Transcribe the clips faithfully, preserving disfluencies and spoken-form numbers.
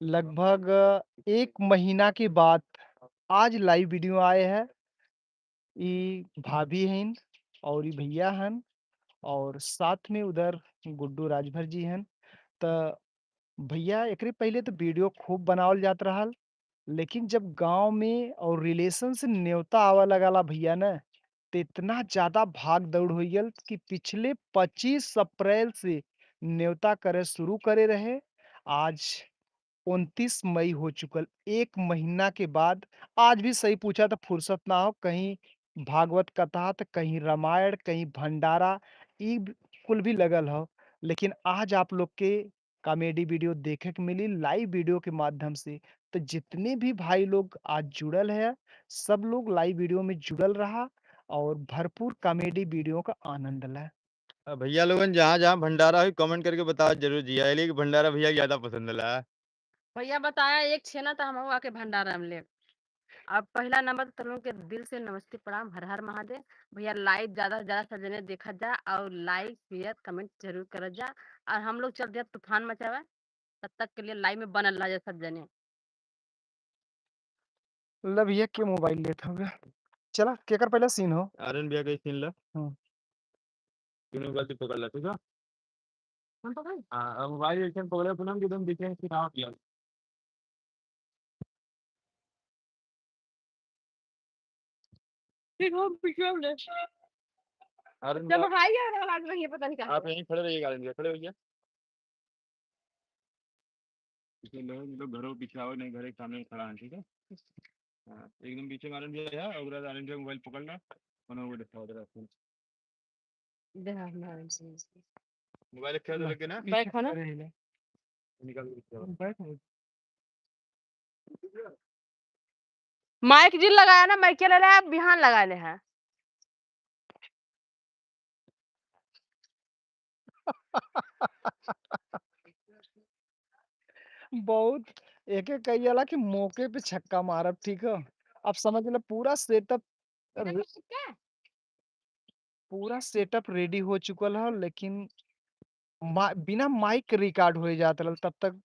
लगभग एक महीना के बाद आज लाइव वीडियो आए हैं। ई भाभी हइन और ई भैया हन और साथ में उधर गुड्डू राजभर जी हन। त भैया, एकरे पहिले त वीडियो खूब बनावल जात रहल, लेकिन जब गांव में और रिलेशन से नेवता आवे लगाला भैया न, त इतना ज्यादा भाग दौड़ हो गल कि पिछले पच्चीस अप्रैल से नेवता करे शुरू करे रहे। आज उनतीस मई हो चुकल, एक महीना के बाद आज भी सही पूछा त फुर्सत ना हो, कहीं भागवत कथा त कहीं रामायण, कहीं भंडारा, ई ब-, कुल भी लगल हो। लेकिन आज आप लोग के कॉमेडी वीडियो देखे के मिली लाइव वीडियो के माध्यम से। त जितने भी भाई लोग आज जुड़ल है, सब लोग लाइव वीडियो में जुड़ल रहा और भरपूर कॉमेडी वीडियो का आनंद लें। अ, भैया लोगन, जहाँ जहाँ भंडारा होई, कमेंट करके बताओ जरूर जी। आइले कि भंडारा भैया के ज्यादा पसंद ला। भैया बताया एक छेना त हमहू आके भंडारा में लेब। अब पहला नंबर तो तुम लोग के दिल से नमस्ते प्रणाम, हर हर महादेव। भैया लाइव ज्यादा से ज्यादा सब जने देखा जा और लाइक शेयर कमेंट जरूर कर जा। और हम लोग चल दिया तूफान मचावे, तब तक के लिए लाइव में बनल रह जा सब जने। ल भैया के मोबाइल लेत हवे। चला, केकर पहला सीन हो? आर्यन भैया के सीन ला। हम्म। दोनों गलती पकड़ ला, ठीक है? हम पकड़? हाँ, अब मोबाइल ऐसे पकड़े, पूनम की तुम देखे कि ना हो गया। फिर वो पीछे ले। आर्यन जब भैया, हाई आ रहा, लाग रही है, पता नहीं कहाँ आप से। यहीं खड़े रहिएगा, आर्यन भैया, खड़े हो भैया। इसमें लोग, लोग घरों पीछे आओ, नहीं घरे के सामने खड़ा है, ठीक है? हाँ, एकदम पीछे में आर्यन भैया है, और आर्यन भैया मोबाइल पकड़ ला, उन्हें वो दिखाओ जरा। दे हाँ, हाँ, हाँ, हाँ। मोबाइल खेल ना, लगे ना? बैक हो ना? अरे, ले। निकाल के दिखाओ। बैक हो। माइक जिन लगाया ना, माइक के ले ले, अब बिहान लगा ले हैं। बहुत एक एक कही जाला कि मौके पे छक्का मारब, ठीक है? अब समझ ले पूरा सेटअप रे-, पूरा सेटअप रेडी हो चुकल है, लेकिन मा-, बिना माइक के रिकॉर्ड हो जात रहल, तब तक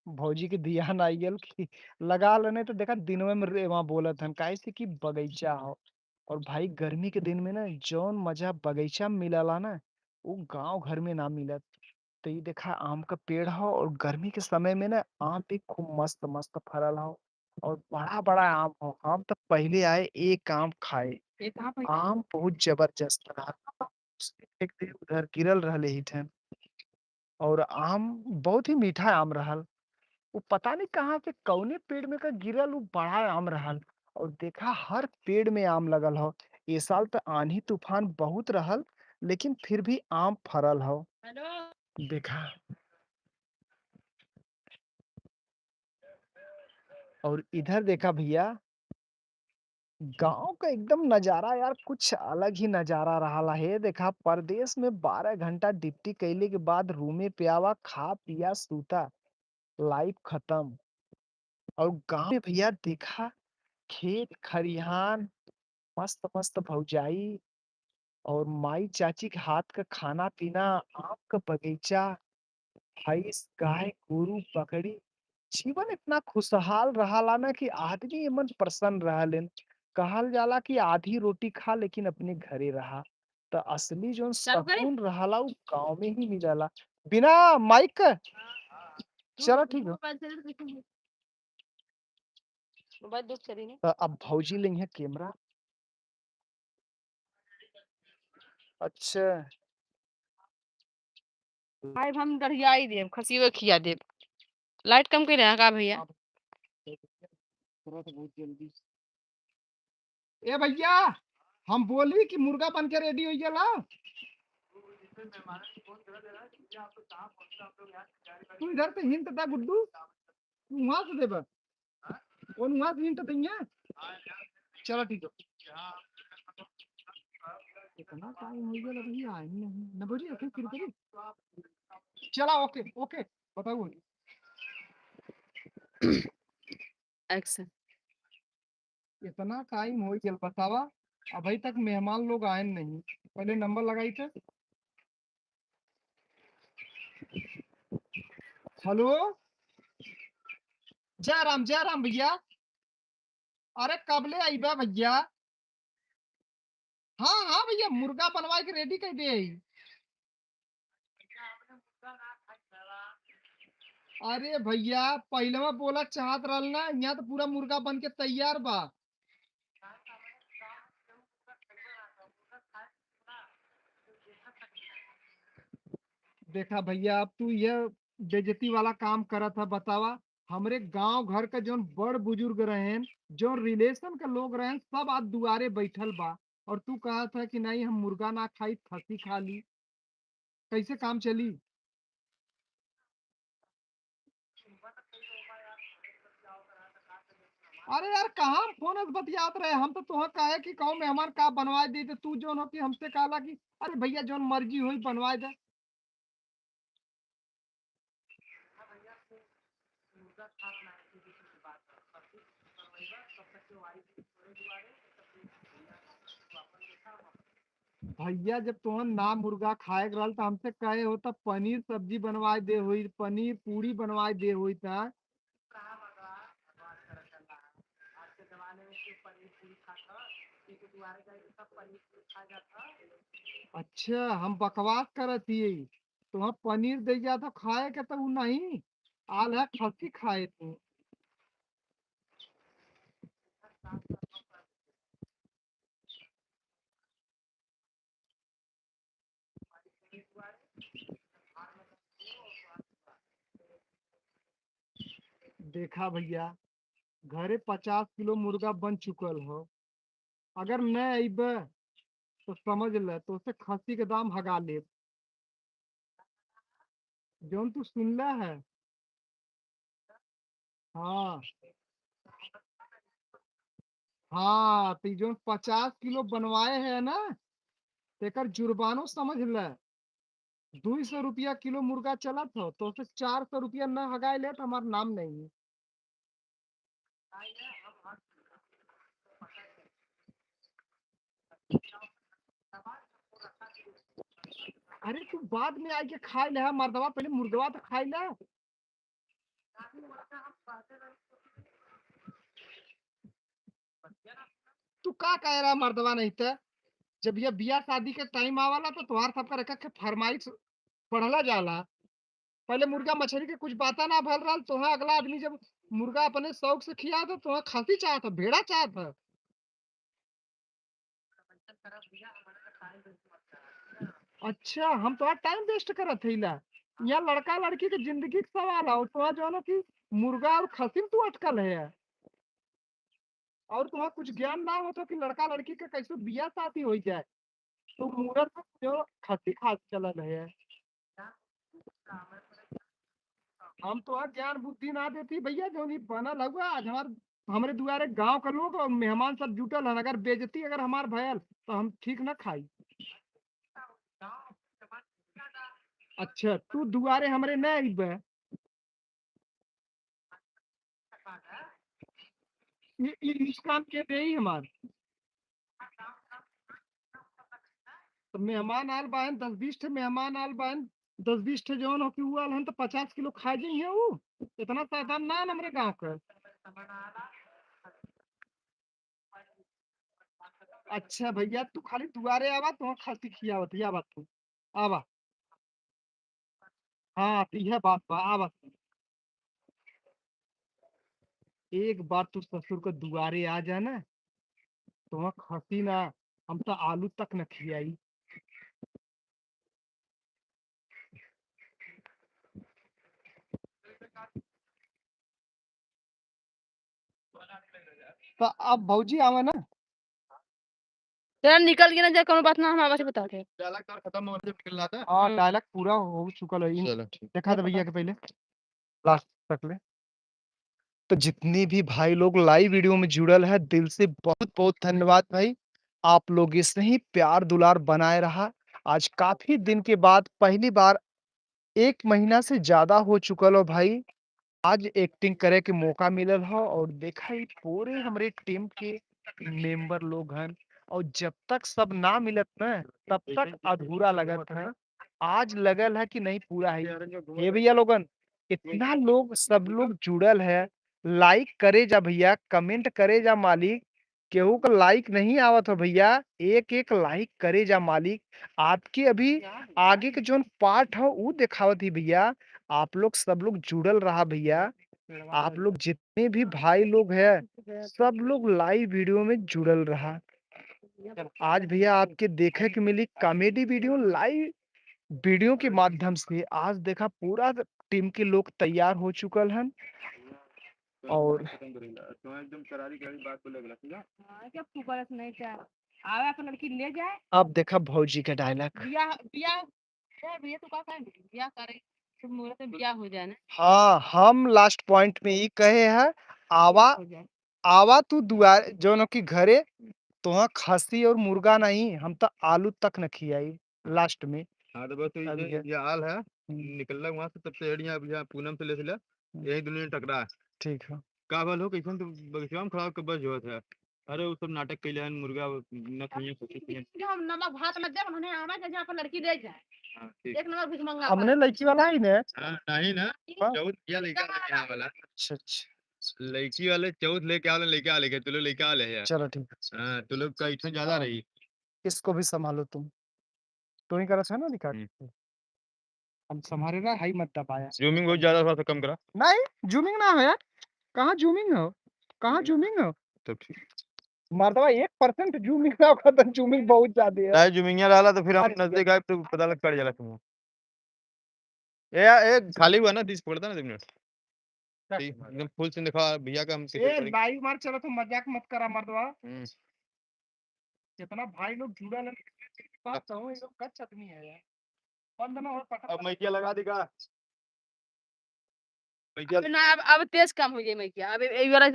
भौजी के ध्यान आई गल कि लगा लेने तो देखा दिनवे में रे-, वहाँ बोलत हन, काहे से कि बगीचा हो। और भाई गर्मी के दिन में ना जौन मजा बगीचा में मिलला ना, उ गाँव घर में ना मिलत। तो ये देखा आम का पेड़ हो और गर्मी के समय में ना आम भी खूब मस्त मस्त फरल हो और बड़ा बड़ा आम हो। हम तो पहले आए एक आम खाए, ये कहाँ पे? आम बहुत जबरदस्त रहा। उसने फेंक दे उधर गिरल रहले ही ठन। और आम बहुत ही मीठा आम रहल। वो पता नहीं कहाँ से कौने पेड़ में का गिरल, वो बड़ा आम रहल। और देखा हर पेड़ में आम लगल हो। ये साल तो आंधी तूफान बहुत रहल, लेकिन फिर भी आम फरल हो। हेलो। देखा। और इधर देखा भैया, गाँव का एकदम नजारा यार, कुछ अलग ही नजारा रहला हे। देखा, परदेस में बारह घंटा ड्यूटी कइले के बाद रूमे पे आवा, खा पिया सूता, लाइफ खतम। और गाँव में भैया देखा, खेत खरिहान, मस्त मस्त भौजाई, और माई चाची के हाथ का खाना पीना, आम का बगीचा, भैंस, गाय, गोरू, बकरी, जीवन इतना खुशहाल रहला ना कि आदमी एमन प्रसन्न रहलेन। कहल जाला कि आधी रोटी खा लेकिन अपने घरे रहा। त असली जौन चालू करी? सुकून रहला उ गाँव में ही मिलला। बिना माइक का? चलो ठीक है। मोबाइल से देख, मोबाइल दूर चली ना। त अब भौजी लेंगे कैमरा। अच्छा। भाई हम डरियाई देब, खसियो खिया देब। लाइट कम कइले हैं का भैया? ए भैया, हम बोली कि मुर्गा बन के रेडी हो गया ला। तू इधर से हिंट दा गुड्डू, तू वहां से देबा। कौन वहां से हिंट देंगे? चलो ठीक है। इतना टाइम हो गया अभी आए ही नहीं। न बोलिए फिर, फिर करिए। चला, ओके, ओके, बताओ। एक्शन। इतना टाइम हो गया, बतावा, अभी तक मेहमान लोग आए नहीं। पहले नंबर लगाई थे। हेलो, जय राम, जय राम भइया। अरे कबले अइबे भइया? हाँ, हाँ भइया, मुर्गा बनवाए के ready कर दे। अरे भइया, पहिलवा बोला चाहत रहल ना, यहाँ तो पूरा मुर्गा बन के तैयार बा। देखा भइया, अब तू यह बेइज्जती वाला काम करत है, बतावा। हमरे गांव घर का जौन बड़ बुजुर्ग रहेन, जौन relation का लोग रहेन, सब आज दुआरे बैठल बा, और तू कहत है कि नहीं, हम मुर्गा ना खाई, खसी खा ली। कैसे काम चली? अरे यार, कहाँ हम फोन से बतियात रहे? हम तो तोह कहे कि कहूँ मेहमान का बनवाए दे, तो तू जौन हो कि हमसे कहला कि अरे भइया, जौन मर्जी होई बनवाए दे। भइया, जब तोहन ना मुर्गा खाए के रहल, त हमसे कहे हो, त पनीर सब्जी बनवाए दे होई, पनीर पूरी बनवाए दे होई, त अच्छा, हम बकवास करत हियै। तोहर पनीर दे जात ह खाए के, त उ नहीं, आल है खसी खाए तू। देखा भइया, घरे पचास किलो मुर्गा बन चुकल हो, अगर न अइबे तो समझ ले, तोसे खसी के दाम हगा लेब। जौन तू सुनला है। हाँ। हाँ, तो ई जौन पचास किलो बनवाए है ना, तेकर जुर्मानो समझ ले। दुई सौ रुपया किलो मुर्गा चलत हो, तोसे चार सौ रुपया न हगाए ले तो हमार नाम नहीं। अरे तू बाद में आइके खाए ले, हाँ, मर्दवा, पहले मुर्गवा तो खाए ले। तू का कहे रहा मर्दवा नहीं त? जब ये बियाह शादी के time आवाला तो तोहार सबका रखा के फरमाइश पढ़ला जाला। पहले मुर्गा मछली के कुछ बाता ना भल रहल, तोहा अगला आदमी जब मुर्गा अपने शौक से खिया तो तोहा खसी चाहत ह, भेड़ा चाहत ह। अच्छा, हम तोहार time waste करत हईला। यहाँ लड़का लड़की के जिंदगी के सवाल है, और तोहार जो है ना कि मुर्गा और खसी में तू अटकल है, और तोहार कुछ ज्ञान ना हो तो कि लड़का लड़की के कैसे बियाह शादी हो जाए, तो मुर्गा जो खसी खास चलल है। हम तोहार ज्ञान बुद्धि ना देती भइया, जौन ई बनल हउआ आज हमार, हमरे दुआरे गाँव का लोग और मेहमान सब जुटल हन, अगर बेइज्जती अगर हमार भयल तो हम ठीक ना खाई। अच्छा, तू दुआरे हमरे ना अइबे। ई, ई, इस काम के देई हमार। तो मेहमान आल बाहन, दस बीस ठे मेहमान आल बाहन, दस बीस ठे जौन हो कि उ आल हन तो पचास किलो खा जाइए उ। इतना साधारण ना हन हमरे गाँव के। अच्छा भइया, तू खाली दुआरे आवा, तो खसी खियावत ही, आवा तू, आवा। हाँ, तो यह बात बा, आवा तू। एक बार तू ससुर के दुआरे आ जा ना, तो वहाँ खसी ना, हम तो आलू तक न खियाई। तो अब भौजी आवे ना। चला निकल गया ना, जा कोनो बात ना, हम आवाज बता दे। Dialogue तो खत्म हो गया, निकल रहा था। हाँ, हम्म। Dialogue पूरा हो चुका है। इन-, चलो, ठीक। देखा था भैया के पहले last तक ले। तो जितनी भी भाई लोग live video में जुड़ल है, दिल से बहुत बहुत धन्यवाद भाई। आप लोग ऐसे ही प्यार दुलार बनाए रहा। आज काफी दिन के बाद पहली बार एक महीना से ज्यादा हो चुकल हो भाई, आज acting करे के मौका मिलल हो और देखा ही पूरे हमरे team के member लोग हन और जब तक सब ना मिलत न तब तक अधूरा लगत है। आज लगल है कि नहीं पूरा है। हे भैया लोगन, इतना लोग, सब लोग जुड़ल है, like करे जा भइया, comment करे जा मालिक। केहू का like नहीं आवत हो भइया, एक एक like करे जा मालिक। आपके अभी आगे के जौन part हो उ देखावत ही भइया। आप लोग सब लोग जुड़ल रहा भइया। आप लोग जितने भी भाई लोग हैं, सब लोग live video में जुड़ल रहा। आज भइया आपके देखे के मिली comedy video, live video के माध्यम से। आज देखा पूरा team के लोग तैयार हो चुकल हन। और हाँ, क्या फुकरस नहीं क्या? आवे अपन लड़की ले जाए। अब देखा भौजी के dialogue। बियाह, बियाह, ए भैया, तू का कहे? बियाह करे, शुभ मुहूर्त में बियाह हो जाए ना। हाँ, हम last point में ई कहे है, आवा, हो जाए। आवा तू दुआर, जौन की घरे, तोहाँ खस्सी और मुर्गा नहीं, हम तो आलू तक न खियाई last में। हाँ, तो बस ये अभी जो है। ये हाल है, हम्म। निकलला वहाँ से, तब से एड़िया अभी यहाँ पूनम से ले सिला, हम्म। यही दुनिया टकरा है। ठीक है। का भल हो, कैसन तू बगीचवा में खड़ा होके बस जोहत है? अरे, वो सब नाटक कैले हन, मुर्गा न खइहें, खस्सी खइहें। हम नमक भात न देब, उन्हें आवे के जहाँ पर लड़की ले जाए। हाँ, ठीक। एक नंबर भिखमंगा हमने बा। लड़की वाला ही ने। हाँ, नहीं ना, हाँ। चौथ भैया लड़का लेके आवे वाला। अच्छा, अच्छा। लड़की वाले चौथ लेके आवे, लड़का लेके, तू लोग लड़का ले है। चलो, ठीक है। हाँ, तू लोग का इतना ज्यादा हाँ। रही। इसको भी संभालो तुम। तू ही करत है ना, निकाल। हम्म। हम संभारे रहा, हाई मत दबाया। Zooming बहुत ज्यादा, थोड़ा सा कम करा। नहीं, zooming ना हो यार। कहाँ zooming हो? कहाँ हम्म। Zooming हो? तब ठीक। मर्दवा, एक percent zooming ना होगा, तो zooming बहुत ज्यादा है। चाहे zooming रहला, तो फिर हम अरे नजदीक आए, तो पता लग, कट जाला तुम। ए, ए, खाली हुआ ना, तीस पकड़ता ना, दो मिनट। ठीक, एकदम full scene दिखा भैया का, हम कैसे ए, करेंगे। Live मार चला, तो मजाक मत करा, मर्दवा। हम्म। कितना भाई लोग जुड़ा ना, बात कहूँ, ये लोग कच्चा आदमी है यार। बंद ना हो, पकड़ अब मैं क्या लगा देगा? मैं क्या अब ना, अब, अब तेज कम हो जाए, मैं क्या, अब ए-, ए वाला,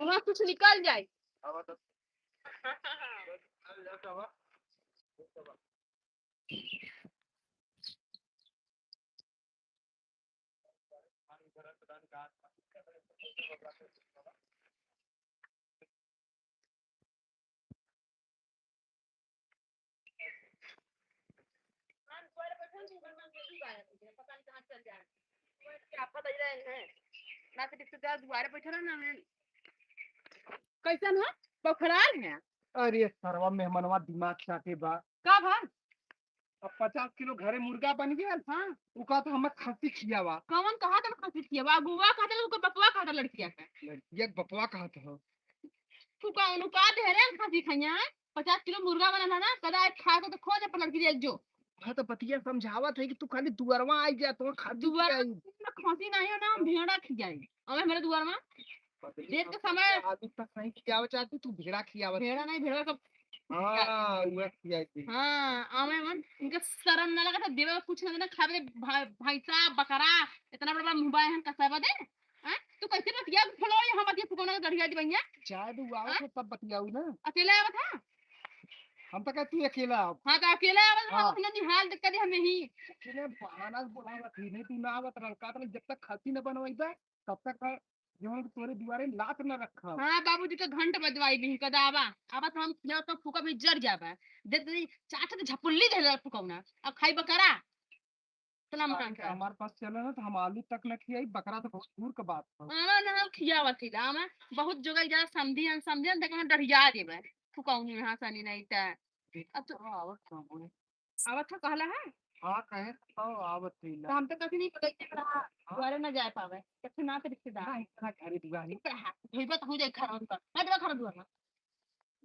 वहाँ कुछ निकल जाए। कैसन है? बौखलाल है। अरे सरवा मेहमनवा दिमाग चाटे बा। का भा? अब पचास किलो घरे मुर्गा बन गया। हाँ। उ कहत हमें खस्सी खियावा। कौन कहत खस्सी खियावा? अगुआ कहत, ओकर बपवा कहत लड़किया के। लड़किया के बपवा कहत हो। तू का, उनु का ढेरे खस्सी खइया है? पचास किलो मुर्गा बनल है ना, कदा एक खा के तो खो जा, पर लड़की ले जो। हाँ, तो बतिया समझावत है कि तू खाली दुअरवा आई जा, तो खस्सी दुअरवा खियाई। खस्सी नहीं हो ना, हम भेड़ा खियाई। अब हमारे दुअरवा देख के समय आलू तक नहीं खियावे चाहती, तू भेड़ा खियावत। भेड़ा नहीं, भेड़ा का हाँ, उहे खियाई थी। हाँ, आवे मन, इनके शर्म ना लगा था, देवे कुछ ना देना, खावे भा-, भैंसा, बकरा, इतना बड़ा बड़ा मुंह बाय हम कसावा दे। हाँ? तू कैसे बतिया फुलवा, यहाँ बतिया फुकौना के गढ़िया दी भैया? चाहे तू आवत हाँ? हो तब बतियाऊ ना। अकेले आवत है? हम तो कहे तू अकेला आव। हाँ, तो अकेले आवत है, हाँ। अपने निहाल देख के दे हमें ही। अकेले बहाना से बोलावत ही नहीं, तू ना आवत रह, का तरह जब तक खस्सी न बनवाई बे, तब तक जौन कि तोरे दुआरे लात न रखब। हाँ, बाबूजी के घंट बजवाई भी कदा आवा। आवा तो हम खियाओ तो फूका भी जर जाबा। दे दे चाचा तो झपुल्ली दे दे फुकौना। अब खाई बकरा। इतना महंगा। हमारे पास चले ना तो हम आलू तक न खियाई, बकरा तो बहुत दूर का बात है। आवा ना हम खियावत ही, आवा बहुत जोगाई जा समझी हम समझी हम देख हम डरिया जेबे। फुकौनी में हंसनी नहीं त। अब तो आवत कहाँ है? आवत है कहला है? हाँ, कहे तो आवत ही तो ला। हम तो कभी नहीं पकड़ के रहा, हाँ। घरे ना जाए पावे। कितना तो रिश्तेदार। ना, इतना घरे दुआरी। चुप रहा, धोइबा तो हो जाए घर उनका। ना देवा घर दुआर ना।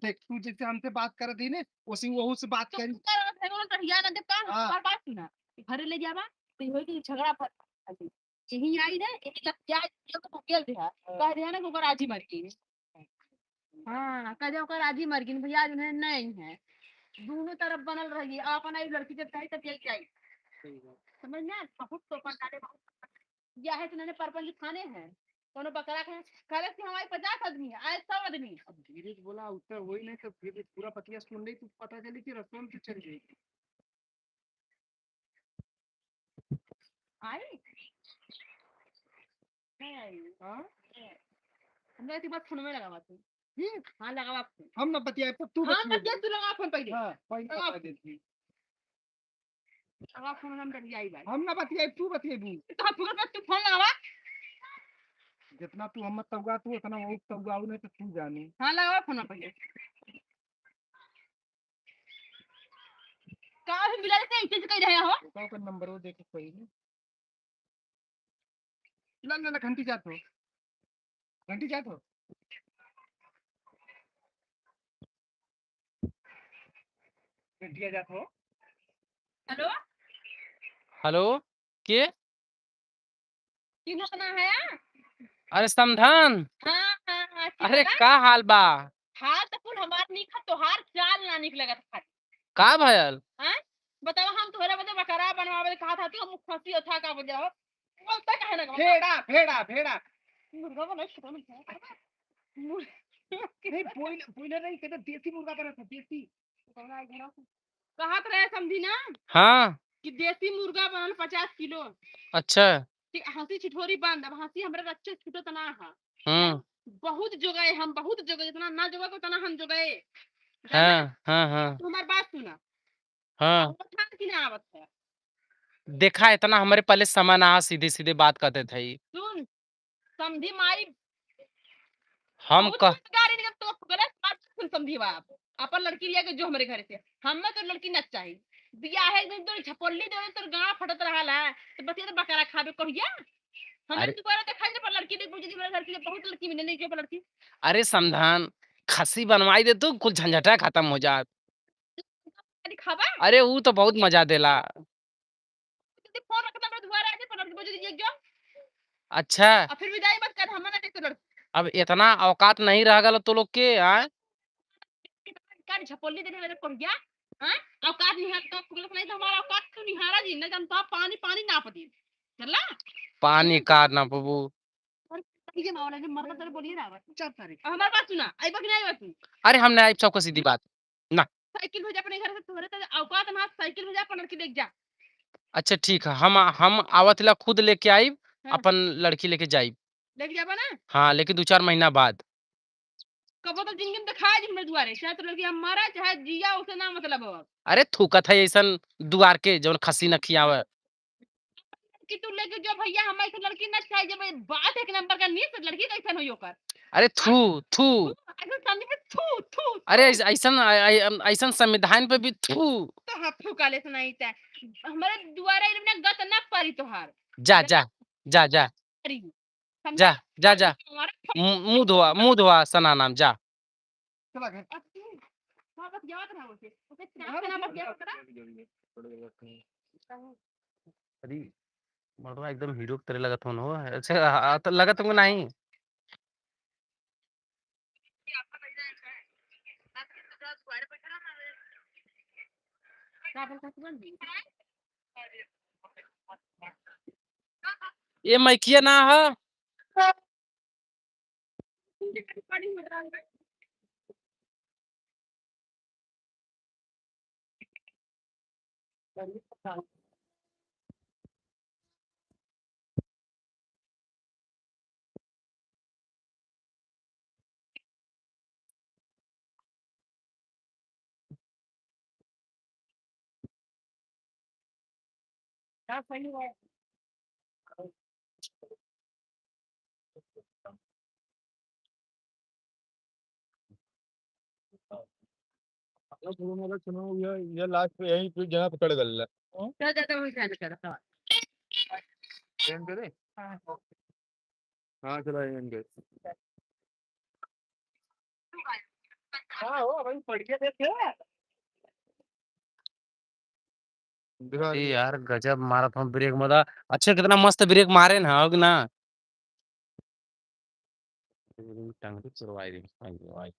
देख, तू जैसे हमसे बात कर दी ने, वैसे ही वहू से बात चुप करी। कर, घर वाला कहिया ना देव का, हाँ। बार बात सुना। घरे ले जाबा, तो ये होई कि झगड़ा फर-, यही आई ना, यही लग जाए, ये तो गेल रहा। हाँ। कह दिया ना कि ओकर आजी मर गई। हाँ, कह दे ओकर आजी मर गई, भैया आज उन्हें नहीं है। दोनों तरफ बनल रही, अपन आई लड़की जब चाही तब यही जाई। सही बात। समझ में? बहुत तो पर डाले, बहुत या है तो उन्होंने परपंच थाने हैं। कोनो बकरा के करे कि हमारे पचास आदमी है, आए सौ आदमी। अब धीरे से बोला, उत्तर वही नहीं तो फिर भी पूरा पतिया सुन रही, तू पता चली कि रसोई में चल जाएगी। आई? नहीं आई। हाँ? नहीं आई। हमरा इतनी बात फोन में लगावा तू। हम्म। हाँ, लगावा फोन। हम ना बतियाए, तब तू हम बतियाए। बतिया, तू लगावा फोन पहले। हाँ, पहले लगावा बता फोन। देती। लगावा फोन, हम बतियाई बात। हम ना बतियाए, तू बतियाबू। तो हम फोन पर तू फोन लगावा। जितना तू हम तौगा तू, उतना वो तौगा नहीं तो तू जानी। हाँ, लगावा फोन पहिले। का अभी मिला लेते हैं, इसे कह रहे हो? ओका, ओकर नंबर वो देखे पहिले। ला, ला, ला, घंटी जात हो। घंटी जात हो। घंटिया जात हो। हेलो? हेलो, के? चिन्हत ना है? अरे समधन। हाँ, हाँ, हाँ, ठीक अरे बा। का हाल बा? हाल तो कुल हमार नीक है, तोहार चाल ना नीक लगत है। का भयल? हाँ? बतावा, हम तोहरे बदे बकरा बनवावे कहा था, तू हम खसी अथा का बजाओ। बोलता काहे ना? भेड़ा, भेड़ा, भेड़ा। मुर्गा बना, छोटा मुर्गा। मुर-, नहीं, बोल, बोल रही, कहते देसी मुर्गा बना था, देसी। कहत रहे समधी ना हाँ। कि देसी मुर्गा बनल पचास किलो। अच्छा। ठीक, हंसी छिठोरी बंद, अब हंसी हमरा रच्चे छूटत ना है। हम्म। बहुत जोगाए हम, बहुत जोगाए, जितना ना जोगा उतना हम जोगाए। जाना? हाँ, हाँ, हाँ। तू हमार बात सुना। हाँ। आवत है कि ना आवत है? देखा, इतना हमरे पहले समय ना, सीधे सीधे बात करते थे। सुन, समधी माई हम बहुत कह- गाड़ी निकल तो गलत बात सुन समधी बाप। अपन लड़की लिया के जो हमरे घरे से, हमें तो लड़की न चाहिए। बियाह एक दिन तोर झपोल्ली देवे, तोर गाँव फटत रहा ला, तो बतिया तो बकरा खाबे कहिया। हमें अरे। तू करे तो खाई पर लड़की देख बुझे, मेरे घर की बहुत लड़की मिले नहीं जो लड़की। अरे समधन, खसी बनवाई दे तू, कुल झंझटा खत्म हो जात। अरे खाबा? अरे ऊ तो बहुत मजा देला। ते फोन रखता, मैं दुआरे आके पलट के बजरी एक जो। अच्छा। और फिर विदाई मत कर, हम ना देते लड़की। अब इतना औकात नहीं रह गल तो लोग के, आय? कान झपोली देने लगे कोढ़िया, हाँ? औकात निहार तो, पुगलक नहीं तो हमारा औकात तू निहारा जी, नहीं जानता पानी, पानी नाप दी। चला? पानी का नापबू? और ये मावला जो मरबा तेरे बोलिए ना, चल सारे। अब हमार बात सुना, आई बा कि नहीं आई बा तू? अरे हम नहीं आई, सबको सीधी बात। ना। साइकिल भेजा अपने घर से, तोहरे तो औकात ना, साइकिल भेजा, अपन लड़की लेके जा। अच्छा ठीक है, हम, हम आवत ला खुद लेके आइब, हाँ। अपन लड़की लेके जाइब। लेके जाबा ना? हाँ, लेकिन दो चार महीना बाद। कबो तो जिंदगी में दिखाए जी हमरे दुआरे, चाहे तो लड़की हम मरा, चाहे जिया, उसे ना मतलब हो। अरे थूकत है ऐसन दुआर के, जौन खसी न खियावे। कि तू लेके जो भैया, हम ऐसे लड़की ना चाहे, जब बात एक नंबर का नीच लड़की कैसन होई ओकर? अरे थू, थू। थू, ऐसे समझ में थू, थू, अरे थू। ऐस-, ऐसन, ऐ-, ऐ-, ऐसन संविधान पे भी थू। तो हाँ, थू काले से नहीं तै। हमारे दुआरे इन्हें गत ना पारी तोहार। जा, चला? जा, जा, जा। पारी। समझा? जा, जा, जा। हमारा मु-, मुंह धोआ, मुंह धोआ, सना नाम, जा। चला घर। अब तू, हाँ, बस जावत रहा उसे। ओके, चार घर से ना बस जावत रहा। अरे, मर्दवा एकदम हीरो की तरह लगत होन हो। अच्छा, हाँ, तो लगत होन नहीं। ये माइकिया ना है। चुनाव ये, ये लास्ट पे यहीं पे जगह पकड़ गल है। क्या ज्यादा वही जाने का था? एंड करे? हाँ। हाँ, चला एंड करे। हाँ, हो भाई, पढ़ के देखे। दिखा ए दिया। यार, गजब मारत हूँ ब्रेक, मतलब, अच्छे, कितना मस्त ब्रेक मारे ना, हो कि ना? टंगड़ी तुड़वाई दे, भाई, भाई।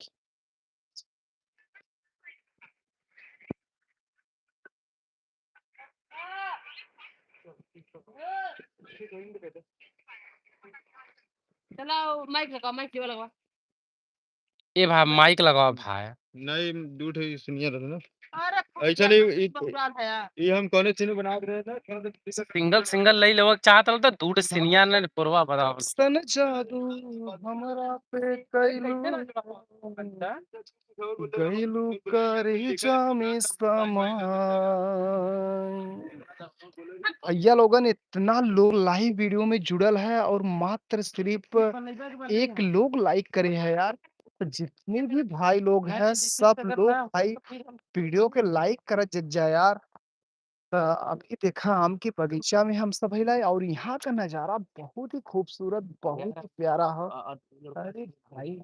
चलाओ, माइक लगाओ, माइक केवल लगाओ। ए भाई, माइक लगाओ भाई। नहीं, दू ठे सुनिया रहता ना। अरे, ऐसा नहीं, ई, ई हम कौने सीन बनावत रहे ना, थोड़ा सा सिंगल, सिंगल लई लेवक चाहत रहल त दू ठे सीनिया ने पुरवा बताओ। ऐसन जादू हमरा पे कैलू, गइलू करेजा में समाय। भैया लोगन, इतना लोग लाइव वीडियो में जुड़ल है और मात्र सिर्फ एक लोग लाइक करे है यार। तो जितने भी भाई लोग हैं, सब लोग भाई वीडियो के लाइक करत जग जाए यार। त अभी देखा आम के बगीचा में हम सब हिला और यहाँ का नजारा बहुत ही खूबसूरत, बहुत ही प्यारा हो। अरे भाई,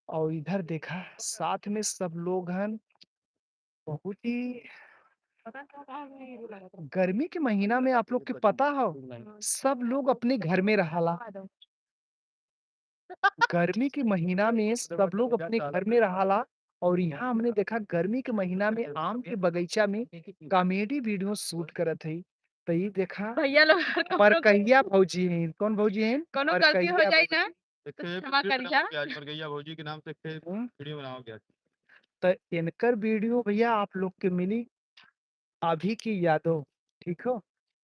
और इधर देखा साथ में सब लोग हन, बहुत ही गर्मी के महीना में आप लोग के पता हो, सब लोग अपने घर में रहाला। गर्मी के महीना में सब लोग अपने घर में रहाला और यहाँ हमने देखा गर्मी के महीना में आम के बगीचा में कॉमेडी वीडियो शूट करत है। तो ये देखा भैया लोग मरकहिया भौजी हैं। कौन भौजी हैं? कोनो गलती हो मरकहिया जाई ना भौजी। तो एक क्षमा वीडियो करिहा। बनाओ आज मरकहिया भौजी के नाम से एक हम्म। वीडियो बनाओ क्या? तो इनकर वीडियो भैया आप लोग के मिली अभी की यादों, ठीक हो,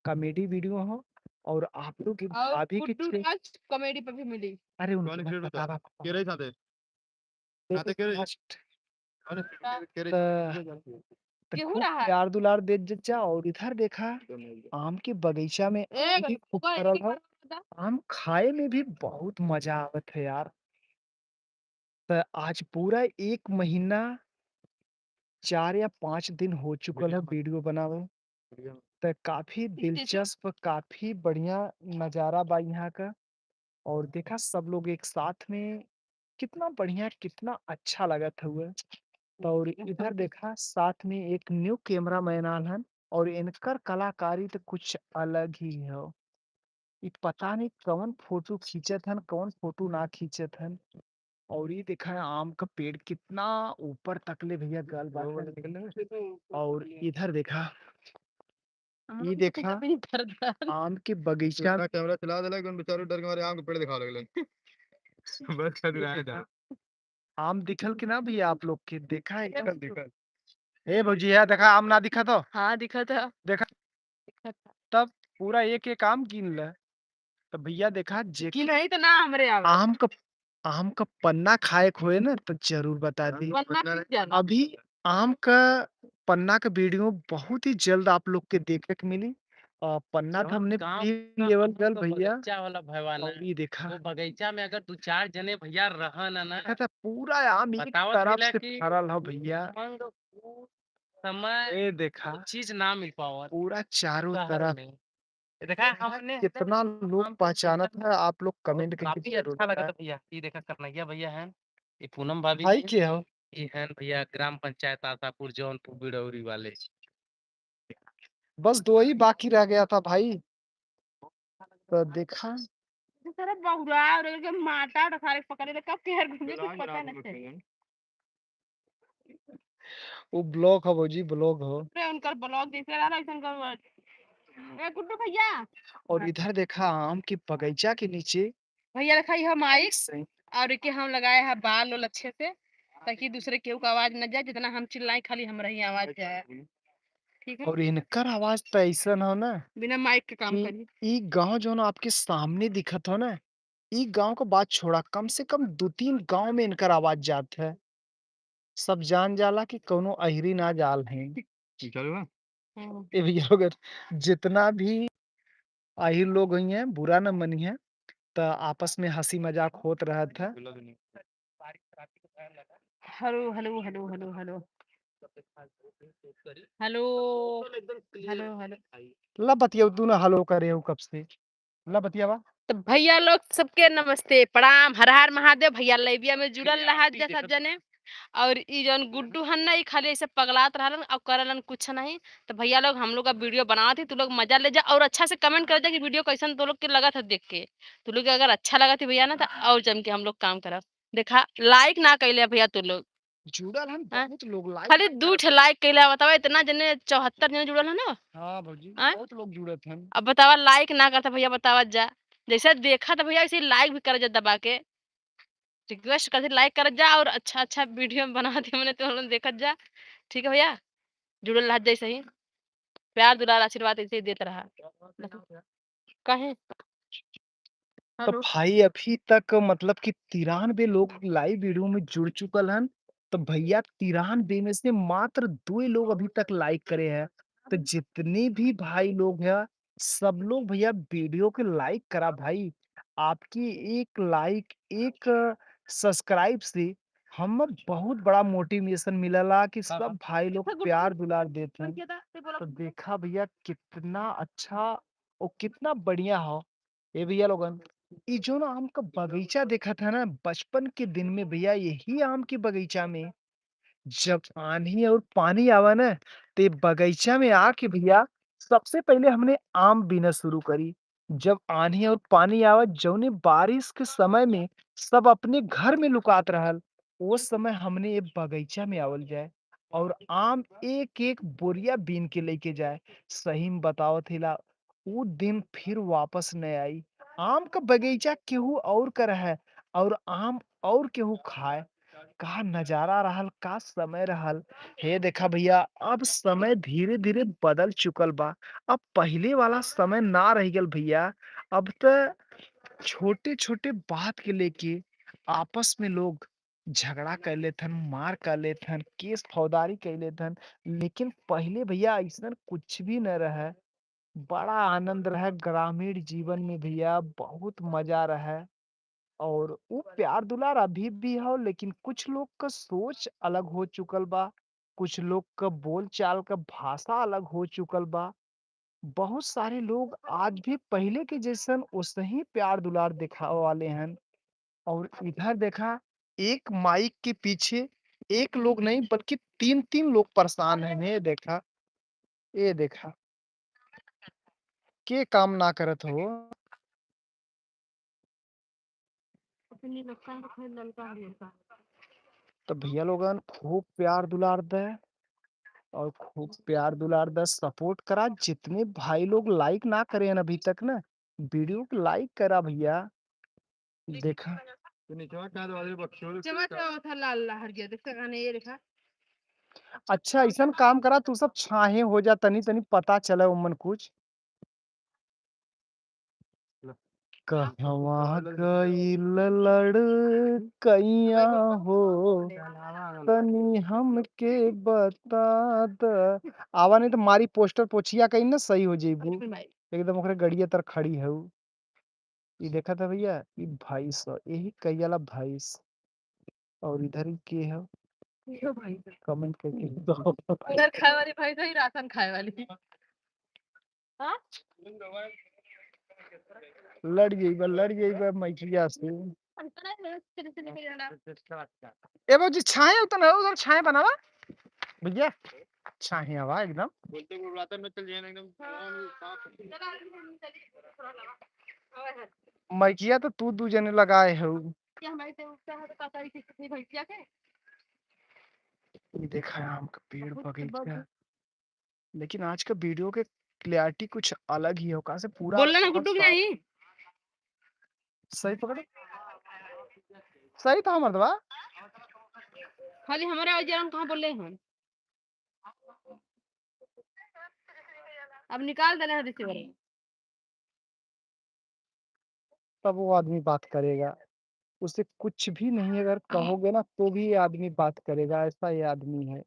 कॉमेडी वीडियो हो और आप लोग की और भाभी की गुड्डू छे- राज कॉमेडी पे भी मिली। अरे उनके कौन मत creator बतावा। के रही साथे? एक साथे के रही? First अरे हाँ। के रही? त, त केहू खूब रहा? प्यार दुलार दे जच्चा। और इधर देखा आम के बगीचा में ए, आम भी खूब ओकर फरल एक हो। बार बता। आम खाए में भी बहुत मजा आवत है यार। त आज पूरा एक महीना चार या पाँच दिन हो चुकल है वीडियो बनावे। त काफी दिलचस्प, काफी बढ़िया नजारा बा यहाँ का। और देखा सब लोग एक साथ में कितना बढ़िया, कितना अच्छा लगत हुए। और इधर देखा साथ में एक न्यू कैमरा मैन आल हन और इनकर कलाकारी तो कुछ अलग ही हो। ई पता नहीं कौन फोटो खींचत हन, कौन फोटो ना खींचत हन। और ये देखा है आम का पेड़ कितना ऊपर तक ले भैया गल बाटे। और इधर देखा, ये देखा आम के बगीचा। इतना कैमरा चला देला कि उन बेचारों डर के मारे आम के पेड़ दिखावे लगले। बस खातिर आए था। आम दिखल कि ना भैया आप लोग के? देखा है एकदम। दिखल। ए भौजी, यहाँ देखा, आम ना दिखा तो? हाँ, दिखा था। देखा। दिखा था। तब पूरा एक एक आम गिन ले। तो भैया देखा, जे कि नहीं तो ना हमरे आवे। आम का, आम का पन्ना खाए के होए ना, तो जरूर बता दी। पन्ना पीस जाला। अभी आम का पन्ना का वीडियो बहुत ही जल्द आप लोग के देखे के मिली। अ, पन्ना तो जौन हमने गाँव पीस का लेवल आम गल का भैया। बगीचा वाला भैया ना, और ये देखा। वो बगीचा में अगर दू चार जने भैया रहन ना, देखा था पूरा आम एक बतावत तरफ रहेला से कि फरल ह भैया। उमंग, उ समय, ए देखा, वो चीज ना मिल पावत पूरा चारों शहर तरफ। में। ये देखा, हमने कितना लोग पहचानत है, आप लोग comment करके काफी जरूर अच्छा लगा बताएं। था भैया। ये देखा, कन्हैया भैया हैं, ये पूनम भाभी भाई हैं, के हो? ये हैं भैया ग्राम पंचायत आशापुर जौनपुर बिड़ौरी वाले। बस दो ही बाकी रह गया था भाई। तो देखा। सारा बहुरा और के माटा उठा के पकड़े ले, कब के हर घूमे कुछ पता नहीं चले। वो vlog है भौजी, vlog हो। अरे उनकर vlog जैसे रहला वैसन कर। ए गुड्डू भैया। और हाँ। इधर देखा आम के बगीचा के नीचे भैया देखा, ये हम mic सही। और एके हम लगाए हैं बाल ओल अच्छे से, ताकि दूसरे केहू का आवाज न जाए, जितना हम चिल्लाएं खाली हमरा ही आवाज जाए। ठीक है? और इनकर आवाज तो ऐसन हो ना बिना mic के काम कि करी। ई गांव जौन आपके सामने दिखत हो ना, ई गांव का बात छोड़ा, कम से कम दू तीन गांव में इनकर आवाज जात है। सब जान जाला कि कौनो अहिरी ना जाल हैं। चलो बा। हम्म। ए भैया लोग, जितना भी आही लोग हुई हैं, बुरा न मनी है, त आपस में हंसी मजाक होत रहत है। Hello, hello, hello, hello, hello. Hello, hello, hello. ला बतियाऊ, तू ना हेलो करे हो कब से। ला बतियावा। तो भैया लोग सबके नमस्ते, प्रणाम, हर हर महादेव। भैया live-या में जुड़ल रहा जा सब जने। और ई जौन गुड्डू हन ना, ई खाली ऐसे पगलात रहलन और करलन कुछ नहीं। तो भैया लोग, हम लोग का video बनावत ही, तू लोग मजा ले जा और अच्छा से comment कर जा कि video कैसन तू लोग के लगत है देख के। तू लोग के अगर अच्छा लगत है भैया ना, तो और जम के हम लोग काम करब। देखा, like ना कैले भैया तू लोग। जुड़ल हन हाँ? बहुत लोग, like खाली ना दू करत ठे हन। Like कैले, बतावा, इतना जने, चौहत्तर जने जुड़ल हन ना। हाँ भौजी, हाँ? बहुत लोग जुड़त हन। अब बतावा, like ना करता भैया, बतावा जा। जैसे देखा था भैया, वैसे like भी कर जा दबा के। Request करते like कर जा और अच्छा अच्छा video बनाते हमने तो हम लोग देखत जा। ठीक है भैया, जुड़ल रहा जैसे ही, प्यार दुलार आशीर्वाद ऐसे ही देत रहा। काहे? तो हेलो। भाई, अभी तक मतलब कि तिरानबे लोग लाइव वीडियो में जुड़ चुकल हन। तो भैया, तिरानबे में से मात्र दो लोग अभी तक लाइक करे हैं। तो जितने भी भाई लोग हैं, सब लोग भैया वीडियो के लाइक करा भाई। आपकी एक लाइक, एक सब्सक्राइब से हम बहुत बड़ा मोटिवेशन मिलला कि सब भाई लोग प्यार दुलार देत हैं। तो देखा भैया, कितना अच्छा और कितना बढ़िया हो। ए भैया लोगन, ई जो ना आम का बगीचा देखत है ना, बचपन के दिन में भैया, यही आम के बगीचा में जब आन्ही और पानी आवा ना, ते बगीचा में आके भैया, सबसे पहले हमने आम बीना शुरू करी। जब आन्ही और पानी आवा, जौने बारिश के समय में सब अपने घर में लुकात रहल, वो समय हमने ये बगीचा में आवल जाए और आम एक एक बोरिया बीन के लेके जाए। सही में बतावत हिला, उ दिन फिर वापस न आई। आम का बगीचा केहू और का रहे और आम और केहू खाए। का नजारा रहल, का समय रहल। हे देखा भैया, अब समय धीरे-धीरे बदल चुकल बा। अब पहिले वाला समय ना रह गल भैया। अब त छोटे-छोटे बात के लेके आपस में लोग झगड़ा कर लेथन, मार कर लेथन, केस फौजदारी कर लेथन। लेकिन पहिले भैया अइसन कुछ भी न रहे। बड़ा आनंद रहे ग्रामीण जीवन में भैया, बहुत मजा रहे। और उ प्यार दुलार अभी भी हो, लेकिन कुछ लोग का सोच अलग हो चुकल बा, कुछ लोग का बोलचाल का भाषा अलग हो चुकल बा। बहुत सारे लोग आज भी पहिले के जैसन ओसही प्यार दुलार देखावे वाले हन। और इधर देखा, एक माइक के पीछे एक लोग नहीं बल्कि तीन तीन लोग परेशान हैं। ये देखा, ये देखा, के काम ना करत हो। तो भैया लोगन, खूब प्यार दुलार दे और खूब प्यार दुलार दे, सपोर्ट करा। जितने भाई लोग लाइक ना करे हैं अभी तक ना, वीडियो को लाइक करा भैया। देखा। तो निचवा का दवा दे बक्सोल के चमच का। में होता लाल लहर गया, देख सकत हन, ये देखा। अच्छा, ऐसन काम करा, तू सब छाहे हो जा, तनी तनी पता चले उमन कुछ। कहवा गइल लड़कइया हो, तनी हमके बता द। आवा नहीं तो मारी पोस्टर पोछिया कहीं ना सही हो जइबू। एकदम ओकरे गड़िया तर खड़ी हऊ। ई देखा था भैया, ई भैंस ह, यही कहियाला भैंस। और इधर ही के है? इहो भैंस है। कमेंट करके बताओ। उधर खाए वाली भैंस है, राशन खाए वाली। हाँ? लड़ गई बा, लड़ गई बा मैकिया से। ए बाबूजी, छाए उतना उधर छाए बनावा। भैया, छाहे आवा एकदम। बोलते गुजरातन में चल जाए ना एकदम। हाँ। मैकिया तो तू दू जने लगाए हो। क्या हमारे से उठता है तो काका जी कितनी भैंसिया के? ये देखा है आम का पेड़ बहुत बगीचा। बहुत। लेकिन आज का वीडियो के क्लैरिटी कुछ अलग ही हो, कहाँ से पूरा बोलना ना एकदम गुड्डू की साफ। नहीं। सही पकड़ो। सही था मर्दवा। खाली हमारे आवाज जरा कहाँ बोले हैं? अब निकाल देना है रिसीवर। तब वो आदमी बात करेगा। उसे कुछ भी नहीं अगर कहोगे ना तो भी ये आदमी बात करेगा, ऐसा ये आदमी है।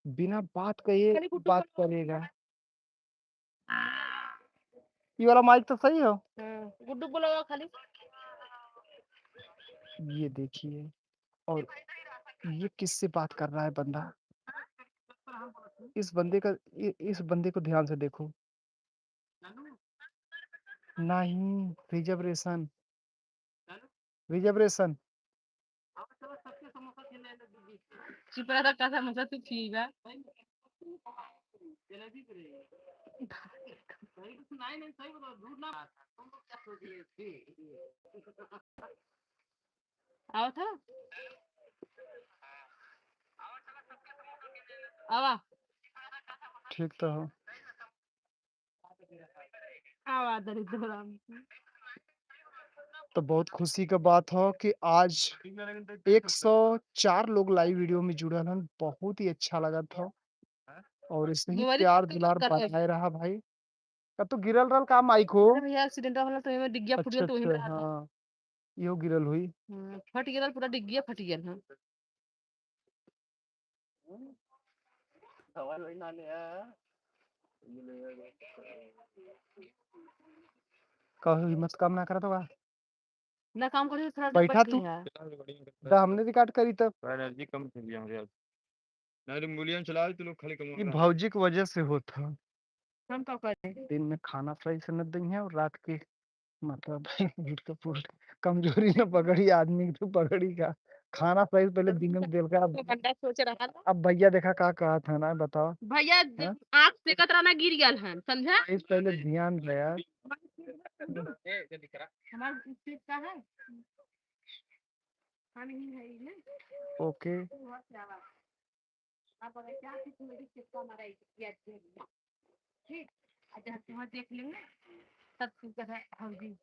बिना बात कहे खाली गुड्डू बात बोलो। करेगा। ये वाला माइक तो सही हो। हाँ, गुड्डू बोलो खाली। ये देखिए, और ये किससे बात कर रहा है बंदा? इस बंदे का, इ-, इस बंदे को ध्यान से देखो। नहीं, रिजर्वेशन, रिजर्वेशन। चुप रहा, का समोसा तू खिएगा? आवत ह? आवा। ठीक तो हो। आवा, दरिद्र राम। तो बहुत खुशी का बात हो कि आज एक सौ चार लोग लाइव वीडियो में जुड़ल हन, बहुत ही अच्छा लगत हो। और ऐसे ही मोबाइल प्यार दुलार बनाए रहा भाई। का तो गिरल रहल का माइक हो? अरे भैया, एक्सीडेंट वाला तो एमे डिग्गिया फुट गया तो वही में रहा था। हाँ, इहो गिरल हुई। हम्म, फट गिरल, पूरा डिग्गिया फट गया, हाँ। कहू हिम्मत काम ना करत बा। ना काम करी तो थोड़ा बैठा तू। दा, हमने रिकॉर्ड करी तब। थोड़ा एनर्जी कम कर दिया हमरे आज। ना रे, मूलियन चलाओ, तू लोग खाली कमाओ ई ना। भौजी के वजह से होत ह। हम का करें? दिन में खाना सही से न दई है और रात के मतलब झूठ के फूल कमजोरी न पकड़ी आदमी के, तो पकड़ी का? खाना सही से पहले दिन में देल का। तो बंदा सोच रहा था। अब भैया देखा का कहत है ना, बताओ। भैया हाँ? आँख सेकत रहना, गिर गया हन, समझा? सही से पहले ध्यान दे यार। हमार सीट का है? हम ही है ना। ओके। अब अगर क्या किसी में भी चिपका मारा है, ये अच्छे नहीं। ठीक, और जब तुम देख लेंगे, तब तू कहे, "भौजी,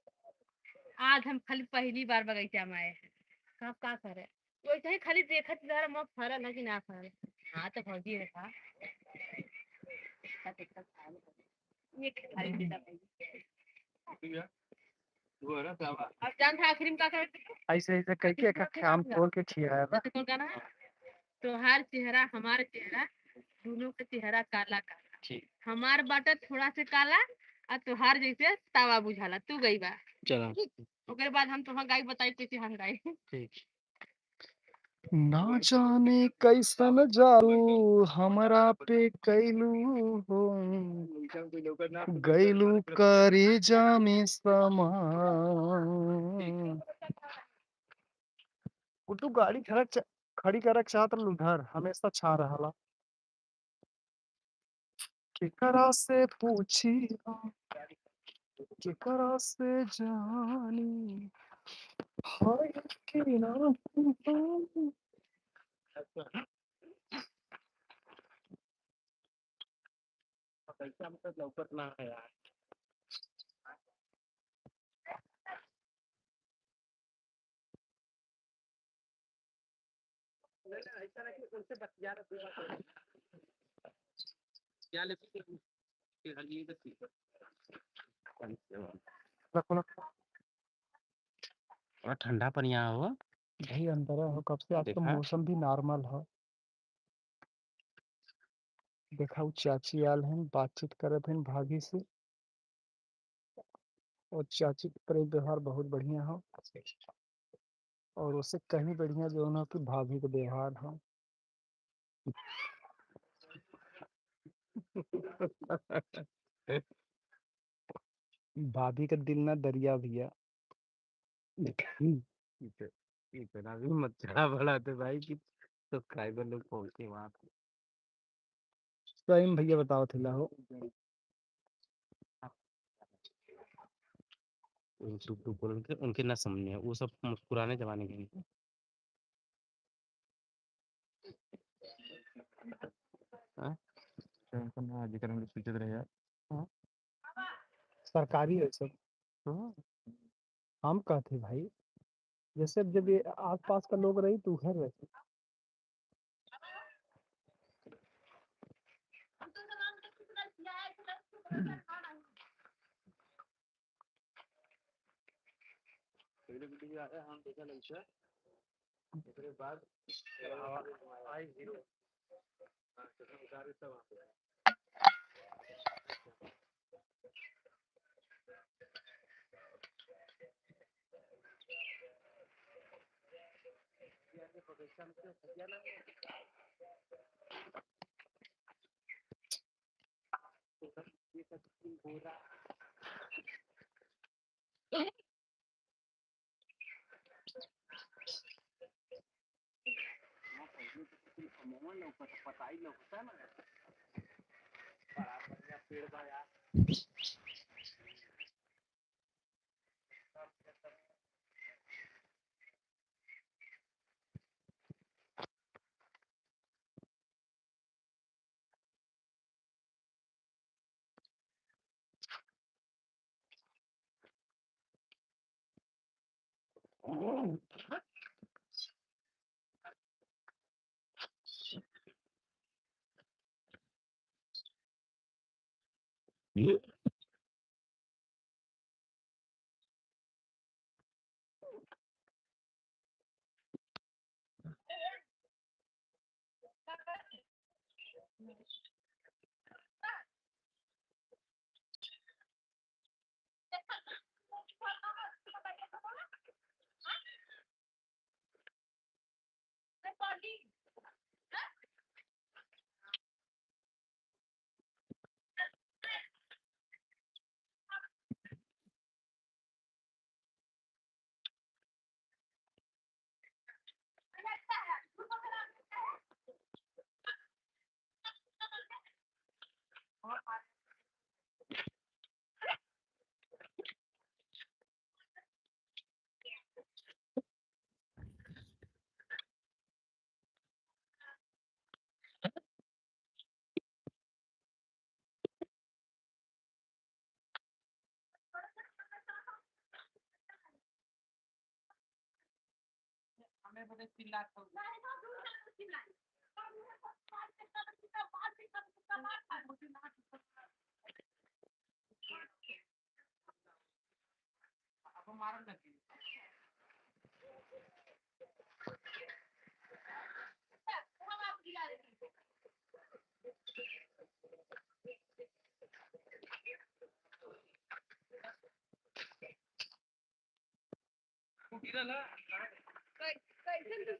आज हम खाली पहली बार बगीचा में आए हैं, तो अब का करे?" वैसे ही खाली देखत जा रहा, मौत फरल है कि ना फरल। हाँ, तो भौजी है का? ये खाली देखा भाई। अब जान था आखिरी में का करे? ऐसे, ऐसे कह के एक आम तोड़ के खियाया बा। तोहार चेहरा, हमार चेहरा, दोनों के चेहरा काला काला। ठीक। हमार बाटे थोड़ा से काला, आ तोहार जैसे तावा बुझाला। तू गई बा। चला। ठीक। ओकरे बाद हम तोहार गाई बताई, कैसे हम गाई। ठीक। ना जाने कैसन जादू हमरा पे कैलू हो, गैलू करेजा में समा। गुड्डू, गाड़ी खड़ा च-, खड़ी करे के चाहत रहलू उधर, हमेशा छा रहला। केकरा से पूछी हम, केकरा से जानी, हाय के ना हम। पैसा मतलब लौकत ना है यार। रखो ना। थोड़ा ठंडा पनिया हो। यही अंदर हो, कब से आज तो देखा। मौसम भी नॉर्मल हो। देखा, उ चाची आल हन, बातचीत करत हन भाभी से। और चाची के प्रेम व्यवहार बहुत बढ़िया हो, और उससे कहीं बढ़िया जो उन्हों की भाभी के व्यवहार हो। भाभी का दिल ना दरिया भैया। इतना भी मत चढ़ा बढ़ा दे भाई कि सब्सक्राइबर लोग पहुंचे वहां पे। सही में भैया बताओ थिला हो। उन टुक टुक बोल के उनके ना समझ में, वो सब पुराने जमाने के हैं। हाँ? सरकारी है सब। हाँ। हम कहते भाई, जैसे अब जब ये आसपास का लोग रही तो घर रहते। पहले वीडियो आया, हम देखा नहीं था। एकरे बाद आई हीरो। हाँ, तो हम उतारे तब हम कै-, कैसन तू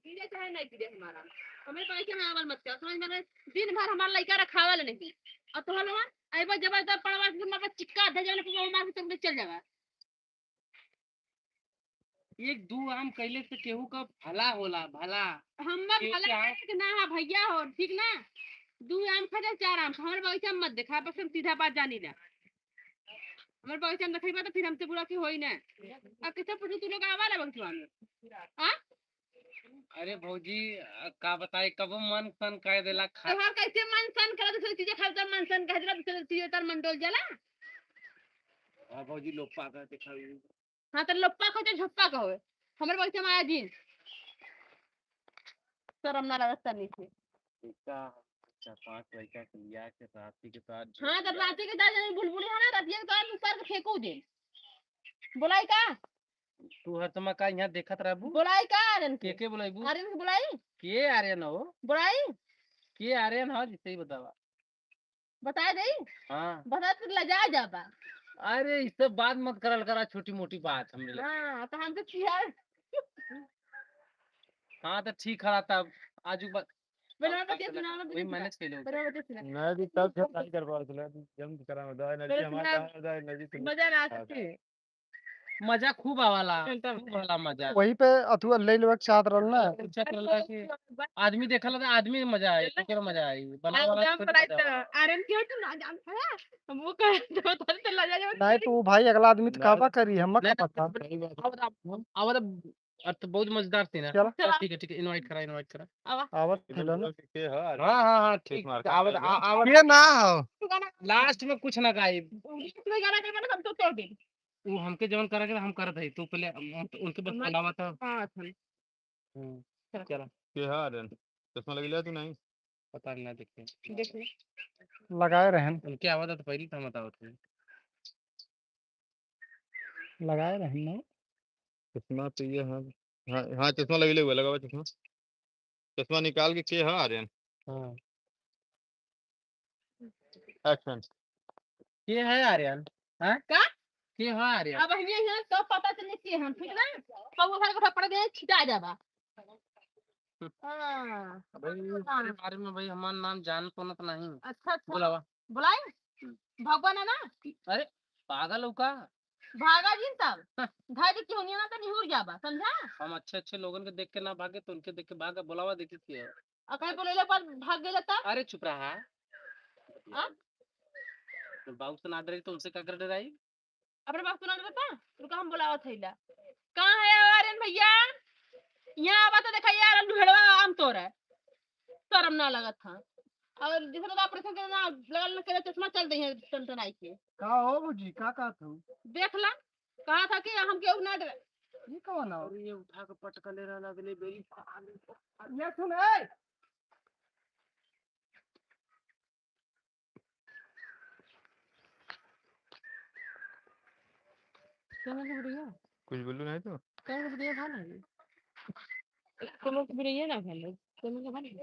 गिरे चाहे नहीं गिरे हमारा, हमें तो ऐसे में आवल मत कर, समझ में? दिन भर हमारा लइका रखावल नहीं, और तोहर लोगन अइबा जबरदस्त पड़वा से मार चिक्का दे जाने पे मार के तुम चल जावा। एक दू आम कैले से केहू का भला होला, भला। हमार केहू भला के आम करे के ना है भैया हो, ठीक ना? दू आम खा जा, चार आम खा, हमारे बगीचा में मत देखा, बस हम सीधा बात जानी ना। हमारे बगीचा में देखा तो फिर हमसे बुरा की होई ना। अब कैसे पूछू तू लोग आवा ला बगीचा में? हाँ? अरे भौजी, अ, का बताई, कबो मन सन कह देला खा। तोहार कैसे मन सन करा, दूसरी चीजें खाए तो मन सन कह देला, दूसरी चीजें तर मन डोल जाला। हाँ भौजी, लोग पागल दिखाई। हाँ, तो लोप्पा कहो चाहे झोप्पा कहो, हमरे बगीचा में आया जिन। शर्म ना लगत तनी से। बेटा, चार पांच लड़का के लिया के राती के साथ हाँ, तो राती के साथ जब बुलबुली है ना, राती के साथ उतार के फेंकू दे। बोलाई का? तू हर समय का यहाँ देखत रहबू? बोलाई का आर्यन के? के के बोलाइबू? आर्यन के बोलाई? के आर्यन हो? बोलाई? के आर्यन हो, जिससे ही बतावा। बताए देई? हाँ। बता, तू लजा जाबा। अरे, ई सब बात मत करल करा, छोटी मोटी बात हमरे लगे। हाँ, तो हमसे किया। हाँ, तो ठीक है, तब आजू बा-, बिना बतिया सुना, वही बिना manage कर लो। बिना बतिया सुना। नहीं जी, तब से नहीं कर पावत, जम करा में दवाई नहीं, बिना हमारे सुना। दवाई नहीं जी, तुम मजा ना हाँ। आती। मजा खूब आवाला, चलता खूब होला मजा। वही पे अथुआ ले लेवे के चाहत रहल ना। पूछत रहल कि आदमी देखल त आदमी में मजा आई, केकरो मजा आई, बनावे वाला एकदम थोड़ी मजा आई। आर्यन के तो ना जानत है, हम वो कहे तो उधर से लजा जाओ। नहीं तो वो भाई अगला आदमी तो नहीं। कहबा करी, हम नहीं, का पता। सही बात है। आवत, आवत, अब तो बहुत मजेदार सीन है। चलो। चलो, ठीक है, ठीक है, invite करा, invite करा। आवा। आवत है ना। के है? हाँ, हाँ, हाँ, ठीक। मार के आवत, चल गया। आ-, आवत। ये ना हो। तू गाना last में कुछ ना गाई। तू गाना गाना हम तो तोड़ दे। उ हमके जवन करे के हम करत हई, तू पहले हम, हम तो उनके बस हमार बुलावा था। हाँ, अच्छा। हम्म, चलो। चला। के है आर्यन? चश्मा लगइले तू नहीं? पता नहीं, ना देखे। देख ले। लगाए रहन। उनके आवाज तो पहले तो हम बतावत हई। लगाए रहन ना। चश्मा तो ये है। हाँ, हाँ, चश्मा लगइले हुए, लगावा चश्मा। चश्मा निकाल के के है आर्यन? हाँ। Action। के है आर्यन? हाँ? का? के है आर्यन? अब हम ये हैं, तो पता चले के हम, ठीक ना? कौआ घर को थप्पड़ दे, छिटा जाबा। हाँ। भाई, हाँ। इसके बारे में भाई हमार नाम जान पानत नहीं। अच्छा, अच्छा। बुलावा। बुलाई? हम्म। भगवान है ना? अरे, पागल हो का? भागा जिन तब। हाँ। धाय दे केहुनिया ना तो निहुर जाबा, समझा? हम अच्छे अच्छे लोगन के देख के ना भागे, तो उनके देख के भागा, बुलावा देखी के है। आ कहीं बोलेले पर भाग गइला तब? अरे चुप रहा। हाँ? तो बाबू से ना डराई तो उनसे का कर डराई? अपने बाप से ना डरता? रुका हम बुलावत हईला। कहाँ है आर्यन भैया? यहाँ आवा तो देखा यार लुहेड़वा आम तोड़ है। शर्म ना लगत था। और जिसने तो ऑपरेशन करना लगल न करे चश्मा चल दे है टन टन आई के। का हो भौजी, का कहत हो? देख ला, कहा था कि हम केहू ना डरे। ये कौन हो? अरे ये उठा के पटकले रहला अगले बेरी। ये सुन, ए! चैनल के वीडियो। कुछ बोलू नहीं तो। चैनल के वीडियो भा नहीं। चैनल के वीडियो ना भा नहीं। चैनल के भा नहीं।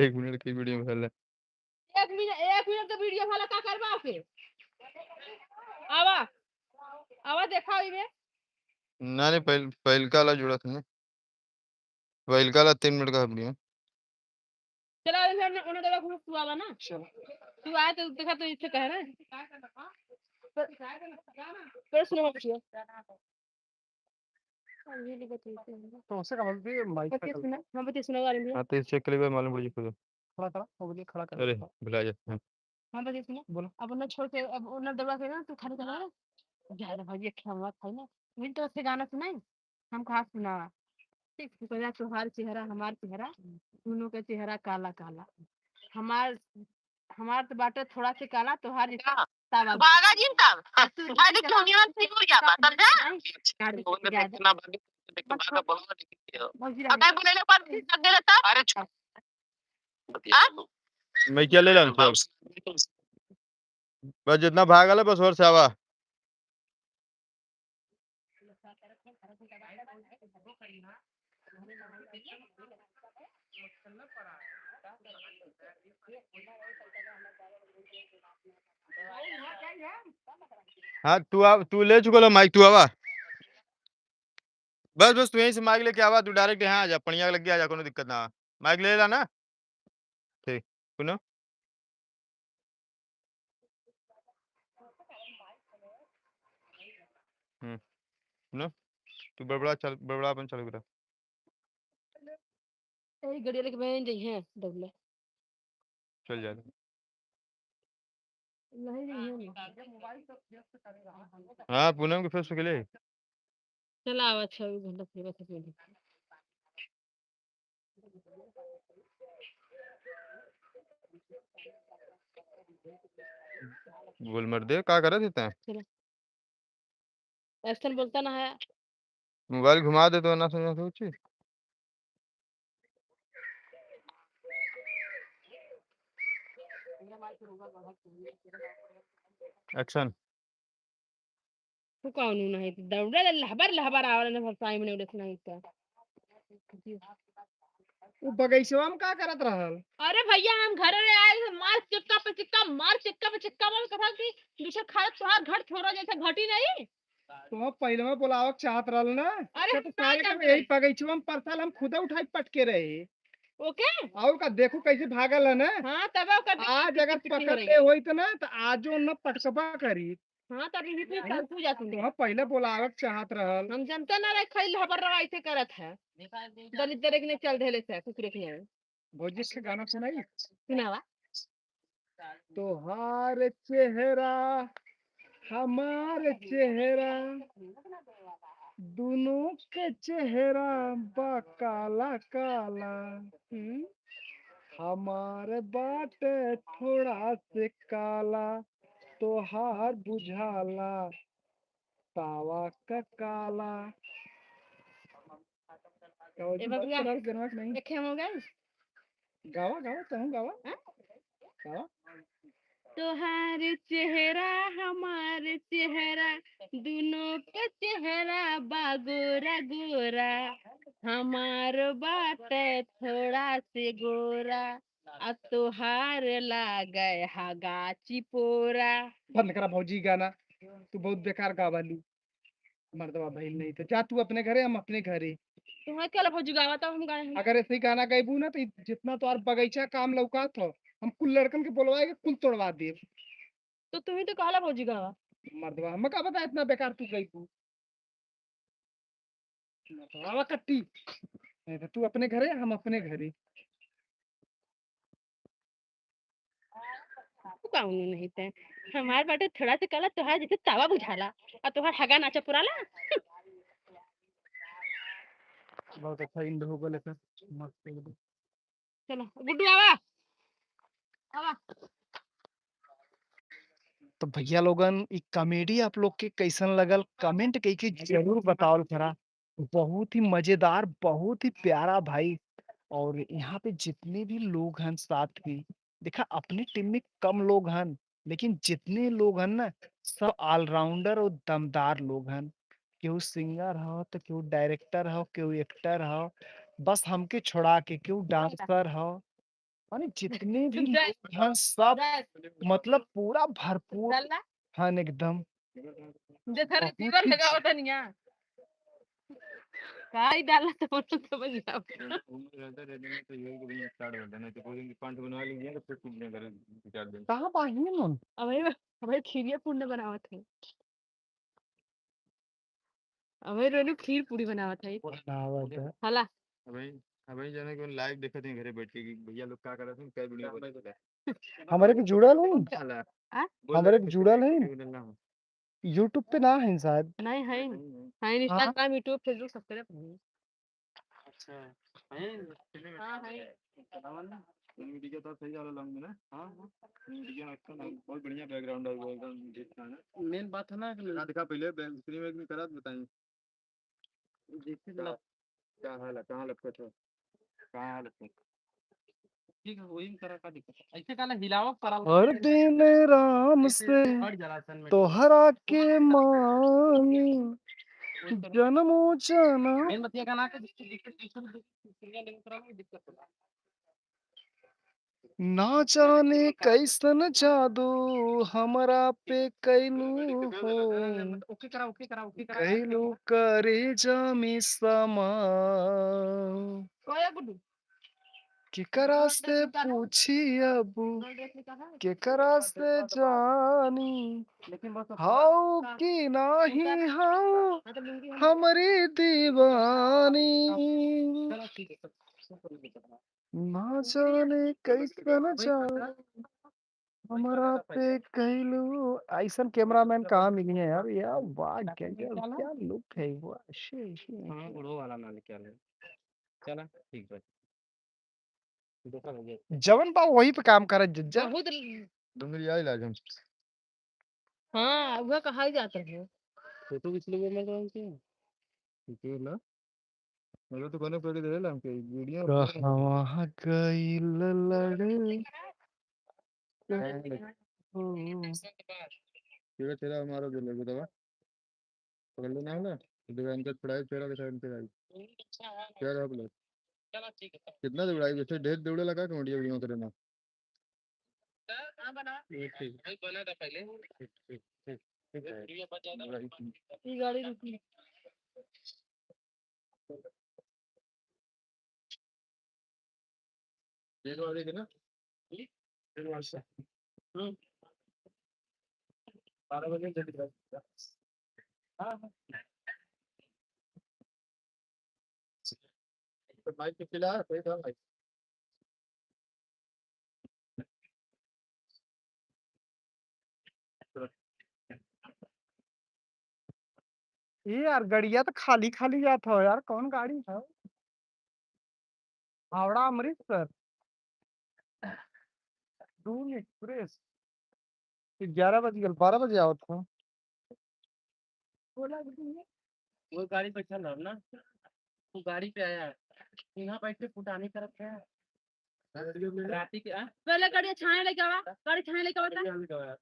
एक मिनट की वीडियो भा ले। एक मिनट, एक मिनट के वीडियो भा ले, का करबा ओके? आवा। आवा देखा इमे। ना, नहीं, पहल-, पहलका ला जुड़ा था ना। पहिलका ला तीन मिनट का वीडियो। चला, अभी हमने, उन्हें देखा, तू आवा ना। चलो। तू आए तो देखा, तो इससे कह रहा है। पर, पर सुनो, बच्चियों। तो उसे का बोलती है, माइक पे बच्चियों कर। सुना, हाँ, बच्चियों सुना, आ रही है। हाँ, तो इस चेक के लिए मालूम पड़ जाए खुद। खड़ा करा, वो बोलिए, खड़ा करा। अरे, भुला जाते हैं। हाँ, बच्चियों सुना। बोलो। अब उन्हें छोड़ के, अब उन्हें दौड़ा के ना, तू खाली चला। जा रे भाई, ये खेलवा खाई ना। वही तो से गाना सुनाई। हम कहा सुनावा। ठीक, तू कह जा, "तोहार चेहरा, हमार चेहरा, दोनों के चेहरा काला काला। हमार, हमार तो बाटे थोड़ा से काला, तोहार जैसे का? तावा बा।" भागा जिन तब। तू भाई, देख, दुनिया में फिर जा बा, समझा? नहीं, गाड़ी बोल दे, जा, जा। इतना भागे, देख, बस भागा, हो। बोलवा नहीं दिया। भौजी अब रहे। नहीं बोले ले, पर फिर लग गया था। अरे, छो-, बतिया हाँ? मैं क्या ले लाऊं, छोड़? बस जितना भागल है, बस और से आवा। हाँ, तू आ, तू ले चुकल हो माइक, तू आवा। बस, बस, तू यहीं से माइक लेके आवा, तू डायरेक्ट यहाँ आ जा, पनिया लग गया, आ जा, कोनो दिक्कत ना। माइक ले ला ना। ठीक, सुनो। हम्म, सुनो, तू बड़बड़ा चल, बड़बड़ा अपन चालू करा। यही गड़िया लेके बहन जइहे, डबले। चल जा। नहीं, नहीं, नहीं। हाँ, पूनम के Facebook ले। चला, आवा, छह घंटा फिर बस बोली। बोल मर्दे, का करत है तैं? चला। ऐसन बोलता ना है। मोबाइल घुमा दे तो ना समझा सोची। एक्शन। तू कौन हूँ नहीं तो दौड़े ले लहबर लहबर आवल न भरसाई मने उड़े सुनाई तो। उ बगैचवा में का करत रहल? अरे भैया, हम घरे रे आए, मार चिक्का पे चिक्का, मार चिक्का पे चिक्का, मार कथा कि दूसरे खाए तोहार घर छोड़ा जैसे घटी नहीं। तो हम पहिले में बोलावक चाहत रहल ना। अरे तो हम ना सारे के जानत यही रही। बगैचवा में परसाल हम खुदे उठाई पटके रहे। ओके? और का देखो कैसे भागल है ना। हाँ, तब ओकर आज अगर पकड़ ले होई तो ना, तो आजो न पटकबा करी। हाँ, तब यही पे हैं? कल पूजा सुन। तो हम पहिले बोलावक चाहत रहल। हम जनते ना रहे, खैल हबर रवा ऐसे करत है। दलित दरे के ने चल देले से, कुकुरे के नहीं। भौजी के गाना सुनाई? सुनावा। तोहार चेहरा, हमार चेहरा, दोनों के चेहरा बा काला काला। हम्म। हमार बाटे थोड़ा से काला, तोहार बुझाला तावा का काला। का ए भौजी, बबुआ, बड़ा गनवा के नहीं? देखे हम हो गए? गावा, गावा, तहूँ गावा। हाँ? गावा। तोहार चेहरा, हमार चेहरा, दोनों के चेहरा बा गोरा गोरा। हमार बाटे थोड़ा से गोरा, आ तोहार लागे हगा चिपोरा। बंद करा भौजी गाना, तू बहुत बेकार गावालू। मर्दवा भइल नहीं तो जा तू अपने घरे, हम अपने घरे। तुम्हारे क्या भौजी गावा, तब हम गाए हैं। अगर ऐसे ही गाना गइबू ना, तो जितना तोहार बगैचा काम लौकात हो, हम कुल लड़कन के बोलवाए के कुल तोड़वा देब। तो तुम्ही तो कहला भौजी गावा। मर्दवा, हम का बता इतना बेकार तू गइबू। मर्दवा कट्टी। नहीं तो तू अपने घरे, हम अपने घरे। तू काउनो नहीं ते। हमार बाटे थोड़ा से काला, तोहार जैसे तावा बुझाला, और तोहार हगा नाचा पुराला। बहुत अच्छा इंड हो गल एकर, मस्त एकदम। चलो, गुड्डू आवा। आवा। तो भैया लोगन, ई comedy आप लोग के कैसन लगल, comment कइके जरूर बतावल करा। बहुत ही मजेदार, बहुत ही प्यारा भाई। और यहाँ पे जितने भी लोग हैं साथ में, देखा, अपनी टीम में कम लोग हन, लेकिन जितने लोग हन ना, सब ऑलराउंडर और दमदार लोग हन। केहू सिंगर हो, तो केहू डायरेक्टर हो, केहू एक्टर हो, बस हमके छोड़ा के केहू डांसर हो। माने जितने भी लोग हन, सब मतलब पूरा भरपूर हन एकदम। देखा रे, बहुत फीवर ही लगा होता नहीं है। काई डाला तो बोलो, समझ जाओ। उम्र रहता, रहता नहीं तो ये भी स्टार्ट हो जाता, नहीं तो कोई दिन पांच बनवा लेंगे तो फिर कुछ नहीं करें, दो चार दिन। कहाँ पाही नून? अबे, अबे खीरिया पूरी बनावत है। अबे रोनू खीर पूरी बनावत है। बनावत है। हला। अबे, अबे जाने के लाइव देखत हैं घरे बैठ के कि भैया लोग का करत हैं, क्या वीडियो बनत है। हमरे के जुड़ल है? हला। आ? हमरे के जुड़ल है? जुड़ल ना हो। YouTube पे ना है शायद। नहीं है। नहीं, नहीं। हाँ, हाँ। Instagram, YouTube, Facebook सब करे अपने। अच्छा, है, हाँ, है। चलावा ना। मीडिया तो सही वाला लाऊंगा ना। हाँ, हाँ। मीडिया अच्छा ना, बहुत बढ़िया बैकग्राउंड है वो एकदम ठीक ठाक है। मेन बात है ना कि लगा दिखा पहले, बैक स्क्रीन में करा तो बताइए। देखिए का, ना। का हाल है, कहाँ लटकत है? कहाँ हाल है? ठीक है, वही में करा, का दिक्कत है? ऐसे काला हिलावा पड़ा हुआ हर है। दिन राम ऐसे से हट जाला सन में। तोहरा के मांगी वही करो। जन्मों जन्म। मेन बतिया गाना के जिससे दिक्कत, जिससे दिक्कत, दिक्कत, दिक्कत, दिक्कत होला। ना जाने कैसन जादू हमरा पे कैलू हो, ओके करा, ओके करा, ओके करा। कैलू करेजा में समा। ओए गुड्डू। केकरा से पूछी अब, केकरा से जानी, हाउ कि नाही हाउ हमरी दीवानी। ना जाने कैसन जादू हमरा पे कैलू। ऐसन कैमरामैन कहाँ मिली है यार? यार वाह, क्या, क्या, क्या लुक है, वाह, शे, शे, हाँ, शे। बुढ़ो वाला ना लेके आ ले। चला, ठीक बा। देखा भैया। जवन बा वही पे काम करत जज्जा। बहुत ल- डुंगरी आई लाग हम। हाँ, वह कहा ही जात रहे। फोटो खींच लेबे मैं तो उनके। ठीक है ना। मतलब तो कोने पे दे रहे हमके वीडियो। कहवा गइल लड़े। तेरा, तेरा हमारा जो लोग दवा। पकड़ लेना है ना, तो देखा इनका छुड़ाए, तेरा देखा इनके भाई। तेरा आप लोग। कितना दौड़ाई, वैसे ढेर दौड़े लगा, कमेडिया वीडियो करे ना। ये ठीक। ठीक, ठीक, ठीक, ठीक है। ये गाड़ी रुकी। डेढ़ बजे के ना? डेढ़ बजे से। हम्म। बारह बजे जल्दी कर। हाँ, हाँ। तो माइक पे पिला, कोई था भाई। ए यार, गड़िया तो खाली खाली जात हो यार, कौन गाड़ी है? हावड़ा अमृतसर, दून एक्सप्रेस। ग्यारह बज गल, बारह बजे आवत हो। वो गाड़ी बैठल रहो ना, वो गाड़ी पे आया है, यहाँ बैठ के फुटानी करत है। राती के, आ? पहले गाड़ी छाने लेके आवा, गाड़ी छाने लेके आवा था।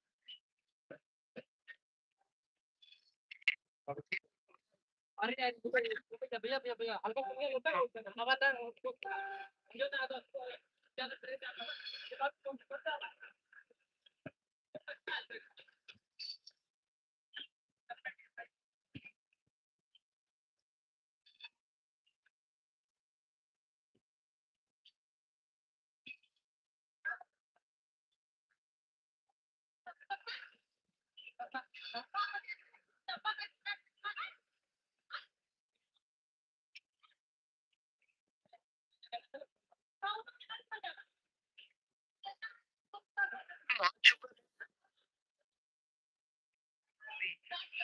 अरे यार, भैया, भैया, भैया, हल्का फुल्का होता है, हवादार हो, जो ना आता, ज्यादा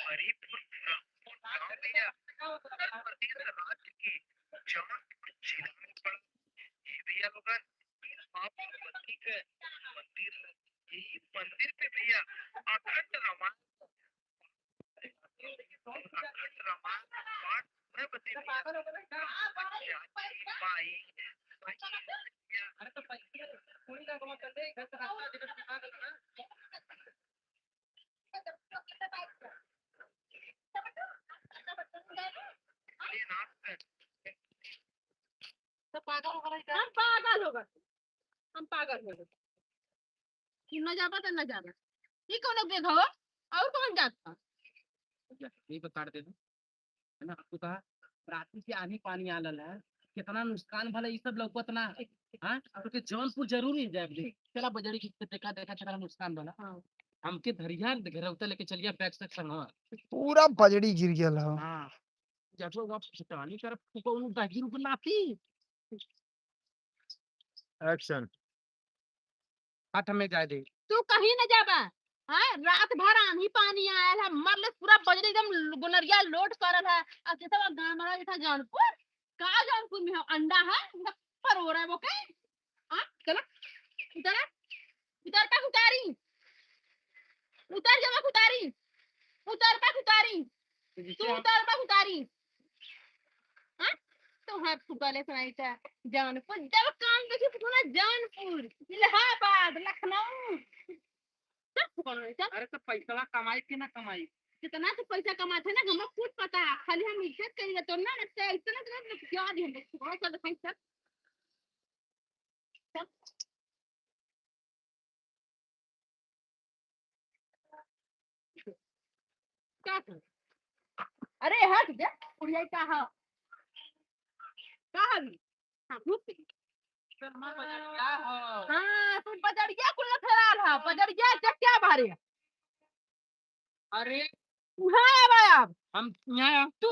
हरिपुर गांव भैया, उत्तर प्रदेश राज्य की जौनपुर जिला में पड़ा। ये भैया लोगन, ये बाबा पति के मंदिर है। यही मंदिर पे भैया अखंड रामायण, अखंड रामायण पाठ पूरा बते भैया। चाची, माई, भैया, तो पागल हो गए का? हम पागल हो गए, हम पागल हो गए। कि न जाबा तो न जाबा, ई कौनो बेघ हो? और कौन जात बा? ये बता दे दो, है ना, आपको कहा, राती के आनी पानी आलल है, कितना नुकसान भला, ई सब लौकत ना। हाँ, तो के जौनपुर जरूर ही जाए दे। चला बजड़ी की देखा, देखा कितना नुकसान भला। हाँ। हमके धरिया घेरौता लेके चलिया, बैग से संगवा। पूरा बजड़ी गिर गया हो। हाँ। जब वो आप फुटानी तरफ फुकौनू दही रुक लाती। Action। हट, हमें जाए दे। तू कहीं न जाबा। हाँ, रात भर आंधी पानी आयल है, मरले पूरा बजरी एकदम गुनरिया लोट करल है। अब जैसे वो गाँव हमारा जैसा जौनपुर, का जौनपुर में हो? अंडा है, उनका परोरा है वो के। हाँ, चला। उतरा, उतरता उतारी, उतर जावा उतारी, उतरता उतारी, तू उतरता उतारी। हाँ? तो हाथ फुकाले सुनाई था। जौनपुर, जब काम देखी तो सुना जौनपुर, इलाहाबाद, लखनऊ। सब फुकाले था। अरे तो पैसा कमाई कि ना कमाई? कितना तो पैसा कमाते ना, हमें खुद पता है। खाली हम इज्जत करेंगे तो ना, लगता है इतना तो ना, क्या दी हम लोग फुकाले था, दिखाई सर। का कर? अरे हट जा, बुढ़िया का हा? का हवी? हाँ, रुक। हाँ, तू बजरिया कुल फेराल हा, बजरिया जब क्या भारे? अरे, उहाँ आवा अब। हम यहाँ तू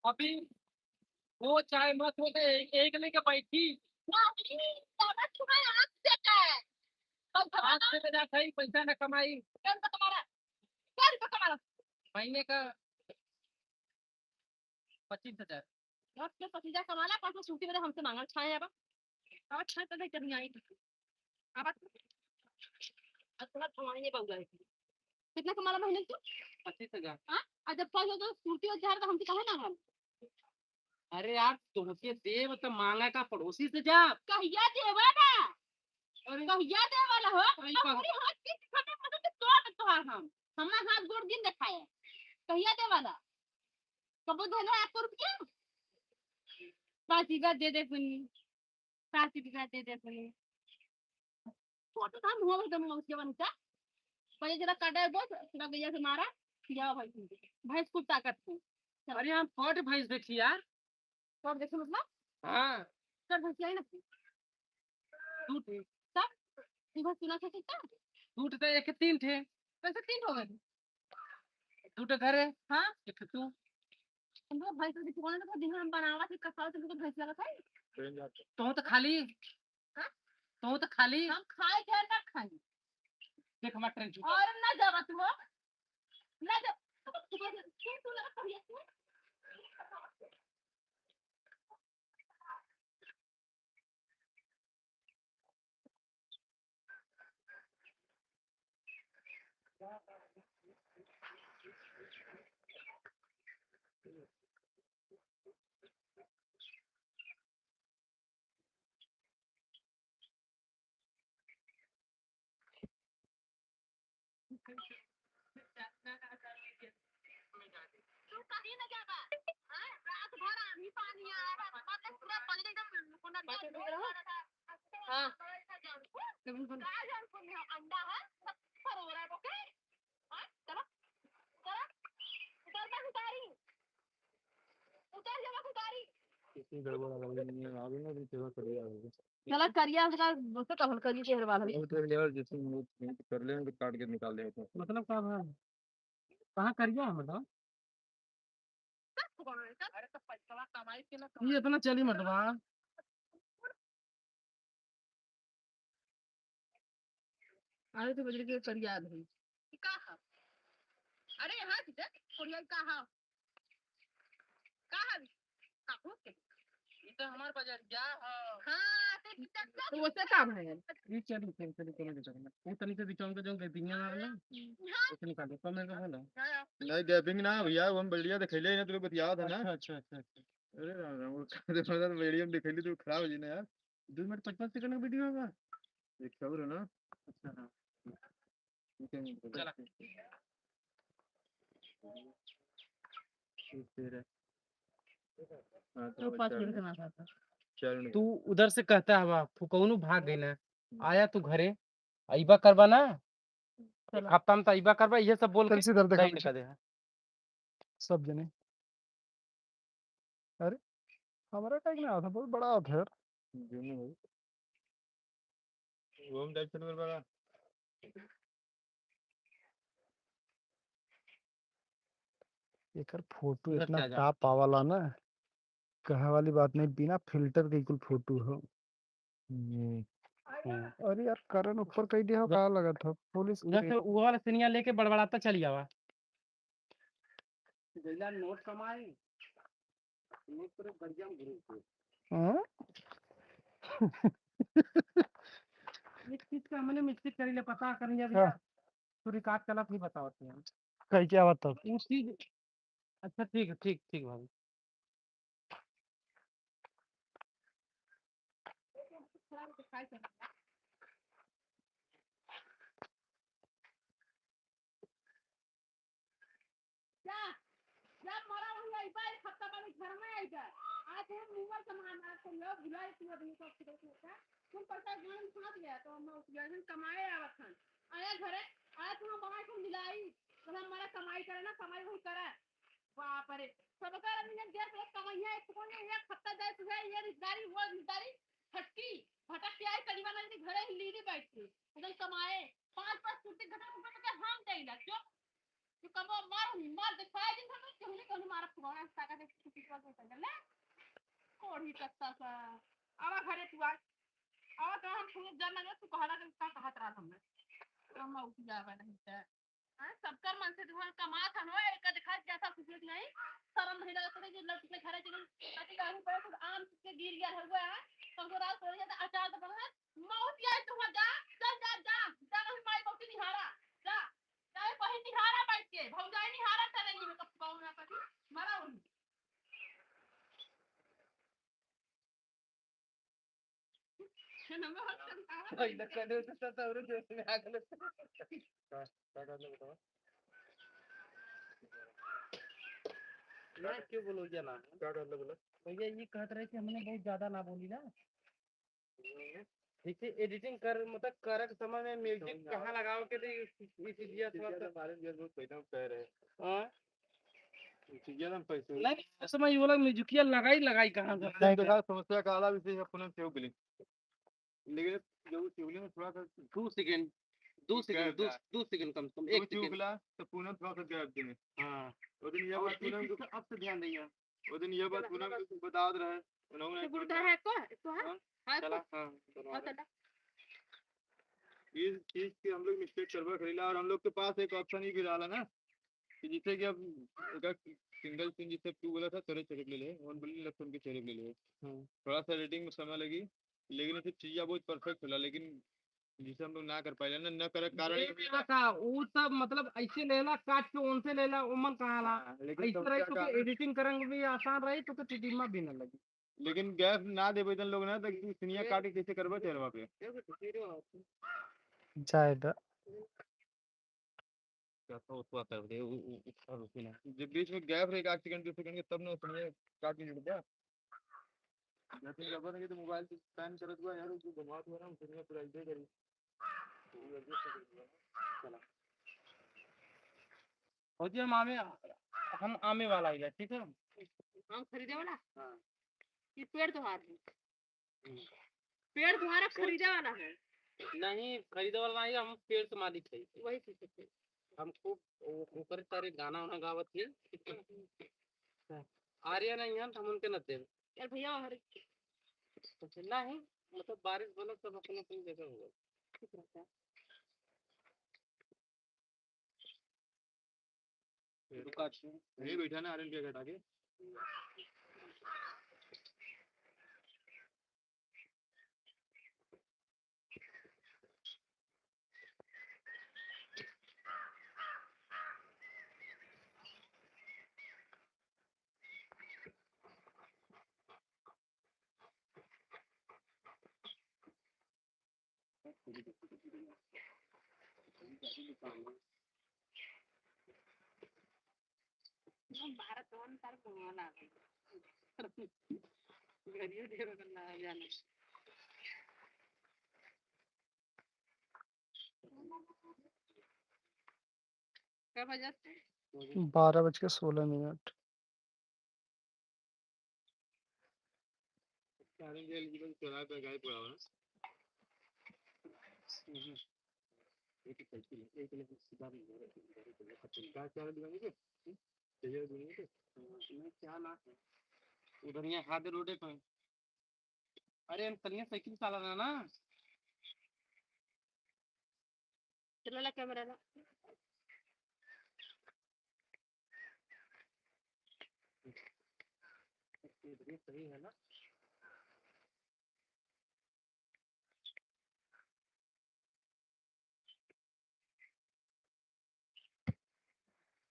अभी वो चाहे मत हो, तो एक, एक लेके बैठी। नहीं, दादा, तुम्हें आँख से का है? कल आँख से तो जाता ही, पैसा ना कमाई। कौन का तुम्हारा? कौन का तुम्हारा? महीने का पच्चीस हजार। दस के पच्चीस हजार कमाला, पाँच सौ सूती में हमसे मांगल छाए अब। अब छाए तो नहीं करनी आई। अब अब थोड़ा थमाई नहीं बउआ है। कितना कमाला महीने तू? पच्चीस हजार। हाँ? और जब पाँच सौ सूती हो जा रहा तो हमसे काहे मांगल? अरे यार, तुमके देव तो मांगा का पड़ोसी से जा। कहिया देवा ना? अरे। कहिया देवा ना हो? अरे, अब पूरी हाथ की खत्म, खत्म तो तोड़ दे तोहार हम। हमारा हाथ गोड़ दिन दिखाए। कहिया देवा ना? कबो धन है आपको रुपया? पाँच बीघा दे दे सुनी, पाँच बीघा दे दे सुनी। तो तो काम हुआ एकदम मौत जवन का। पहले जरा काटा है बस, पूरा गैया से मारा, जाओ भाई तुम। भैंस खूब ताकत है। अरे हम फट भैंस देखी यार। फट देखे मतलब? हाँ। सर भैंस आई ना। दू ठे। तब? तू भैंस सुना था कितना? दू ठे तो एक तीन ठे। कैसे तीन हो गए? दू ठे घर है। हाँ। एक ठे तू। हम लोग भैंस के दुकान में दिन में हम बनावा से कसाओ तो भैंस लगा था। तो तो खाली। हाँ? तो तो खाली। हम खाए थे ना खाए। देख हमार ट्रेन छूटा। और ना जावा तू हो। ना जा। तू, तू, तू, तू लगा था ये तू। तू कहीं न जाबा। हाँ, रात भर आंधी पानी आया है, मतलब पूरा बजरी एकदम कोना में हाँ। का जौनपुर में अंडा है, सब फरोरा है, ओके? हाँ, चलो, चलो, उतर जा उतारी, उतर जा उतारी। कितनी गड़बड़ आ गई है, आगे ना भी सेवा करिए आगे। चला करिया उसका, उसको कहल करिए चेहरे वाला। वो तो लेवल जैसे हम लोग कर लेंगे, काट के निकाल देंगे। मतलब का है? कहाँ करिया है मतलब? अरे तो पैसा कमाई के ना ये इतना चली मत बा। अरे तो बजरी के करिया है भाई। का है? अरे यहाँ से देख, कोरिया का है? का है? का हो के? ये तो हमार बजरिया हो। हाँ, तो चल, चल। तो वैसे काम है यार। ये चल, चल, चल, चल, चल, चल। वो तनी से बिचौन के जो गद्दियाँ मारना, हाँ। उसे निकाल दो, कम है तो बोलो। हाँ। नहीं, गैपिंग ना भैया, वो हम बढ़िया दिखैले ना, तू बतियावत है ना। अच्छा, अच्छा, अच्छा, अच्छा। अरे राम, राम, वो कहते मतलब बढ़िया हम दिखैले, तू खराब हो जी ना यार। दो मिनट पचपन सेकंड का वीडियो होगा। एक सबर है ना। अच्छा, हाँ। चला। हाँ, तो तो पाँच मिनट का ना था। चार मिनट। तू उधर से कहता हवा, फुकौनू भाग गई ना, हम्म। आया तू घरे, अइबा करबा ना, एक चला। हफ्ता में तो अइबा करबा, ये सब बोल के कैसे इधर देखा साइन पीछे? कर दे। सब जने। अरे, हमरा काहे के ना आवत है? बहुत बड़ा आवत है यार। जूम नहीं होई। वो हम टाइप से बड़ा। एकर फोटो उधर इतना से आ जा। टॉप आवाला ना, कहे वाली बात नहीं, बिना फिल्टर के कुल फोटो हो। हम्म। हाँ। अरे यार, करन ऊपर कई दिया हो, उधर, का लगत हो? पुलिस उधर के से वो वाला सिनिया लेके बड़बड़ाता चली आवा। गइला नोट कमाए, नोट पर बढ़िया ग्रुप है। हाँ? एक चीज का हमने मिस्टेक करी ले, पता करी ले हाँ। भैया। तू रिकॉर्ड चलत नहीं बतावत है। कहीं क्या बात तब? वो चीज, अच्छा, ठीक है, ठीक, ठीक भाई। जा, जा, मरा वहीं अइबा, एक हफ्ता बाद घर में अइबा। आज हम मुंगल के मार मार के लोग भुलाए तू आदमी को फिर तू का। तुम पैसा गान फांस गया तो हम उस जैसे कमाए आवत हन। आया घरे, आया तू हम बना के मिलाई, तो हम मरा कमाई करे ना, कमाई वही करे। बाप रे, सब कर आदमी ने देख ले कमाइया, एक कोने एक हफ्ता जाए तू है, ये रिश्तेदारी, वो रिश्तेदारी, फटकी, भटक के आई, करीबन आई घरे ही लीली बैठ के, एकदम कमाए, पाँच पाँच कुर्सी घटा घटा के हम देला, जो तू कबो मार, मार दिखाई दिन भर में केहू ने केहू मारत तू, हमरा ताकत है, तू पीछे से चल ले। कोढ़ी कत्ता सा। आवा घरे तू आज। आवा तो हम सुनत जर लगे, तू कहला के का कहत रहल हमने। हम उठ जावे नहीं ते। हाँ, सबकर मन से तू कमात हन हो, एक देखा जैसा खुशी नहीं, शर्म नहीं लगत रहे, जो लड़की के घरे चले, कति गाड़ी पर खुद आम के गिर गया हुआ है, तुमको रात सोने जाता अचार तो बना, मौत ये तू जा, चल जा, जा, जा, नहीं माई बाप की निहारा, जा। चाहे बहिन निहारा बैठ के, भौजाई निहारा करेली में कब पाऊ ना कभी, मरा वही। भाई, लग कर दे, तो, तो, तो, जो इसमें आग लग। का, का कर ले बताओ? मैं क्यों बोलूँ जना? का कर ले बोला? भैया, ये कहत रहे कि हमने बहुत ज्यादा ना बोली ना। जैसे एडिटिंग कर, मतलब, करत समय में म्यूजिक कहाँ लगावे के, तो इस, इस चीजिया थोड़ा सा। हमारे लिए बहुत पैसा कह रहे हैं। हाँ? चीजिया हम पैसे नहीं, उस समय ये वाला म्यूजिकिया लगाई, लगाई कहाँ से? नहीं, देखा, समस्या का आला विषय है, पुनः सेव के लिए। लेकिन जब वो शिवलिंग में थोड़ा सा दो सेकंड, दो सेकंड, दो, दो सेकंड कम से कम, एक सेकंड। तो पूनम थोड़ा सा गैप देने। हाँ। वो दिन ये और बात एक पूनम चीज को का अब से ध्यान रहिए। वो दिन ये बात पूनम को बतावत रहे, उन्होंने तो गुर्दा है को, तो है? हाँ? हाँ, चला, को? हाँ, हाँ, चला। इस चीज के हम लोग मिस्टेक करबा करेला, और हम लोग के पास एक ऑप्शन ही भी रहला ना, कि जैसे कि अब एक सिंगल सीन, जैसे तू बोला था, तेरे चेहरे पे ले ले, वन बोली लक्षण के चेहरे पे ले ले। हाँ। थोड़ा सा एडिटिंग में समय लगी, लेकिन ऐसे चीज़ें बहुत परफेक्ट होला, लेकिन जिसे हम लोग ना कर पाइला ना, ना करे कारण ये ये भी लेला का, ऊ सब मतलब ऐसे लेला, काट के उनसे लेला, ओमन कहाला। हाँ, लेकिन ऐसे रही तो का एडिटिंग करंग भी आसान रही, तो के टिटिमा भी ना लगी। लेकिन गैप ना देबे तन लोग ना, तो सीनिया काट के कैसे करबे चेहरवा पे? जाए दा। क्या था, उसको आता है, वो, वो, वो, उसका रुकी ना। जब बीच में गैप रहे एक आध सेकंड, दो सेकंड के, तब ना सीनिया काट के जुड़ गया। जैसे रबर है, तो मोबाइल से स्कैन करत हुआ यार, उसको घुमात हुआ ना, उसने पूरा इधर करी। तो वो एडजस्ट कर दिया। चला। भौजी, हम आमे, हम आमे वाला आइला, ठीक है? आम खरीदे वाला? हाँ। ये पेड़ त्योहार है। हम्म। पेड़ त्योहार अब खरीदे वाला है। नहीं, खरीदे वाला नहीं, हम पेड़ के मालिक है। वही चीज है। हम खूब ओ-, ओकरे सारे गाना वाना गावत ही। आर्या नहीं है, तो हम उनके न देब। यार भैया, हर नहीं, मतलब, बारिश बोलो, सब अपने अपनी जगह होगा। ठीक रहता है। रुका, यहीं बैठा ना, आर्यन के हटा के। भारत भवन तार कुआं लागल। गरियो ढेर होगल ना जाने। का बजत? बारह बज के सोलह मिनट। उधर यहाँ हादे रोडे पर। अरे, हम तनिया साइकिल चला रहा ना। चला ला कैमरा ला। ये सही है ना?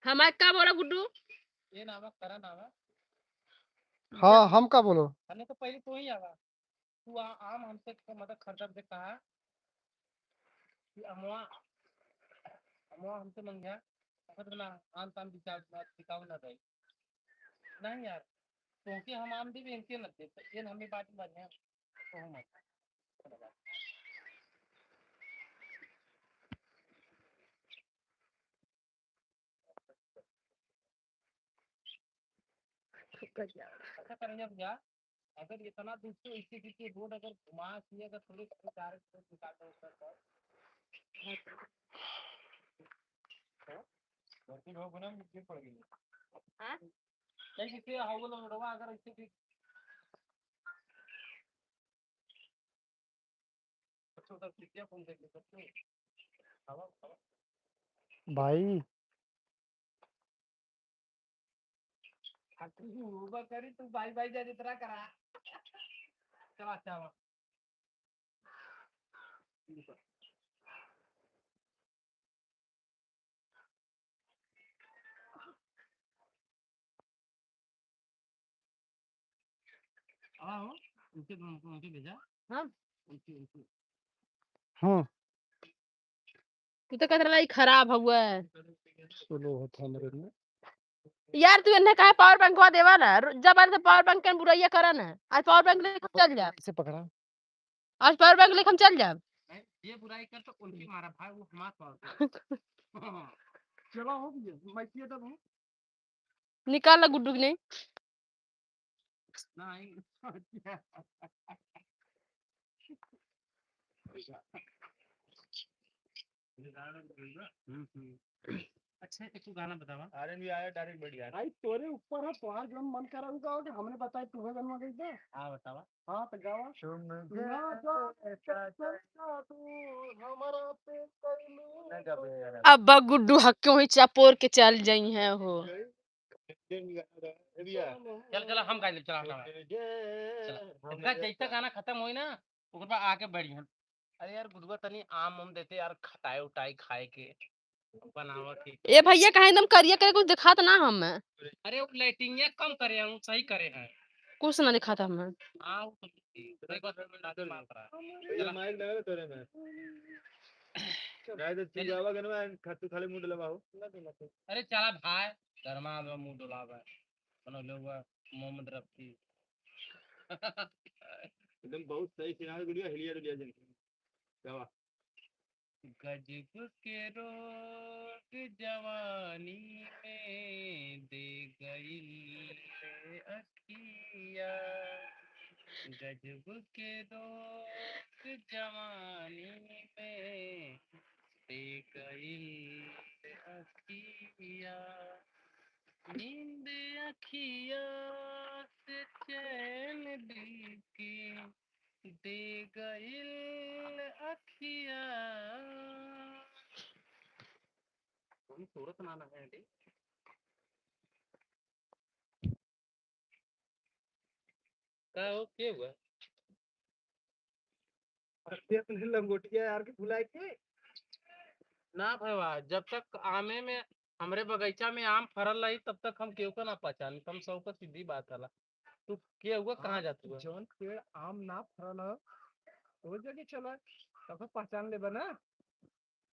हमार का बोला गुड्डू? ये नावा, करा नावा। हाँ, हम का बोलो? अने तो पहले तू ही आवा। तू आ-, आम हमसे क-, मतलब खरीदब दे कहा कि अमवा, अमवा हमसे मंगिया, अगर ना आम ताम बिका-, बिकाऊ ना जाई। नहीं यार, तुमके हम आम देबे, इनके न दे, तो ये हमें बात बढ़िया, तो हम अच्छा करेंगे भैया, अगर इतना दूर से इसी की रोड अगर घुमा के अगर थोड़े से चार निकाल दो ऊपर पर, हाँ? गलती हो गुना में गिर पड़ गई। हाँ? नहीं, जैसे हाउ वाला रोडवा अगर ऐसे भी भाई। आ, तू ऊबर करी, तू भाई, भाई जा जितना करा। चला, चला। आओ, उनके, उनके, उनके भेजा। हाँ। उनके, उनके। हाँ। तू तो कहत रहला, "ई खराब हउए।" स्लो होत हमरे में। यार, तू एन्हे काहे पावर बैंकवा देवा ना? रो-, जब आने से पावर बैंक के बुराइया करा ना। आज पावर बैंक लेके हम चल जाब। इसे पकड़ा। आज पावर बैंक लेके हम चल जाब। नहीं, ये बुराई कर तो उनके मारा भाई, वो हमार पावर बैंक। चला हो भैया, मैं किया था वो। निकाल ला गुड्डू की नहीं। नहीं। हम्म, हम्म। अच्छा, एक ठो गाना बतावा। आर एन बी आया direct बैठ गया। भाई, तोरे ऊपर है, तोहार जौन मन करा उ गाओ, कि हमने बताए, तू है गनवा गई तो? हाँ, बतावा। हाँ, तो गावा। सुन ना जा, जा, जा, जा, तू हमारा पे कैलू। ना गावे यार। अब गुड्डू हक के वहीं चपोर के चल जाई हैं हो। ए भैया। चल, चल, हम गा ले, चला, चला। चला। इनका जैसा गाना खत्म होई ना, ओकर बाद आके बैठ जाए। अरे यार, गुडुआ तनी आम उम देते यार, खटाई उटाई खाए के, बनावा के। ए भैया, कहाँ एकदम करिया करे, कुछ दिखात ना हम। अरे, वो लाइटिंग ये कम करे हैं, वो सही करे हैं। कुछ ना दिखात हम। हाँ, वो तो एक बार मार रहा है। भैया, चला। माइक लगा ले तोरे में। गाय तो चल। चिल्लावा गनवा, खा-, तू खाली मुंह डलवा हो। अरे चला भाई, गरमा में मुंह डोलावा। कोनो लोग मोहम्मद रफी। एकदम बहुत सही सुना है गुड़िया, हिलिया डुलिया जन। क्या बात। गजब के रोग जवानी में दे गइल अखिया, गजब के रोग जवानी में दे गइल अखिया, नींद अखिया से चैन दिल के दे गइल अखिया। कौन सूरत नाना है रे? का हो, के हुआ? अरे, अपने लंगोटिया यार के भुलाए के? ना भैया, जब तक आमे में, हमरे बगीचा में आम फरल रही, तब तक हम केहू का ना पहचानी, हम सबका सीधी बात हला। तू के हुआ, कहाँ हाँ, जात हुआ? जौन पेड़ आम ना फरल ह, वो जगह चला। तब तो पहचान लेबा ना?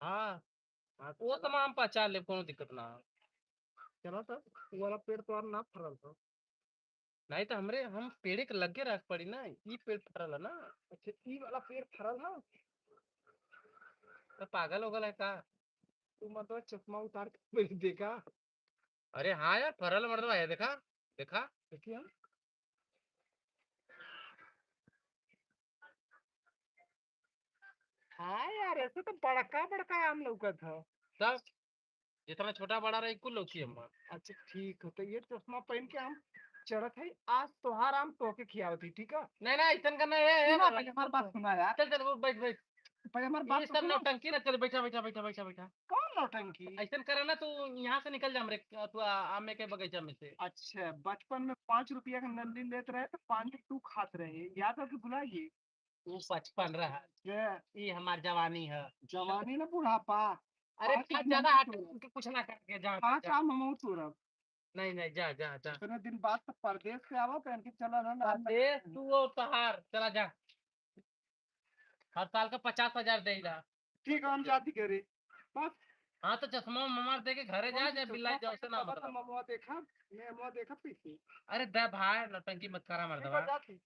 हाँ, हाँ, तो वो चला। तमाम पहचान ले, कोनो दिक्कत ना हो। चला तब, वो वाला पेड़ तो और ना फरल हो। नहीं तो हमरे, हम पेड़े के लगे रह पड़ी ना, ई पेड़ फरल है ना। अच्छा, ई वाला पेड़ फरल है? तो पागल हो गल है का? तू मतलब चश्मा उतार के मेरे देखा? अरे हाँ यार, फरल मर्दवा है, देखा, देखा। देखिए हम। हाँ यार, ऐसे तो बड़का बड़का आम लौकत है। तब जितना छोटा बड़ा रही, कुल लौकी अम्मा। अच्छा, ठीक हो, तो ये चश्मा पहन के हम चढ़त है, आज तोहार आम तोहके खियावत ही, ठीक है? नहीं, नहीं, ऐसन करना है, है, सुना, है। पहले हमार बात सुना यार। चल, चल, वो बैठ, बैठ। पहले हमार बात ये तो सब सुना। नौटंकी ना करे, बैठा, बैठा, बैठा, बैठा, बैठा। कौन नौटंकी? ऐसन करे ना, तू यहाँ से निकल जा हमरे, तू आ-, आमे के बगीचा में से। अच्छा, बचपन में पाँच रुपया का नल्ली लेत रहे, तो पाँच तू खात रहे, याद हो कि भुला गए? वो बचपन रहा। अच्छा। ये हमार जवानी है। जवानी ना बुढ़ापा। अरे, पाँच खा, ज्यादा हट, तोड़ब। उनके कुछ ना करके जा, पाँच जा। आम हमहू तोड़ब। नहीं, नहीं, जा, जा, जा। इतने दिन बाद तो परदेस से आवा, पहन के चला ना, ना, ना। परदेस तू वो तोहार, चला जा। हर साल का पचास हजार देइला। ठीक है, हम जाती घरे। बस। हाँ, तो चश्मा उम्मा मार दे के घरे जा, कौन सी जा, बिल्ला चश्मा? जाओ से ना पता मतलब। ममुआ देखा, मैं ममुआ देखा पीछे। अरे दे भाई, नौटंकी मत करा मर्दवा। ठीक है, जाती।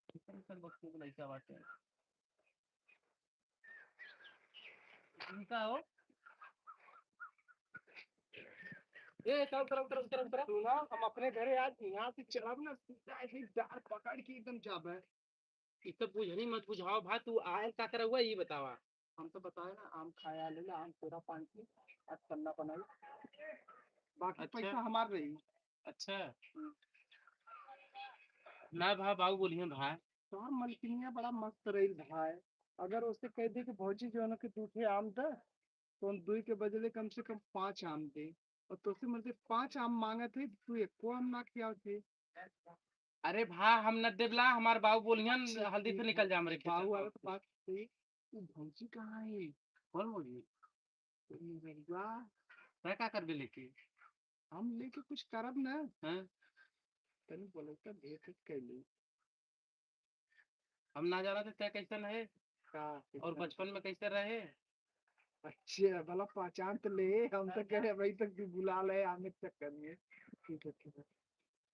कैसन बकचोद लइका बाटे। इनका हो? ए, उतरा, उतरा, उतरा, उतरा, उतरा। सुना, हम अपने घरे आज यहाँ से चलब ना, सीधा ऐसे ही डार पकड़ के एकदम जाबे। ई सब बुझनी मत बुझावा भा, तू आयल का करे हुआ, ई बतावा। हम तो बताए ना, आम खाए आले ला, आम तोरा पानी, आज सन्ना बनाई, बाकी अच्छा। पैसा हमार रही। अच्छा। हम्म। ना भा, बाबू बोलिहन भा। तोहर मलकिनिया बड़ा मस्त रही भाई, अगर उसे कह दे कि भौजी जो है ना कि दू ठे आम दे, तो उन दुई के बदले कम से कम पाँच आम दे, और तोसे मर्दे पाँच आम मांगत है, तू एको आम ना खियावत है। अरे भा, हम न देबला, हमार बाबू बोलिहन, अच्छा, हल्दी से ठीक निकल है। जा हमरे खेत बाबू से। आवे तो बात सही। उ भौजी कहाँ है? कौन भौजी? अरे वाह। तै का करबे लेके? हम लेके कुछ करब ना। हाँ। तनी बोले तो भेंट कर ली। हम ना जाना थे तै कैसन है? का? और बचपन में कैसे रहे? अच्छा, भला पहचान तो ले, हम तो कहे अभी तक तू बुला ले, आने के चक्कर में। ठीक है, ठीक है।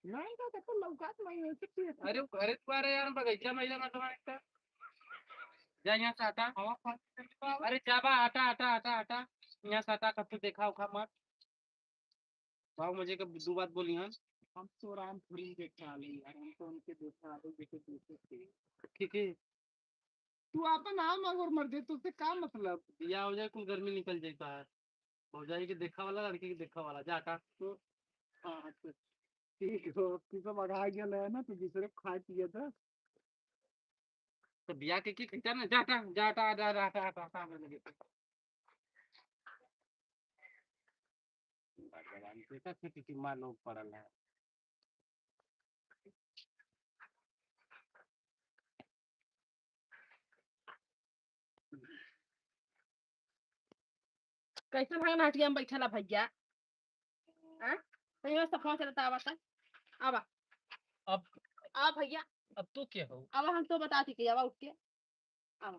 नहीं, तो देखो, लौकात नहीं है, कितनी अच्छी अरे, वो घरे दुआरे यार, बगीचा में अइला मर्दवा एक तो। जा यहाँ से हटा। हवा पानी अरे, जा बा, हटा, हटा, हटा, हटा। यहाँ से हटा, कब तू देखा उखा मत। बाबू मुझे के दू बात बोली, हाँ? हम तो राम थोड़ी देखा ले यार, हम तो उनके देखा ले, जैसे देखे थे। ठीक है। तू आपन आम अगर मर दे, तो उससे का मतलब? बियाह हो जाए, कुल गर्मी निकल जाए बाहर। भौजाई के देखा वाला, लड़की के देखा वाला, जा हटा। तो, हाँ, अच्छा। ठीक हो, तू सब अघा गया है ना, तो दूसरे को खाए पिए था। तो बियाह के की खींचा ना, जा हटा, जा हटा, जा, जा, हटा, हटा, हटा, हटा, हटा, हटा। भगवान, देखा खेती की माँ लोग पड़ल है। कैसन हंगना हटिया में बैठल है भैया? हाँ? कहियो से फोन चलता आवा था। आवा। अब आ भैया। अब तू के हो? आवा, हम तो बता दी कि आवा उठ के। आवा।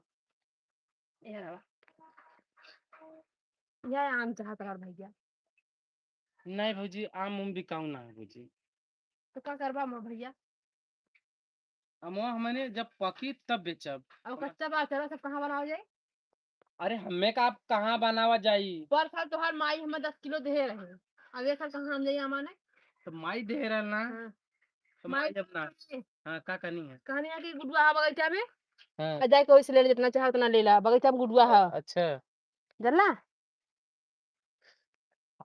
ये रहा। यह आम चाहत रहा भैया। नहीं भौजी, आम उम बिकाऊ ना है भौजी। तो का करबा मोर भैया? अमवा हमने जब पकी तब बेचब। अब कच्चा बा, अचारा सब कहाँ बनावा जाई? अरे हमें का आप कहाँ बनावा जाई? पर साल तोहार माई हमें दस किलो दे रहे, अब ये साल कहाँ हम जाई माने? तो माई दे रहे ना। हाँ। तो माई माई जब ना, हाँ, का कहनी है? कहनी है कि गुडुआ हा बगीचा में, हाँ। आ जाए के ओइसे ले ले, जितना चाहे उतना ले ला, बगीचा में गुडुआ हा। अच्छा। जानला?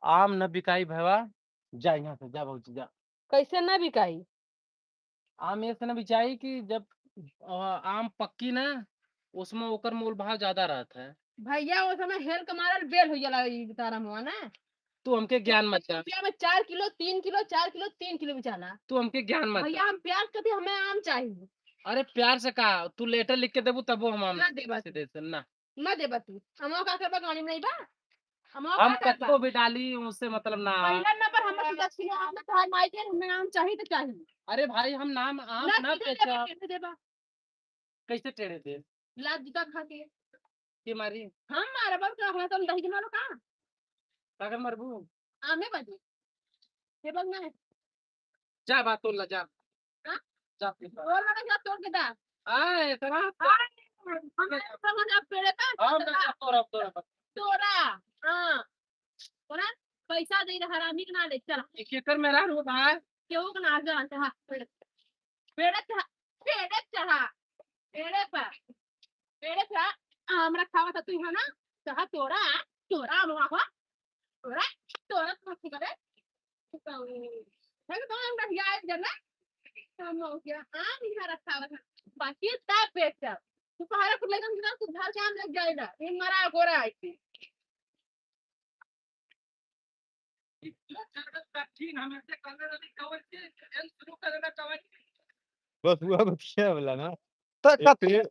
आम न बिकाई भैया, जा यहाँ से, जा भौजी, जा। कैसे न बिकाई? आम ऐसे न बिकाई कि जब, अ, आम पक्की ना, उसमें ओकर मोल भाव ज्यादा रहत है। भैया, वो समय हेल के मारल बेल हो जाला ई तारा मुआ ना। तू हमके ज्ञान मत दे। रुपया में चार किलो, तीन किलो, चार किलो, तीन किलो बिचाला। तू हमके ज्ञान मत दे। भैया, हम प्यार से भी हमें आम चाहिए। अरे प्यार से का, तू लेटर लिख के देबू तबो हम आम ना देबा से तू। दे से ना। ना देबा तू। अमवा का करबा गाड़ी में नहीं बा? अमवा हम का करबा? कतको भी डाली, उससे मतलब ना। पहला नंबर हमर से दस किलो आम ना तोहार माई के, हमें आम चाहिए तो चाहिए। अरे भाई, हम नाम आम ना ना टेढ़े देबा, बेचब। टेढ़े देबा। कैसे टेढ़े दे? लात जूता खा के। के मारी? हम मारब, और का, हमरा तो दही के मारो का? काकर मरबू? आमे बजे। हे बग ना। जा बात तोड़ ला, जा। हाँ? जा तू। तोड़ लगा, जा तोड़ के दा। आए, इतना आए, हम लोग सब ना पेड़े का हम ना तोड़ा। तोड़ा, तोड़ा। तोड़ा, हाँ। तोड़ा, पैसा दे दे, हरामी के ना ले, चला। एक एकड़ में रह रो भाई। केहू के ना जानते, हाँ, पेड़े। पेड़े चढ़ा, पेड़े चढ़ा, पेड़े पर, पेड़े चढ़ा, आम रखावा था तू है ना, चढ़ा तोड़ा, तोड़ा आम रखावा, तोड़ा, तोड़ा तो मत करे। है तो हम रख जाए जने, हम हो गया, आम यहाँ रखावा था, बाकी तब बेच जा। तू पहाड़ पर लेकर ना, तू घर के आम लग जाएगा, ये मरा गोरा है। बस हुआ बतिया वाला ना। तो एक कत-, पेड़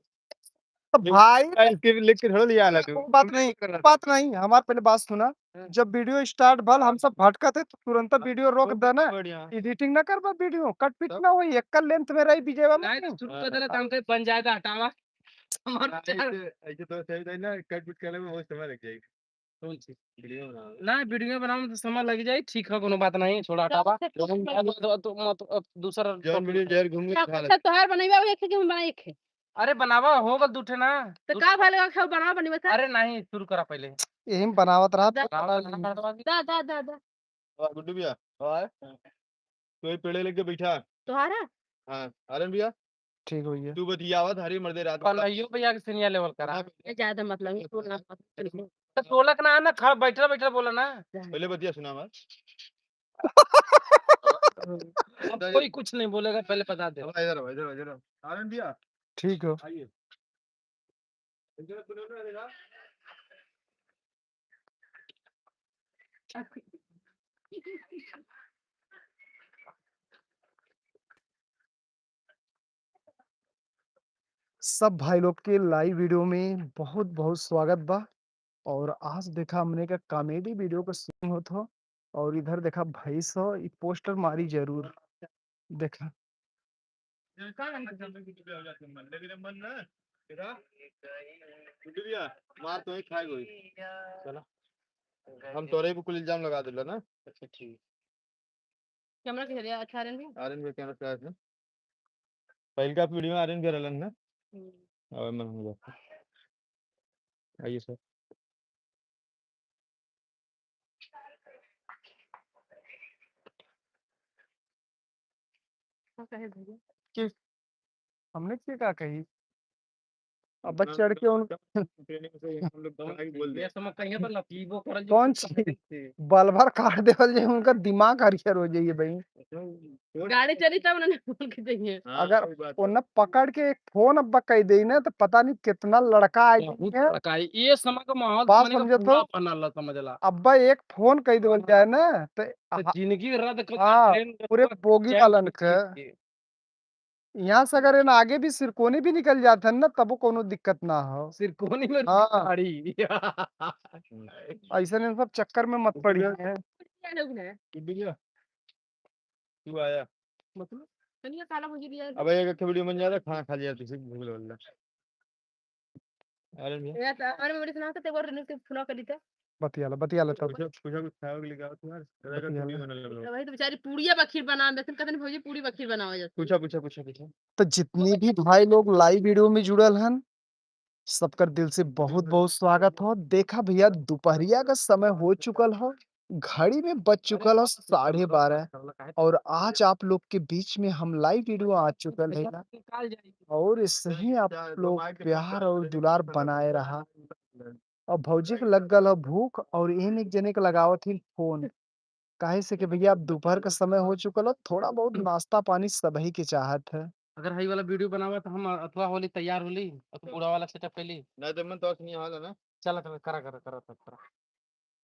तो भाई, टाइम के लेके थोड़ा लिया आला तू। वो बात नहीं, करना बात नहीं, हमार पहले बात सुना। हाँ। जब video start भल, हम सब भटकत है, तो तुरंत video रोक हाँ, देना। बढ़िया। Editing ना करबा video, cut पीट तब? ना होई, एक length में रही विजयवा नहीं, में। तो शुरू कर देला, तो हम कहीं बन जाए तो हटावा। हमार हाँ, चार ऐसे, ऐसे तो सही नहीं ना, cut पीट करने में बहुत समय लग जाएगा। कौन सी? Video बनावे। ना, video बनावे में तो समय लग जाई, ठीक है, कोनो बात नहीं, छोड़ा, हटावा। तो, तो, तो, तो, मत, अब दूसरा जौन topic video पे। जहर घूम के अच्छा, खा ले। अच्छा, तोहार बनैबा, वो एक है कि हम बनाई एक है? अरे, बनावा, हो गल दू ठे ना। तो दू का ठे। भले का खाओ, बनावा, बनैबा था? अरे नहीं, शुरू करा पहले। यही में बनावत रहा। दा, बनावा, बनावा, बनावा। दा, दा, दा, दा। वाह, गुड्डू भैया। वाह। तू ही पेड़े लेके बैठा। तोहारा? हाँ, आर्यन भैया। ठीक हो गया। तू बतियावत हरी मर्दे रात का। कन्हैयो भैया के senior level करा। हाँ। ए, ज्यादा मतलब, तू ना मत। तो टोलक ना, ना, खड़ा, बैठल, बैठल बोला ना। पहले बतिया सुना हमार। अब कोई कुछ नहीं बोलेगा, पहले बता दे। इधर आओ, इधर आओ, इधर आओ। आर्यन भैया। ठीक हो। आइए। सब भाई लोग के live video में बहुत बहुत स्वागत बा। और आज देखा हमने का comedy video का shooting होत हो, और इधर देखा भैंस हो, ई poster मारी जरूर। देखा। गुड्डू भैया, मार तो ही खाए गोई। चला। हम तोरे पे कुल इल्जाम लगा देला ना। अच्छा, ठीक। Camera के जरिए, अच्छा, आर्यन भी? आर्यन भी camera से आया था। पहिलका video में आर्यन भी रहलन ना। हम्म। और मैं हम लोग। आइए sir। का कहे भैया? कि हमने के का कही? अब ना, चढ़ के उन training से हम लोग तो कहीं बोल दे। ये समझ कहीं तो नकलीबो करल जो कौन कुछ सी? नहीं थे। बलभर काट देवल जे उनका दिमाग हरियर हो जाइए भाई। गाड़ी चली तब ना बोल के जाइए। हाँ, अगर सही बात है। उन्हें पकड़ के एक फोन अब्बा कह दे ना, तो पता नहीं कितना लड़का आई बहुत है। लड़का आई। ये समय का माहौल बात समझ समझे पूरा तो? बनल है, समझ ला। अब्बा एक फोन कह देवल जाए ना, तो तो हा-, जिंदगी रद्द कर हाँ, train पूरे रद्द कर बोगी जाए वालन कुछ के। चीज के। यहाँ से अगर इन आगे भी सिरकोनी भी निकल जात हन ना, तबो कोनो दिक्कत ना हो। सिरकोनी में हाँ। गाड़ी। ऐसे इन सब चक्कर में मत पड़ी। क्या लोग हैं? गुड्डू भैया, तू आया। मतलब? कनिया काला भुजी दिया। अब एक video बन जाता, खाना खा लिया, तुझे भूख लग रहा। अरे भैया। यार, तो हमारे मेरे से ना होता, तो एक बार रेनू के फोन कर लेते। बतियाला, बतियाला तब। पूछो, पूछो कुछ खाओ के लेके आओ तुम्हारे। बतियाला। तो वही तो बेचारी पूड़िया बखीर बना, बेसन कहते नहीं, भौजी पूड़ी बखीर बनाओ जैसे। पूछो, पूछो, पूछो, पूछो। तो जितनी भी भाई लोग live video में जुड़ल हन, सबकर दिल से बहुत, बहुत स्वागत हो। देखा भैया, दोपहरिया का समय हो चुकल हो, घड़ी में बज चुकल हो साढ़े बारह, और आज आप लोग के बीच में हम live video आ चुकल है ना, और ऐसे ही आप लोग प्यार और दुलार बनाए रहा। और भौजी के लग गल हो भूख, और एहन एक जने के लगावत ही फोन, काहे से कि भैया, अब दोपहर का समय हो चुकल हो, थोड़ा बहुत नाश्ता पानी सबही के चाहत है। अगर हई वाला video बनावा, तो हम अथवा होली तैयार होली, और तू बूढ़ा वाला setup कैली। नहीं तो मन तो नहीं होला ना। चला, चला, करा, करा, करा, तब करा।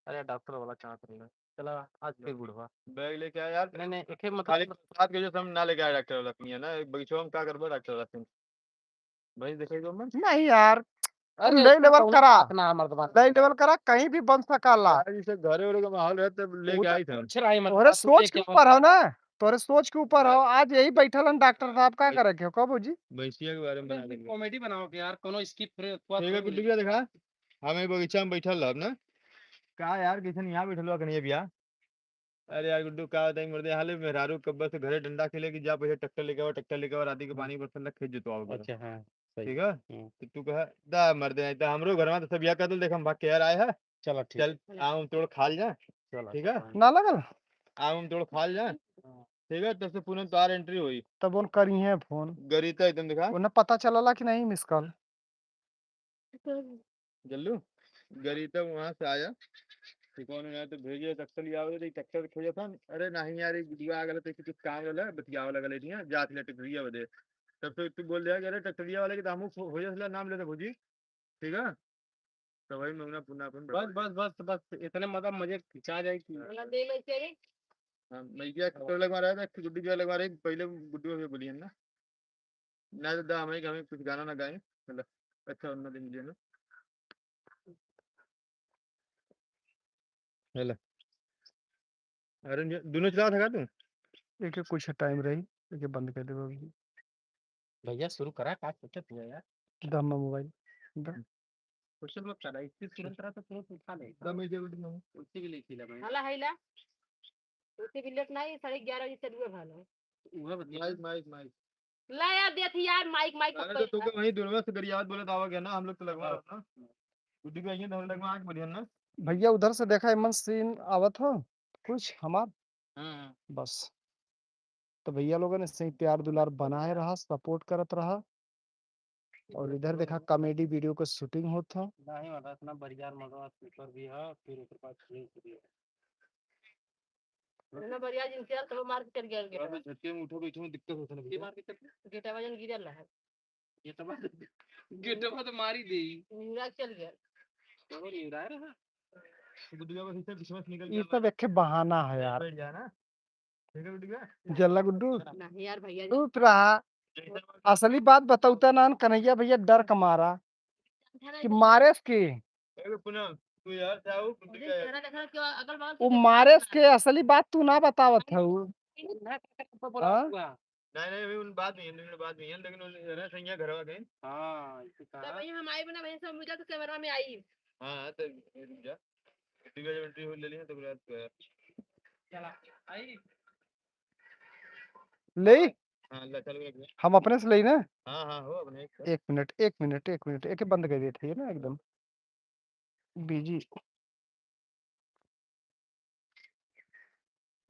अरे, डॉक्टर वाला चाहत रहे। चला, आज फिर बुढ़वा। Bag लेके आ यार। नहीं, नहीं, एके मतलब खाली सात के जो हम ना लेके आए डॉक्टर वाला, सुनिए ना, एक बगीचवा में का करबा डॉक्टर वाला से? भाई, देखे जो मन। नहीं यार, अरे, ले लेवल कौन करा। अपना मर्दबा। ले लेवल करा, कहीं भी बन सकाला। यार, इसे घरे उरे का माहौल है, तब लेके वो तो आई था। पूछ रहा है, मतलब, तोहरे तू सोच लेके के ऊपर हो ना। तोरे सोच के ऊपर हो। आज यही बैठल हन डॉक्टर साहब, का करे के हो, कहो भौजी? भैंसिया के बारे में बना देंगे। कॉमेडी बनाओ के यार, कोनो स्किट फ्रे-, ठीक है, गुड्डू भैया, देखा, हम ये बगीचा में बैठल रहब ना। का यार, कैसन यहाँ बैठल बा कन्हैया भैया? अरे यार गुड्डू, का बताई मर्दे, हाले मेहरारू कब्बे से घरे डंडा खेले कि जा पहिले ट्रैक्टर लेके आवा, ट्रैक्टर लेके आवा, राती के पानी बरसल ना, खेत जोतवाओ करो। अच्छा, हाँ, सही। ठीक है? हम्म। तो तू कहा, "दा मर्दे, नहीं तो हमरो घर में तो सब यह कहते, देख हम भाग के यार आए हैं, चलो, ठीक। चल, आम तोड़ खा ल जा।" चलो, ठीक है? ठीक। ना लगल? आम तोड़ खा ल जा। हाँ। ठीक है, तब से पूनम तोहार एंट्री हुई। तब उन करी है फोन। गरीता एकदम देखा। उन्हें पता चलला कि नहीं मिस कॉल? जल्लू, गरीता वहाँ से आया, तो कौन है तो भेजे, ट्रैक्टर ले आवे, तो ट्रैक्टर खोजे था। अरे नहीं यार, एक वीडियो आ गया, तो कुछ काम रहला, बतियावे लगा लेती हैं, जात ले ट्रैक्टरिया बदे। तब से तू बोल दिया कि अरे ट्रैक्टरिया वाले के तो हमहू खो-, हो जाए नाम लेते भौजी, ठीक है? तो वही मंगना पुन्ना अपन बस, बस, बस, बस, इतने मतलब मजे खिंचा जाए कि वाला दे ले तेरे। हाँ, मैं क्या ट्रैक्टर लगवा रहा था, गुड्डी जो लगवा रही, पहले गुड्डी भैया बोलिए ना। ना तो दा, हमें, हमें कुछ गाना ना गाए। मतलब, अच्छा, उन्ना दिन मिलिए ना। हेलो। अरे, ये दोनों चला था का तू? एक, एक कुछ टाइम रही, एक, एक बंद कर देबो अभी। भैया, शुरू करा, का सोचत हुआ यार? दा हमार मोबाइल, दा। हम्म। क्वेश्चन मत करा, इससे तुरंत रहा तो तुरंत उठा ले। दा मैं जरूर दूंगा। उसी भी लिखी ला भाई। हला है ला। उसी भी लेट नहीं, साढ़े ग्यारह बजे से दुआ भाला। उहे बतिया। Mic, mic, mic. ला यार, देत ही यार, माइक, माइक अरे तो तू के वहीं दूरवा से गरियावत बोलत आवा गया ना, हम लोग तो लगवा हाँ। रहा ना। गुड्डी को यहीं धर लगवा आके बढ़िया ना। भैया उधर से देखा, एमन सीन आवत हो कुछ हमार? हम्म, हम्म। बस। तो भैया लोगन ऐसे ही प्यार दुलार बनाए रहा, सपोर्ट करत रहा। और इधर देखा कॉमेडी वीडियो का शूटिंग होत ह। नहीं वाला इतना बरियार मरवा स्पीकर भी है, फिर ओकर बाद स्क्रीन भी है। इतना बरियार जिनसे यार, तो मार के चल गया, अबे झटके में उठो बैठो में दिक्कत होता ना भैया। मार के चल गेटवा जन गिरल रहा। गेटवा, गेटवा तो मारी दे। निहुरा के चल गया। तो निहुरा रहा। गुड्डू का बस इसे विश्वास निकल ये गया। सब एक बहाना है यार। बैठ जा ना। ठीक है गुड्डू का? जल्ला गुड्डू। नहीं यार भैया। चुप रहा। असली बात बतौता ना कन्हैया भैया, डर के मारा कि मारेस के। ए, पूनम, तू यार जाओ, गुड्डू का यार। वो मारेस के असली बात तू ना बतावत हऊ। हाँ? नहीं, नहीं, अभी उन बात नहीं है, लेकिन बात नहीं है, लेकिन उन, अरे, सैया घरवा गए। हाँ, इसे कहा। तो भैया हम आई बना, भैया सब मुझे तो कैमरा में आई। हाँ, तो ये रुक जा। गुड्डू का जब एंट्री हो ले ली ना, तो फिर चला, आई। ले? हाँ, ले, चल, ले, ले। हम अपने से ले ना? हाँ, हाँ, हो, अपने से। एक मिनट, एक मिनट, एक मिनट, एके बंद कर देते हैं ना एकदम। बिजी।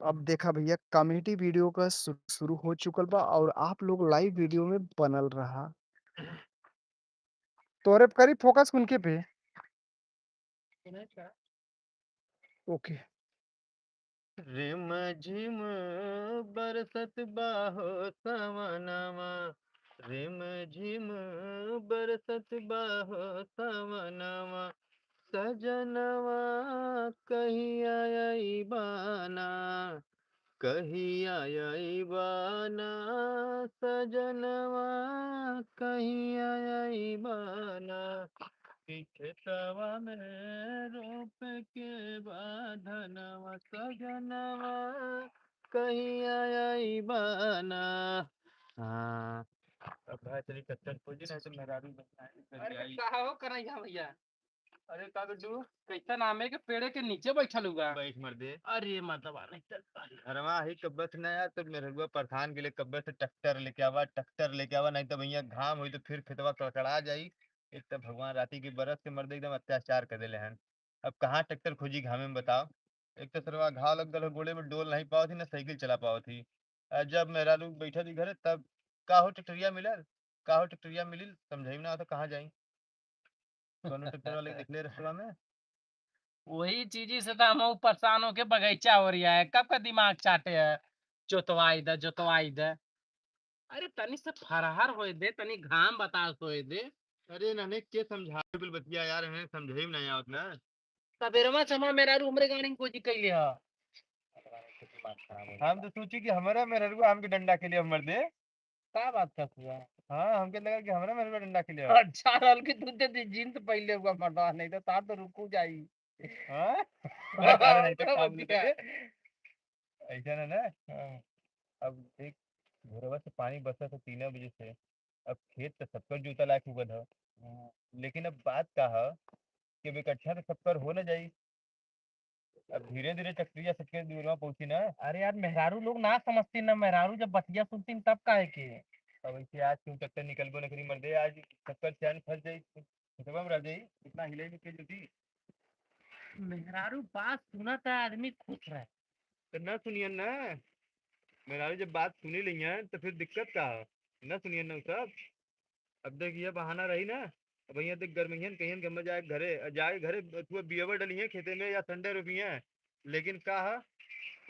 अब देखा भैया, कॉमेडी वीडियो का शु-, शुरू हो चुकल बा और आप लोग लाइव वीडियो में बनल रहा। तोरे पे करी फोकस उनके पे। ओके। रिम झिम बरसत बा हो सवनवा, रिम झिम बरसत बा हो सवनवा, सजनवा कहिया अइबा ना, कहिया अइबा ना, सजनवा कहिया अइबा ना, कि खेतवा में रोप के बा धनवा, सजनवा कहिया अइबा ना। हाँ, अब भाई चली ट्रैक्टर खोजी ना तो मेहरारू बनाए अरे, कहाँ हो कन्हैया भैया? अरे का गुड्डू? कैसा नाम है कि पेड़े के नीचे बैठल हुआ? बैठ मर्दे। अरे मतवा नहीं चल पा रही। घरवा ही कब्बे से ना यार, तो मेहरुआ परेशान के लिए कब्बे से ट्रैक्टर लेके आवा, ट्रैक्टर लेके आवा, नहीं तो भैया घाम होई तो फिर खेतवा कड़कड़ा जाई। एक तो भगवान राती की बरस के मर्दे एकदम अत्याचार कर देले हन। अब कहाँ ट्रैक्टर खोजी घामे में बताओ? एक तो सरवा घाव लग गल हो गोड़े में, डोल नहीं पावत ही ना साइकिल चला पावत ही। आ जब मेहरारू बैठा थी घरे तब का हो ट्रैक्टरिया मिलल, का हो ट्रैक्टरिया मिलिल, समझाई ना तो कहाँ जाई? कौनो ट्रैक्टर वाले के देखले रस्तवा में? वही चीजी से तो हम परेशान होके बगीचा हो रहा है, कब का दिमाग चाटे है, जोतवाई दे, जोतवाई दे। अरे तनी से फरहर होए दे, तनी घाम बतास होए दे। अरे नने के समझावे बिल बतिया यार, इन्हें समझे में नहीं आवत ना। सबेरवा से हमार मेहरारू हमरे गाड़ी में कोजी कैले ह। हम तो सोची कि हमारा मेहरारू हमके डंडा के लिए मर दे। का बात करत हुआ? हाँ, हमके लगा कि हमरा मेहरारू डंडा के लिए। अच्छा रहल कि तू ते जींस पहले हुआ मर्दवा, नहीं तो तार तो रुकू जाई। हाँ? अरे, नहीं तो काम नहीं करे। ऐसा ना, ना? हाँ। अब देख, भोरवा से पानी बरसत है तीन बजे से, अब खेत तो सबकर जोता लायक उगल है। हाँ। लेकिन अब बात का है कि अब इकट्ठा तो सबकर हो ना जाई। अब धीरे धीरे ट्रैक्टरिया सबके दूरवा पहुंची ना। अरे यार, मेहरारू लोग ना समझती ना, मेहरारू जब बतिया सुनती तब काहे के। अब ऐसे आज क्यों ट्रैक्टर निकलबो न करी मर्दे, आज सबकर चैन फंस जाई, खेतवा में रह जाई, इतना हिलाई में के जल्दी। मेहरारू बात सुनत है, आदमी खुश रहे। तो ना सुनियन ना, मेहरारू जब बात सुनी लियन तो फिर दिक्कत का है? ना सुनियन ना उ सब। अब देख, ये बहाना रही ना, अब भैया देख, गरमैया कहियन कि हम जाए घरे, जाए घरे, तू अब बियवा डलिए खेते में या संडे रोपिए, लेकिन का है,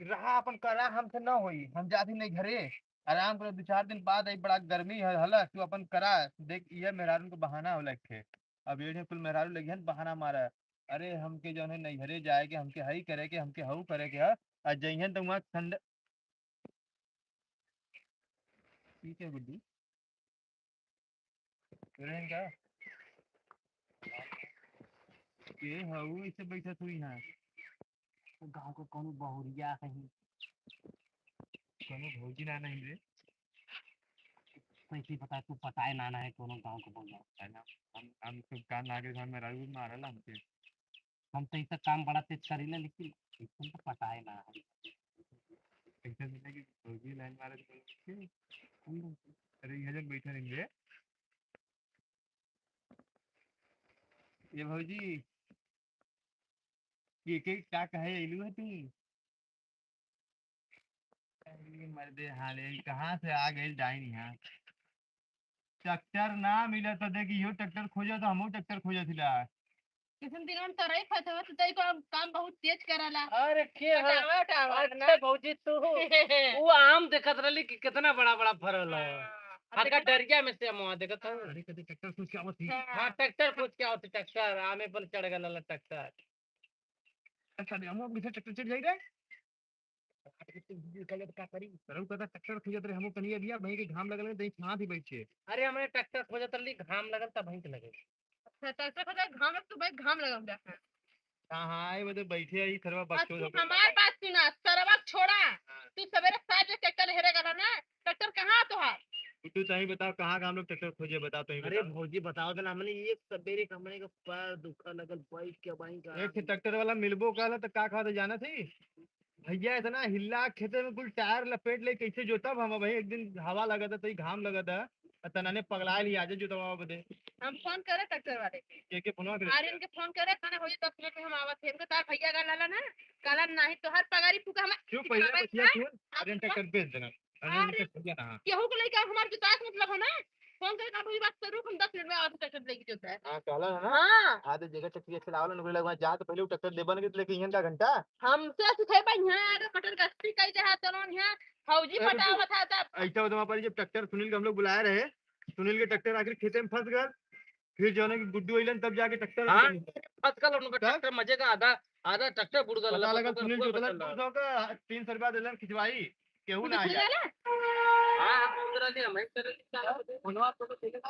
रहा अपन करा, हमसे ना होई, हम जाती नहीं घरे, आराम करो, दो चार दिन बाद आई, बड़ा गर्मी है, हला तू अपन करा। देख, ये मेहरारू को बहाना होला एक ठे। अब ये कुल मेहरारू लगिहन बहाना मारा, अरे हमके जौन है नैहरे जाए के, हमके हई करे के, हमके हऊ करे के है, आ जइहन तो वहाँ ठंड। ठीक है गुड्डू, तुरंत का? के हऊ ऐसे बैठत हुई है? गाँव को कौनो बहुरिया है? कौनो भौजी ना नहीं रे। कैसे पता, तू पताए ना, ना है कोनो गाँव को बोला। है ना, हम, हम सब कान लागे घर में रहू मारल हमके। हम तो इतना काम बड़ा तेज करीला, लेकिन इतना तो पताए ना है। कैसे मिला कि भौजी लाइन मारे थे, बोले कि, अरे, यहाँ जन बैठा रहेंगे। ये भौजी, ये के का कहे अइलू है तू? अरे मर्दे, हाले कहाँ से आ गइल डाइन यहाँ? ट्रैक्टर ना मिला तो देख, इहो ट्रैक्टर खोजा तो हमहू ट्रैक्टर खोजा थिला। किसन दिनों तो रही खत हो, तो तई को काम बहुत तेज कराला। अरे के है? हटावा, हटावा, अच्छा ना। भौजी तू। वो आम देखत रहली कि कितना बड़ा बड़ा फरल है। हाँ, हल्का देखत डरिया में से हम वहाँ देखत हूँ। अरे कदे ट्रैक्टर पूछ के आवत ही। हाँ। हाँ, ट्रैक्टर पूछ के आवत ही, ट्रैक्टर, आमे पर चढ़ गला ट्रैक्टर। अच्छा, हम लोग पीछे ट्रैक्टर चढ़ जाई रे। का करी? सरऊ कहता ट्रैक्टर खोजत रहे, हम लोग तनिया दिया, वहीं के घाम लगल है, देख हाथ ही बैठे। अरे, हमरे ट्रैक्टर खोजत रहली, घाम लगल, तब वहीं के लगे। अच्छा, ट्रैक्टर खोजत घाम लगल, तो भाई घाम लगल रहा। हाँ, हाँ, ये बदे बैठे आई, सरवा बस बकचोद तू हो गया। हमार बात सुना, सरवा छोड़ा। हाँ। तू सवेरे सात बजे ट्रैक्टर हेरे गला ना, ट्रैक्टर कहाँ तोहार? गुड्डू, तहीं बताओ, कहाँ का हम लोग ट्रैक्टर खोजे, बताओ, तहीं अरे बताओ। भौजी, बताओ तो ना, हमने एक सवेरे का हमने का पैर दुखा लगल, बैठ के बाई का एक ठे ट्रैक्टर वाला मिलबो कहला, तो का कहत जाना थी? भैया, इतना हिल्ला खेते में कुल टायर लपेट ले, कैसे जोतब हम? भाई, एक दिन हवा लगत है, तो घाम लगत है, आ तनाने पगलाए ली, आजे जोतवा बदे। हम फोन करे ट्रैक्टर वाले के। के, के फोनवा करे? आर्यन के फोन करे, कहना, "भौजी, दस मिनट में हम आवत हैं।" इनके तार भैया का लाला ना, कहला, "नहीं, तोहार पगारी फूका हमार।" क्यों, पहले बतिया सुन, आर्यन ट्रैक्टर बेच देना। अरे, अरे, उनके भैया ना। केहू के लइका हमार विकास मतलब है ना? फोन करे, "का भौजी, बात करू, हम दस मिनट में आवत हैं, ट्रैक्टर लेके चलता है।" हाँ, कहला है ना? हाँ। आधे जगह ट्रैक्टर चलावला, नौकरी लगवा, जा तो पहले वो ट्रैक्टर देबा ना, कि लेके इहन का घंटा? हमसे सिखेबा, यहाँ आके मटर गश्ती कई दे है, चलो यहाँ फौजी ए, पटावत है तब। ऐसा होता हमारे जब ट्रैक्टर सुनील के हम लोग बुलाए रहे, सुनील के ट्रैक्टर आखिर खेते में फंस गल, फिर जो है ना कि गुड्डू अइलन तब जाके ट्रैक्टर हाँ, निकल गया। फंस गल उनका तब? ट्रैक्टर मजे का आधा, आधा ट्रैक्टर बुड़ गल, पता लगा लगा सुनील जोतलन दो सौ का, तीन सौ रुपया देलन खिंचवाई, केहू ना आया। हाँ, हाँ, उधर आ गया, मैं तेरे लिए क्या है? फोनवा तो देखे।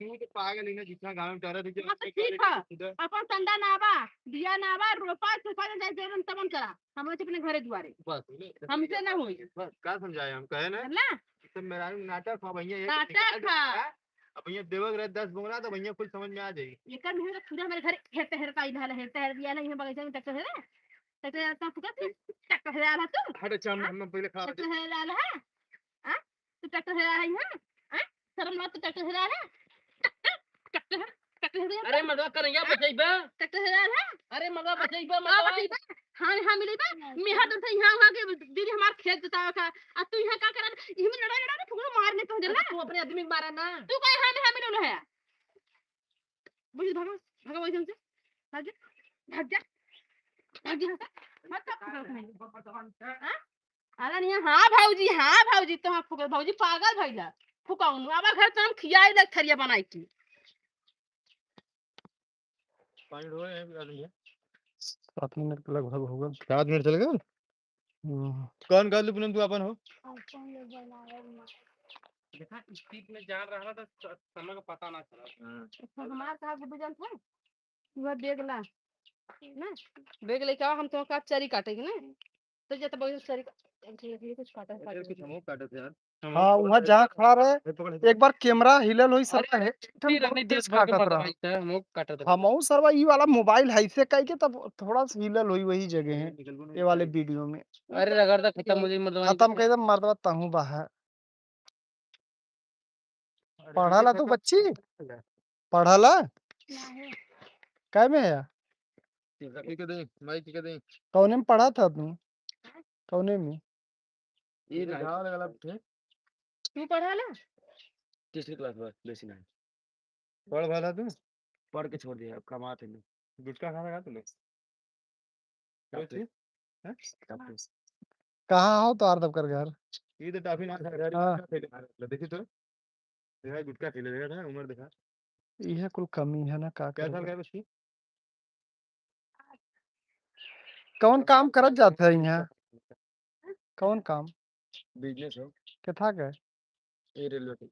तू तो पागल है ना, जितना गाँव में टहरा देखिए, हाँ, तो ठीक है। अपन संदा ना बा, बिया ना बा, रोपा, सूपा ना जाए, जवन तवन करा, हम लोग अपने घरे दुआरे। बस, हमसे ना होई। बस, का समझाए हम, कहे ना? ना। सब मेहरारू नाटक हो भैया, ये नाटक निकाल दे, है। हाँ? अब भैया देवग रहे दस बोंगला, तो भैया कुल समझ में आ जाई। एकर मेहनत पूरा हमारे घर हेरते हेरते आई, हेरते हेरते आई, यहाँ बगीचा में ट्रैक्टर हेरे, ट्रैक्टर हेरता फुका, ट्रैक्टर हेरा रहा तू? हट, अच्छा, हम, हाँ? हम पहले खड़ा हो ट्रैक्टर जाए। हेरा रहा है? हाँ? तू ट्रैक्टर हेरा रही है? हाँ? शर्म ना, तू ट्रैक्टर हेरा रहा है? ट्रैक्टर, ट्रैक्टर हेरा रहा है? अरे मगवा, कन्हैया बचइबा? ट्रैक्टर हेरा रहा है? अरे मगवा, बचइबा, हाँ, मगवा। बचइबा। हाँ, हाँ, मिली बा। मेहर तो यहाँ, वहाँ के दीदी हमार खेत जोतावे का। आ तू यहाँ का करत? इहमें लड़ा, लड़ा, फुकरो मारने तो अरे, ना। तू अपने आदमी के मारा ना। तू काहे हाँ में, हाँ में लड़ा है? बुझ, भागो, भागो वही से। भाग जा। भाग जा। भाग जा। मत फुकरो नहीं। हाँ? अरे नहीं, हाँ भौजी, हाँ भौजी, तो हाँ फुकरो, भौजी पागल भइला। फुकाउनु, अब घर तो हम खियाई लग थरिया बनाई की। पानी ढोए हैं, आदमी है। सात मिनट के लगभग होगा। सात मिनट चल गए? हम्म। कौन कर लू पूनम तू अपन हो? iPhone ले बनावे में। देखा, speed में जान रहा था, स-, समय का पता ना चला। हाँ। तो हमार का गुड्डू जान था? वह बैग ला। ना? बैग लेके आओ, हम तो का चरी काटेगी ना? तो जब तक चरी का-, कुछ काटा, इधर कुछ हम लोग काटे थे यार। हाँ, वहाँ जहाँ खड़ा रहे, एक बार कैमरा हिलल होई, सरवा है, फिर बहुत तेज काटत रहा। हम हूँ सरवा, ई वाला मोबाइल है, इसे कह के तब थोड़ा सा हिलल होई वही जगह है, ये वाले वीडियो में। अरे रगड़ दा, खत्म हो जाई मर्दवा। खत्म कर दे मर्दवा, तहूँ बाहर। पढ़ाला तू बच्ची? पढ़ाला? नहीं। काय में है? ठीक है, दे, माइक के दे। कौने में पढ़ा था तू? कौने में? ये ये नहीं। गाँव वाला गलत थे। तू पढ़ाला? तीसरी क्लास बस, बेसी नहीं। पढ़ भाला तू? पढ़ के छोड़ दिया, अब कमात है नहीं। गुटखा खाना खा तू लोग? टाफी। हैं? टाफी। कहाँ हो तो आर दबकर घर? ये तो टाफी ना खा रहा, हाँ। गुटखा खा रहा। देखी तो, देखा, गुटखा खिले, देखा था, उम्र देखा। यह कुल कमी है ना, का कै साल का है बच्ची? कौन काम करत जात है यहाँ? कौन काम? बिजनेस हो। केथा के? ये रेलवे के।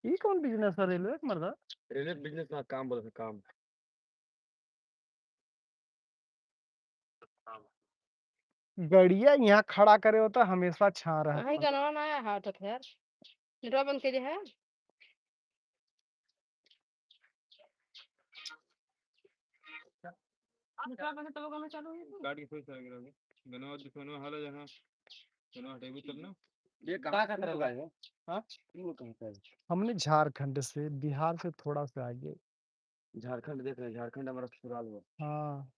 ई कौन बिजनेस है रेलवे के, मर्दा? रेलवे बिजनेस ना, काम बोलत है, काम। गड़िया यहाँ खड़ा करे होता, हमेशा छा रहा। आई गनवा ना आया हाथ यार। नेटवा बंद कीजिए है। नेटवा बंद तब गाना चालू होई। काट के फिर से लगे रहोगे। गनवा दिखोनो हाल है जहाँ। गनवा हटेबू तब ना। ये कहाँ का तरफ आए हो? हाँ? तुम लोग कहाँ का है? हमने झारखंड से, बिहार से थोड़ा सा आगे। झारखंड देख रहे हैं, झारखंड हमारा ससुराल हुआ। हाँ।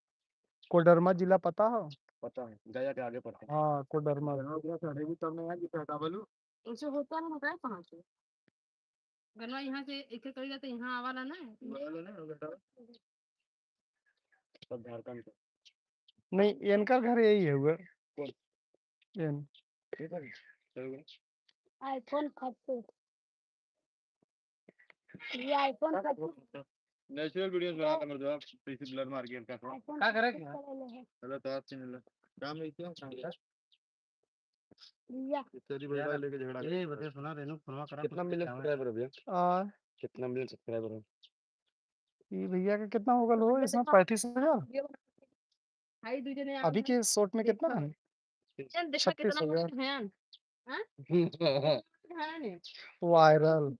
कोडरमा जिला पता हो? पता है, गया के आगे पड़ता है। हाँ, कोडरमा। गनवा दिखा हटेबू तब ना यार, जितना का बोलू। ऐसे होता ना, बताए कहाँ से? गनवा यहाँ से एक एक करी जाते, यहाँ आवाला ना। आवाला ना, आवाला। सब झारखंड के। नहीं, इनका घर यही है हुआ। कौन? इन। ये कौन? चलो। iPhone thirty। ये iPhone thirty। नेचुरल वीडियोस बनाता मर्दवा, इसे ब्लर मार के इनका। iPhone का करे? Thirty। हेलो, तो आप सुन लो। काम नहीं किया, काम कर। भैया। तेरी बहन लेके झगड़ा ए, कर। बता, सुना, रेनू, फोनवा करा, कितना मिलियन सब्सक्राइबर है भैया? आ। कितना मिलियन सब्सक्राइबर है? ये भैया का कितना होगा लो, इसमें पैंतीस हजार? भाई, दू जने अभी के शॉर्ट में कितना है? छत्तीस हजार। हाँ? वायरल।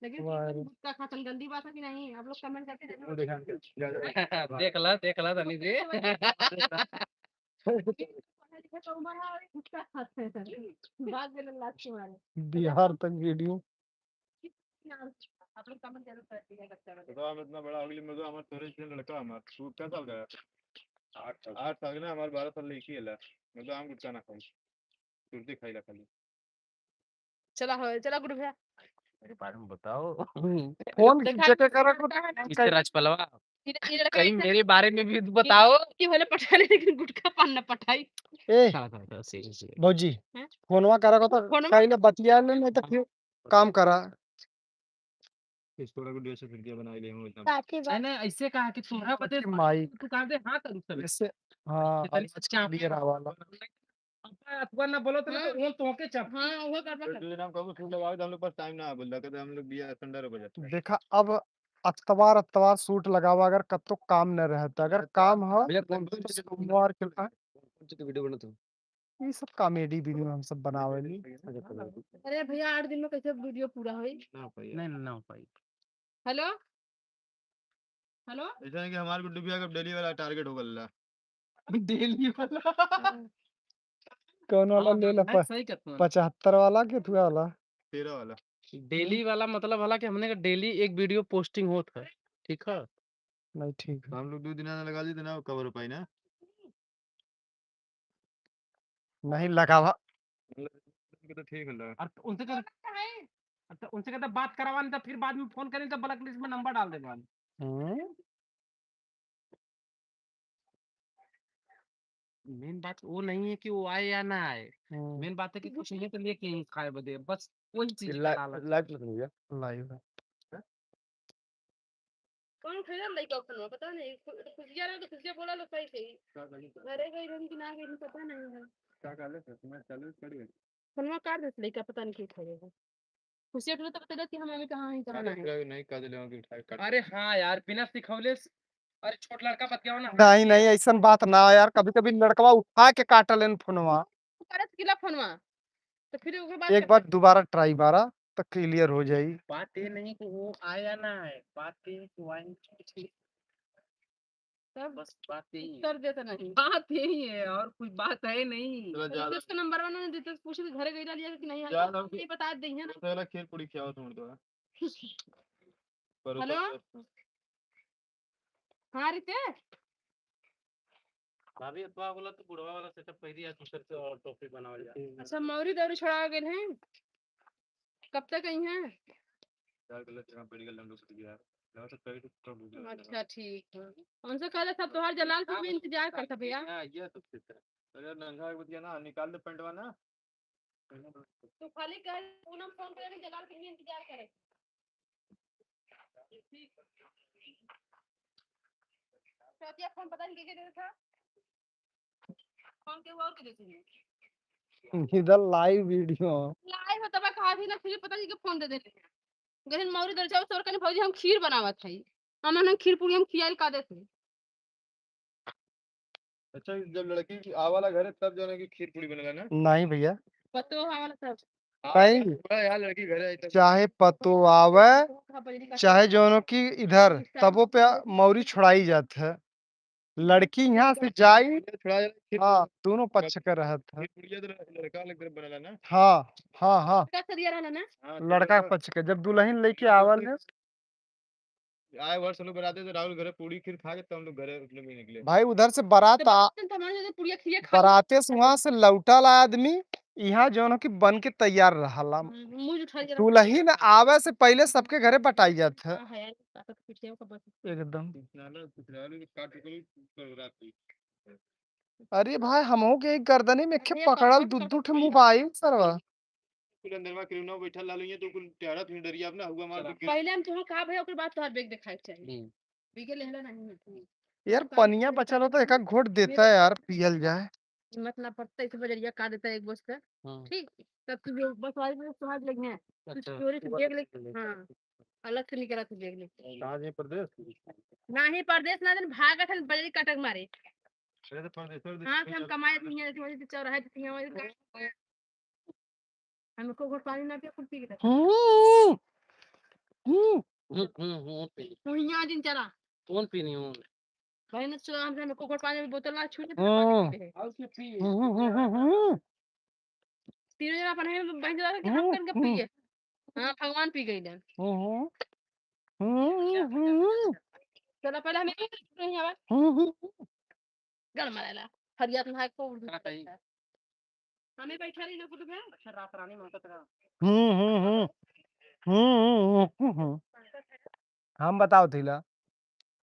लेकिन वायरल। गुटखा खातन गंदी बात है कि नहीं? आप लोग कमेंट करके जरूर देखा। देख ला, देख ला तनी जी। पढ़ा लिखा तो उम्र है और गुटखा खाते हैं। बात बोले लाज के मारे। बिहार तक वीडियो। आप लोग कमेंट जरूर करके बताइए। तो हम इतना बड़ा हो गया, मतलब हमारे थोड़े से लड़का हमारे, तू कितना साल का है? आठ साल। आठ साल का ना, हमारे बारह साल लड़की है ला। मतलब हम गुटखा ना खाई, सुरती खाई ला खाली। चला हो, चला गुरु भैया। मेरे बारे में बताओ। फोन देखा जेके करे को इससे राजपलवा। ये, ये लड़का कहीं ऐसा मेरे बारे में भी बताओ। कि भले पटा ले, लेकिन गुटखा पान न पटाई। ए, हाँ, हाँ, हाँ, सही, सही। भौजी, हैं? फोनवा करा को तो फोनवा कहीं ना बतिया ले, नहीं तो फिर काम करा। इस थोड़ा वीडियो से फिर क्या बनाई ले हम एकदम। काफी बात। नहीं, नहीं, ऐसे कहा कि तोहरा बदे माई। तू कहा दे, हाँ, करू सब। इससे, हाँ, आज के लिए रहा वाला। अब अतवार ना बोलो तो, हाँ। तो वो तोहके चप। हाँ, वो गड़बड़ कर। तो नाम कबो सुन लगाओ, तो हम लोग पास टाइम ना बोल रहा, तो हम लोग बिया ठंडा हो जाता है। देखा, अब अतवार, अतवार शूट लगावा, अगर कब तो काम न रहता, अगर काम हो भैया, कौन तो सी सोमवार के, हाँ? कौन सी वीडियो बनाते हो? ये सब कॉमेडी वीडियो हम सब बनावे ली। अरे भैया, आठ दिन में कैसे वीडियो पूरा होई? ना हो पाई। नहीं, ना हो पाई। हेलो? हेलो? ऐसा है कि हमारे गुड्डू भैया का डेली वाला टारगेट हो गया। डेली वाला। हाँ। कौन वाला हाँ, ले ला? हाँ, प-, सही कहत हूँ। पचहत्तर वाला के तू वाला? तेरह वाला। डेली वाला मतलब वाला कि हमने का डेली एक वीडियो पोस्टिंग होत है, ठीक है? नहीं, ठीक है। तो हम लोग दो दिन आने लगा ली तो ना कवर हो पाई ना। नहीं लगावा। मतलब, तो ठीक है लगा। और उनसे कह, तो उनसे कहते बात करावा, नहीं तो फिर बाद में फोन करें तो ब्लैक लिस्ट में नंबर डाल देगा। हम्म। मेन बात वो नहीं है कि वो आए या ना आए। हम्म। मेन बात है कि कुछ नहीं तो लेके ही खाए बदे, बस वही चीज ये ला-, का लालच। लाइव लग रही है। लाइव है। कौन उठेला लइका फोनवा, पता नहीं। खु-, खुशिया रहे तो खुशिया बोला लो सही से। का कहली तो? घरे गई रहन कि ना गई, पता नहीं है। का कहले तो? तुम्हारे चालू पड़ गई। फोनवा काट देत लइका, पता नहीं के उठेला। खुशिया उठेला तो बतेला कि हम अभी कहाँ हैं, कहाँ काटे नहीं। उठेला नहीं, कह देले कि उठाए काट। अरे हाँ यार, बिना सिखौले स-, अरे छोट लड़का बतियाओ ना। नहीं, नहीं, ऐसन बात ना यार, कभी-कभी लड़कवा उठा के काट लेन फोनवा। करत किला फोनवा, तो फिर ओकर बाद एक कर बार दे। दोबारा try मारा, तो clear हो जाई। बात ये नहीं कि वो आया ना है, बात ये कि वो आएंगे कुछ नहीं। तब बस बात यही है। उत्तर देता नहीं। बात यही है, और कोई बात है नहीं। चलो, ज्यादा रितेश का नंबर बना, रितेश पूछे कि घरे गईला लिया कि नहीं आया? ज्यादा हमके ये बता दे है ना। तो वाला खीर पूरी खियाओ तुम तो। पर हेलो? उधर हाँ, रितेश। भाभी, अतवा बोला तो बुढ़वा वाला setup कर दिया, दूसर से और topic बनावल जाए। अच्छा, मौरी दौरी छोड़ा गए हैं, कब तक आई हैं? यार, गलत जगह पड़ गया, लंडू फट गया। लगा तो कहीं तो कम हो गया। अच्छा, ठीक है। उनसे कहले सब तोहार जलालपुर में इंतजार करता भैया। हाँ, ये तो ठीक है। अरे, नंगा एक बतिया ना, निकाल दे पैंटवा ना। तू खाली कह, पूनम फोन करे, जलालपुर में इंतजार करे। चौथिया फोन पता नहीं के, के देता था। फोन के और के देते हैं। इधर live video। Live होता बा, कहा थी ना, फिर पता नहीं के फोन दे देते हैं। गहन मौरी दल चावल तोर कने भौजी, हम खीर बनावत हई। हम ना खीर पूरी हम खियाइल का देते। अच्छा, जब लड़की की आवाला घरे तब जाने की खीर पूरी बनेला ना? नहीं भैया। पतो आवाला तब। हाँ, नहीं। पूरा यार लड़की घरे आई तब। चाहे पतो आवे, हाँ, बजरी का चाहे चावल। जौनो की इधर, तबो पे मौरी छोड़ाई जात है। लड़की यहाँ से जाई, ये छोड़ा खीर हाँ, पूरी। दोनों पक्ष के रहत है। खीर पूरी तो लड़का वाले तरफ बनेला ना? हाँ, हाँ, हाँ। लड़का सरिया रहला ना? हाँ, तो लड़का लड़का पक्ष के, जब दुल्हन लेके आवल है, आए वर्ष लोग बराते तो राहुल घरे पूरी खीर खा के तब हम लोग घरे अपने भी निकले। भाई, उधर से बारात तो आ, बारात में तो हमारे जैसे पूड़िया खीरिया खा बराते से वहां से लौटल आदमी, यहाँ जौन हो कि बन के तैयार रहला। हम्म, मुंह उठा के रख दुल्हन आवे से पहले सबके घरे बटाई जात है। हाँ, है, ताकत पीछे का बस। एकदम। कुछ ना लो, कुछ ना लो, काट के करो, करो रात को। अरे भाई, हमहू के एक गर्दनी में एक ठे अरे, पकड़ल पकड़, दू, पकड़, दू ठे पकड़। मोबाइल सरवा। कुल अंदरवा के ना बैठल लालो, ये तो कुल टेढ़ा फिर डरिया अपना हुआ मार चला। के। पहले हम तुहां कहा भैया, ओकर बाद तुहार बैग देखाए के चाहिए। हम्म। बैगे लेहला नहीं है। यार, हम कहा पनिया बचल होता, एक आध घोट देता है यार, पियल जाए। हिम्मत ना पड़ता, इसे बजरिया का देता है एक बस्ता। हाँ। ठीक, तब तू जो बस वाली में सुहाग लगी है, तू अच्छा। चोरी से बैग ले, हाँ, अलग से निकला तू बैग ले। कहाँ जाए परदेस? नाही परदेस ना, दिन भागत हन बजरी कटक मारे। अरे तो परदेस, परदेस हाँ, फिर हम कमाए नहीं है, वही तो चौराहे पे पिए, वही तो हमें को घोट पानी ना पिया, कुल पी के हम्म। हम्म। हम्म, हम्म, हम्म, पी। तू यहाँ दिन चला। कौन पीनी हूँ? भाई ने चला, हम हमें को घोट पानी बोतल ला छू ले, हम्म। पानी पी ले। हम्म, हम्म, हम्म, हम्म। तीनों जना अपन है, बहन चला के हम हम्म, करके हम्म। पिए। हाँ, भगवान पी गई। हम्म, हम्म। हम्म, हम्म, हम्म। चला पहले हमें नहीं हवा। हम्म, हम्म। गड़ मारेला। फरियाद ना है को उर्दू का कही? हमें बैठा रही ना कुछ में। अच्छा, रात रानी मांगत रहा। हम्म, हम्म, हम्म। हम्म, हम्म, हम्म, हम्म। हम बताओ थीला,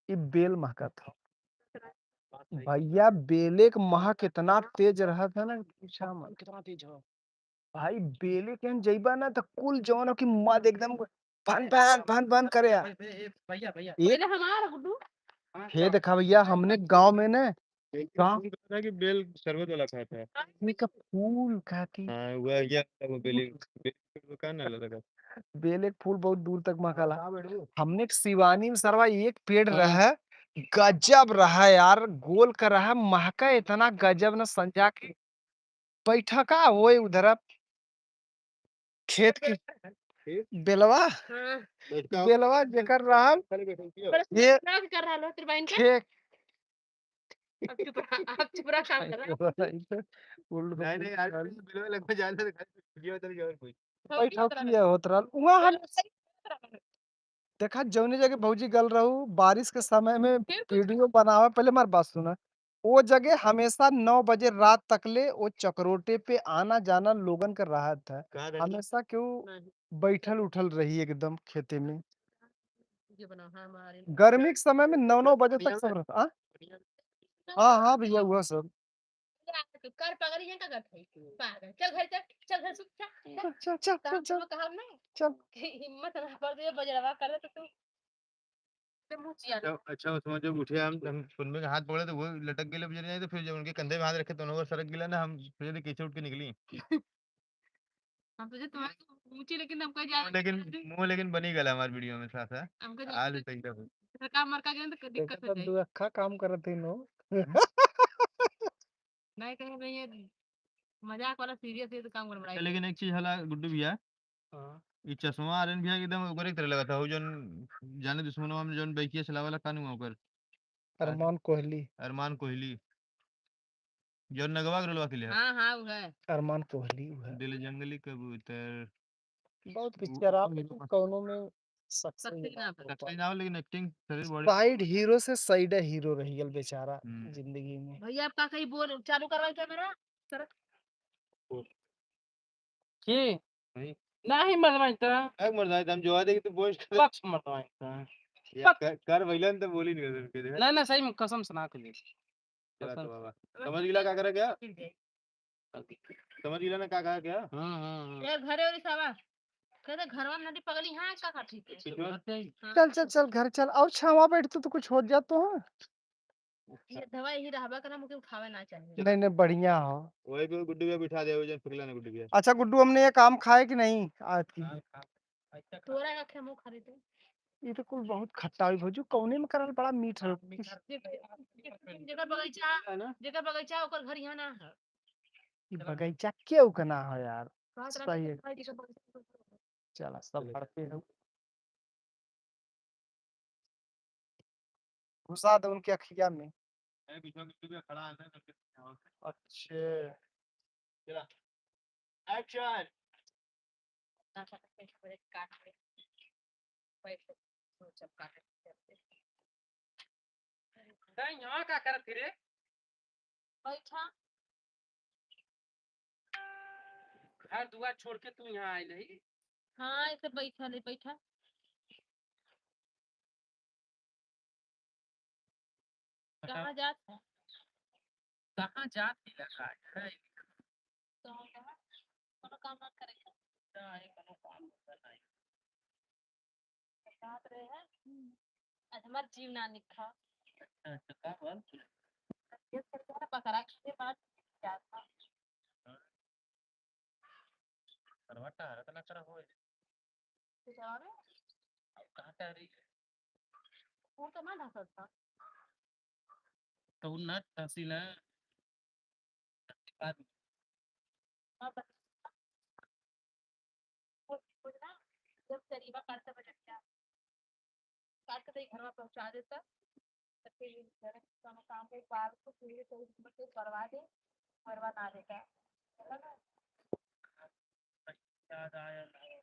ई बेल महकत हो। भैया, बेले के महक इतना तेज रहत है ना, पूछा मत। कितना तेज हो? भाई, बेले के हम जइबा ना, तो कुल जौन हो कि मद एकदम भन, भन, भन, भन करे। ए, ए, भैया, भैया। ए, पहले हमारा गुड्डू। हाँ, हे का? देखा भैया, हमने गाँव में ना, एक गाँव फूल कहता है कि बेल शरबत वाला खात है। आदमी का फूल खाती। हाँ, वो क्या, वो बेली, बेली का ना लगा। बेले के फूल बहुत दूर तक महकाला। हाँ, बैठो। हमने के सिवानी में सरवा एक पेड़ हाँ। रहे, गजब रहा यार, गोल का रहा, महका इतना गजब न संजा के। बैठा का होए उधर अब? खेत के खेत? बेलवा, हाँ। बैठ का। बेलवा जेकर रहल, खाली बैठल किया। बड़ा ये सुंदर कर रहल हो, तेरे बहन का। खेत। अब चुप रहा, अब चुप रहा, काम कर रहा। उल्लू नहीं, नहीं, आज बेलवा लगवा जाए ना, तो खाली वीडियो उधर गया और कोई। बैठा किया होत रहल। वहाँ हम देखा, जौने जगह भौजी गल रहू, बारिश के समय में फिर कुछ वीडियो बनावे, पहले हमार बात सुना। वो जगह हमेशा नौ बजे रात तक ले वो चकरोटे पे आना जाना लोगन के रहत है। कहाँ रहती? हमेशा क्यों नहीं। बैठल उठल रही एकदम खेते में। ये बनाओ, हाँ, हमारे गर्मी के समय में नौ, नौ बजे तक सब रहता। आ? हाँ, हाँ भैया, वो सब। कर पगड़ी है का करत है? पागल। चल घर चल, चल घर सुत जा, जा। चल, चल, चल, तब चल, चल। हम कहा ना चल। कि हिम्मत ना कर दे, बजरवा कर दे तो तू। एकदम मुँह चिया। अच्छा, अच्छा, उसमें जब उठे हम, हम सुनबे के हाथ पकड़े तो वो लटक गेले बजरिया, तो फिर जब उनके कंधे पे हाथ रखे तो उन्होंने सरक गेला ना, हम सोचे कैसे उठ के निकली। हम सोचे तुम्हारे मुँह ची, लेकिन हमका जान लेकिन मुँह लेकिन बनी गला हमारे वीडियो में थोड़ा सा। हमका जान आज सही रहो। सरकार मरका गए तो दिक्कत हो जाए। दुअक्खा काम करत है नो। नहीं कहे भैया, मजाक वाला सीरियस है तो काम गड़बड़ाई। लेकिन एक चीज हला गुड्डू भैया, हाँ। ई चश्मा आर्यन भैया के एकदम ओकरे की तरह लगत है, वो जौन जाने दुश्मनवा में जौन बैकिया चलावला कानू ओकर। अरमान कोहली। अरमान कोहली। जौन नगवा के रोलवा के लिए है। हाँ, हाँ, वो है। अरमान कोहली वो है। दिल जंगली कबूतर। बहुत वो पिक्चर आप हीरो का कौनो में सक्सेस सक्सेस ना ना हो सक्सेस पाए। ना हो, लेकिन एक्टिंग शरीर बॉडी साइड हीरो से साइड हीरो रह गल बेचारा हम्म। जिंदगी में। भैया, आप का कहीं बोल, चालू करवाई कैमरा? सर। की? नहीं। नहीं मरवाई तो। एक मरवाई तो हम जो आ देगी तो वॉइस कर। पक्ष मरवाई तो। या पक- कर, कर भैलन तो बोली नहीं कर सके। ना, ना, सही में कसम से ना कहिए। चला कसम तो से। बाबा। समझ गिला का करे क्या? समझ गिला ना का कहा क्या? हाँ, हाँ, हाँ। ए, घरे वाली सावा। कहते घरवा में नदी पगली, हाँ, का, का ठीक है? ठीक है। हाँ। चल, चल, चल, घर चल। और छावा बैठ तो, तो कुछ हो जात तो, हाँ। ये दवाई ही रहबा करा, मुझे उठावे ना चाहिए। नहीं, नहीं, बढ़िया हो। वही पे गुड्डू भैया बिठा दे, वही जन पगला ना गुड्डू भैया। अच्छा, गुड्डू, हमने ये काम खाए कि नहीं आज की? हाँ, खा। अच्छा, खा। तोरा का खेमो खरीदे। ये तो कुल बहुत खट्टा हुई भौजी, कौने में करल बड़ा मीठ है। मीठा। जेकर, जेकर बगीचा, है ना? जेकर बगीचा, ओकर घर यहाँ ना है। ई बगीचा केहू के ना हो यार। कहत रहा सही है। कि भाई जी के बगीचा। चला, सब चले। बढ़ते हैं। घुसा दे उनके अखिया में। ए, बीच में कुछ भी खड़ा है ना, तो किसने और अच्छे। चला। एक्शन। तै यहाँ का करत फिरे? बैठा। घर दुआर छोड़ के तू यहाँ आइल ही? हाँ, ऐसे बैठल है, बैठा। कहाँ जात है? कहाँ जात है लगा है? कहाँ जात? कोनो काम ना करे। ना, ये कोनो काम धंधा नहीं। जात रहे हैं। हम्म। आज हमार जीव ना निक था। अच्छा, अच्छा, का बात? ये सरकार पकड़ा के बात क्या था? हाँ। करवा टहरत ना करा होए। कुछ और? अब कहाँ टहरी? वो तो ना ढसल था। तो वो ना ढसी ना। ढसी बाद में। हाँ, बस। वो, वो ना, जब करीबा काट के बजट क्या? काट के तो ये घरवा पहुँचा देता। तो फिर ये घर का काम को बाल को पूरे सही से करवा दे, करवा ना देता। है ना? याद आया ना।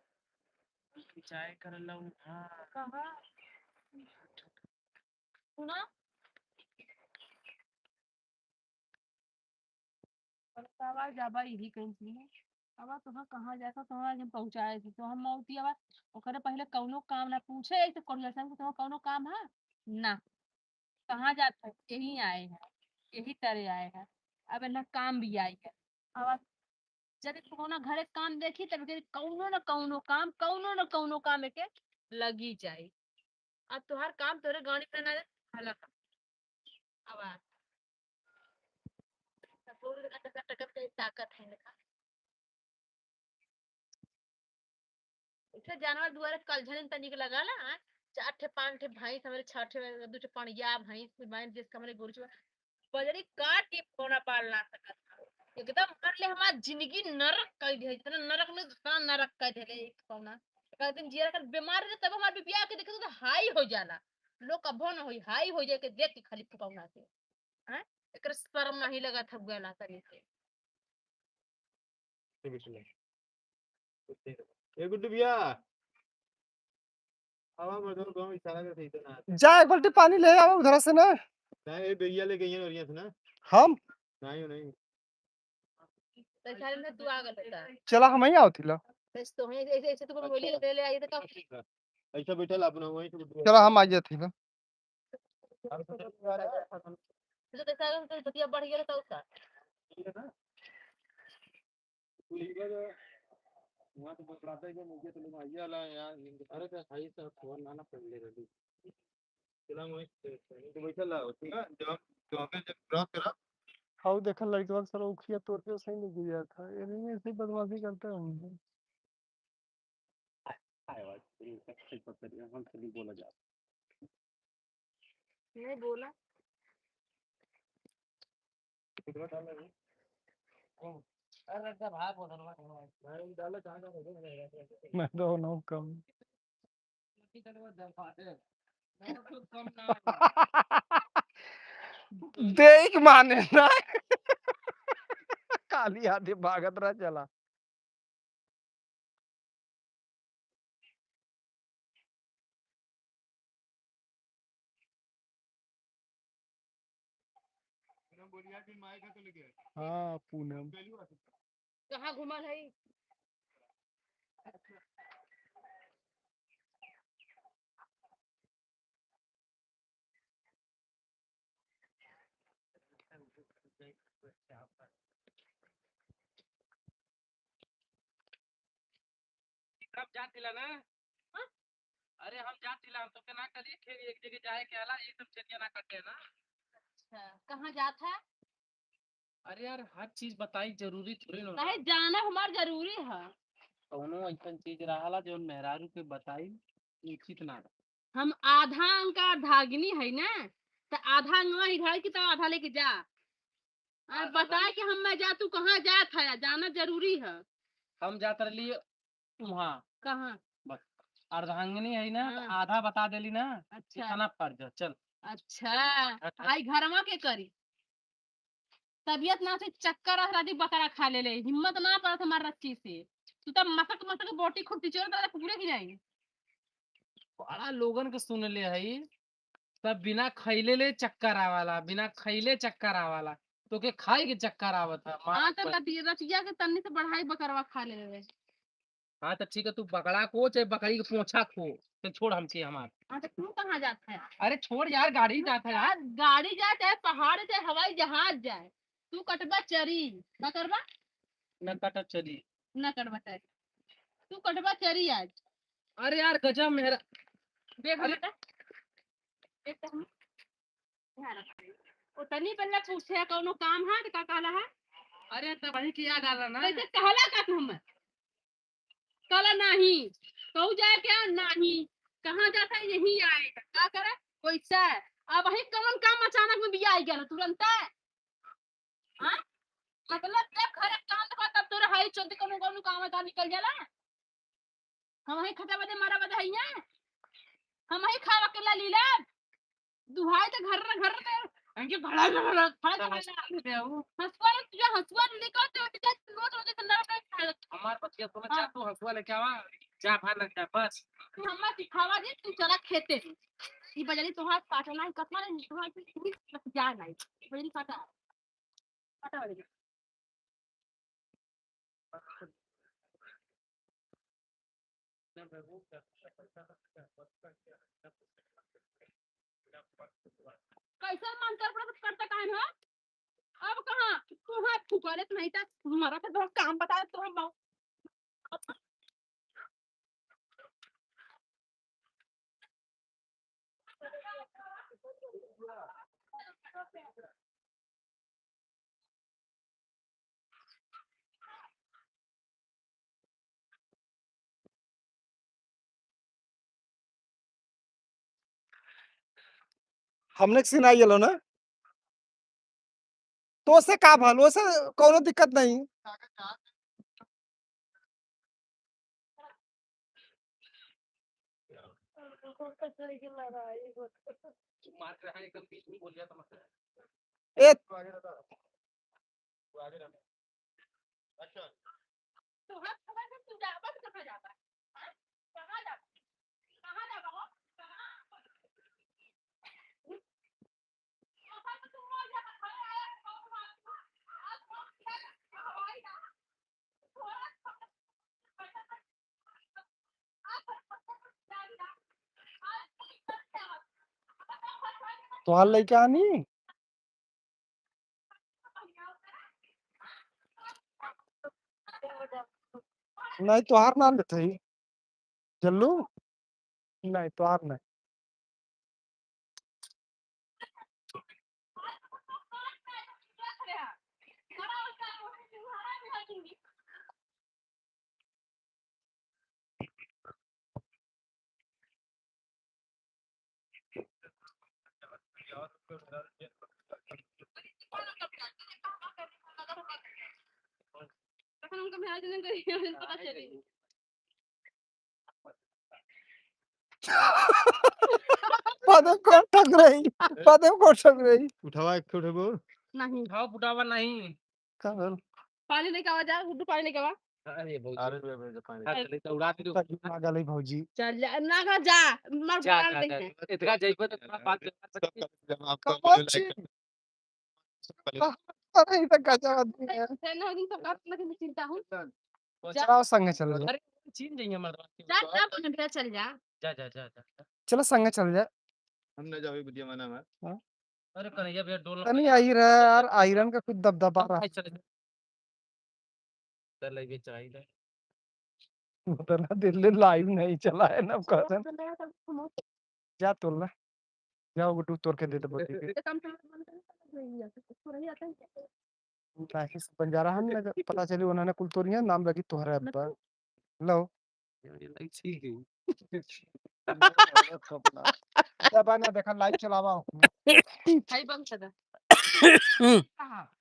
जाए कर लऊं, हाँ। कहाँ? सुना? और सवा जाबा यही कहीं से है। अब तोहा कहाँ जाता, तोहा जब पहुँचाए थे, तो हम मौती अब ओकरे पहले कौनो काम ना पूछे, ऐसे कोढ़िया से हमको तोहा कौनो काम है? ना। कहाँ जात है? यहीं आए हैं, यही तरे आए हैं। अब इन्हें काम भी आई है। अब जब कौनो घरे काम देखी, तब के कौनो न कौनो काम, कौनो न कौनो काम एके लगी जाई। अब तोहार काम तोरे गाड़ी में ना जाए, भला काम। अब आ। तब बोल के टकर टकर के ताकत है ना। इसे जानवर दुआरे कलझन तनिक लगाला, हाँ? चार ठे, पाँच ठे भैंस, हमारे छह ठे, दू ठे पड़िया भैंस, भैंस जिसका हमारे गोरू चुआ, बजरी काट के पौना पाल ना सकत। एकदम मर ले हमार जिंदगी नरक कर दे, इतना नरक ले, इतना नरक कर दे ले एक पौना। एक दिन जिया कर बीमार रहे, तब हमार बीपी आके देखे तो हाई हो जाला। लोग कभो ना होई, हाई हो जाए के देख के खाली पौना से। हैं? एकरे शर्म नहीं लगत है, बुआ ना तनी से। ए गुड्डू भैया, आवा मर्दवा, गाँव इशारा करत है, इधर ना। जा, एक बाल्टी पानी ले आवा उधर से ना। नहीं, ए बेरिया लेके आइए ओरिया से ना। हम? नहीं, नहीं। तो इशारे में तू आ गल होता। चला, हम ही आवत हिला। बस तो है, ऐसे, ऐसे तो बोली ले, ले आइए तो का? ऐसा बैठल अपना वहीं से गुड्डू। चला, हम आ जात हिला। तो कैसा अगर कोई बतिया बढ़ गया तो उसका? वहाँ तो बतलाता है कि मुझे तो लोग आइए वाला है यार। अरे तो भाई साहब, फोन ना, ना पहले रख दी। चला, वहीं से, वहीं से बैठल रहा, ठीक है? जब, जब हमें जब cross करा। हाउ देखा लड़कवा के सारा उखिया तोड़ के सही नहीं गिरा था। ये नहीं, ऐसे ही बदमाशी करता है हमसे। आए बात, ये सब सही पकड़ लिया, हम सभी बोला जा। नहीं बोला। अरे, जब हाथ बोल रहा है। मैं तो नो कम। देख माने ना। खाली हाथे भागत रहा चला। हाँ, पूनम। कहाँ घूमल है? हम जात हिला ना? हाँ? अरे हम जात हिला, हम तोके ना करी, फिर एक जगह जाए के आला, ये सब चेतिया ना कटे ना। अच्छा, कहाँ जात है? अरे यार, हर चीज बताई जरूरी थोड़ी ना काहे बा। जाना हमार जरूरी है। कौनो ऐसन चीज रहला जौन मेहरारू के बताई उचित ना बा। हम आधा अंग का अर्धांगिनी है ना, तो आधा अंगवा ही धाई की तो आधा लेके जा। आ, आधा बताए कि हम मैं जा, तू कहाँ जात है, जाना जरूरी है। हम जात रहली वहाँ। कहाँ? बस, अर्धांगिनी है ना, तो हाँ। आधा बता देली ना, अच्छा। इतना फर्ज है, चल। अच्छा, अच्छा। आई घरवा के करी। तबियत ना से चक्कर आ रहा, बकरा खा ले ले, हिम्मत ना पड़त हमार रच्ची से। तू तब मसक मसक बोटी खुट्टी चोर, तो पूरे की जाएंगे। बड़ा लोगन के सुन ले हई, तब बिना खैले ले चक्कर आवाला, बिना खैले चक्कर आवाला। तोके खाई के चक्कर आवत है, मार हाँ, तो पर। रति-, रतिया के तन्नी से बढ़ाई बकरवा खा ले रहे। हाँ, तो ठीक है, तू बकरा खो चाहे बकरी के पोंछा खो, तो छोड़ हमके हमार। हाँ, तो तू कहाँ जात है? अरे छोड़ यार, गाड़ी जात है यार। गाड़ी जाए, चाहे पहाड़, चाहे हवाई जहाज जाए, तू कटबा चरी, बकरवा? न कटा चरी। न कटबा चरी। तू कटबा चरी आज। अरे यार, गजब मेहरा-, देख अरे बेटा, देख तो हम, ध्यान रख। ओ तनी पहले पूछे, कौनो काम है, तो का कहला है? अरे, तब वही की याद आला ना। कैसे कहला का तू हमें? कहला नाही। कहू जाए क्या? नाही। कहाँ जाता है? यही आए। का करे? कोई सा। अब वही कौन काम अचानक में भी आई गया तुरंत? हाँ? मतलब जब घर के काम देखा तब तोरे हाई चलते कौनो कौनो काम का निकल जाला। हम ही खटे बदे मरा बदे हइया। हम ही खावा के ला लीला। दुहाई तो घर घर में। इनके भला भला भला भला भला। हंसुआ ले, तुझे हंसुआ निकाल दे, बेटा, रोज रोज के अंदर में खा ले। हमार बतिया सुन, हाँ। जा तू हंसुआ लेके आवा, जा बाहर लग जा, बस। तू हमार सिखावा दे, तू चला खेते। ई बजरी तोहार काटना है, कतना नहीं तोहार से जा नहीं। बजरी काटा। काटा बजरी। कैसन मंत्र प्रकट करता काहे हो? अब कहाँ? तू हाथ फुकले तो नहीं था, मरा था, तो काम बता, तो हम हमने के सिनाई गेलो ना, तो से का भल, ओसे कौनो दिक्कत नहीं। मार के रहा एकदम बीच में बोल दिया तो मत। ए, तोहार लइका आनी? नहीं, तोहार ना लेत हई। जल्लू? नहीं, तोहार नहीं। तखन उनका मेहरारू जने गई, पता चली। पदम को ठग रही, पदम को ठग रही। उठावा, एक ठो उठेबो। नहीं। उठावा, उठावा नहीं। का भेल? पानी लेके आवा जा, गुड्डू, पानी लेके आवा। अरे भौजी। अरे, अरे, अरे, पानी। हाँ, चले तो उड़ा दे। तक ना गले भौजी। चल जा, ना गा जा, मार जा, जा, जा। इतना जइबे तो थोड़ा बात सब कर। जब आपको कौन video like चीज? करते हैं, सब पहले कहाँ पर है इतना गजब आदमी है? है ना, उन सब बात में चिंता हूँ। जा। चलाओ संगे चल जाओ। अरे, चीन जाइए हमारे दोस्त के। जा, जा, अपने घर चल जा। जा, जा, जा, जा, जा। चलो संगे चल जा। हम ना जावे बुधिया माना हमार। हाँ। अरे कन्हैया भैया डोल तनी आई रहा यार, आयरन का कुछ दबदबा रहा। चले। चल, ये चाहिए। उतना देर ले live नहीं चला है ना, कहते हैं। जा तोड़ ला, जाओ गुड्डू तोड़ के दे दे बोल के। नहीं, सब बंजारा हम ना पता चली, उन्होंने कुल तोड़िया, नाम लगी तोहरे अब्बा। लो। ठीक है। दबा ना, देखा, live चलावा। हाय बंद कर दे। कहाँ?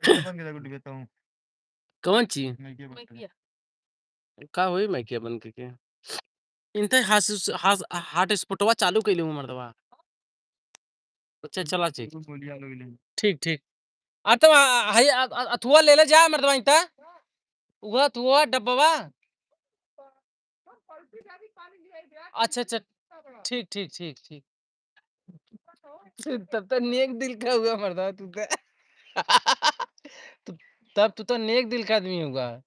बंद कर दे, गुड्डू, कहता हूँ। कौन चीज? मैं क्या बंद कर दे? मैं किया। का होई मैं किया बंद करके? इनते हास-, हास-, hotspotवा चालू कइले हूँ मर्दवा। अच्छा, चला ठीक। बोलिया लोग ले। ठीक, ठीक। आ तो आ, आ, हाय, आ, आ, अथुआ ले ले जा मर्दवा इनता। उहा अथुआ डब्बवा। अच्छा, अच्छा। ठीक, ठीक, ठीक, ठीक। तब तो नेक दिल का हुआ मर्दवा तू तो। तू, तब तू तो नेक दिल का आदमी होगा।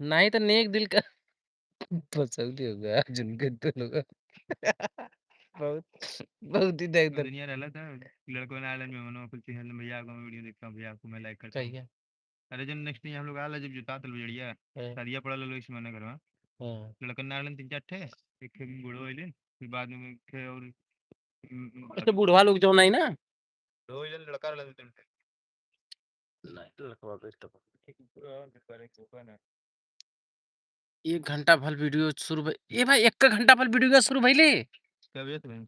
नहीं तो नेक दिल का फसौली होगा, अर्जुन के तो लोग। बहुत, बहुत ही दर्द। दुनिया रहला था, लड़कों ने आलन में मनो, कुछ है, भैया को मैं video देखता हूँ, भैया को मैं like करता हूँ। कहिया? अरे जब next time हम लोग आला, जब जुता तल बजड़िया, हाँ। सरिया पड़ल लो इस मने घरवा। हाँ। लड़कन ना आलन तीन चार ठे, एक ठे बूढ़ो आइले, फिर बाद में एक ठे और, उम, उम, अच्छा, बुढ़वा लोग जो नहीं ना? दो ही जन लड़का रहलन तीन ठे। नहीं, लड़कवा बेच तो। एक घंटा भर video शुरू भई, ए भाई, एक घंटा भर video शुरू भइले। कब ये तो भाई?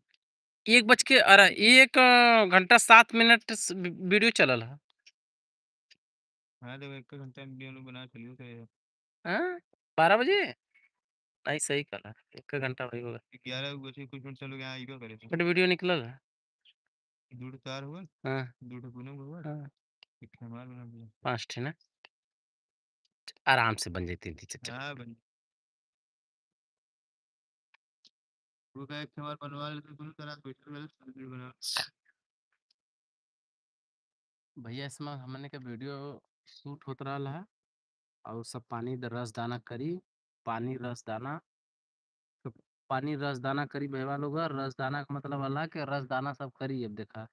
एक बज के, अरे, एक, अ, घंटा सात मिनट स-, वी-, video चलल है। हाँ, देखो, एक घंटा video बना चलियो तो ये। हाँ, बारह बजे? नहीं, सही कहला, एक घंटा भई होगा। ग्यारह बजे कुछ मिनट चलो, यहाँ आइबे करे तो। But video निकलल है। दू ठो तार हुआ? हाँ। दू ठो पूनम हुआ? हाँ। एक ठो हमार बना दिया। पाँच ठे ना? आराम से बन जाई तीन तीन चार चार। हाँ, बन। वो का एक ठो हमार बनवा लेते, दोनों तरह बैठल रहे, सब video बना। भैया, इसमें हमने के video shoot होत रहल है और सब पानी द-, रसदाना करी, पानी रसदाना, तो पानी रसदाना करी भैया लोग, रसदाना का मतलब होला कि रसदाना सब करी। अब देखा,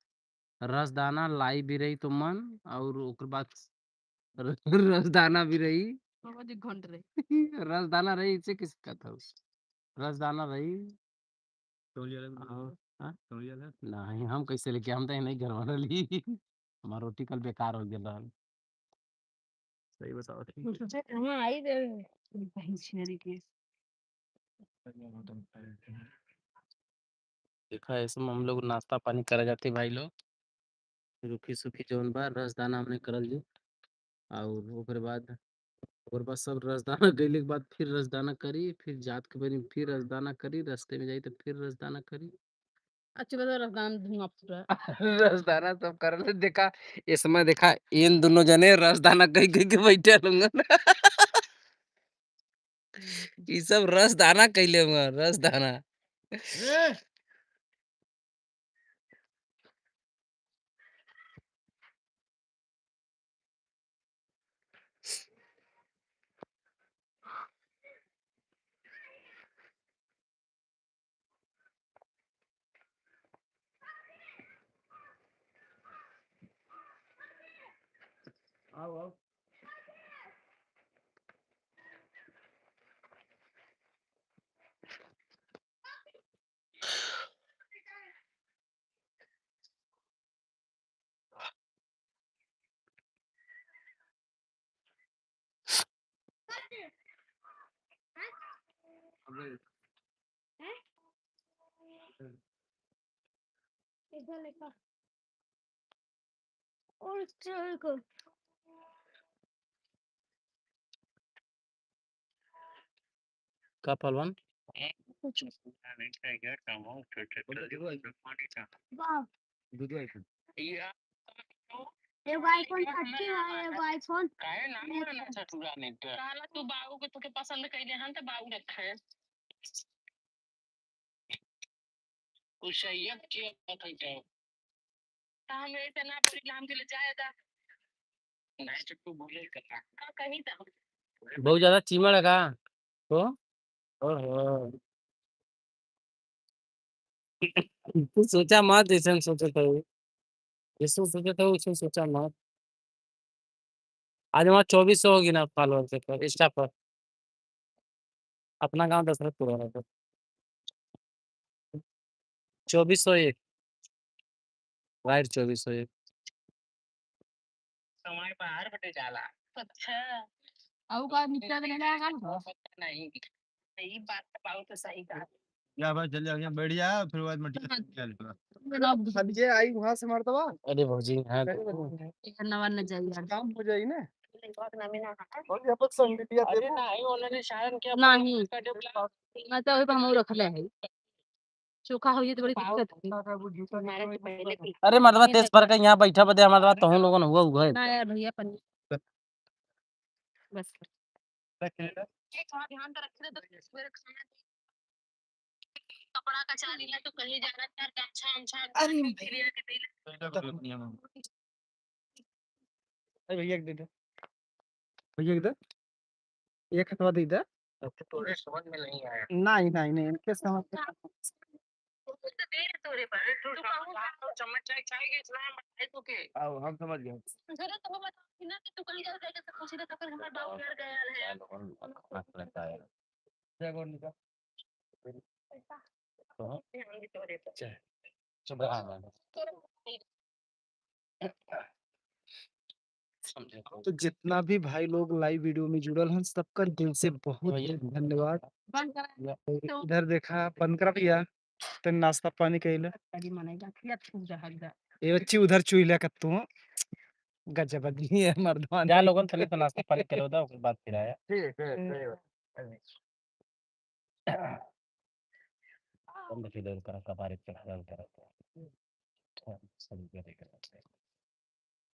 रसदाना लाई भी रही तो मन, और ओकर बाद र-, रसदाना भी रही। बाबा जी घंट रही। रसदाना रही, इसे किस कहत हूँ? रसदाना रही। तौलिया लग हाँ, हाँ? तौलिया लग। नहीं, हम कैसे लेके, हम तो नहीं घर वाला ली। हमार रोटी कल बेकार हो गया रहल। सही बताओ, ठीक। मुझे कहाँ आई रे, बहन छिनरी के। देखा, ऐसे में हम लोग नाश्ता पानी करे जाते भाई लोग, रुखी सुखी जौन बा रसदाना हमने करल जी, और ओकरे बाद, ओकरे बाद सब रसदाना कइले के बाद फिर रसदाना करी, फिर जात के बेरी फिर रसदाना करी, रस्ते में जाई तो फिर रसदाना करी। अच्छी बात है, रसदाना धुआं फूटा। रसदाना सब करल देखा, इसमें देखा, इन दोनों जने रसदाना कही कही के बैठे लोगन। ई सब रसदाना कइले हुआ, रसदाना। ए! आओ, आओ। इधर लिखा। और चल को। का पहलवान? कुछ। वाह। एगो iPhone thirteen है, एगो iPhone। काहे ना माना ससुरा ने तो? साला तू बाबू के तोके पसंद कइले हन त बाबू रखे। कुछ सही है, अच्छी बात है तो। त हम ऐसे ना बोली, हम के ले जाए दा। नहीं तो तू बोले करा। हाँ, कहीं तो। बहुत ज्यादा चिमड़ है का? तो? ओहो। तू सोचा मत जैसन सोचत हऊ। जैसन सोचत हऊ, वैसन सोचा मत। आज हमारा चउबीस सौ होगी ना follower के पर, Insta पर। अपना गाँव दशरथपुर वाला पर। चउबीस सौ एक। Right, चउबीस सौ एक। समय बाहर बटे जाला। अच्छा। अउ का निकल के नहीं आएगा ना? नहीं। ई बात तो बहुत सही कहा। या भाई, चल जाओ, यहाँ बैठ जा, फिर बाद में हाँ। चल जाओ। अब ये आई वहाँ से मरतबा। अरे भौजी, हाँ। अरे भौजी। एक नवा न जाइए। काम हो जाई ना। और यहाँ पर संगीतिया अरे देखो। नहीं, उन्होंने शायद क्या नहीं। मैं तो वही पर हम रख ले है। चोखा हो ये तो बड़ी दिक्कत है। अरे मर्दवा, तेज पर के यहाँ बैठा बदे हमारे बात तहु लोगन हुआ हुआ है। ना यार भैया, पनीर। बस। एक थोड़ा ध्यान तो रखे तो सवेरे खाना, कपड़ा कचारी ला तो कहीं जाना यार, गमछा उमछा अरे फिर यार के दे। अरे भैया के दे दे। भैया के दे। एक हथवा दे दे। अच्छा, तोरे समझ में नहीं आया। नहीं, नहीं, नहीं, इनके समझ में वो तो दे रहे तोरे पर। तू कहूँ का चम्मच चाय खाएगी, इतना हम बताए तो के। आओ, हम समझ गए। जरूरत तो बता ना कि तू कहीं जाओ, जाके तो पूछ ले, तो फिर हमारा बाप घर गया है। जय गोविंद का। तो हाँ। चुप रहा। तो जितना भी भाई लोग live video में जुड़ल हन, सबकर दिल से बहुत बहुत धन्यवाद। बंद करा। इधर देखा, बंद करा भैया, तनी नाश्ता पानी कइले। अरे मने जा, किया तू जा, हट जा। ए बच्ची, उधर चुइला कत्तू। गजब आदमी है मर्दान। जा लोगन, तनी तो नाश्ता पानी करो दा, ओकर बाद फिर आया। ठीक है, सही बात। बंद के दे, ओकरा कपारे पे खड़ा कर। अच्छा, सही करेगा।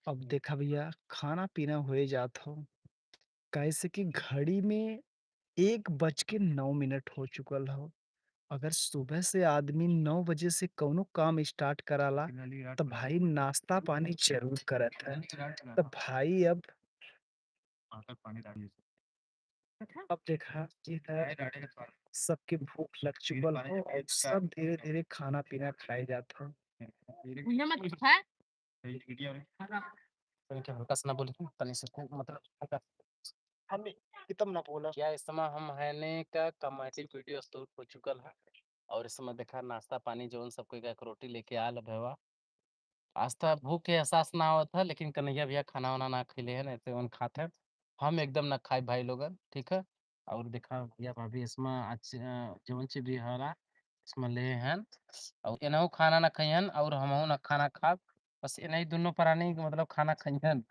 अब देखा भैया, खाना पीना होए जात हो, कैसे कि घड़ी में एक बज के नौ मिनट हो चुकल हो। अगर सुबह से आदमी नौ बजे से कौनो काम start कराला, तो भाई नाश्ता पानी जरूर करत है। तो भाई अब अब देखा, ये है, सबके भूख लग चुकल हो और सब धीरे-धीरे खाना पीना खाए जात हो। भैया मत खा। तनी के हल्का से ना बोले, तनी से खूब, मतलब, हल्का। हम एकदम ना बोला। क्या इस समय हम है ने का comedy video शुरू हो चुकल है और इस समय देखा नाश्ता पानी जौन सबको एक, एक रोटी लेके आल है भैया। आज तो भूख के एहसास ना आवत है, लेकिन कन्हैया भैया खाना वाना ना खइले हैं, ऐसे उन खात है। हम एकदम ना खाए भाई लोगन, ठीक है। और देखा भैया भाभी इसमें आज, अ, जौन चीज भी हरा इसमें ले हैं और एनहु खाना ना खइहन और हमहू ना खाना खाब। बस एनही दोनों प्राणी के मतलब खाना खइहन,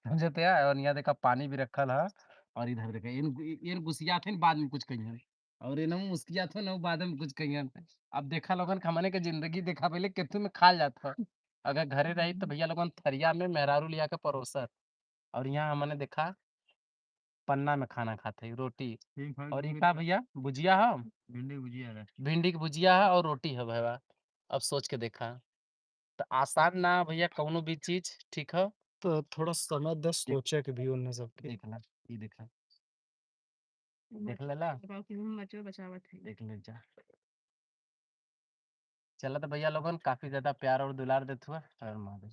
समझते हैं। और यहाँ देखा पानी भी रखल है और इधर देखा इन, इन गुसियात हैं, बाद में कुछ खइहन। और एनहु मुस्कियात हो ना, बाद में कुछ कहियन। अब देखा लोगन, हमने के जिंदगी देखा पहले केथू में खाल जात हो। अगर घरे रही तो भैया लोगन थरिया में मेहरारू लिया के परोसत, और यहाँ हमने देखा पन्ना में खाना खात है, रोटी। ठीक है, और ई ठीक का है। भैया, भुजिया है? भिंडी की भुजिया है। भिंडी की भुजिया है और रोटी है भैया। अब सोच के देखा, तो आसान ना भैया कौनो भी चीज, ठीक है। तो थोड़ा समय दे देख। सोचे के भी उन सबके। देख ला, ई देखा। देख लेला? बताओ कि हम बचो बचावत है। देख ले जा। चला तो भैया लोगन, काफी ज्यादा प्यार और दुलार देत हुआ। हर हर महादेव।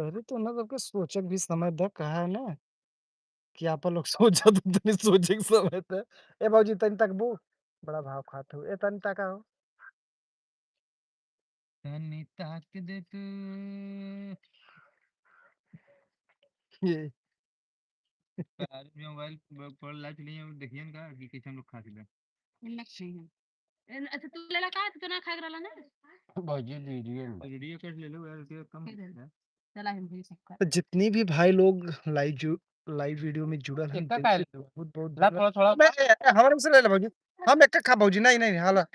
अरे तो ना सबके सोचे के भी समय दे, कहा है ना कि आप लोग सोचा तो तनी सोचे के समय दे। ए बाबूजी, तनी तकबू, बड़ा भाव खात हो। ए तनी तका हो। तनी ताक दे तू। ये। आज भी मोबाइल प-, पर लाइट नहीं है, देखिए ना कि कैसे हम लोग खा के दे। उन्नत नहीं है। एन-, अच्छा, तू लेला का? तू तो ना खाए के रहला ना? भौजी, वीडियो में। वीडियो कर ले लो यार, वीडियो कम फिर है। चला, हम भी सबका। तो जितनी भी भाई लोग लाइव जु-, लाइव वीडियो में जुड़ल हैं, एका दिल का से ले लो? बहुत, बहुत ला, धन्यवाद। थोड़ा, थोड़ा। नहीं, ए, ए, हमारे से ले ले भौजी। हम एक खा भौजी, नहीं, नहीं, हाला।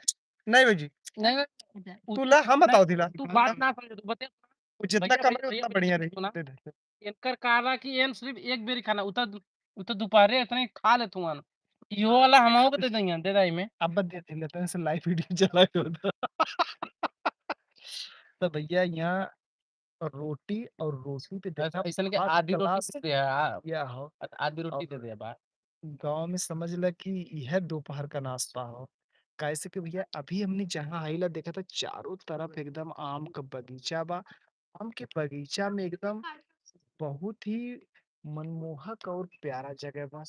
नहीं भौजी। नहीं, नहीं। अच्छा। तू ला, हम नहीं, बताओ दिला। तू बात ना समझे, तू बते। वो जितना भैया, कम भैया, है, भैया, उतना भैया, बढ़िया रही। सुना। दे दे। इनकर कहला कि एन सिर्फ एक बेरी खाना, उ त, उ त दोपहरे इतने खा लेत हुआन। इहो वाला हमहू के दे देंगे, दे दाई में। अब दे दे लेते हैं, से लाइव वीडियो चला के होता। तो भैया, यहाँ रोटी और रोटी पे ऐसा, देखा, ऐसन के first आधी रोटी class दे दे, हाँ। किया हो। आधी रोटी और दे दे बा। गाँव में समझ ला कि यह दोपहर का नाश्ता हो। कैसे कि भैया, अभी हमने जहाँ आइला देखा था, चारों तरफ एकदम आम का बगीचा बा। आम के बगीचा में एकदम बहुत ही मनमोहक और प्यारा जगह बा।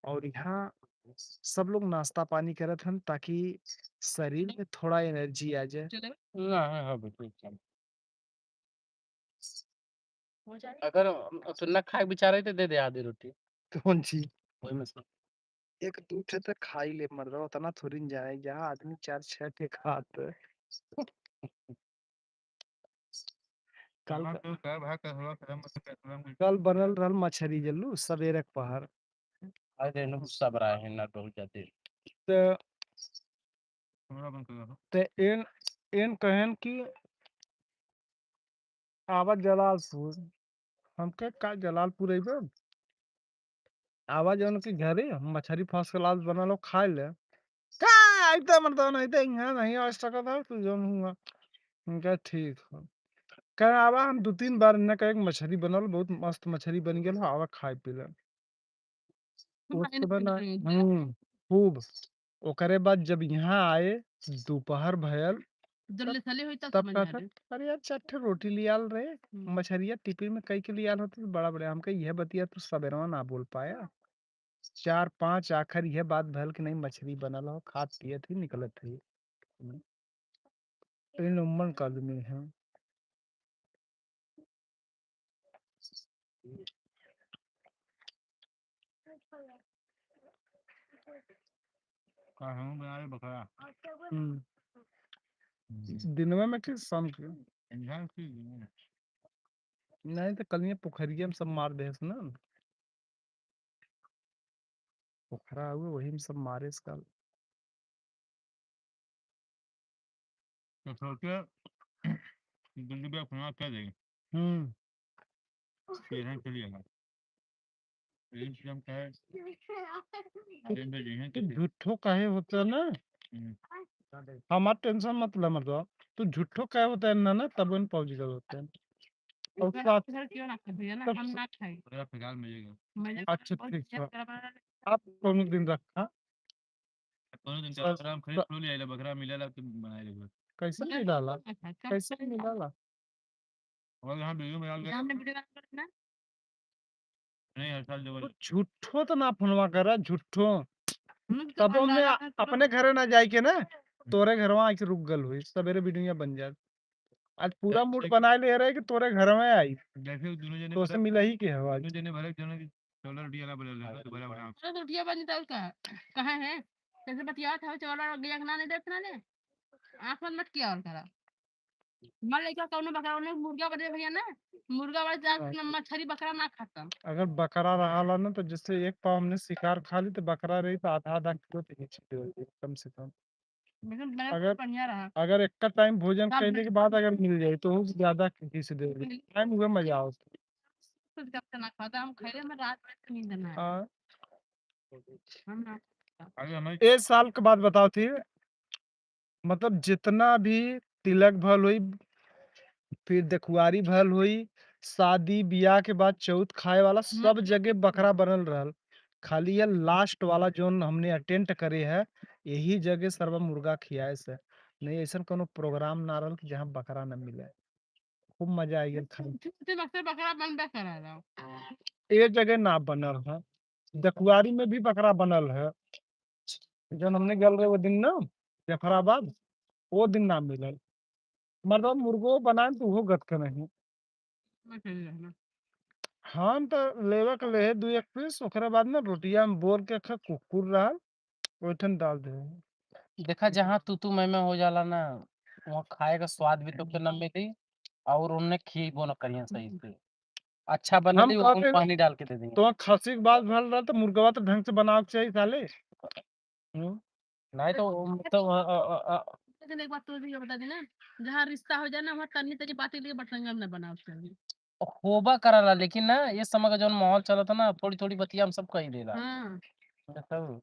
और यहाँ सब लोग नाश्ता पानी करत हन, ताकि शरीर में थोड़ा energy आ जाए। ना, हाँ, हाँ, बिल्कुल, चल। अगर, अम, तू ना खाए के विचार है, तो दे दे आधी रोटी। कौन ची? वही में से। एक दू ठे तो खाई ले मर्दवा, उतना थोड़ी न जाए, यहाँ आदमी चार छह ठे खात। कल, कल बनल रहल मछरी जल्लू, सवेरे के पहर। अरे, नु सब रहा है ना, बहुत ज्यादा। तो तो एन, एन कहेन कि आवा जलालपुर। हमके का जलालपुर अइबे? आवा जौन कि घरे मछरी first class बनल हो, खाए ले। का अइते मर्दवा, नहीं तो यहाँ नहीं आ सकत है, तू जौन हुआ। हम कहे, "ठीक हो।" कहे, "आवा, हम दू तीन बार इन्हें कहे, मछरी बनल, बहुत मस्त मछरी बन गेल हो, आवा खाए पी ले।" उस समय ना, हम्म, खूब। ओकरे बाद जब यहाँ आए, दोपहर भयल, जब तब, लेसले होई, तब तब समझ में कहता, आवे। "अरे यार, चार ठे रोटी लियाल रहे, हम्म। मछरिया टिफिन में कई के लियाल होते तो बड़ा बढ़िया।" हमके यह बतिया तू सबेरवा ना बोल पाया। चार पाँच आखर यह बात भयल कि नहीं, मछरी बनल हो, खात पियत ही निकलत ही। हम्म। इन उम्मन का आदमी है। का हम बना रहे बकरा? हम्म। हम्म। दिनवा में कि शाम के? संझा के दिन में। नहीं तो कल ये पोखरिया में सब मार देस ना। पोखरा हुए, वही में सब मारे इसका। तो सोचे, दिल्ली में अपना क्या देंगे? हम्म। ये है, चलिए ना। यही चीज हम कहे, तो, ट्रेन में जइहे तो किसी। झूठो काहे होता ना? हम्म। हमार tension मत ले, मतलब, तू झूठो काहे होता है ना, ना, तब उन पहुंच गए होते हैं। और इधर, साथ इधर क्यों ना खाए भैया ना, तब हम स- ना खाए। मेरा फिलहाल मिलेगा। मजा अच्छा, बहुत ठीक है। ज्यादा बड़ा बड़ा आप कौन दिन रखा? कौनो दिन का सर, बकरा हम खरीद स- लो ले आइला, बकरा मिलेला तो बनाए लेबे। कैसे बकरा मिलाला? अच्छा, चल, कैसे चल। मिलाला? और यहाँ वीडियो में डाल दे। यहाँ हमने वीडियो डाल दे ना। नहीं, हर साल जब तो झूठो तो ना फोनवा करा, झूठो। हम तो तब हमने बंगाला में तो अपने घरे ना जाए के ना, तोरे घरवा आके रुक गल हुई, सवेरे वीडियो बन जात। आज पूरा जैसे मूड बनाए ले रहे कि तोरे घर में आई। जैसे वो दोनों जने तो से बोले, मिला ही के हवा। दोनों जने भले दोनों की चौदह रोटियां ना बोले, हाँ, दोबारा बनाओ। चौदह रोटियां बनी तो और का? कहाँ है? कैसे बतियावत है, चौदह रोटियां के ना नहीं देत ना ने? आँख मत मटकिया और करा। मान ले क्या कौनो बकरा, उन्हें मुर्गा बने भैया ना, मुर्गा वाले जात हाँ। ना मछरी बकरा ना खाता। अगर बकरा रहाला ना तो जैसे एक पाव हमने शिकार खा ली तो बकरा रही तो आधा आधा किलो तो खींच देवे कम से कम। लेकिन बड़ा अगर, बढ़िया रहा। अगर एक का टाइम भोजन सब कैले के बाद अगर मिल जाए तो वो ज्यादा किसी दे दे। मिल टाइम हुए मजा आओ। तो जब से ना खाता, हम खैले में रात भर नींद ना आए। हाँ। हम ना अरे हमें ए साल के बात बताओ थी, मतलब जितना भी तिलक भल हुई, फिर देखुआरी भल हुई, शादी बियाह के बाद चौथ खाए वाला सब हम्म। जगह बकरा बनल रहल। खाली ये लास्ट वाला जोन हमने अटेंड करे है, यही जगह सरवा मुर्गा खियाए से। नहीं ऐसन कोनो प्रोग्राम ना रहल कि जहाँ बकरा न मिले। खूब मजा आई गेल खाए। झूठे बक्सर बकरा बनबे करा रहा। ए जगह ना बनल है, देखुआरी में भी बकरा बनल है। जौन हमने गल रहे वो दिन ना जफराबाद, वो दिन ना मिलल। मतलब मुर्गो बनाए तो वो गत के नहीं। मैं चल जाना। हम तो लेवे के लेहे दू एक पीस, ओकरे बाद ना रोटिया में बोर के खा कुकुर रहल, ओइठन डाल दे। देखा, जहाँ तू तू मैं मैं हो जाला ना, वहाँ खाए का स्वाद भी तोके न मिली और उन्हें खिएबो न करिए सही से। अच्छा बना हम ली, कहते उन पानी डाल के दे देंगे। तो खसी के बात भर रहा तो मुर्गवा तो ढंग से बनावे के चाहिए साले। हम्म। नहीं तो, तो, अ, अ, अ, अ, लेकिन एक बात तो भी बता देना, जहाँ रिश्ता हो जाए ना, वहाँ तनी तनी बाटी लेके बटंगम ना बनावे के चाहिए। होबा करला, लेकिन ना, ये समय का जौन माहौल चलत है ना, थोड़ी-थोड़ी बतिया हम सब कही देला। हाँ। ये सब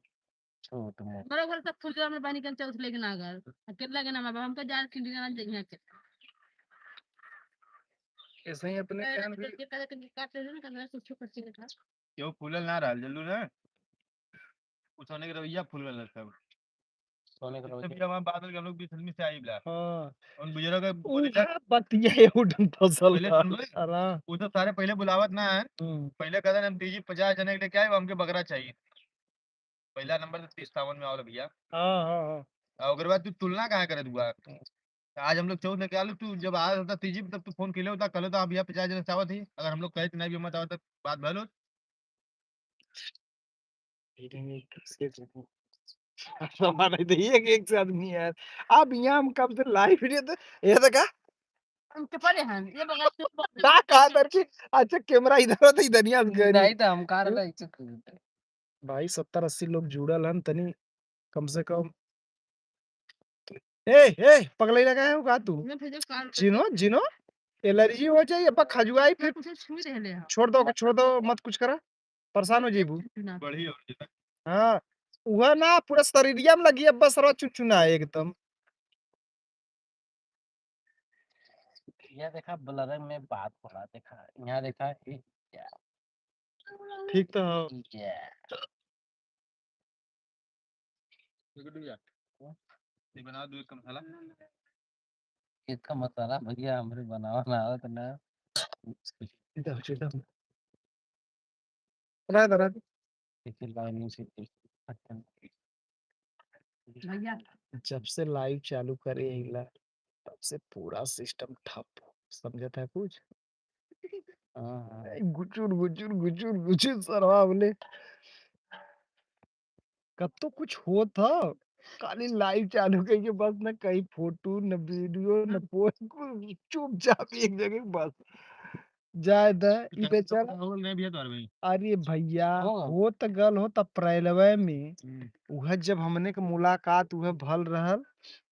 झूठ मूठ। बड़ो घर सब फुलवा में बानी कन चौथ लेके ना गल। अकेला के ना बाबा, हमका जाए के लिए ना जइहा के। ऐसे ही अपने ए, कान भी के, के, के, के काट ले ना, कल सुसु कर के था। क्यों फूलल ना रहल, जल्लू ना? उ सोने के रवैया फूल गल सब। सोने के जब रवैया। भी हमारे बादल के हम लोग बीस आदमी से आई बला। हाँ। उन बुजुर्ग के बोले उनका बतिया ये उठन फसल पहले बा। सुन लो। अरे। वो सब सारे पहले बुलावत ना है। हम्म। पहले कहते हैं, "हम तीजी पचास जने के लेके आए, हमके बकरा चाहिए।" पहला नंबर तो तीस सावन में आवल भैया। हाँ, हाँ, हाँ। और ओकरे बाद तू तुलना काहे करत हुआ? आज हम लोग चौथ लेके आलू, तू जब आ होता तीजी, तब तू फोन कैले होता, कहले होता, "हाँ भैया, पचास जने से आवत ही।" अगर हम लोग कहे तो नहीं भी मत आवत, बात भलो। हमारा तो ये एक, एक से आदमी है। अब यहाँ हम कब से लाइव वीडियो तो, ये तो का? उनके परे हैं, ये बगल से ना, कहा दर की, अच्छा, कैमरा इधर हो तो इधर ही आ गए। नहीं तो हम कार हम्म। का इज्जत करते। भाई, सत्तर अस्सी लोग जुड़ल हन, तनी कम से कम। ए, ए, पगलैला काहे हो का तू? मैं भेजो कार पे। जिनो, जिनो, एलर्जी हो जाई, अब खजुआई फिर। कुछ छुई रहले हैं। छोड़ दो, छोड़ दो, मत कुछ करा, परेशान हो जाइबू। ना। बढ़िया हो जाई। हाँ, उहे ना, पूरा शरीरिया में लगी, अब बस रहो चुनचुना एकदम। यहाँ देखा, blur में बात हो रहा, देखा, यहाँ देखा, ये क्या? ठीक तो हो। ये क्या? ये बना दो एक मसाला। इसका मसाला भैया हमरे बनावा ना आवत ना। इधर, इधर। रह दे, रह दे। इसे लाइन से भैया। जब से लाइव चालू करे हिला, तब से पूरा सिस्टम ठप। समझत है कुछ? हाँ, हाँ। ए, गुचुर, गुचुर, गुचुर, गुचुर, सरवा बोले। कब तो कुछ होत ह, खाली लाइव चालू कइके बस, न कहीं फोटो, न वीडियो, न पोस्ट, कुछ चुपचाप एक जगह बस। जाए द, ई तो बेचारा। होल नहीं भैया तोहर भाई। अरे भैया, हो। हो त गल हो त अप्रैलवे में। हम्म। उहे जब हमने के मुलाकात उहे भल रहल,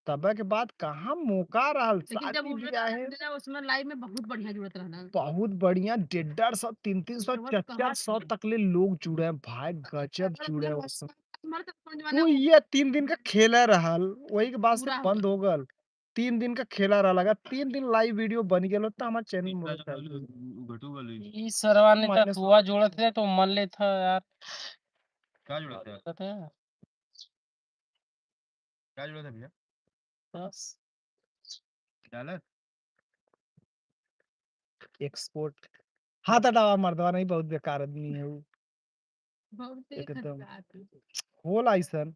तबे के बाद कहाँ मौका रहल? लेकिन जब शादी उनमें ब्याह है। उसमें लाइव में बहुत बढ़िया जुड़त रहना। बहुत बढ़िया, डेढ़ सौ, तीन तीन सौ, तो वो तो चार कहाँ चार सौ से? तक ले लोग जुड़े हैं भाई, गजब जुड़े हैं वो सब। हमारे तो फोन जमाना वो ये तीन दिन का खेला रहल, वही के बाद से पूरा हो बंद गया। हो गल। तीन दिन का खेला रहा लगा, तीन दिन लाइव वीडियो बन गेल होता हमार चैनल तीसरा में जो होता। बोलू, उ घटू वाली। ई सरवा ने माइनस ततुआ जोड़त रहे तो मन लेत ह यार। का जोड़त है? जोड़त है। का जोड़त है भैया? बस। डालत? एक्सपोर्ट। हाथ हटावा मर्दवा, नहीं बहुत बेकार आदमी है वो। बहुत ही एकदम। खतरनाक। होला ऐसन।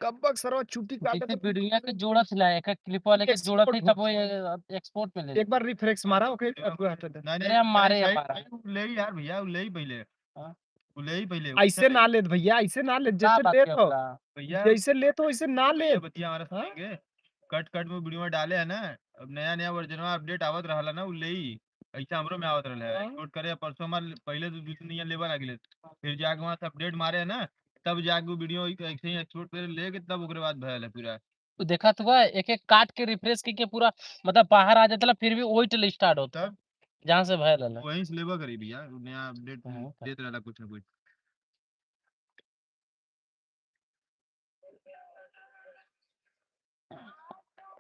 कब्बक सरवा चुटी काटत जैसे वीडियो के जोड़त ला, एक एक क्लिप वाले के जोड़त है, एक्सपोर्ट तब वो होता। ये एक्सपोर्ट में ले। एक बार रिफ्रेश मारा, ओके, अब हटा दे। नहीं, अरे नहीं, हम मारे, नहीं, हमारा। नहीं, उ ले यार भैया, उ ले ही पहले। हाँ। उ ले ही पहले, ऐसे ना लेत भैया, ऐसे ना लेत, का जैसे बात लेत हो। करता? भैया, जैसे लेत हो, वैसे ना भैया लेत। बतिया हमारा हाँ? सुनेंगे। कट कट में वीडियो में डाले है ना, अब नया नया वर्जनवा अपडेट आवत रहला ना, उ ले ही। ऐसे हमरो में आवत रहला है। हाँ। एक्सपोर्ट करे, परसों हमार पहले तो दू तीन दिन लेबा लागिले। फिर जाके वहाँ से अपडेट मारे है ना, तब जाके वो वीडियो ऐसे ही एक्सपोर्ट करे लेके तब ओकरे बाद भयल है पूरा। तो देखा तो बा, एक एक काट के रिफ्रेश करके पूरा, मतलब, बाहर आ जाता, फिर भी वही टेल स्टार्ट होता, तब? जहाँ से भयल है। वहीं से लेबा करी भैया, उ नया अपडेट हाँ, हाँ। देत रहला कुछ ना कुछ।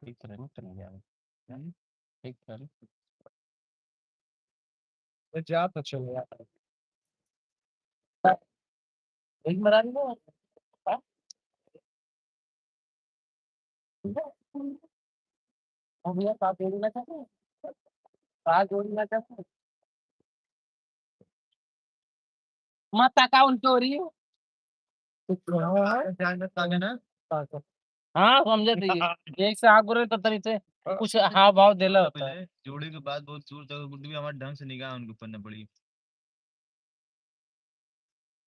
ठीक रहे, नहीं चले जावे। हम्म, ठीक रहे। मैं जा तो चले यार। एक मरा नहीं हुआ। हाँ? अब ये साथ जोड़ी ना चाहते? साथ जोड़ी ना चाहते? मत ताका उन चोरी। हाँ, समझे थे ये। एक से आगू रहे तो तनी से कुछ हाव भाव देला होता है। पहले जोड़े के बाद बहुत दूर तक गुड्डू भी हमारे ढंग से निगाह उनके ऊपर न पड़ी।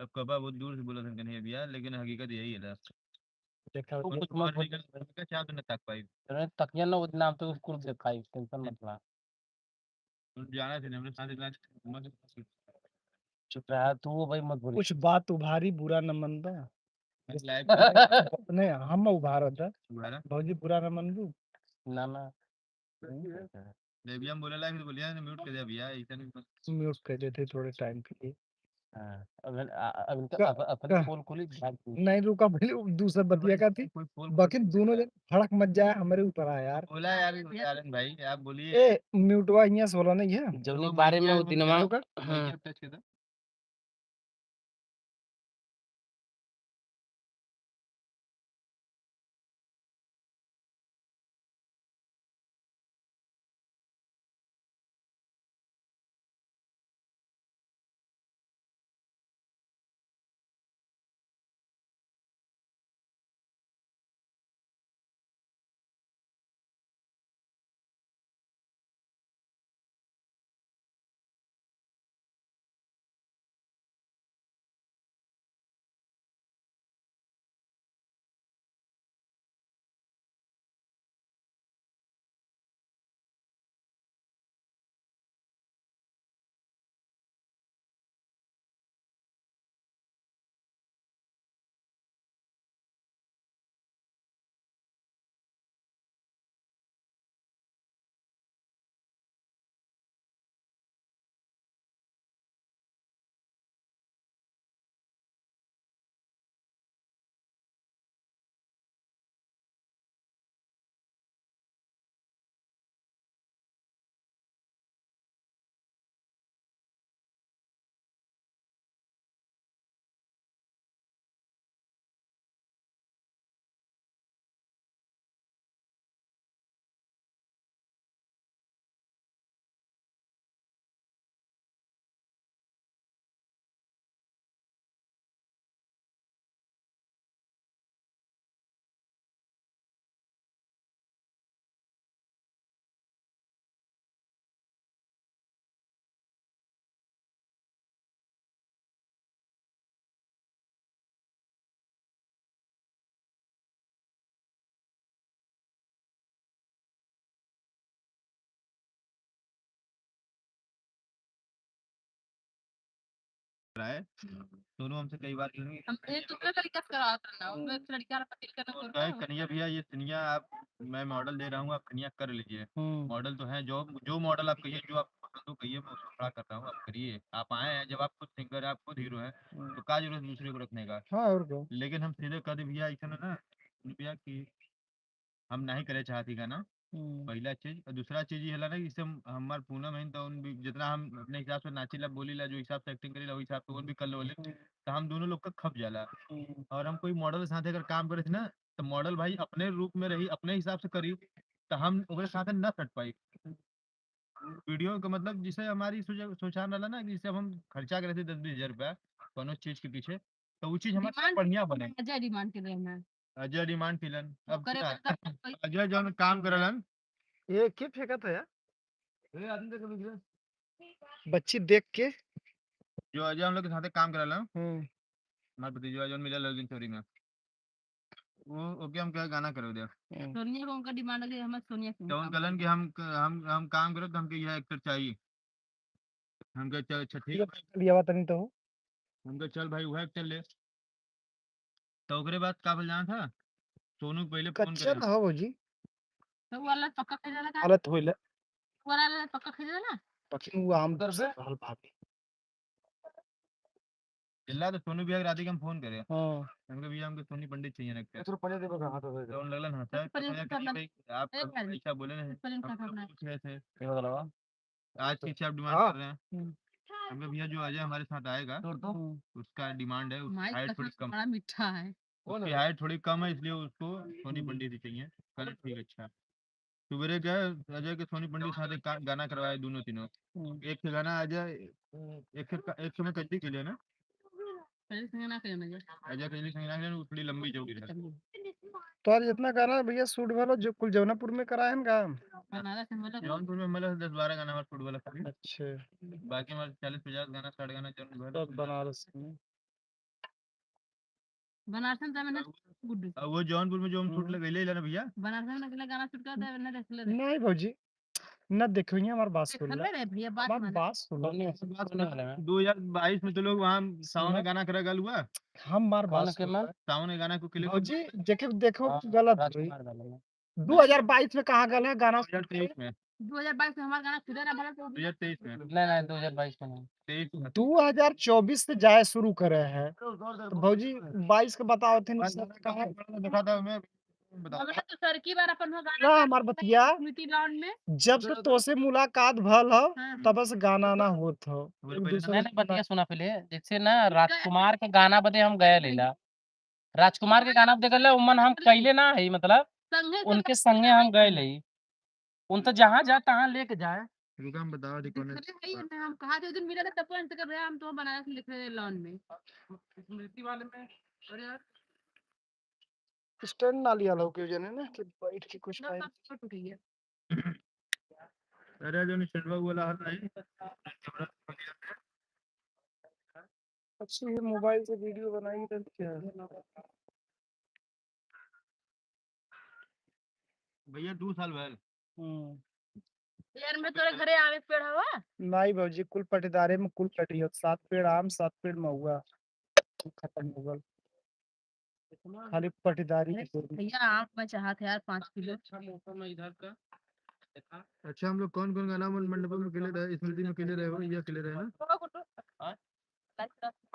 अब कबा बहुत दूर से बोला था कन्हैया भैया, लेकिन हकीकत यही है। देखा, वो कुछ मत बोल। का क्या तुमने तक पाई? अरे, तकिया ना, उतना हम तो कुल देखाई, tension मत ला। तुम जाना थे, हमरे साथ इतना मत। चुप रहा तू, वो भाई मत बोल। कुछ बात उभारी, बुरा न मनबा। बस live नहीं, हम उभारत है। उभारा? भौजी, बुरा न मनबू। ना, ना। नहीं, भैया, हम बोले ला, फिर बोलिया ना, mute कर दिया भैया, ऐसा नहीं। Mute कर देते थोड़े time के लिए। हाँ, अब, आ, अब इनका का, अप-, अपन का? Poll खोली, भाग गई। नहीं, रुका, पहले वो दूसरा बतिया का थी। कोई poll बाकी खोली। दोनों जन भड़क मत जाए, हमरे ऊपर आ यार। बोला यार, यार भाई, आप बोलिए। ए, mute वा हियाँ से होला नहीं है। जौनी वो बारे में वो दिनवा, हाँ। Touch कर दो। रहा है। दोनों हमसे कई बार कहेंगे। हम, ये दूसरा तरीका से करावत रहना, उनमें एक लड़का वाला पटेल का नंबर उनका है, होता है। कन्हैया भैया, ये सिनिया आप, मैं model दे रहा हूँ, आप कन्हैया कर लीजिए। हम्म। Model तो है, जो, जो model आप कहिए, जो आपको पसंद हो, कहिए, मैं उसको खड़ा कर रहा हूँ, आप करिए। आप आए हैं, जब आप खुद singer हैं, आप खुद hero हैं, हम्म। तो का जरूरत दूसरे को रखने का? हाँ, और क्या? लेकिन हम सीधे कह दे, "भैया, ऐसा ना, ना, भैया कि हम नहीं करे चाहती गाना।" हम्म। पहला चीज। और दूसरा चीज ये होला ना कि जैसे हम, हमार पूनम है, तो उन भी, जितना हम अपने हिसाब से नाचीला, बोलीला, जो हिसाब से acting करीला, वही हिसाब से वो भी कर लेवले। हम्म। तो हम दोनों लोग का खप जाला। हम्म। और हम कोई model के साथ अगर काम करे थे ना, तो model भाई अपने रूप में रही, अपने हिसाब से करी, तो हम ओकरे साथ ना सट पाई। Video का मतलब, जैसे हमारी सोचा, सोचान रहला ना कि जैसे अब हम खर्चा करे थे दस बीस हजार रुपया कोनो चीज के पीछे, तो वो चीज हमारे demand बढ़िया बने। अजय demand के देना है। Ajay demand kiln. अब ओकरे क्या? बदला कोई अजय जौन काम करलन, ये के फेंकत है यार? ए, आदमी देख के बच्ची देख के। जो अजय हम लोग के साथे काम करलन, हम्म। हमारे भतीजवा जौन मिलल उस दिन चोरी में, वो, ओके हम क्या गाना करो दे। हम्म। सोनिया को उनका demand है कि हमें सोनिया सिंह तो उन काम कहलन करे। कि हम, हम, हम काम करो तो हमके यह actor चाहिए। हम कहे, "चल, अच्छा, ठीक ठीक है।" है, चल, ये बात नहीं तो हो। हम कहे, "चल भाई, वह actor ले।" तो ओकरे बाद का बोल जाना था, सोनू के पहले फोन कच्चा करे। ना हो भौजी। तो वो वाला पक्का खरीदा लगा? हालत होइला। वो वाला पक्का खरीदा ना? पक्की वो आम उधर से? रहल भाभी। चिल्ला तो सोनू भैया के राती के हम फोन करे। हाँ। हमके भैया, हमके सोनी पंडित चाहिए ना क्या? तो पहले देखो कहाँ था, तो उन लगलन हंसा, पहले तो भैया कहीं भाई, आप एक बार ऐसा बोले नहीं, पहले हम कहाँ तो था? पूछ रहे थे। ये वाला? आज की आप demand हाँ। कर रहे हैं। हम्म। हमके भैया जो अजय हमारे साथ आएगा, तोड़ दो। हम्म। उसका demand है, उसकी माइक height कसम थोड़ी से कम, बड़ा मीठा है। कौन उसकी है? Height थोड़ी कम है, इसलिए उसको सोनी हम्म। पंडित ही चाहिए। कलर ठीक अच्छा। सुबेरे गए, अजय के सोनी पंडित के साथ एक का-, गाना करवाए दोनों तीनों। हम्म। एक ठे गाना अजय, एक ठे का-, एक ठे में कजरी के लिए ना? कजरी संगे ना करें अजय। अजय कजरी संगे ना करें, वो थोड़ी लंबी चौड़ी रहे। तोहर जितना गाना है भैया shoot भलो, जो कुल जौनापुर में कराए हैं का? बनारस में भलो। जौनपुर में भलो दस बारह गाना हमारे shoot वाला खाली। अच्छा। बाकी हमारे चालीस पचास गाना, साठ गाना जौन भलो। सब बनारस में। बनारस में तो मैंने गुड्डू। और वो जौनपुर में जो हम shoot हम्म। लगइले इला ना भैया। बनारस में अकेला गाना shoot करते हैं, मैंने देख ले रहे। नहीं भौजी, ना देखो, ये हमार बात सुन ले। देखले रहे भैया, बात हमार माने। बात सुन ले। कौन है? बात सुन ले। कौन है? दो हज़ार बाईस में तो लोग वहाँ सावन कौन है? गाना करा गल हुआ। हम मार कौन बात है सुन केमा? ले। सावन के गाना को अकेले भौजी, जेके देखो हाँ, गलत होई। राजकुमार वाले में। दो हज़ार बाईस में कहाँ गल है गाना? दो हज़ार तेईस में। दो हज़ार बाईस में हमार गाना खुदे ना भला तो दो हज़ार तेईस में। नहीं, नहीं, दो हज़ार बाईस में नहीं। तेईस में। दो हज़ार चउबीस से जाए शुरू करे हैं। तो भौजी, बाईस के बताओ थे, बस निशाना कहाँ है? बड़ा दिखा था हमें, बता। हमरा तो सर की बार अपन हो गाना ना, हमार बतिया। स्मृति लॉन में। जब से तोसे मुलाकात भल हो, हाँ। तब से गाना ना होत हो। बोले एक पहले दूसरे नहीं, नहीं, बतिया सुना पहले। जैसे ना, राजकुमार के गाना बदे हम गए लेला। राजकुमार के गाना देख ले, उमन हम कइले ना है, मतलब, संगे से उनके संगे हम गए ले। उन तो जहाँ जा, तहाँ लेके जाए। रुका, हम बताओ, देखो ने। देखले है, ये हम कहा थे, उस दिन मिला था, तब तो इनसे कह रहे, हम तो बनारस में देख रहे हैं, लॉन में। स्मृति वाले में, अरे यार। Stand ना लिया लो, क्यों जाने ना कि बैठ के कुछ ना, time। पाँच मिनट रुकिए। अरे, जो stand वाला हर नहीं। अच्छा, ये mobile से video बनाएंगे तो क्या है? भैया, दो साल भइल। हम्म। यार, मैं तोरे घरे आवे के पेड़ हवा? नहीं भौजी, कुल पटीदारे में कुल कटी हो। सात पेड़ आम, सात पेड़ महुआ, खत्म हो गल। खाली पटीदारी अरे, के पेड़। भैया, आम मैं चाहत है यार, पाँच किलो। अच्छा मौसम है इधर का। अच्छा, हम लोग कौन कौन गाना मन-, मंडप में अकेले रहे, स्मृति में अकेले रहे हो, ये अकेले रहे ना? हाँ, गुड्डू। हाँ?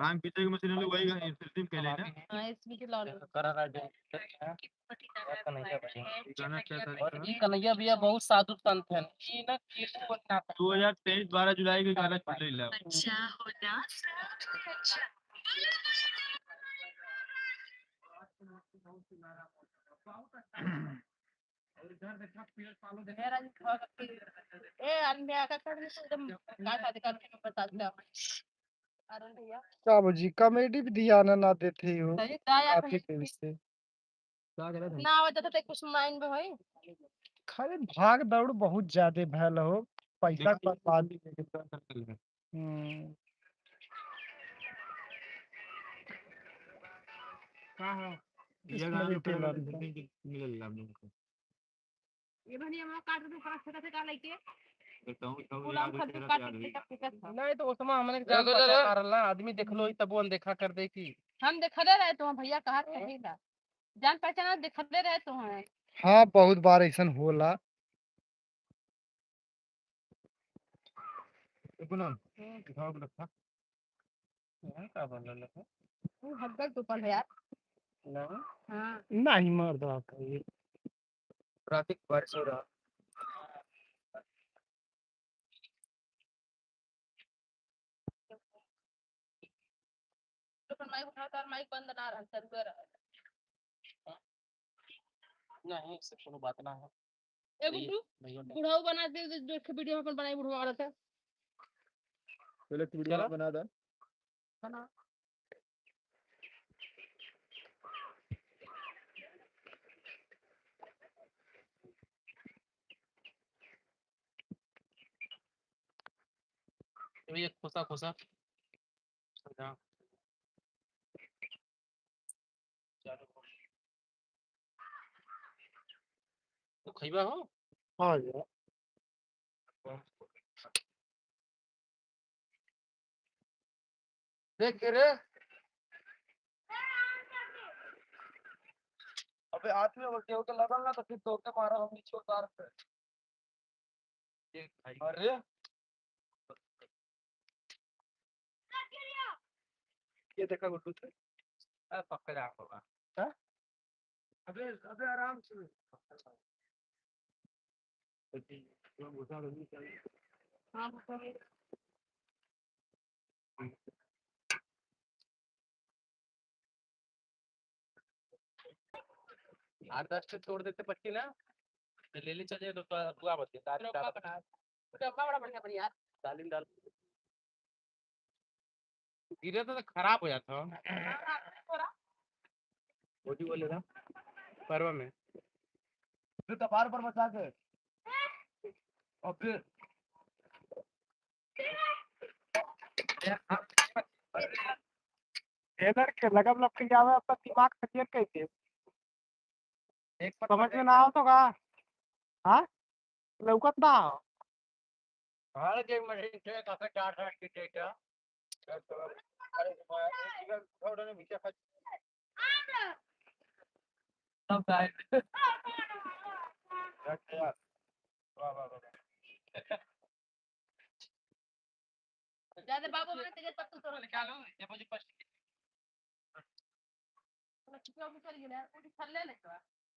हम पीछे की मशीन वाले वही गाए, स्मृति में अकेले ना? हाँ, स्मृति लाओ। करा रहा जो। कन्हैया भाई। गाना क्या था और इसका? ई कन्हैया भैया बहुत साधु संत हैं। ई ना केहू को ना दो हज़ार तेईस बारह जुलाई के गाना छूट गइल। अच्छा हो ना। ए, अरे, मैं आका कर, एकदम काटा दिखा के बताता। अरुण भैया। का भौजी, comedy भी ध्यान ना देते हो। सही, का यार, काफी दिन से। का गलत है? ना आवत जाता तो कुछ mind में होई। खाली भाग दौड़ बहुत ज्यादा भयल हो, पैसा के बर्बादी। हम्म। का है? ये गाना पे मिलल हम लोग को। ये भैया, हमारा काट दे, ऊपर से कैसे का लेके? तो कहूँ, कहूँ गुलाम याद हो, खजूर तेरा काट याद के होई। फेंकत, फेंकत था। नहीं, तो उसमें हमने के जान पहचान ना रहल ना, आदमी देख लो, तब वो अनदेखा कर दे की। हम देखले रहे तो भैया, कहा रहे ना। जान पहचान देखले रहे तो हैं। हाँ, बहुत बार ऐसन होला। ए पूनम, हम्म। दिखाओ के रखा। यहाँ का बन रहा है? तू हद तक तो पल है यार। नहीं। हाँ। नहीं, मर्द आपका ये। रात की बारिश हो रहा। तो अपन mic उठाओ, तार mic बंद ना रहल, चालू रहल। नहीं, इससे कोनो बात ना है। ए भैया, गुड्डू, भैया, बुढ़ऊ बना दे, जो, जो एक video अपन बनाई बुढ़ऊ वाला था। पहले एक video चलो। बना दे। बना। ये खोसा, खोसा। हाँ। तू खइबा हो? हाँ यार। देख के रे। अबे हाथ में वो केहू के लगल ना तो फिर तोके मारब हम नीचे उतार के। देख भाई। अरे। ये देखा गुड्डू थे। अरे पकड़ा होगा। हाँ? अबे, अबे आराम से। हाँ, पकड़। आठ दस ठो छोड़ देते पट्टी ना, तो ले ले चल जाए तो, तो बुआ बन गया, दाल डब्बा डाल। बना, डब्बा बड़ा बढ़िया बनी यार। दाल डाल। गिरे तो, तो खराब हो जाता हो। हाँ, हाँ, थोड़ा। वो जी बोले ना, परवा में। फिर कपार पर बचा के। और फिर खेलर के लगम लपट के आवे, अपना दिमाग खतियन कइ दे। एक बार समझ में ना आओ तो का? हाँ? लौकत ना हो। भारत एक मशीन से काफी चार साल की डेटा। अरे, तुम्हारा एक किलो उठाओ ना, नीचे खा। सब गायब। रख यार। वाह, वाह, वाह, वाह। ज्यादा बाबू बना, तेरे पत्तू तोड़। निकालो, ये मुझे पस-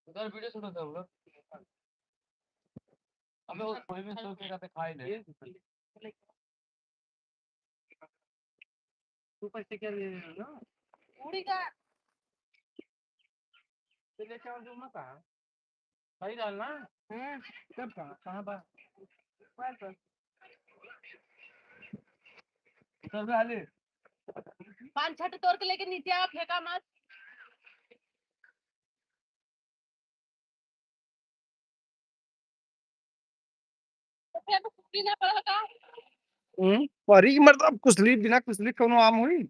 उधर वीडियो शूट होता होगा। अबे वो कोई भी शो के करते खाई ले। ऊपर से क्या ले रहे हो? पूरी का। तो लेके आओ जो मत आ। सही डाल ना। हम्म। कब कहाँ, कहाँ बा? मोबाइल पर। चल बे, आले। पान छट तोड़ के लेके नीचे आ, फेंका मत। तो फिर तो कुछ भी ना पड़ल का? हम्म, परी की मर्द अब कुसली, बिना कुसली कौनो आम होई?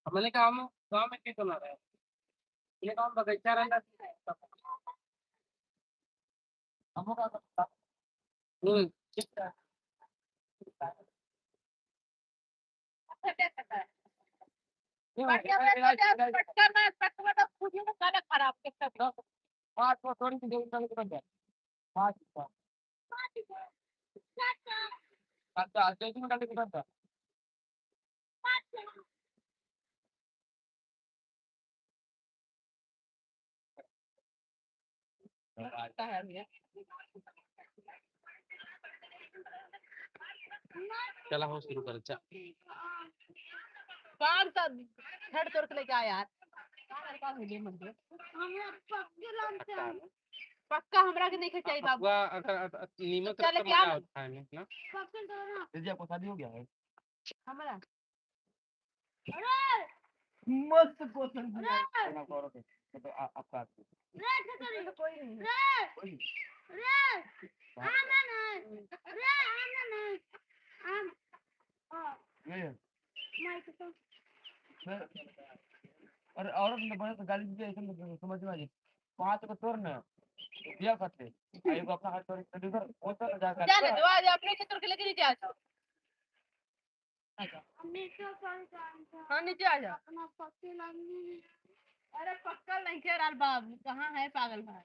हमने काम, गाँव में खेत बना रहे हैं। ये काम बगीचा रहता। हमको क्या पता? हम्म। चला हो, शुरू कर, चा। पाँच सौ छड़ तोड़ के लेके आ यार। हमरा पक्के लाम से आम। पक्का हमरा के नहीं चाहिए बाबू। पक्का अगर, अगर, अगर नीमक चले रखता क्या? मजा होता है ना? पक्के तो ना। दीदी, आपको शादी हो गया है? हमरा। अरे! मस्त क्वेश्चन किया है। अरे! तो आ-, आपका आदमी। रे, कोई नहीं। रे! कोई नहीं। रे! हाँ। आना नहीं। रे, आना नहीं। आम। हाँ। नहीं है। माइक तो। सर, अरे, औरत ने बड़े तो गाली दी, ऐसे में समझ में आ जाए। पाँच को तोड़ ना, दिया करते। आ, एगो अपना हाथ तोड़ के इधर, वो तो जा कर। जा ना, तो आज अपने से तोड़ के लेके नीचे आ जाओ। हाँ, नीचे आ जा। अपना पक्के लागी। अरे पक्का नहीं खेल रहा बाबू, कहाँ है पागल भाई?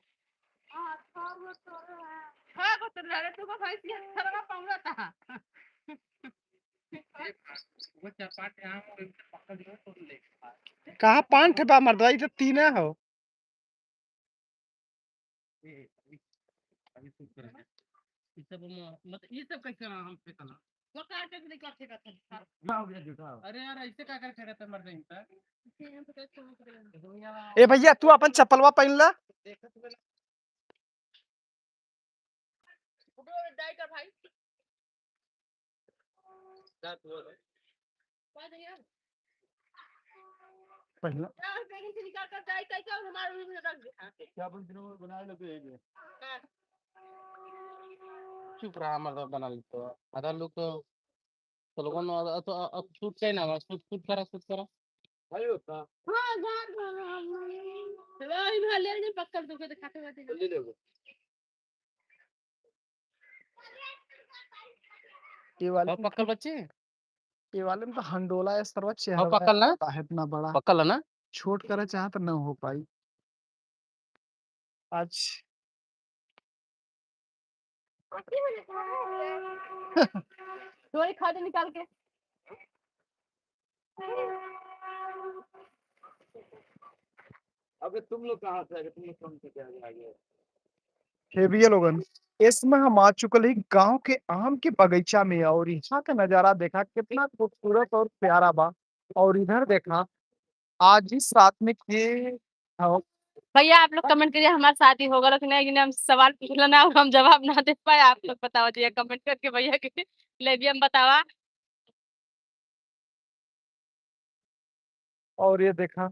हाँ, छह गो तोड़े हैं। छह गो तोड़े हैं, तू को भाई ये खरवा पाऊंगा था। वो चपाट यहाँ और इनसे पक्का जो है तोड़ ले। कहाँ पाँच ठे बा मर्दवा, ई तो तीन हो। ए, अभी, अभी कुछ कर रहे हैं। ई सब हम, मतलब, ई सब कैसे ना हम फेंकना? तो का के नहीं कर फेंकत है? ना हो गया, झूठा हो। अरे यार, ऐसे का कर फेंकत है, मर जाएंगे। ए भैया, तू अपन चप्पलवा पहन ला। देखो तुम्हें ना। उठो, डाई कर भाई। पहिला। चुप रहा, मर्द, बना ली तो। आधा लोग तो, तो लोगों ने, तो, अब शूट चाहिए ना, शूट, शूट करा, शूट करा। भाई होता। चलो, इन हाल ले, पक्का तुमको दिखाते हुए। जल्दी देखो। ये वाले और पक्कल बच्चे? ये वाले में तो हंडोला है, सरवा चेहरा और पक्कल ना? है इतना बड़ा। पक्कल है ना? छोट करे चाहे तो न हो पाई। आज तो एक खाते निकाल के। अबे तुम लोग कहाँ से आ गए? तुम लोग कौन से जगह आ गए? हे भैया लोगन, इसमें हम आ चुकल ही गांव के आम के बगीचा में और यहाँ का नजारा देखा कितना खूबसूरत और प्यारा बा। और इधर देखा आज इस रात में के हो। भैया आप लोग कमेंट करिए हमार शादी हो गल कि नहीं, लेकिन हम सवाल पूछल ना, हम जवाब ना दे पाए। आप लोग बताओ दिया कमेंट करके भैया के लेबियम बतावा। और ये देखा।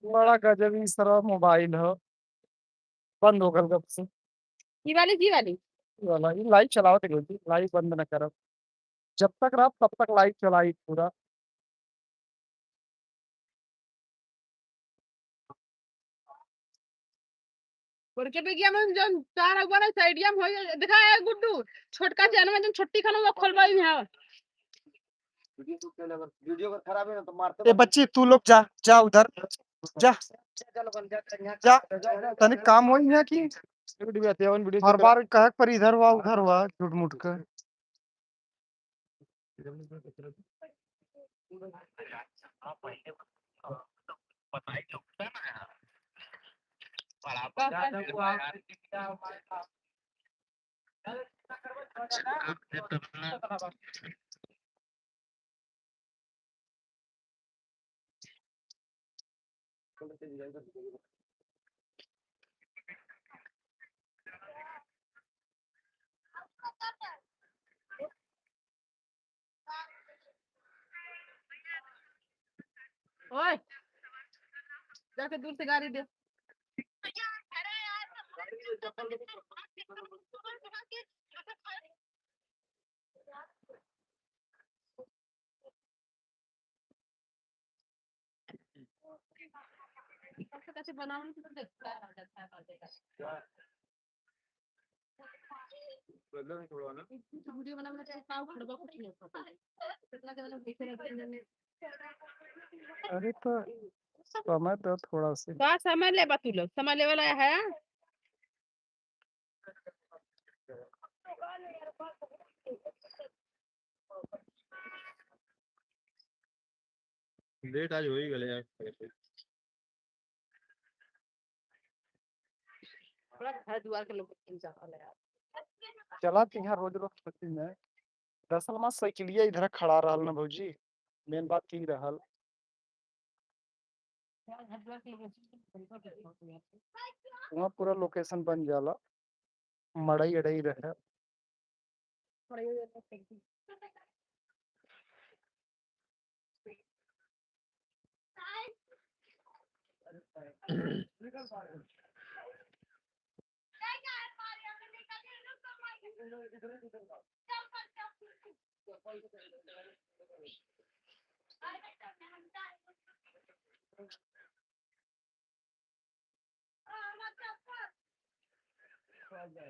बड़ा गजब ई सरवा मोबाइल ह। बंद हो गल गप से। ई वाली, जी वाली? ई वाला, ई लाइव चलावत है, लाइव बंद न करब। जब तक रहब, तब तक लाइव चलाई पूरा। बड़के बिगिया में जौन तार हुआ ना, साइडिया में हो, देखा है गुड्डू, छोटका चैनल में जौन छोटी खाना वो खोलवाई है। वीडियो अगर खराब है ना तो मारते ए बच्ची, तू लोग जा, जा उधर, जा, जा, तनिक काम होई है कि वीडियो आते हैं, वीडियो हर बार कहे पर इधर हुआ, उधर हुआ, झूठ मूठ के। ओए, जाके दूर से गाड़ी दे। कैसे कैसे बनावल तो देखता है, देखता है, देखता है। वीडियो बनावे के पाव खड़बा कुछ नहीं होता। कितना के मतलब देखे रहते हैं। अरे तो समय दो थोड़ा सा। का समय लेबा तू लोग? समय लेवे ला है? लेट आज हो ही गले यार। पूरा घर दुआर के लोग इंतजार कर रहे हैं। चला के यहाँ रोज रोज होती है। दरअसल में साइकिलिया इधर खड़ा रहल ना भौजी, मेन बात की रहल। वहाँ पूरा लोकेशन बन जाला, मड़ई अड़ई रहे।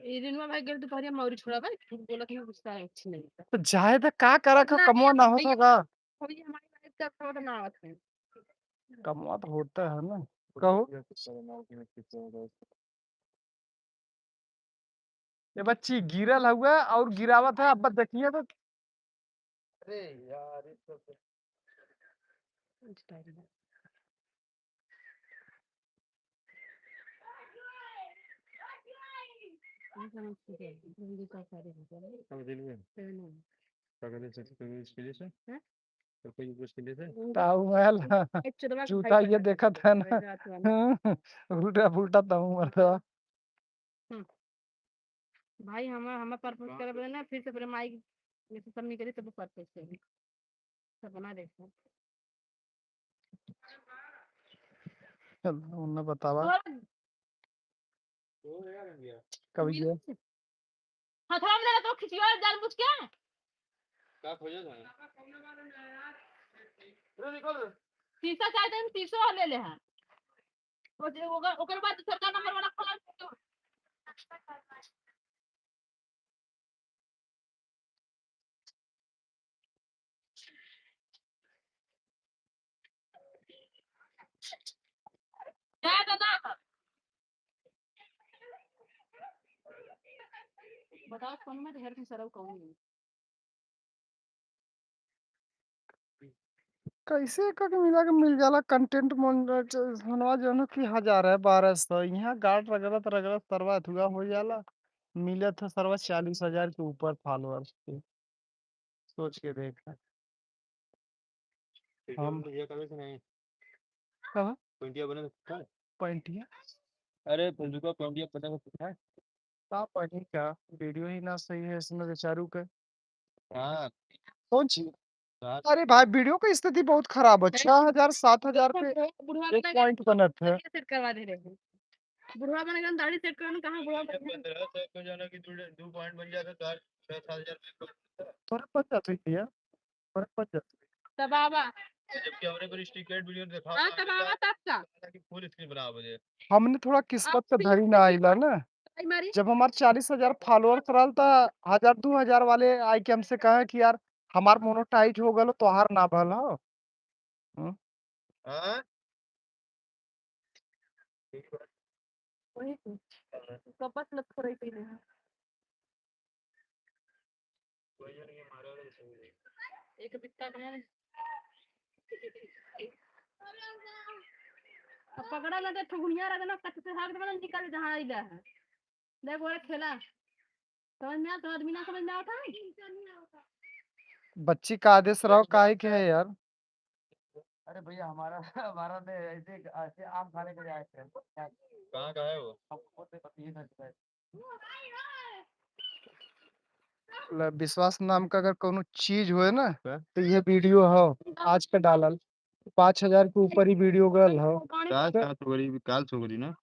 ई रिनुआ भाई गेल दुपहरिया मौरी छोड़ा भाई, झूठ बोलत नहीं, गुस्सा है, अच्छी नहीं। तो जाए तो का करा का ना, कमवा ना हो भैया, सका। भैया हमारी लाइफ का थोड़ा ना आवत है। कमवा तो होता है ना। कहो। ए बच्ची, गिरल हुआ और गिरावत है, अब देखिए तो। अरे यार, ये तो समझ गए, हिंदी का सारे हो गए। समझ गए। तो नहीं। का कहते हैं, सच में इसके लिए से? हैं? तो कोई कुछ के लिए से? ताऊ महल, ए, चुदवा के जूता भाई ये बना देखत है ना। रात वाला। उल्टा पुल्टा ताऊ मरता। हम्म। भाई, हम, हम परपोज करब ना, फिर से अपने माई में से सब निकली, तब परपोज करब। सपना देखो। चल, उन्हें बतावा। तोहरा कब ये? हथवा में लेला तो खिचिया जान बुझ के। का खोजत है? शीशा चाहे तो शीशो ले ले हैं। ओकर, ओकर बाद सरकार नंबर वाला खोला। बताओ, फोन में ढेर के सरऊ कहूँ नहीं। कैसे एक के मिला के मिल जाला, कंटेंट मन-, च-, मनवा जौन की हजार है, बारह सौ, यहाँ गाड़ रगड़त रगड़त सरवा अथुआ हो जाला, मिलत है सरवा चालीस हजार के ऊपर फॉलोअर्स के। सोच के देख। हम ये कभी से नहीं। कहाँ? पैंटिया बने तो है। पैंटिया? अरे, फुलझुका पैंटिया बने तो है। का पढ़ी का? वीडियो ही ना सही है इसमें बेचारू के। हाँ। कौन चीज? अरे भाई, वीडियो की स्थिति बहुत खराब है। छह हजार, सात हजार पे बुढ़वा एक बना के पॉइंट बनत है। सेट करवा दे रहे हैं। बुढ़वा बना के दाढ़ी सेट करवाना, कहाँ बुढ़वा बना के? पंद्रह सौ को जाना कि दो, दो पॉइंट बन जाता, चार, छह, सात हजार में। फर्क पड़ जाता है भैया, फर्क पड़ जाता है। तब आवा। जबकि हमरे पर स्टिकर वीडियो दिखाओ, हाँ, तब आवा, तब का? हालांकि फुल स्क्रीन बनावा बजे। हमने थोड़ा किस्मत से धरी ना आइला ना। भाई मारी। जब हमार चालीस हजार फॉलोअर्स रहल, त हजार, दो हजार वाले आइके हमसे कहे कि यार, हमार मोनेटाइज हो गल, तोहार ना भल हो। हम्म? हाँ? वही तो। हाँ। कपट लग रही थी ना। एक बित्ता का है। अब पकड़ा ना तो ठुगुनिया रख देना, कट से हाथ में निकल जहाँ आइला है। देख, वो खेला। समझ में आ, तो आदमी ना समझ में आवत है? बच्ची का आदेश रहो, काहे के है यार? अरे भैया, हमारा, हमारा ने ऐसे, ऐसे आम खाने के लिए आए थे। कहाँ का है वो? हम खुद से बतिए ना। ल-, विश्वास नाम का अगर कौनो चीज होए ना, हाँ? तो ये वीडियो हो आज का डालल, पाँच हजार के ऊपर ही वीडियो गल हो। का, तो का सो करी, काल सो करी ना?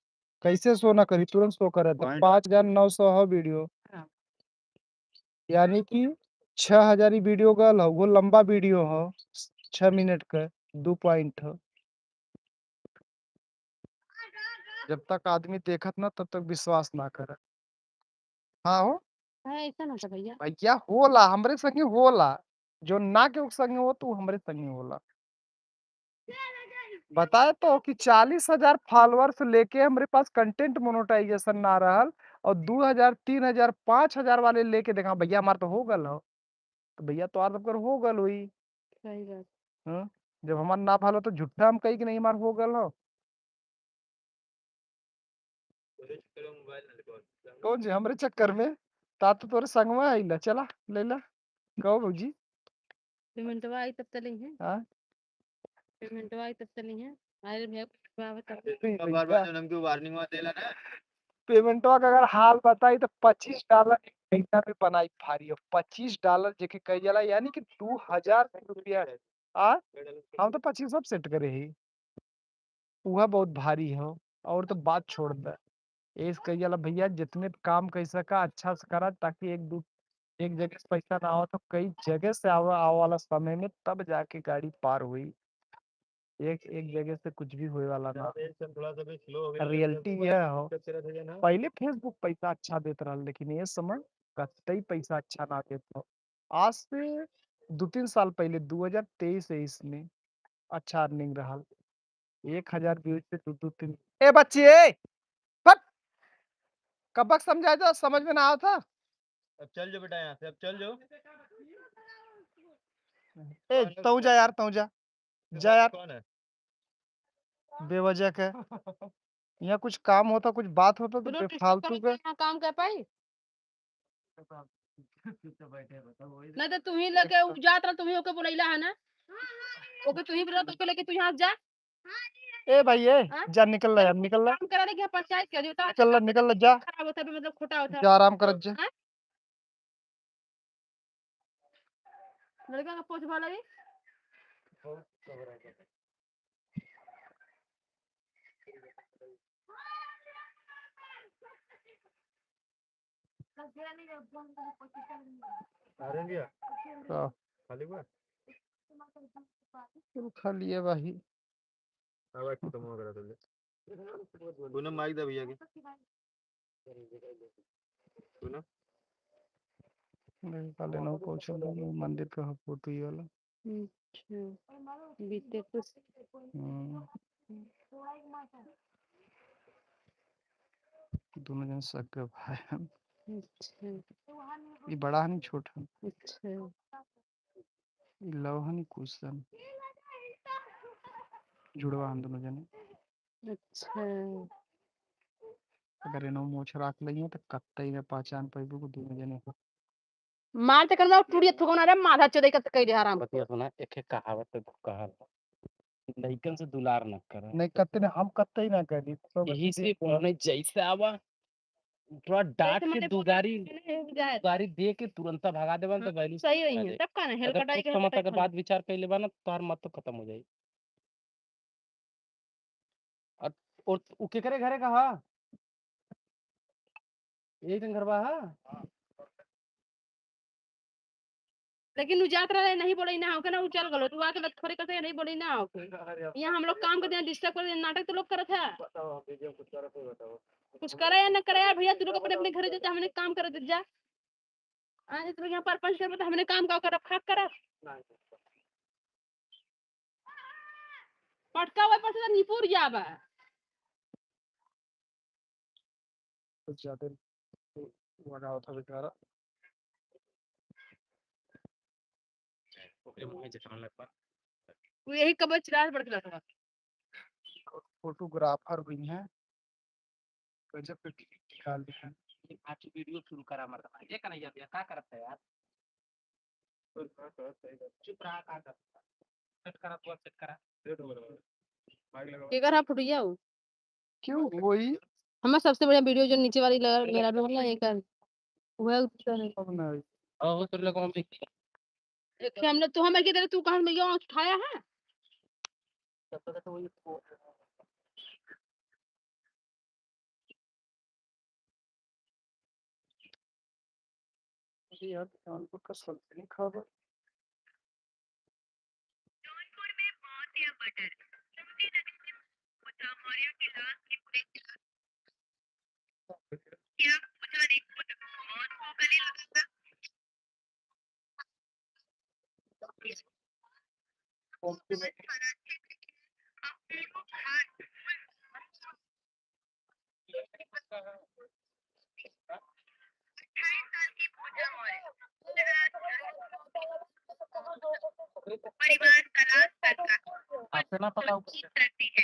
कैसे सो ना करी, तुरंत सो करे तो पॉइंट। पाँच हजार नौ सौ हो वीडियो। हाँ। यानी कि छह हजार ही वीडियो गल हो, वो लंबा वीडियो हो, छह मिनट का, दो पॉइंट हो। जब तक आदमी देखत ना, तब तक विश्वास ना करे। हाँ हो। है, ऐसा ना था भैया। भैया होला, हमरे संगे होला। जो ना के संगे हो, तो हमरे संगे होला। बताए तो कि चालीस हजार फॉलोअर्स लेके हमरे पास कंटेंट मोनेटाइजेशन ना रहल, और दो हजार, तीन हजार, पाँच हजार वाले लेके देखा, "भैया, हमार तो हो गल हो।" तो भैया, तोहार तो हो गल होई। सही बात। हाँ? जब हमार ना भल हो, तो झूठा हम कही कि नहीं, हमार हो गल हो। कौन जी हमरे चक्कर में? ता तो तोरे संगवा आइला, चला, ले ला। कहो भौजी। पेमेंटवा आई तब तले हैं। हाँ? पेमेंटवा आई तब तले हैं। अरे भैया, पेमेंटवा बता। अरे नहीं, बार-बार भैया। जन्म की वार्निंग देला ना। पेमेंटवा का अगर हाल बताई तो पच्चीस डॉलर एक महीना में बनाई फारी। अब पच्चीस डॉलर जेके कही जाला, यानी कि दो हजार रुपया। आ? हम तो पच्चीस सब सेट करे ही। उहा बहुत भारी हो, और तो बात छोड़ दे। एस कही जाला भैया, जितने काम कह सका, अच्छा से करा, ताकि एक दू, एक जगह से पैसा ना हो तो कई जगह से आवे, आवे वाला समय में तब जाके गाड़ी पार हुई। एक, एक जगह से कुछ भी होए वाला ना। ज्यादा action थोड़ा सा भी slow हो गया, रियलिटी तो यह हो, दिक्कत चला था ना। पहले Facebook पैसा अच्छा देत रहल, लेकिन ये समय कतई पैसा अच्छा ना देत हो। आज से दो तीन साल पहले, दो हजार तेईस इक्कीस में अच्छा अर्निंग रहल। एक हजार व्यूज पे दो दो तीन, ए बच्ची, ए! फट! कबक समझाए तो समझ में ना आवत ह? अब चल जो बेटा यहाँ से, अब चल जो। ए, कौन है तू जा यार, तू जा। जा यार। कौन है? बेवजह के। यहाँ कुछ काम होता, कुछ बात होता तो बेफालतू के। यहाँ काम कर पाई? नहीं तो तू ही लेके उ जात रहा, तू ही ओके बुलैला है ना? ओके तू ही बुला, तो ओके लेके तू यहाँ जा। ए भाई, ए, हाँ? जा निकल ला यार, निकल ला। काम करा रही है पंचायत के, जो तो निकल ला, निकल ला, जा। खराब होता है, मतलब खोटा होता है। जा, आराम कर, जा। हाँ? लड़का का पोछ भा लगी। आ रहे हैं भैया? हाँ। खाली हुआ? फुल खाली है भाई। अब खत्म हो गया तो ले। तूने माइक दे भैया के। तूने? नहीं, काले ना पहुंचल रहे, मंदिर का फोटो ये वाला। अच्छा, बीते कुछ। हम्म। दोनों जन सगे भाई हन। अच्छा। ई बड़ा हन, छोट हन। अच्छा। ई लव हन, ई कुछ हन। जुड़वा हन दोनों जने। अच्छा। अगर एनो मोछ राख लइहे त कत्तई में पहचान पइबू कि दोनों जने हो। मार ते करना टूड़िया थुकौना रे, माथा चोदई कत कइले हराम। बतिया सुना, एक एक कहावत तो कहल, लइकन से दुलार न करो। नहीं, कत्ते नहीं, हम कत्ते ही ना करी। तो यही से बोलने जैसे आवा, थोड़ा डांट के दू गारी, दू गारी दे के तुरंत भगा देबा न, तो value सही होई है। तब का ना, हेल कटाई के, हेल कटाई के बाद विचार कइले बा ना, तो तोहार मत तो खत्म हो जाई। और, और उ केकरे घरे का हा? यही तन घरवा हा? लेकिन उ जात रहे, नहीं बोले ना होके ना, उ चल गलो, तू आके लत खोरे कसे नहीं बोले ना होके। यहाँ हम लोग काम करते हैं, disturb करते हैं, नाटक तो लोग करत है। कुछ करे या ना करे यार भैया, तू लोग अपने, अपने घरे जाते, हमने काम करे दे जा। आज तू लोग यहाँ परपंच करबे तो हमने काम का करब, खाक करब। पटका हुए पर से निपुर जाबा। कुछ ज्यादा लगा होता बेचारा। ओकरे मुंह में जतवन लगवा। वो यही कबच रात बढ़ के लगवा। फोटोग्राफर हुई हैं, गजब के निकाल दी हैं। ये आज वीडियो शुरू करा मर्दवा। ये कन्हैया भैया का करत है यार? चुप रहा, का करत है? सेट करा, तू सेट करा। केकर हा फुटिया हो? क्यों होई? हमार सबसे बढ़िया वीडियो जो नीचे वाली लगा, मेरा लोग ना, एकर, वह उत्तर है। अब नहीं। और वो तो लगा हम एक हमने तो हमें किधर तू कहाँ में गया उठाया है? अरे यार, कानपुर का सब्जी नहीं खाबा। परिवार तलाश करता। आपसे ना पता हो। करती है।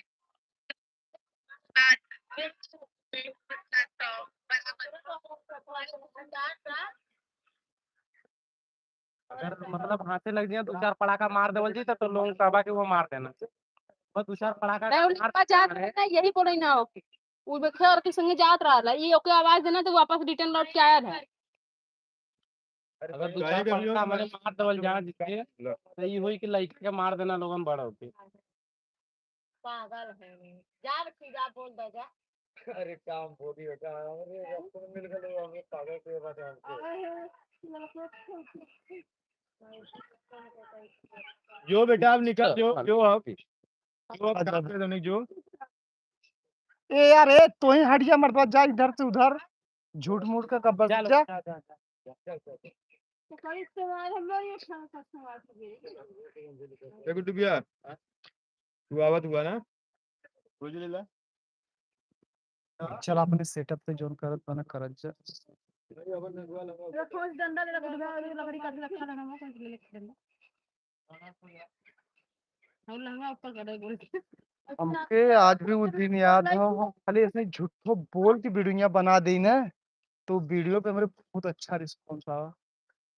अगर मतलब हाथे लग जाए, दो चार पड़ाका मार देवल जी, तब तो लोग कहबा कि वो मार देना। बस दो चार पड़ाका नहीं, उनके मार पास जात देना है। नहीं, यही बोले ना ओके। वो बच्चा और के संगे जात रहा, ये ओके आवाज देना तो वापस रिटर्न लौट के आया था। अगर दो चार पड़ाका हमारे मार देवल जाए जिसके, तो ये होई कि लड़के के मार देना लोगन बड़ा होके। पागल है। जा बच्ची, जा बोल दे जा। अरे काम बोली बेटा, अरे रस्ते में मिल गए, हमें पागल के बात है हमको। जो बेटा, अब निकल, जो, जो अब, जो अब, जो। ए यार, ए, तू ही हट जा मर्दवा, जा इधर से उधर, झूठ मूठ का कब्बल जा, जा। जा, जा, जा, जा, जा, जा। ए गुड्डू भैया, तू आवत हुआ ना? रोज ले ला। चल, अपने सेटअप पे जोन करत बना, करत जा। ये ठोस डंडा ले ला, बुढ़वा वाली लकड़ी काट के रखा लगा, वो कोई ले ले डंडा। और लहंगा ऊपर कर दे बोल के। हमके आज भी वो दिन याद हो, हम खाली ऐसे झूठो बोल के वीडियो बना दी ना, तो वीडियो पे हमरे बहुत अच्छा रिस्पॉन्स आवा।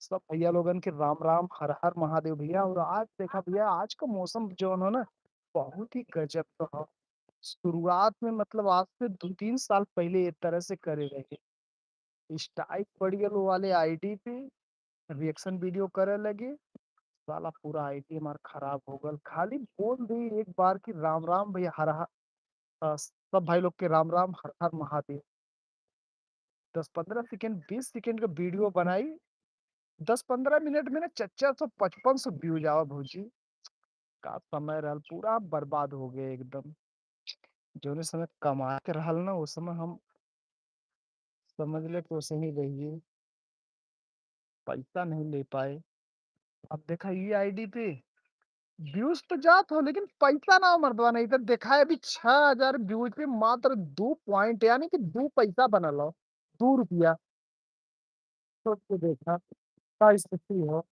सब भैया लोगन के राम राम, हर हर महादेव भैया। और आज देखा भैया, आज का मौसम जौन हो ना, बहुत ही गजब का हो। शुरुआत में मतलब आज से दो तीन साल पहले ये तरह से करे रहे, स्ट्राइक पड़ गल वाले आईडी पे, रिएक्शन वीडियो करे लगे, साला पूरा आईडी हमार खराब हो गल। खाली बोल दी एक बार कि राम राम भैया, हर हर, अ, सब भाई लोग के राम राम, हर हर महादेव। दस पन्द्रह सेकंड, बीस सेकंड का वीडियो बनाई, दस पन्द्रह मिनट में ना चार चार सौ, पचपन सौ व्यूज आवा भौजी। का समय रहल, पूरा बर्बाद हो गए एकदम। जौने समय कमाए के रहल ना, वो समय हम समझ ले तो सही रहिए, पैसा नहीं ले पाए। अब देखा ये आईडी पे व्यूज तो जात हो, लेकिन पैसा ना हो मर्दवा, नहीं तो देखा है अभी छह हजार व्यूज पे मात्र दो पॉइंट, यानी कि दो पैसा बनल हो, दो रुपया। सोच के देखा का स्थिति हो।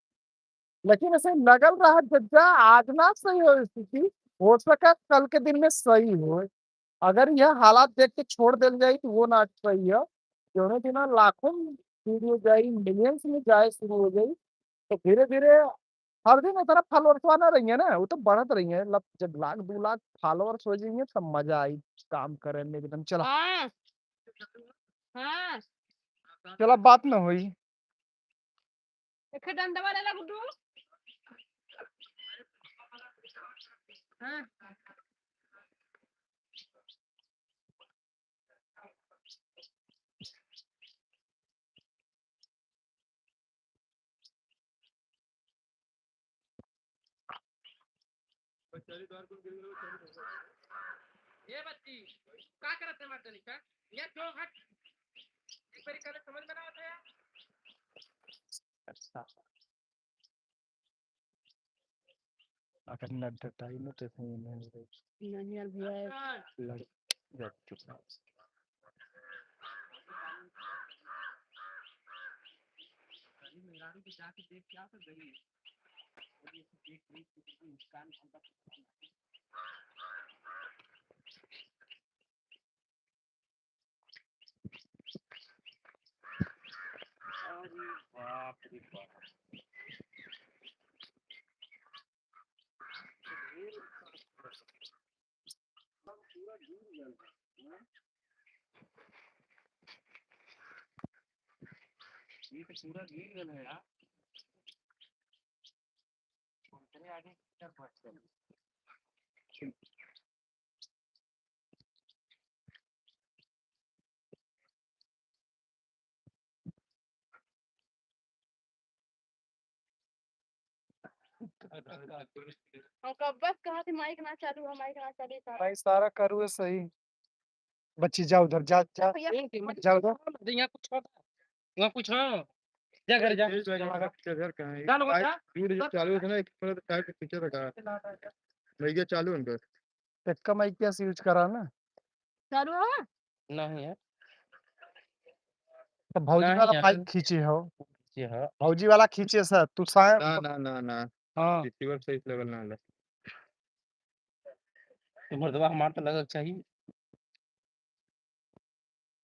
लेकिन ऐसे लगल रहा जज्जा, आज ना सही हो स्थिति, हो सका कल के दिन में सही हो। अगर यह हालात देख के छोड़ देल जाई तो वो ना सही है। जौने दिना लाखों वीडियो जाई, मिलियंस में जाए शुरू हो जाई, तो धीरे धीरे हर दिन उतना फॉलोअर्स ना रही है ना, वो तो बढ़त रही है। लब-, जब लाख दो लाख फॉलोअर्स हो जाएंगे तब मजा आई काम करे में एकदम। चला। हाँ। हाँ। चला, बात न होई। एक डंडवा ले ला गुड्डू। हाँ। ए बच्ची, का करत है मर्दनी का? ये जो हट, एक बारी करे समझ में ना आता है। अच्छा। अगर न डटाई न तो फिर नहीं। नहीं यार भैया। लड़, लड़ चुका। अरे बाप रे बाप। पूरा गिर गया। ये तो पूरा गिर गया यार। इतने आगे क्या question? हम कब से कहत ही माइक ना चालू है, माइक ना चालू है, सारा। भाई, सारा करू है सही। बच्ची, जा उधर, जा, जा। भैया, ए, जा उधर। यहाँ कुछ हो, यहाँ कुछ हो। जा घर जा। तेज लगा, तेज कहाँ है? जा लोग भाई, जा। दूर जो चालू है ना, एक मिनट साइड पे पीछे रखा है। भैया, चालू है उनका। एक्का माइक कैसे use करा ना? चालू है? नहीं है। तो भौजी नहीं वाला यार। माइक खींचे हो। खींचे हो। भौजी वाला खींचे सर, तू साय- ना, ना, ना, ना। हाँ। रिसीवर सही से लेवल ना ले। तो मर्दवा हमार तो लगल चाहिए।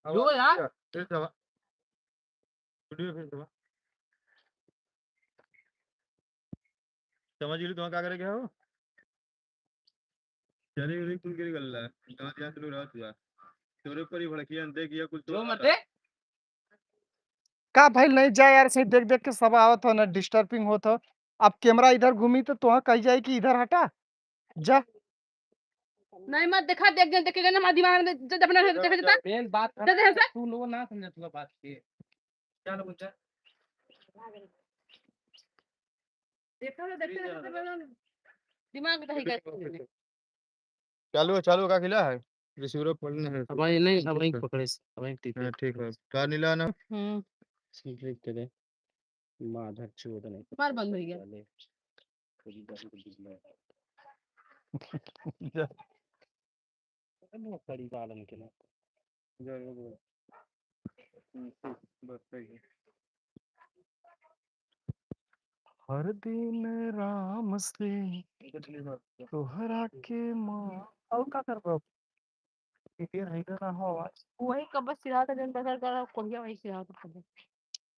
अब जो यार। फिर से आवा। स्टूडियो फिर से आवा। समझ गेली, तुहाँ का करे के हो? चले गेली कुल गिर गल्ला। गाँव जात लो रात हुआ। तोरे पर ही भड़किया देख या कुल जो तो मत दे। का भइल, नहीं जा यार, सही देख देख के सब आवत हो ना, disturbing होत हो। अब कैमरा इधर घूमी तो तुहाँ कही जाई कि इधर हटा, जा। नहीं मत देखा, देख देख देख के ना हमारे दिमाग में जब अपना देख देख। मेन बात है, जा, जा, जा। तू लोग ना समझत हुआ बात के। चल, बुझा। देखा ना, देखते देखते दिमाग दही गए। चालू है, चालू का खिला है? रिसीवर पढ़ने है। अब भाई नहीं, अब भाई पकड़े से, अब भाई टिप है। हाँ, ठीक है। का नीला ना? हम्म। सीट लिख के दे। माधर चोद नहीं। बार बंद हो गया। कड़ी वालन के ना। जरूर। हम्म, ठीक, बस सही है। हर दिन राम से तोहरा के माँ। और का करबो? ये नहीं ना हो आवाज। वही कब बस चिल्लाता जन बसर कर कोढ़िया वही चिल्लाता था।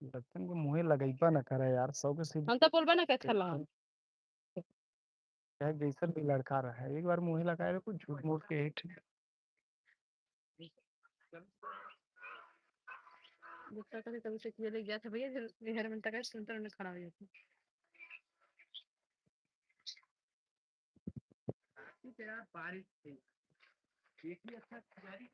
बच्चन के मुँहे लगइबा न करे यार, सौ के सीधी। हम तो बोलबा ना के खेला। चाहे जैसन भी लड़का रहे, एक बार मुँहे लगाए रहे, कुछ झूठ मूठ के हिट। गुस्सा करे तभी से किया ले गया था भैया, फिर ये हर मिनट का सुनता रहने खड़ा हो जाता। तेरा बारिश से एक ही अच्छा खिलाड़ी।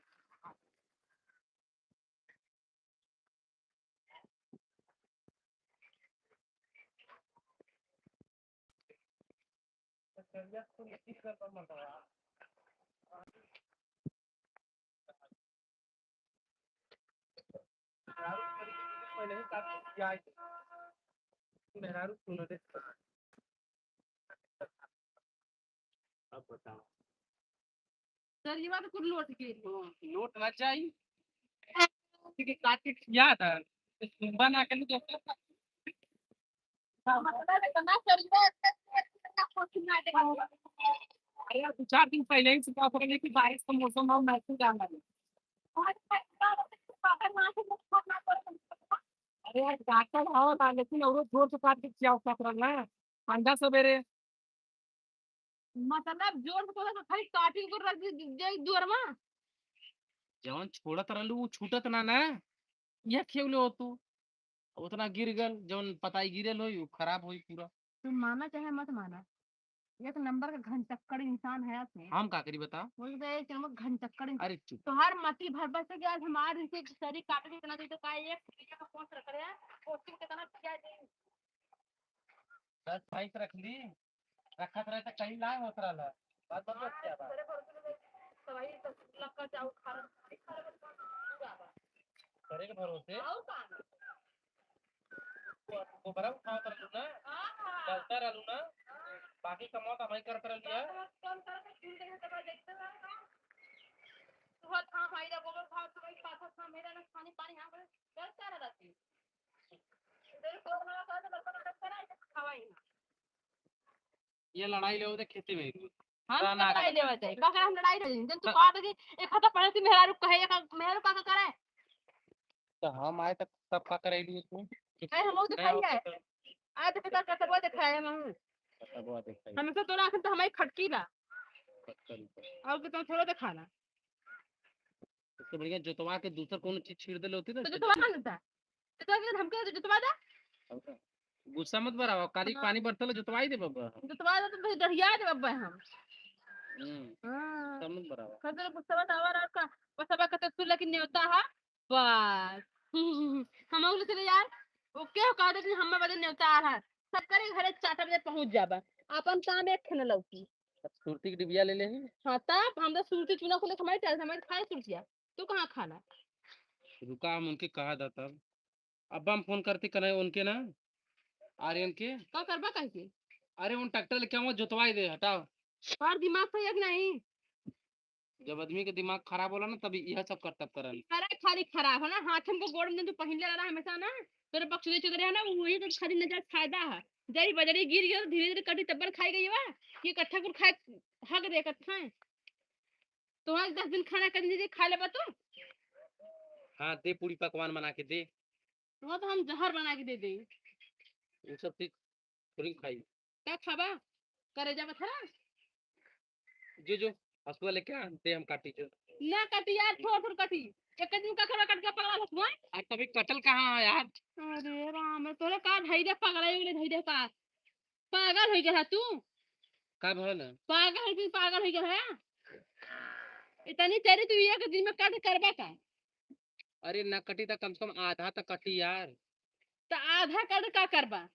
मेहरारू सुन ले। अब बताओ। सर, ये बात कुल लोट के। हाँ, लोट ना जाई। ठीक है, काट के खिया था। बना के नहीं देता। अरे, दो चार दिन पहले ही से कहा था कि बारिश का मौसम है, मैं तो जाना है। अरे यार, काटल हवा था, लेकिन औरो जोर से काट के खियाओ, क्या करल ना? अंडा सवेरे। मतलब, जोर से बोला तो खाली काटी को रख दे, दे दुआर में। जवन छोड़त रहलू, उ छूटत ना, ना। यह खेव ले हो तू, उतना गिर गल, जौन पताई गिरल होई, उ खराब होई पूरा। तू माना चाहे मत माना, एक नंबर का घनचक्कड़ इंसान है तू। हम का करी बता? बोल दे, एक नंबर घनचक्कड़ इंसान। अरे चुप। तोहार मती भर बस कि आज हमार इनके शरीर काटे के इतना दिन तो का एक बीघा का पोस्ट रख रहे हैं, पोस्ट में कितना पिया दे। दस भैंस रख ली, रखत रहे तो कहीं ना होत रहला। बात बदल क्या बात? तेरे भरोसे में तो वही तो लक्का चाउर खा रहा, खा रहा, खा रहा। करे के भरोसे? और का ना? गोबरा उठावत रहलू ना, हाँ, हाँ। चलता रहलू ना, हाँ। बाकी कमवा तो हमही करत रहलिया। कम, कम करके झूल देखे तो बस देखते रहो ना। सुबह था भाई रे, गोबर उठावत रही, पाछा था मेरा ना, पानी, पानी, हाँ, बस चलता रहती। इधर कोरोना का तो बरकत बरकत करा, ये खावा ही ना। ये लड़ाई ले होते खेते में। हम ना, ना लड़ाई करे। लेवे जाए, का करे हम लड़ाई लेवे जाए? जब तू ना। कहा था कि एक हाथ पढ़े थी मेहरारू कहे, एक मेहरारू का, का करे? तो हम आए तक सब का करे लिए तू? अरे हम लोग तो नहीं, खाई है। तो आज तो कितना कतबो दिखाए हम। कतबो दिखाई। हमेशा तोरा आखिर तो हमारी खटकी बा। खटकी बा। और कितना थोड़ा दिखाना। उससे बढ़िया जोतवा के दूसर कौनो चीज छीड़ देले होती ना। तो जोतवा ना देता। जोतवा के हमके तो जोतवा दे। गुस्सा मत बढ़ावा, काली हाँ। पानी बरतल जोतवाई दे बब्बा। जोतवा दे तो फिर डरिया दे बब्बा हम। हम्म। हाँ। गुस्सा मत बढ़ावा। खतर गुस्सा मत आवा रहा का। बस अब कहते तू लेकिन नेवता है। बस। हम लोग चले यार। ओके हो कहा दे कि हम बजे नेवता आ रहा। सबकरे घरे चार बजे पहुँच जाबा। अपन काम एक खेने लौकी। अब सुरती के डिबिया ले ले ही। हाँ, तब हम तो सुरती चूना को लेके हमारे टाइम हमारे खाए सुरतिया। तू कहाँ खाना? रुका, हम उनके कहा था तब। अब हम फोन करती कने उनके ना, आर्यन के। का करबा कह के? अरे, उन ट्रैक्टर लेके आवा, जोतवाई दे, हटाओ। और दिमाग सही है कि नहीं? जब आदमी के दिमाग खराब होला ना, तभी यह सब करतब करल। अरे, खाली खराब है ना, हाथ हमको गोड़ में तो पहले रहा हमेशा ना, तेरे पक्ष दे चुके रहे ना, वही तो खाली नजर फायदा है। जरी बजरी गिर गया तो धीरे धीरे कटी तब्बल खाई गई बा, ये इकट्ठा कुल खाए, हक दे इकट्ठा। तो आज दस दिन खाना कर दीजिए, खा लेबा तू? हाँ, दे, पूरी पकवान बना के दे। तो, तो हम जहर बना के दे दे। वो सब चीज थोड़ी खाई। का खाबा? करेजा बथरा? जो, जो, हसुआ लेके आ, दे हम काटी जो। ना काटी यार, थोड़, थोड़ काटी। एक दिन का करवा काट के पकड़ा हसुआ? आज तभी कटल कहाँ है यार? अरे राम, तोरे का धई दे पकड़ा, ये धई दे का? पागल हो गया है तू? का भल? पागल हो गया, पागल हो गया है। इतनी तेरी तू एक दिन में काट करबा का? अरे ना कटी त कम से कम आधा त कटी यार। त आधा काट का करबा?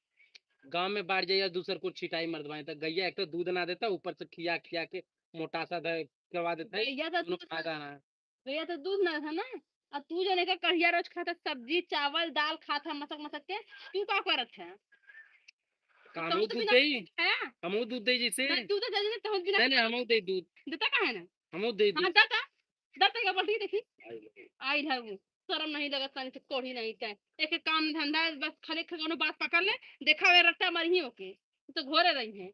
गाँव में बांट जाइए, दूसर कुछ छिटाई मर्दवाई त गैया एक तो दूध ना देता, ऊपर से खिया खिया के मोटासा दे करवा देता है, गैया तो कोनो दूध फायदा ना। गैया तो दूध ना था ना, आ तू जने का कढ़िया रोज खाता, सब्जी, चावल, दाल खाता मसक मसक के, तू का करत है? का तू हमहू तो दूध बिना देई? है? हमहू दूध देई जैसे? नहीं, तू तो जल्दी नहीं, तू बिना नहीं, नहीं, हमहू देई दूध। देता काहे ना? हमहू देई हाँ, दूध। देता, देता का बोलती देखी। आई लगे। आई है वो, शर्म नहीं लगत, तनी से कोढ़ी नहीं तै। एक एक काम धंधा, बस खाली एक कोनो बात पकड़ ले, देखा वे रट्टा मरही ओके, तो घोरे रही है।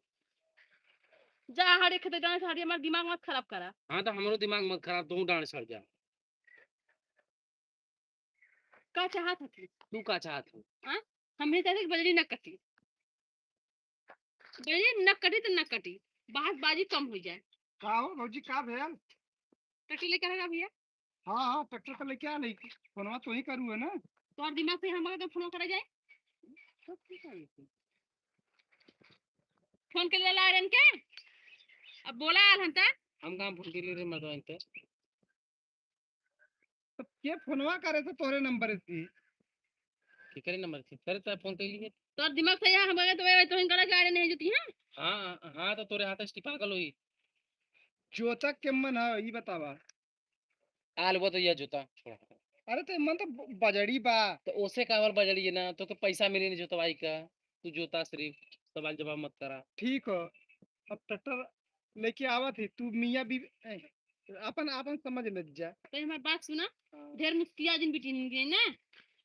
जा हड़े खेते जाने से हड़े, हमार दिमाग मत खराब करा। हाँ, तो हमरो दिमाग मत खराब, तू डांड सड़ जा। का चाहत हथी? तू का चाहत हो? हाँ? हम भी चाहते कि बजरी न कटी। बजरी न कटी तो न कटी, बहसबाजी कम हो जाए। का हो भौजी, का भेल? ट्रैक्टर लेके आएगा भैया? हाँ, हाँ, ट्रैक्टर तो लेके आ नहीं, फोनवा तो ही करू है ना। तो और दिमाग से हम अगर फोन करा जाए? फोन के लिए ला रहे के? अब बोला आल हन त? हम कहाँ फोन के लिए रे मर्दवा इनते? तो के फोनवा करे तो तोरे नंबर से? के करे नंबर से? करे तो फोन के लिए। तोर दिमाग सही है, हम अगर तो वे तो इनका जा रहे नहीं जती है। हाँ, हाँ, तो तोरे हाथ से पागल होई। जोता के मन है, ई बतावा। आल वो तो यह जोता छोड़ा। अरे तो मन तो ब-, बजड़ी बा। तो ओसे का और बजड़ी है ना, तो के पैसा मिले नहीं जोतवाई का, तू जोता सिर्फ, सवाल जवाब मत करा। ठीक हो, अब ट्रैक्टर लेके आवत ही, तू मियाँ भी, ए, अपन, अपन समझ ले जा। तो हमार बात सुना, हाँ। ढेर मुस्किया जिन बिटिन के ना,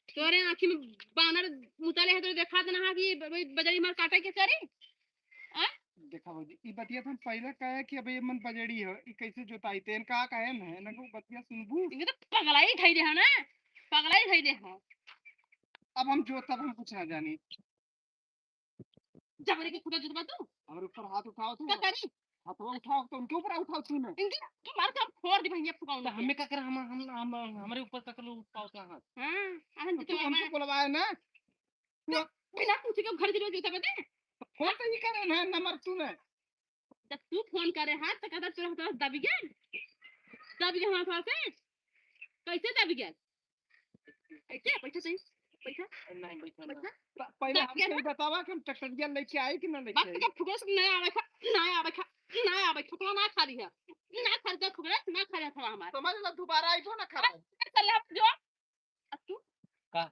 तोरे आँखी में बानर मुताले है, तो देखात ना है कि ब-, ब-, बजरी मार काटे के करे? आ? देखा भौजी, ई बतिया तो हम पहले कहे कि अब ये मन बजड़ी है, ई कैसे जोताई, तेन का कहे न है, ना को बतिया सुनबू? इनके तो पगलाई धई दे है ना, पगलाई धई दे है। अब हम जो, तब हम कुछ ना जानी। जबरे के खुदा जुतबा तू? हमरे ऊपर हाथ उठाओ तू। का करी? हथवा उठाओ तो उनके ऊपर उठाओ तूने। इनके तुम्हारे तो फोड़ दे भैया फुकाऊंगा। तो हमें का करे, हम, हम, हम, हमारे ऊपर का कर लो, उठाओ का हाथ। हाँ, अहन तो तू हमको बुलवाए ना। तो बिना पूछे के घर जरूर जूता बदे? फोन तो ही करे ना नंबर तूने। जब तू फोन करे हाँ तो कहता तोरा हथवा दबी गया, दबी गया हमारे पास से। कैसे दबी गया? ऐसे बैठा सही, बैठा। नहीं, बैठा ना। बैठा। प-, पहले दबी हमसे गया ये ना? बतावा कि हम ट्रैक्टरिया लेके आए कि ना लेके बाप आए? का फुकरे से ना आवे खा, ना आवे खा, ना आवे, फुकरा ना खा रही है। ना खा रही फुकरे, ना खा रही था हमारा। समझ लो, दोबारा आइबो ना खराब। चल हम जो अब तू? का?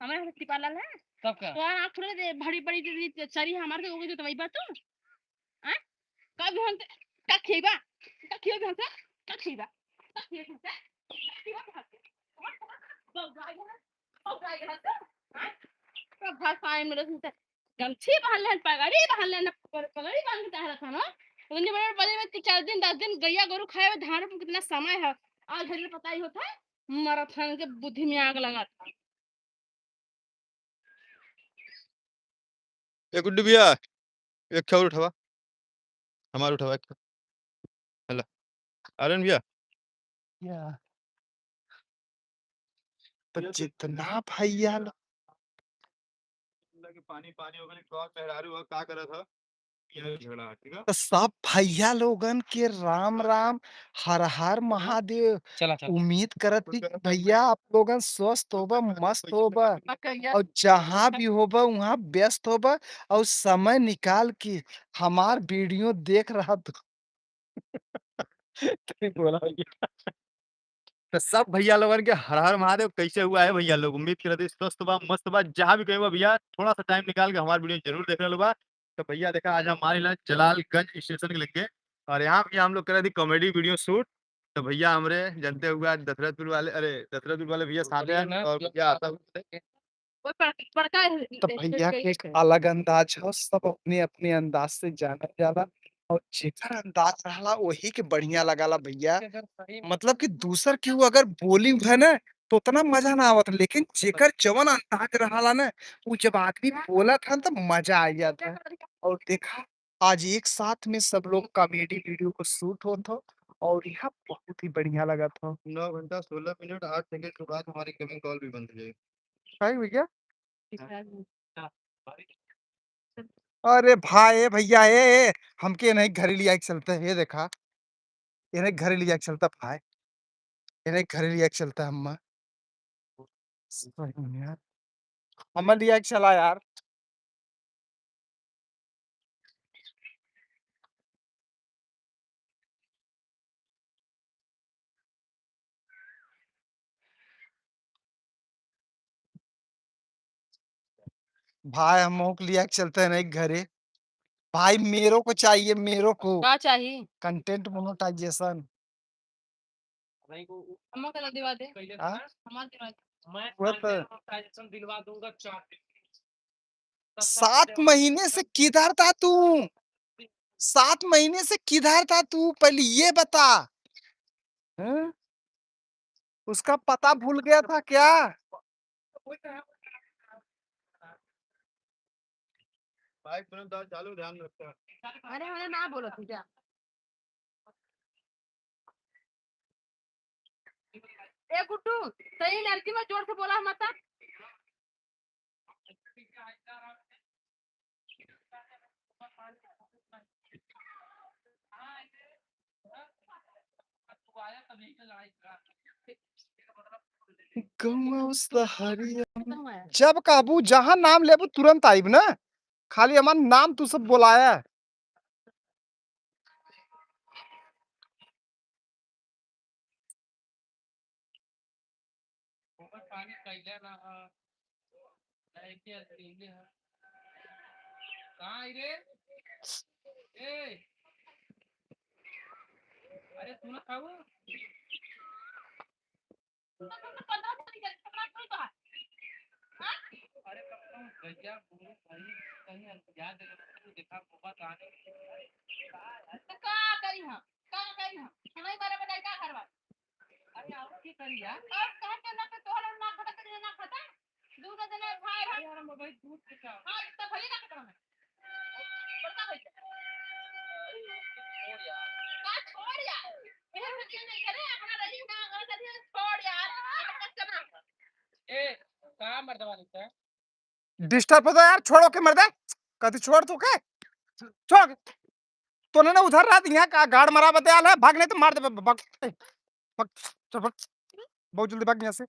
हमारे यहाँ से टिपा लाल है? तब का? तो आँख थोड़े दे, बड़ी, बड़ी, बड़ी चरी हमारे से, ओके, तो वही बात तू? हाँ? का भी हम, का खिएबा? का खिएबा हम से? का खिएबा? का खिएबा हम से? का खिएबा हम से? बौराई है, बौराई है तू? हाँ? तो भाषा है मेरे से, गमछी बांध लेन, पगड़ी बांध लेन, पग-, पगड़ी बांध के टहरत हन, हो? उतनी बड़े बड़े में कि चार दिन, दस दिन गैया गोरू खाए हुए, धान रोपे कितना समय है, आज घड़ी में पता ही होता है, मरत हन के बुद्धि में आग लगा था। ए गुड्डू भैया, एक ठो और उठावा, हमार उठावा एक ठो। हेलो, आर्यन भैया। या। तो जितना भैया लो- कि पानी पानी हो गइल, कौन मेहरारू हो, का करत ह? ये झगड़ा, ठीक है? तो सब भैया लोगन के राम राम, हर हर महादेव। चला, चला। उम्मीद करत ही कि भैया आप लोगन स्वस्थ होबा, मस्त होबा, और जहाँ भी होबा वहाँ व्यस्त होबा, और समय निकाल के हमार वीडियो देख रहा तो तनी बोला भैया। तो सब भैया लोगन के हर हर महादेव। कैसे हुआ है भैया लोग? उम्मीद करत ही स्वस्थ बा, मस्त बा। जहाँ भी कहीं बा भैया, थोड़ा सा टाइम निकाल के हमार वीडियो जरूर देख लेबा। तो भैया देखा, आज हम आइला जलालगंज स्टेशन के लगे, और यहाँ भी हम लोग करत ही कॉमेडी वीडियो शूट। तो भैया हमरे जानते हुए आज दशरथपुर वाले, अरे दशरथपुर वाले भैया साथ हैं, और भैया आता हुआ वो बड़-, बड़का तो भैया के एक अलग अंदाज हो, सब अपने अपने अंदाज से जाना जाला, और जेकर अंदाज रहला वही के बढ़िया लगाला भैया। मतलब कि दूसर केहू अगर बोली है ना तो उतना मजा ना आवत, लेकिन जेकर जवन अंदाज रहला ना, वो जब आदमी बोलत है तो मजा आ जाता है। और देखा, आज एक साथ में सब लोग कॉमेडी वीडियो को शूट होत हो, और यह बहुत ही बढ़िया लगत हो। नौ घंटा सोलह मिनट आठ सेकंड के बाद हमारी इनकमिंग कॉल भी बंद हो जाएगी। काहे भैया? अरे भाई, ए भैया, ए, ए, हमके नहीं घरे लिया के चलते है, ये देखा, इन्हें घरे लिया के चलता भाई, इन्हें घरे लिया के चलता अम्मा। सही में यार, अम्मा लिया के चला यार। भाई, हम लोग लिया के चलते हैं ना एक घरे। भाई, मेरे को चाहिए, मेरे को। का चाहिए? Content monetisation. अम्मा का दिवा दे। हाँ? हमार दिवा दे। मैं वो तो मोनेटाइजेशन दिलवा दूंगा चार दिन। सात महीने से किधर था तू? सात महीने से किधर था तू? पहले ये बता। हैं? उसका पता भूल गया था क्या? भाई, तुरंत आओ, चालू, ध्यान रखते हैं। अरे, उन्हें ना बोलो तू, जा। ए गुड्डू, सही लड़की में जोर से बोला मत। गौवा उस हरिया में। जब कहबू, जहाँ नाम लेबू, तुरंत आइब ना। खाली हमार नाम तू सब बोलाया। ओकर पानी कैले ना ह, ना एके अकेले ह। कहाँ आई रे? ए! अरे सुना खाऊ? अरे कम से कम गैया, गोरू, भैंस कहीं अंतिया देले, देखा, गोबर कहाँ नहीं। तो का करी हम? का करी हम? हमारी बारे में नहीं का करवा? अरे, और की करी यार? और कहाँ के ना पे तोहर और ना खटा, तेरे ना खटा? दूध देने भाई, भाई। अरे, यार, हम भाई दूध के का? हाँ, तो भले ना खटा हमें। बड़का भैया। का छोड़ यार, मेहर हटिया नहीं करे, अपना रही ना, अगर कभी छोड़ यार, अपना कस्टमर। ए, का मर्दवा नहीं है? Disturb होता यार, छोड़ो के मर्दे। कथी छोड़ तू के? छोड़। तोने ना उधर रहा, यहाँ का गाड़ मरा बते आल है, भाग नहीं तो मार दे, ब-, ब-, भाग। ए, भाग, चल भाग। बहुत जल्दी भाग यहाँ से।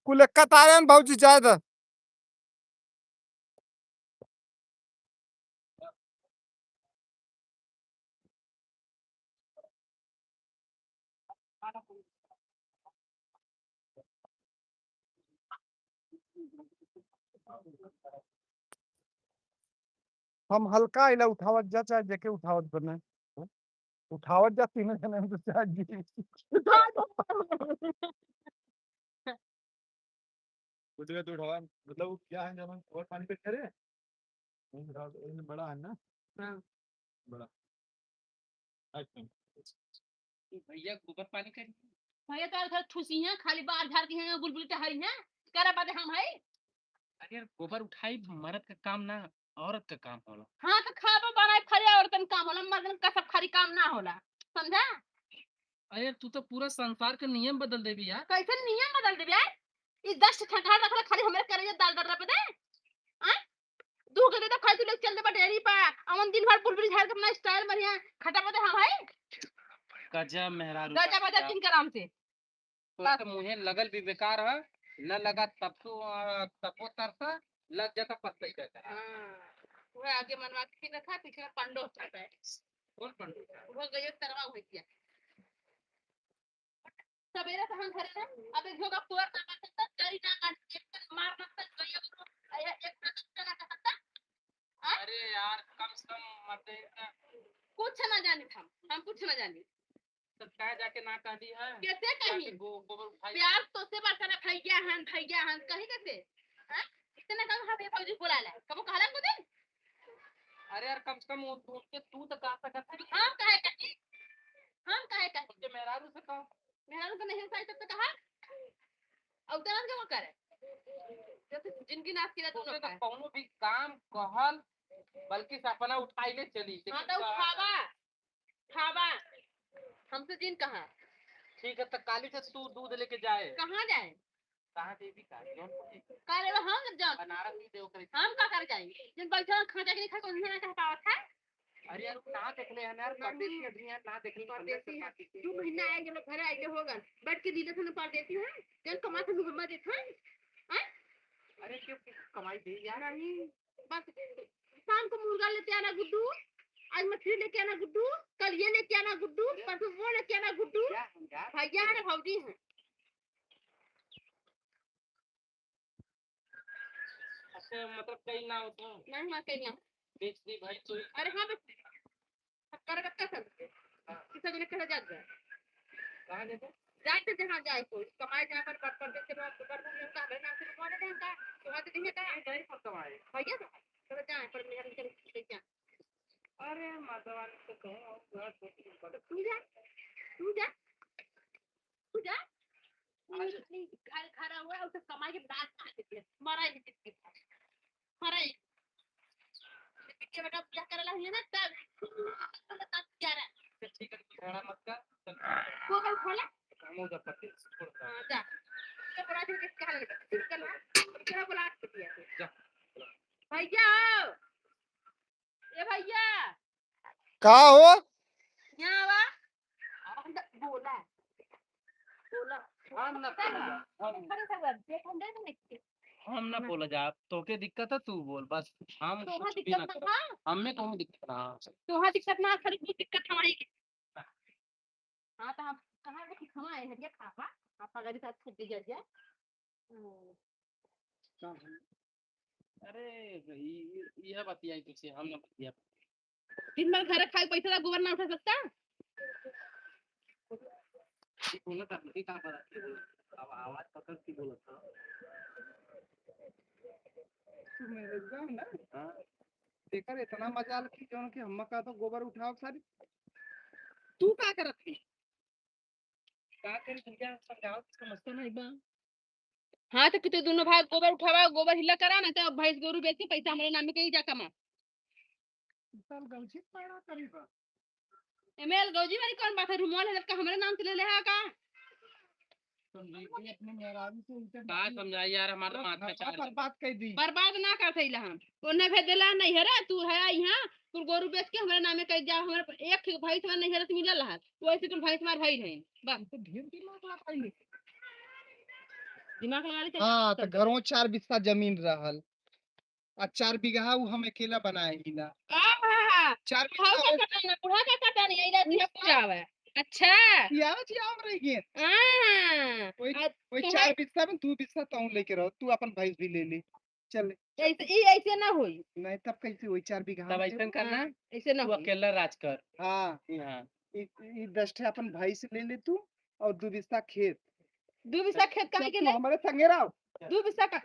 कुल एक कतारे में भौजी जाए द। हम हल्का इला उठावत जा, चाहे जेके उठावत बने, उठावत जा तीनों जने में तो चाहे जी। कुछ भी तो उठावा, मतलब वो क्या है, जब हम और पानी पे खड़े हैं, वो उठाओ, ये बड़ा है ना? हाँ। बड़ा। अच्छा। भैया गोबर पानी करी। भैया तो उधर ठुसी हैं, खाली बाहर झाड़ दी हैं, बुलबुल टहरी हैं, करा बादे हम है। अरे यार, गोबर उठाई मर्द का काम ना, औरत का काम होला। हाँ, तो खाबो बनाई खरी औरतन काम होला, मर्दन का सब खरी काम ना होला, समझा? अरे यार, तू तो पूरा संसार के नियम बदल देबी यार। कैसे नियम बदल देबी यार? ई दस ठो ठंडा रखले खाली हमरे करेजा दाल दर्रा पे दे। हाँ? दू गो दे दे, खाली तू लेके चल देबा डेयरी पे। अमन दिन भर बुलबुल झाड़ के अपना style मारिया, खटा पे दे हम है। गजब मेहरारू गजब, गजब। दिन कराम से। तोके मुँहे लगल भी बेकार ह, न लगा तब तू, अ, तपो तरसा, लग जाता पत्तई का तरह। हाँ, वह आगे मनवा के खींचत है, पीछे में पंडो होता है। कौन पंडो? वह गयो तरवा हो गया। सवेरे से हम घरे रहे, अब एक झोंका पुअर ना काट सकता, जरी ना काट, एक तन मार ना सकता, गयो, एक तन चला ना सकता। हाँ? अरे यार, कम से कम मत दे इतना। कुछ ना जानी हम, हम कुछ ना जानी। तो काहे जाके ना कह दी है? कैसे कही? जाके गो-, गोबर उठाई। प्यार तो से बात करे, भैया हन, भैया हन, कही कैसे? हाँ? इतना कम हम ये भौजी बुला ले, कबो कहला को दिन? अरे यार, कम से कम वो, उनके तू तो कह सकत है। हम काहे कही? हम काहे कही? उनके मेहरारू से कहो। मेहरारू तो नहीं उठाई तब तो कहा? और उतना क्यों करे? जैसे जिनकी नाश की रहती उसे तो उनका। कौनो भी काम कहल, बल्कि सपना उठाई ले चली, हाँ, लेकिन तो का उठावा। खावा, हमसे जिन कहा। ठीक है, तो काली से तू दूध लेके जाए। कहाँ जाए? कहाँ देवी का? जौनपुर देवी। का लेवा हम जब जान। बनारस भी देव करे। हम का कर जाए? जिन बैठे हैं, खाजा के लिखा, कौन ना कह पावत है? अरे यार, ना देख ले हम यार, नहीं। परदेसी आदमी है, ना देख ले, परदेसी है। दो महीना आए, जब घर आए के होगा, बैठ के दिले थे ना परदेसी है, जन कमा थे घुमा देते हैं, हैं? अरे क्यों, कमाई दे यार। नहीं, बस शाम को मुर्गा लेके आना गुड्डू, आज मछली लेके आना गुड्डू, कल ये लेके आना गुड्डू, अरे। परसों वो लेके आना गुड्डू। भैया हैं यार। भैया हैं, भौजी हैं। अच्छा, मतलब कहीं ना हो तो? नहीं, हाँ, कहीं ना। बेच दी भाई, तो अरे हाँ, बस। अब कर रखा था। हाँ। किसा जने कहे जात बा। कहाँ जाते? जाए तो जहाँ जाए कोई, कमाए जाए पर, पर, परदेस के लोग, पर, पर, उनका हमारे नाम से लिखवा देते हैं का? तो वहाँ से नहीं है का? ये नहीं पर कमाए। भैया तो, चलो जाए, पर मेरा भी चलो, चलो जाए। अरे, माता रानी तो कहो, और थोड़ा छोटी सी तो तू जा, तू जा, तू जा। आज घर, घर हुआ, उसे कमाई के दांत काट देती है, मरा ही नहीं, मरा ही। बिटिया बेटा पूजा करे ला हुई है ना, तब, तब क्या रहा? अच्छा, ठीक है, तू झगड़ा मत कर, चल। वो कल खोला? हम उधर पत्ते छोड़ दे। हाँ, जा। ये बड़ा दिन किसके हाल में? ठीक है ना? तेरा बुला के दिया। जा। भैया! ए भैया! का हो? यहाँ आवा। बोला। बोला। हम ना बोला। हम, खड़े से हुआ, देख, हम देख नहीं। हम ना बोला जा, तोके दिक्कत है, तू बोल, बस। हम तोहा कुछ भी दिक्कत ना ना करो। हाँ? हमें कौनो दिक्कत ना है। तोहा दिक्कत ना, खाली कुछ दिक्कत हमारी के। हाँ, तो हम कहाँ के खिखवा है, हरिया खावा, आप अगर साथ छुट्टी कर जाए। हम्म। अरे, ई, ई, यह बतियाई तुझसे, हम ना बतिया। दिन भर घर खाए, पैसा का गोबर ना उठा सकता? ये बोला था, मुझे कहाँ पता था, ये बोला था। अब आवाज पकड़ के बोला था। हाँ। एकर इतना मजाल कि जौन कि हम्मा का तो गोबर उठाव सारी। तू का करत है? का करी भैया, समझाओ, समझता नहीं बा। हाँ, तो कि तू दोनों भाई गोबर उठावा, गोबर हिला करा ना, तो भैंस गोरू बेच के पैसा हमरे नाम में कहीं जा कमा। साल गौजी पाड़ा करी बा। एमे अलगौजी वाली कौन बात है? रुमाल है, जब का हमरे नाम से ले ले है का? समझाई अपने मेहरारू से, उनसे का समझाई यार, हमार तो माथा चार बर्बाद कर दी। बर्बाद ना कर सही हम। ओने भेज देला नहीं है रे, तू है यहाँ, तू गोरू बेच के हमरे नामे कह जा, हमरे एक ठे भैंस हमार नहीं है, तो मिलल है। वैसे तुम भैंस हमार भाई है, बस। तो ढेर दिमाग लगाई ले। दिमाग लगा ले, चल। हाँ, तो घरों चार बिस्सा जमीन रहल। आ चार बीघा उ हम अकेला बनाए ही ना। आहा! चार बीघा बुढ़ा का में कटाना, बुढ़ा का कटाना, यही रात में पूरा आवे। अच्छा। या जी आम रह गए। हाँ। वही, आ, वही कहे चार बिस्सा में दो बिस्सा तू लेके रहो, तू अपन भैंस भी ले ले। चल। ऐसे, ई ऐसे ना होई। नहीं, तब कैसे होई? चार बीघा तब में ऐसन देबो। करना, हाँ, ऐसे ना तू होई। अकेला राज कर। हाँ। हाँ। ई, ई दस ठे अपन भैंस ले ले तू और दो बिस्सा खेत। दो बिस्सा खेत काहे चल, के तू ले? हमारे संगे रहो। दो बिस्सा का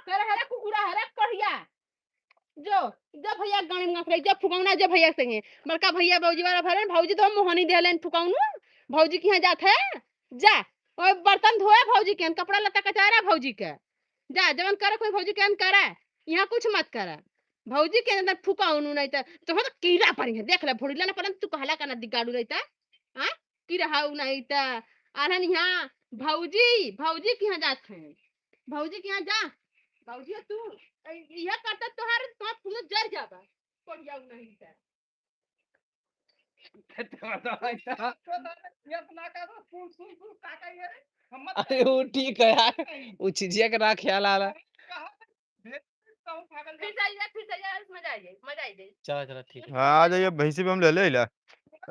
करे हरे कुकुरा, हरे कढ़िया। जो, जो भैया गाड़ी में नाच रही, जो फुकौना, जो भैया संगे। बड़का भैया भौजी वाला भरन, भौजी तो मोहनी देहलेन फुकौनू। भौजी के यहाँ जात है, जा। और बर्तन धोए भौजी के, कपड़ा लत्ता कचारा भौजी के। जा, जवन करे कोई भौजी के यहाँ करे, यहाँ कुछ मत करे। भौजी के अंदर फुकौनू नहीं तो, तो हो तो कीड़ा पड़ी है, देख ले, भोड़ीला ना पड़न, तू कहला का ना दिगाड़ू नहीं तो, हाँ? कीड़ा हाउ नहीं तो, आनन यहाँ भौजी, भौजी के यहाँ जात है। भौजी के यहाँ जा, भौजी तू, ए, यह करता तोहार, तोहार फूल जर जाबा, कोढ़िया नहीं है। ये अपना का तो फूल, फूल, फूल, का का ये रे? हम मत अरे वो ठीक है यार, वो चिजिया के ना ख्याल आला। कहाँ से भेज, कहूँ भागल फिर जाइए, फिर जाइए, मजा आ जाए, मजा आ जाए। चला, चला, ठीक है। हाँ, आ जाइए, भैंसी भी हम ले ले ला।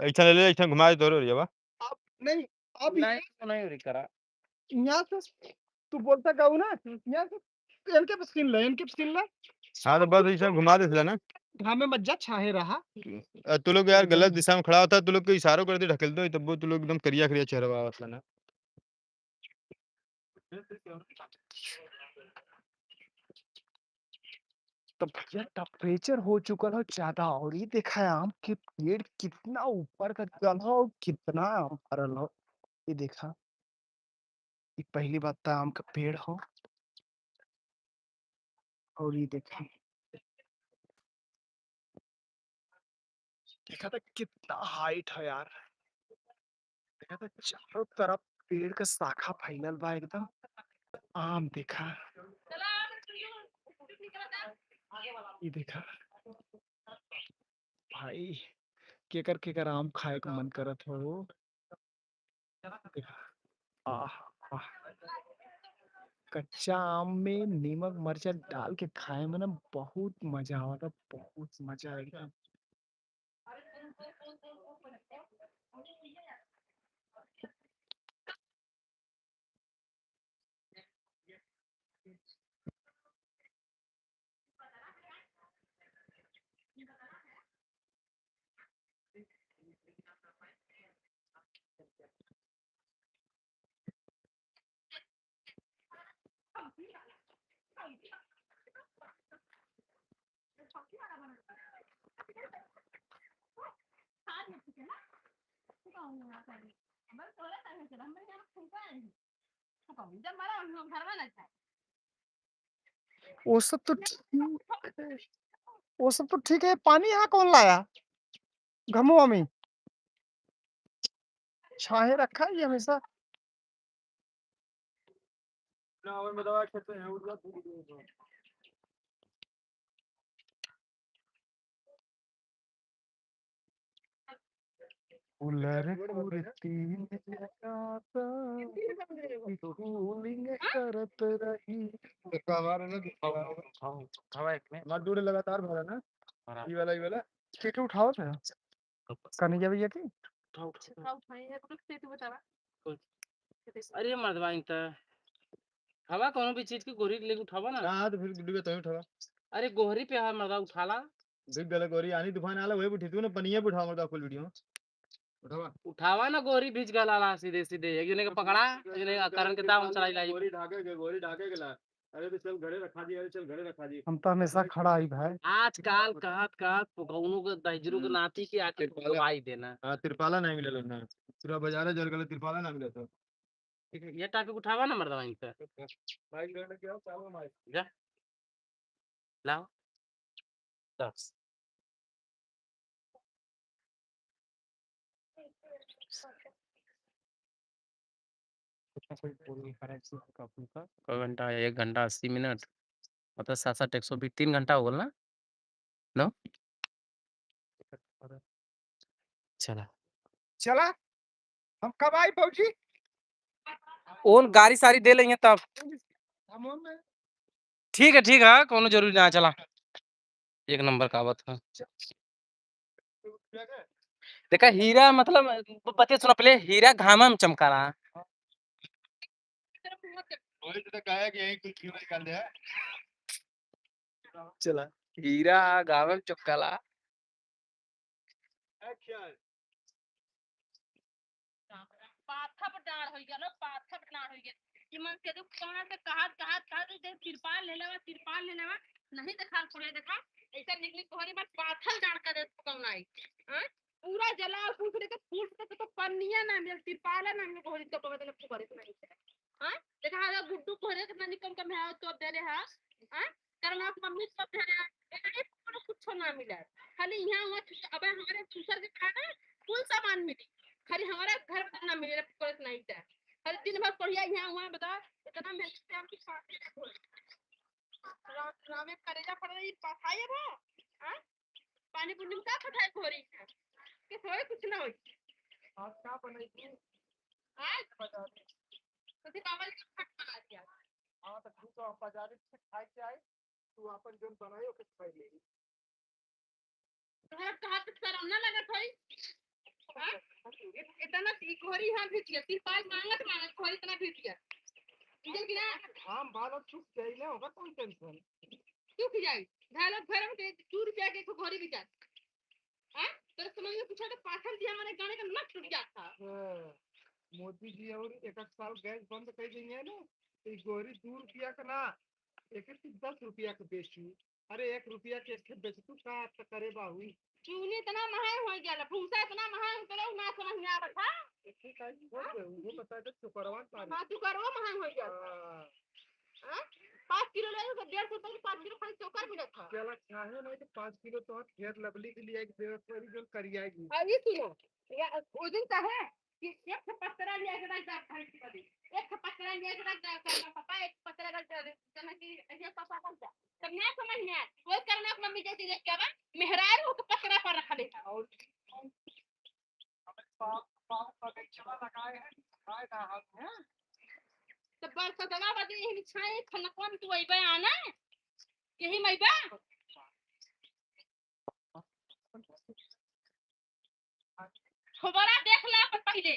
ऐसा ले ले, ऐसा घुमा दे तोरो रे बा। अब नहीं, अब नहीं, ये तो नहीं हो रही करा। यहाँ से तू बोलता गाऊ ना, हम्म। यहाँ से इनके पे छीन ले, इनके पे छीन ले। हाँ, तो बस ऐसा घुमा दे ना। घामे मत जा, छाहे रहा। अ, तू लोग यार गलत दिशा में खड़ा होता, तू लोग के इशारों करते ढकेल दो, तब वो तू लोग एकदम करिया करिया चेहरा आवत ला ना। तो भैया temperature हो चुकल हो ज्यादा, और ये देखा है आम के पेड़ कितना ऊपर का चल हो, कितना आम फरल हो। ये देखा, ये पहली बात तो आम का पेड़ हो, और ये देखा, देखा था कितना height है यार, देखा था चारों तरफ पेड़ का शाखा फैलल बा एकदम। आम देखा, ये देखा भाई, केकर केकर आम खाए का मन करत हो? देखा, आह, आह। कच्चा आम में नीमक मरचा डाल के खाए में ना बहुत मजा आवता, बहुत मजा एकदम। वो सब तो ठीक है, वो सब तो ठीक है। पानी यहाँ कौन लाया? घमो अमी छाहे रखा है ये हमेशा। कूलर कुर्ती में आता, कूलिंग करत रही। देखो हमारे ना, हवा एक में। हमारे जोड़े लगातार भरा ना। ये वाला, ये वाला। सीट उठाओ थे। कन्हैया भैया की? उठाओ, उठाओ। उठाओ, उठाओ, ये रुक से तू बतावा। अरे मर्दवा, इन त हवा कौनो भी चीज के गोहरी लेके उठावा ना। हाँ, तो फिर गुड्डू का तो उठावा। अरे गोहरी पे है मर्दवा, उठाला। देख गला गोहरी, आनी तूफान आला, वही उठी तू ना, पनिया पे उठावा मर्दवा, full video। उठावा। उठावा ना गोहरी, भीज गला ला सीधे सीधे। एक जने के पकड़ा, एक जने का करन के दाम चलाई लाई। गोहरी ढाके के, गोहरी ढाके के ला। अरे तो चल घरे रखा दी, अरे चल घरे रखा दी। हम तो हमेशा खड़ा ही भाई। आजकल कहत कहत कौनो के दहिजरू के हम्म। नाती के आके तिरपाला। गवाही देना। हाँ, तिरपाला नहीं मिलेला ना। पूरा बाजार जर गले, तिरपाला ना मिले तो। ठीक है, ये topic उठावा ना मर्दवा इनसे। भाई घर में क्या चालू है? जा। लाओ। दस। कितना कोई पूरी करेंसी का फुल्का? क घंटा? एक घंटा अस्सी मिनट। मतलब सात सात एक सौ बीस, तीन घंटा हो गल ना? नो? चला। चला? हम कब आई भौजी? ओन गाड़ी सारी दे लेंगे तब। हम ओन में। ठीक है, ठीक है, कोनो जरूरी ना, चला। एक नंबर का आवत है। देखा हीरा मतलब, ब-, बतिया सुना पहले, हीरा घामा में चमकाला। वही तो कहा कि यहीं कुछ क्यों निकाल दे। चला, हीरा घामा में चमकाला। Action। पाथर डाँड़ होइ गया, पाथर डाँड़ होइ गया। कि मन से दुख कहाँ से कहत, कहत, कहत, जे तिरपाल ले लेवा, तिरपाल ले लेवा, नहीं देखा, कोई देखा, ऐसा निकली कोहरी में पाथर डाँड़ कर दे कौन आई। हाँ? पूरा जला और पूछ रहे के फूल से तो पन्निया ना मिल, तिरपाल ना मिल, कोहरी तो पकड़ ले फुकरे से नहीं। हाँ? देखा, अगर गुड्डू कोहरे कितना निकल के मैं तो दे रहे हाँ? हाँ? करना मम्मी सब दे रहे हैं, एकरे कोनो कुछो ना मिला। खाली यहाँ हुआ कि अब हमारे दूसर के खाना कुल सामान मिली, खाली हमारे घर में ना मिले, कोई नहीं था। खाली दिन भर पढ़िया यहाँ हुआ, बता, इतना मेहनत से हमको साथ में रखो। रा-, रामे करेजा पड़ रही, पढ़ाई है वो, हाँ? पानी पुरी में का पढ़ाई हो रही है? कि होए कुछ ना होई। आज का बनाई तू? आज? बता दे। तो फिर बाबा जी का खट बना दिया। हाँ, तो तू तो बाजारे से खाए के आई, तू अपन जोन बनाई, ओके खाई ले। तोहरा कहा तो शर्म ना लगत होई? हाँ? इत-, इतना सी घोरी यहाँ भी दिया, तिरपाल मांगत, मांगत घोरी इतना भी दिया। ठीक है कि ना? हम बालक चुप जाइले, होगा कौन tension? चुप जाई। ढालक भरम के दू रुपया के एक घोरी बिका। हाँ? तोरे समझ में कुछ है तो पाथर दिया, हमारे गाने का नट टूट गया था। हाँ, मोदी जी और एक एक साल गैस बंद कर देंगे ना, तो ये गोरी दू रुपया का ना, एक एक दस रुपया का बेची। अरे, एक रुपया के एक ठे बेच तू का त करे बाहू? चूनी इतना महंग हो गया, भूसा इतना महंग, तोरे ना समझ में आवत है। ठीक है, वो हाँ? वो बता दे, चुकरवा का हाँ, चुकरवा महंग हो गया। हाँ। हाँ? पाँच किलो ले तो डेढ़ सौ रुपये की पाँच किलो खाली चोकर मिलत है। चला, चाहे नहीं तो पाँच किलो तो ढेर लवली के लिए एक डेढ़ सौ जो करियाएगी। अभी सुनो, या, वो दिन का है कि एक ठे पतरा लिया के रख दे, एक ठे पतरा लिया के रख दे, पापा, एक पतरा रख दे, जना कि ये पापा रख दे। तब ना समझ में आए, वो करना मम्मी जैसे ये क्या बा, मेहरारू के पतरा पर रख दे। और हमें पा-, पा-, बगीचवा लगाए हैं, खाए ना हम, हैं? तो बरसतवा बदे यही छाए खलकवा में तू अइबे आना, यही में अइबे। थोबरा देख ले अपन पहिले,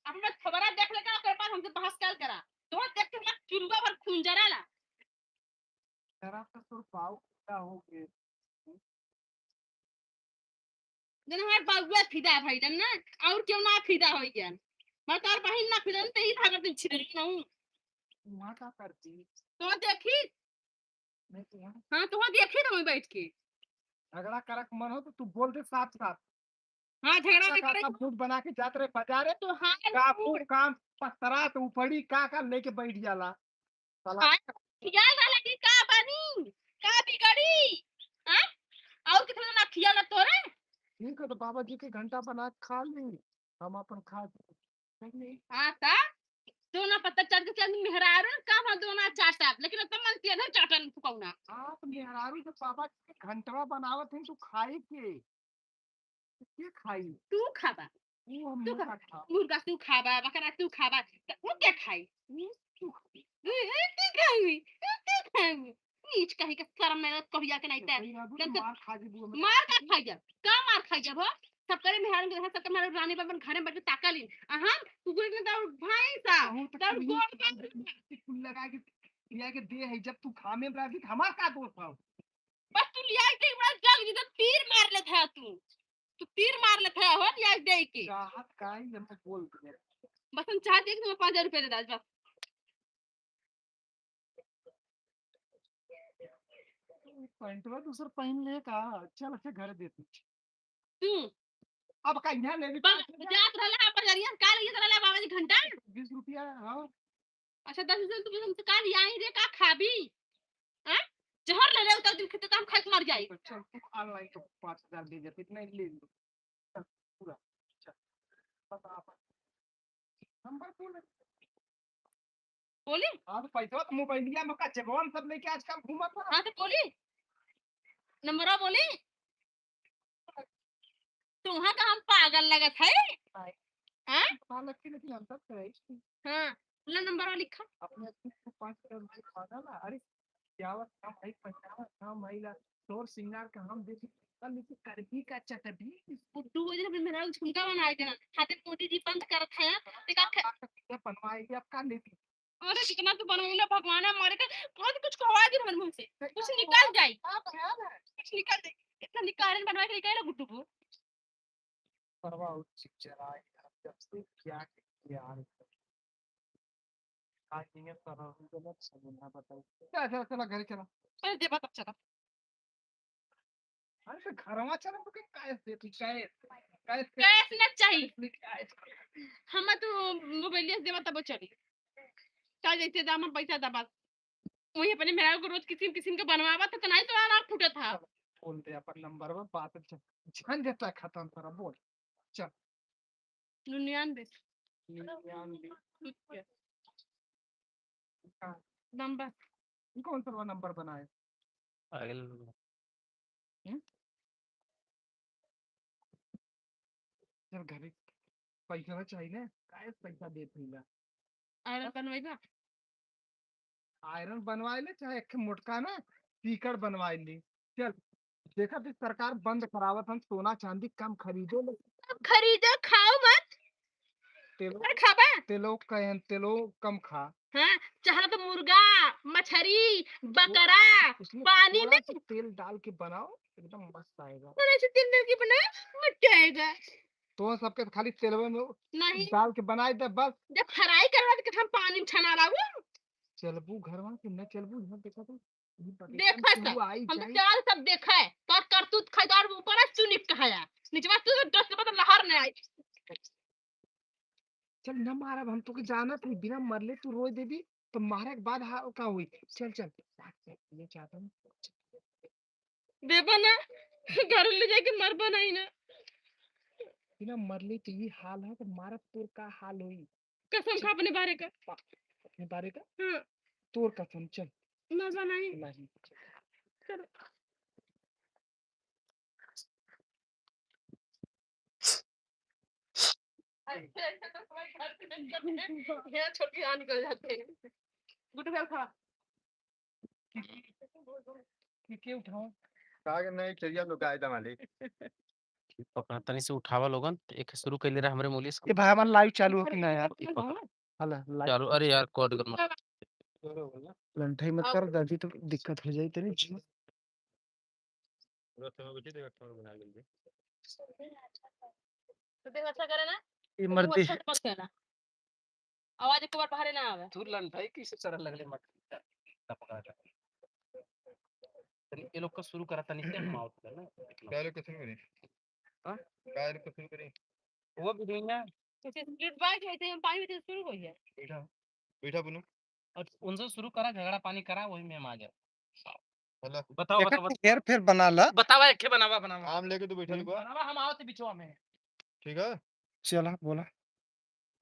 अपना थोबरा देख ले, ओकर बाद हमसे बहस कल करा। तो देख के बाद चुरुआ भर खून जरा ला। जरा तो तोर बाऊ का हो गए। जन हमार बाबुआ फिदा भइलन ना, और क्यों ना फिदा होइ गया? मैं तोर बहिन ना फिदा, ते ही भागत दिन छिड़ल ना हूँ। वहाँ का करती? तो देखी? नहीं तो वहाँ हाँ, तो वहाँ देखी ना वहीं बैठ के। झगड़ा करक मन हो तो तू बोल दे साफ साफ। हाँ, झगड़ा का ना करे। का मूड बना के जात रहे बाजारे। तो हाँ, का मूड। मूड काम पतरा तो उपड़ी का का लेके बैठ जाला। साला। हाँ, खियाल वाला की का बानी? का बिगड़ी? हाँ? और कितना ना खियाल तोरे? ठीक है, तो बाबा जी के घंटा बना के खा ली, हम अपन खा ली। हाँ, ता? दोना पत्ता चढ़ के चल मेहरारू का हम दोना चाटब, लेकिन अब तो मन तेल है चाटन फुकौना। हाँ, तो मेहरारू जब बाबा जी के घंटवा बनावत हैं, तो खाए के? के खाई? तू खाबा। वो हम तू मुर्गा खा-, खाब। मुर्गा तू खाबा, बकरा तू खाबा, त उ के खाई? उ तू खाई। उ, उ तू खाई, उ तू खाई। नीच कहीं के शर्म में कहिया के नहीं तो तै। कहीं बाबू, जब तू तक मार खा जेबू, हमें मार का खाई जब? का मार खाई जब हो? सब करे मेहरारू के देखा, सब करे मेहरारू रानी बन बन घरे में बैठ के ताका ली। आ हम कुकुर ने दौड़ भैंसा, कहूँ तो दौड़ कुकुर गोड़ के कुल लगा के, लिया के दे है, जब तू घामे में रह गई, तो हमार का दोष हो? बस तू लिया के बड़ा जल्द जी तो तीर मार लेत है तू। तू तीर मार लेत है हो लिया के दे के। चाहत का ही हमको बोल दिया। बस हम चाहत है कि तुम्हें पाँच हजार रुपया दे दे बस। पैंटवा दूसर पहिन ले का? अच्छा लगता है, घर देते। तू अब का यहाँ ले भी बा-, जात रहला है बजरिया, का लेत रहला बाबा जी घंटा? बीस रुपया, हाँ। अच्छा, दस रुपया तू हमसे का लिया ही रे, का खाबी? हाँ? जहर ले ले, उतर दिन खेते तो हम खाए के मर जाई। चल, तू online तो पाँच हजार दे दे, इतना ही ले ले। चल, पूरा। चल, बता आप। नंबर बोल। बोली? हाँ, तो पैसा तो मोबाइलिया में का जेबवा में सब लेके आजकल घूमत है। हाँ, तो बोली? नंबरवा बोली? तुहाँ का हम पागल लगत है? हाँ। हाँ? पागल लगती, लेकिन हम सब तो है। हाँ, ला नंबरवा लिखा। अपने आप को पाँच हजार रुपये पागल है। अरे, क्या बात, काम है, पैसा है, काम है, ला, तोर सिंगार का हम देखी, कल इसे करबी का चटबी। गुड्डू वो दिन अपने मेहरारू झुमका बनाए देना, खातिर मोदी जी बंद करत है, ते का ख- बनवाए, अब का लेती? अरे, जितना तू बनवैला, भगवान हमारे का, बहुत कुछ कहवा दे हमर मुँह से, कुछ निकल जाई, कुछ निकल जाई, इतना निकालन बनवा के निकाल गुड्डू को। परवा उचित चराई, अब जब से क्या किया है। आज नहीं है, परवा गलत समझना बताओ। चला, चला, चला, घरे चला। अरे, देवा तब चला। अरे, तो घरवा चला, तो क्या, कैसे, तू कैसे, कैसे, कैसे ना चाहिए। कैसे, कैसे? हम तो मोबाइलिया से देवा तब चली। का जैसे दाम हम पैसा दबा। वही अपने मेहरारू को रोज किसिम किसिम के बनवावा था, तो नहीं तो आना फूटा था। बोल दे अपन नंबर में बात, झंझट खत्म करो, बोल। चल। निन्यानवे। निन्यानवे। ठीक है। हाँ। नंबर। ये कौन सा नंबर बनाए? पागल। हम्म? चल घरे पैसा चाहिए ना, काहे पैसा देत हईला? आयरन बनवाई बा? आयरन बनवाए ले, चाहे एक ठे मोटका ना सीकड़ बनवाए ले। चल, देखा तो सरकार बंद करावत हन, सोना चांदी कम खरीदो ले। कम खरीदो, खाओ मत। तेलो, अरे खाबा? तेलो कहें, तेलो कम खा। हाँ, चाहे तो मुर्गा, मछरी, बकरा, उसमें पानी थोड़ा में सा तेल डाल के बनाओ, एकदम मस्त आएगा। थोड़ा सा तेल डाल के बनाओ, मजा आएगा। तो सबके खाली तेलवे में नहीं। डाल के बनाए दे बस। जब फ्राई करवा तो हम पानी में छना लाऊ। चलबू घरवा के न चलबू, यहाँ देखा तो। देखा सब, हम तो चाल सब देखा है। तोर करतूत खाई, तोर ऊपर है चुनिक कहाया। निचवा तू तो डस के मतलब लहर नहीं आई। चल न मारब, हम तोके जानत हई, बिना मरले तू रोए देबी, तो मारे के बाद हा, का होई? चल, चल। ये चाहता हूँ। देबा ना, घर ले जाके मरबा नहीं ना। बिना मरले तो ये हाल है, तो मारब तोर का हाल होई? कसम खा अपने बारे का। अपने बारे का? हाँ। तोर कसम, चल। मरबा नहीं। नहीं। चल। ये छोटी आ निकल जाते हैं। गुड्डू, खा। के, के उठाओ? का के नहीं, चलिए हम लोग आए था मालिक। पकड़ा तनी से उठावा लोगन, एक शुरू कैले रहा हमरे मूली से। ए भाई, हमार live चालू हो कि ना यार? ई पकड़ा। हला, live चालू, अरे यार, कट गल। लंठाई मत कर, दादी, तो दिक्कत हो जाई तनी। तो देख अच्छा करे ना, ये तो मर्दी। अच्छा से मत कहना। आवाज एक बार बाहर ना आवे। तू लंठाई कैसे चढ़ल लगले मत। तनी ये लोग का शुरू करा, तनी से हम आवत है ना। क्या लोग का शुरू करी? हाँ? क्या लोग का शुरू करी? वो भी नहीं है। जैसे स्प्लिट बाइट होते हैं, पानी में से शुरू हो गया। बैठा, बैठा बोलो। और उनसे शुरू करा, झगड़ा पानी करा, वही में हम आ जाए। हेलो। बताओ, एक बताओ, बताओ। हेर फेर बना ला। बतावा, एक ठे बनावा, बनावा। आम लेके तू बैठा हम्म। रुको। बनावा, हम आवत बिचवा में। ठीक है? चला, बोला।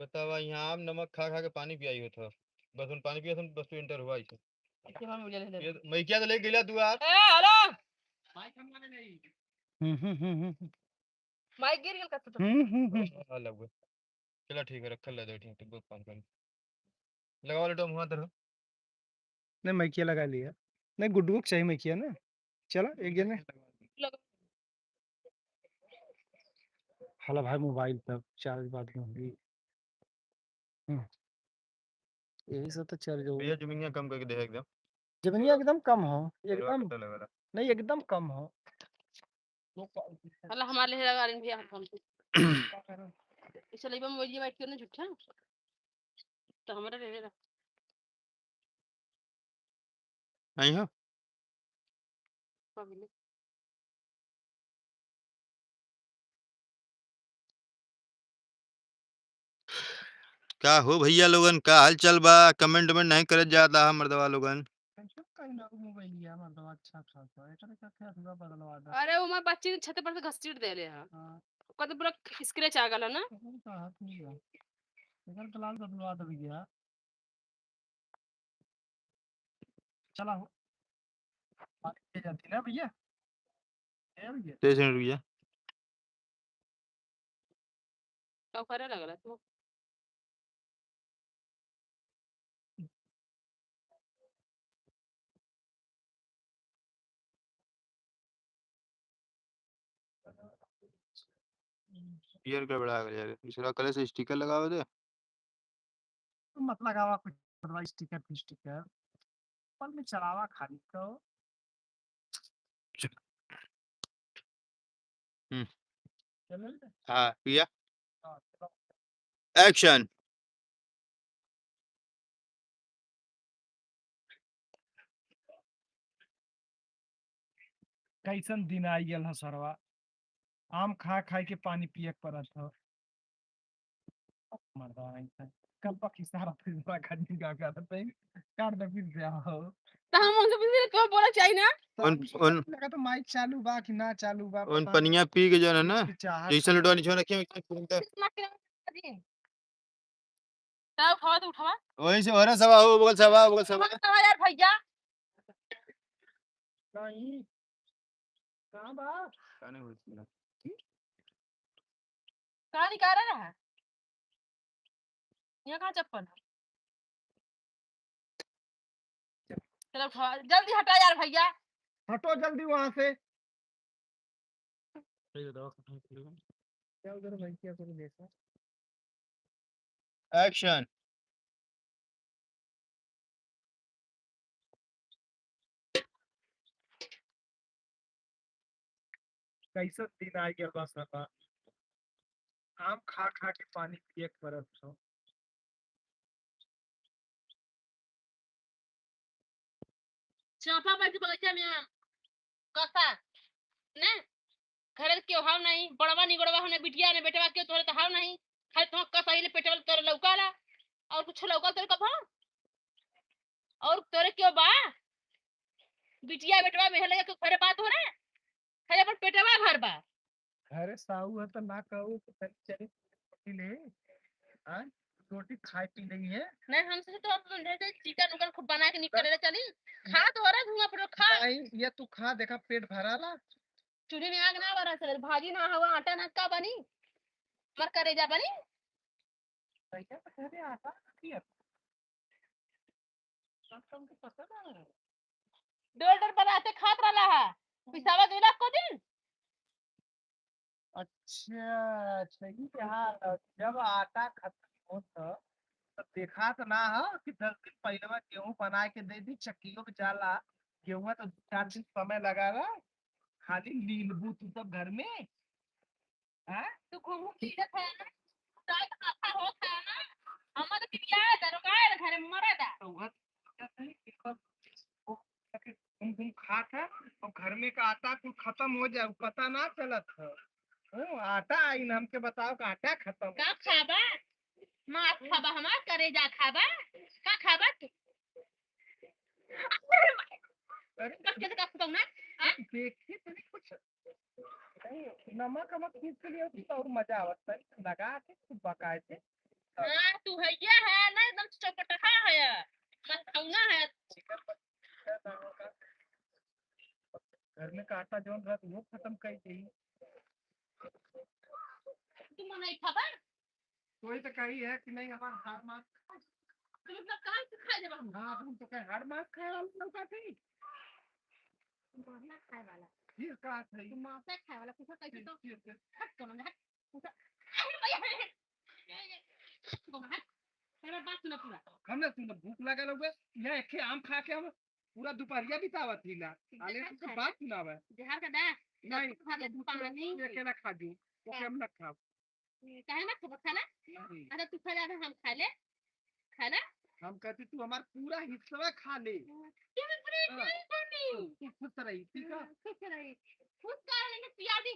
बतावा, यहाँ आम नमक खा खा के पानी पियाई होत ह। बस उन पानी पिया, बस तू एंटर हुआ इसे। ये तो मैं क्या तो लेके गेला तू यार। ए, हेलो। माइक हम माने नहीं। हम्म, हम्म, हम्म, हम्म। माइक गिर गेल का तो? हम्म, हम्म, हम्म। हाँ, हाँ, लग गए। चला ठीक है, रखल ले दे, ठीक है, बहुत पानी पानी। लगावा लेटो, मुँह धरो। नहीं, माइकिया लगा लिया। नहीं, गुड्डू को चाहिए माइकिया ना। चला, एक जने। लगा। हला भाई, मोबाइल तब चार्ज बाद में होगी। हम्म। यही सब तो चार्ज होगी। भैया, जमीनिया कम करके दे एकदम। जमीनिया एकदम कम हो, मेरा एकदम। कटल है मेरा। नहीं, एकदम कम हो। हला हमारे लिए लगा रही भैया, हम फोन पे। इसे लेबा मोबाइल बैठ के ना झूठा। तो हमारा रहे रहा। आई हो? का हो भैया लोगन, का हाल चाल बा? Comment वेमेंट नहीं करत जात हा मर्दवा लोगन। कैसे कहीं ना मोबाइलिया मर्दवा अच्छा खासा, एकरे का क्या हुआ बदलवा दा। अरे, वो मैं बच्ची ने छत पर से घसीट देले हा। हाँ। ओकर तो पूरा scratch आ गल है ना। ओकर तो हाथ नहीं है। एकर ग्लास बदलवा दे भैया। चला हो। बात की जाती ना भैया। ए भैया। तेईस मिनट भैया। का करे लगला तू? यार गड़बड़ा गया यार, दूसरा कलर से स्टिकर लगावे दे। मत लगावा कुछ, बदवा स्टिकर फिस्टिकर, पल में चलावा खाली तो। हम्म। चल। हाँ भैया। हाँ, चलो। Action। कैसन दिन आई गल ह सरवा, आम खा खाई के पानी पिए के पड़त ह। मर्दा, ऐसा कल पक इशारा फिर बड़ा खड़ी का करत है, काट दे फिर से आओ। तो हम उनसे पूछे, तो बोला चाहिए ना। उन, उन लगा तो माइक चालू बा कि ना चालू बा, उन पता पनिया नहीं। पी के जो है ना, हिचकिचाहट जैसे है। लुटवा निचवा रखे, वैसे तुरंत। तब उठावा तो उठावा। वही से हो रहा सवा हो, बगल सवा, बगल सवा। उठावा यार भैया। नहीं। कहाँ बा? काने होई? कहाँ निकाल रहा है? यहाँ कहाँ चप्पल है? चलो उठावा, जल्दी हटा यार भैया। हटो जल्दी वहाँ से। सही बताओ, कहाँ निकलेगा? क्या उधर भाई, क्या करूँ देखो। Action। कैसन दिन आ गया बा सरवा, आम खा खा के पानी पिए के पड़त हो। चापा बैठ बगीचा में आम कसा ने, घरे केहू हाव नहीं, बड़वा निगड़वा हने, बिटिया ने बेटवा केहू तोरे तो हाव नहीं, खाली तुहाँ कसा ही ले पेटवा तोरे लौकाला, और कुछ लौकाल तोरे कब हो? और तोरे केहू बा? बिटिया बेटवा में लगे केहू घरे बात हो रे? खाली अपन पेटवा भर बा। घरे साहू है तो ना कहू कि तनी चली रोटी ले, हाँ, रोटी खाए पी लेई है। नहीं, हमसे तो अब जैसे चिकन उकन खूब बना के निकले चली, खा तो हो रहा धुआं पर खा। नहीं, ये तू खा, देखा पेट भरा ला। चूल्हे में आग ना बरा सर, भाजी ना हवा, आटा ना का बनी, हमार करेजा बनी। भैया तो घरे आटा नहीं है। डोल डोल बनाते खात रहला हा, पिसावा गइला को दिन। अच्छा, अच्छा, ये हाल है। जब आटा खत्म होत ह, तो देखात ना ह कि दस दिन पहिलवा गेहूं बना के दे दी, चक्कियों में जाला, गेहूं तो दो चार दिन समय लगा रहा, खाली नींबू तू सब घर में। हाँ? तू घूम घूम पीटत है ना, दाल का माथा होत है ना, हमार तो पिटिया है, दरोगा है, घरे में मरत है। तो वह घूम घूम खात है, और घर में का आटा कुल खत्म हो जाए, पता ना चलत है। हूँ, आटा आई न, हमके बताओ कि आटा खत्म हो का जाए। खाबा? मांस खाबा, हमार करेजा खाबा, का खाबा तू? अरे, कब के तो कब ना? हाँ? देखिए, तनी कुछ नहीं, नमक वमक पीस के लिए तो और मजा आवत है, लगा के खूब पकाए थे। हाँ, तू है ये है ना, एकदम चौपटहा है, मत खाऊ ना है। घर में का आटा जौन रहत, वो खत्म कर दी। तू मनई खाबा? कोई तो कही है कि नहीं, हमार हार मार। तो मतलब, कहाँ से खा लेबा हम? हाँ, हम तो कहे हार मार खाए वाला लौका थी। बढ़िया खाए वाला। फिर का थी? तू मांसा खाए वाला, कुछ कैसे तो फिर, फिर, फिर। हट, कौन है? हट। अरे भैया, हट। हट, हट। तेरा बात सुना पूरा। हम ना सुना, भूख लगा लोगे। यह एक आम खा के हम पूरा दोपहरिया बितावत ही ना। आले जहर तो खा बात ले। सुनावे। जहर का दे। नहीं, जहर खा ले, तू पानी। अकेला खा जो। ओके, हाँ। हम ना खाब। काहे ना खाबो खाना? नहीं। अरे तू खा ले, हम खा ले। खा ले। हम कहती तू हमार पूरा हिस्सा खा ले। तू भी पूरे हाँ। नहीं खानी। तू खुश रही, ठीक है? हाँ, खुश रही। खुश का रहे ना, पिया दी।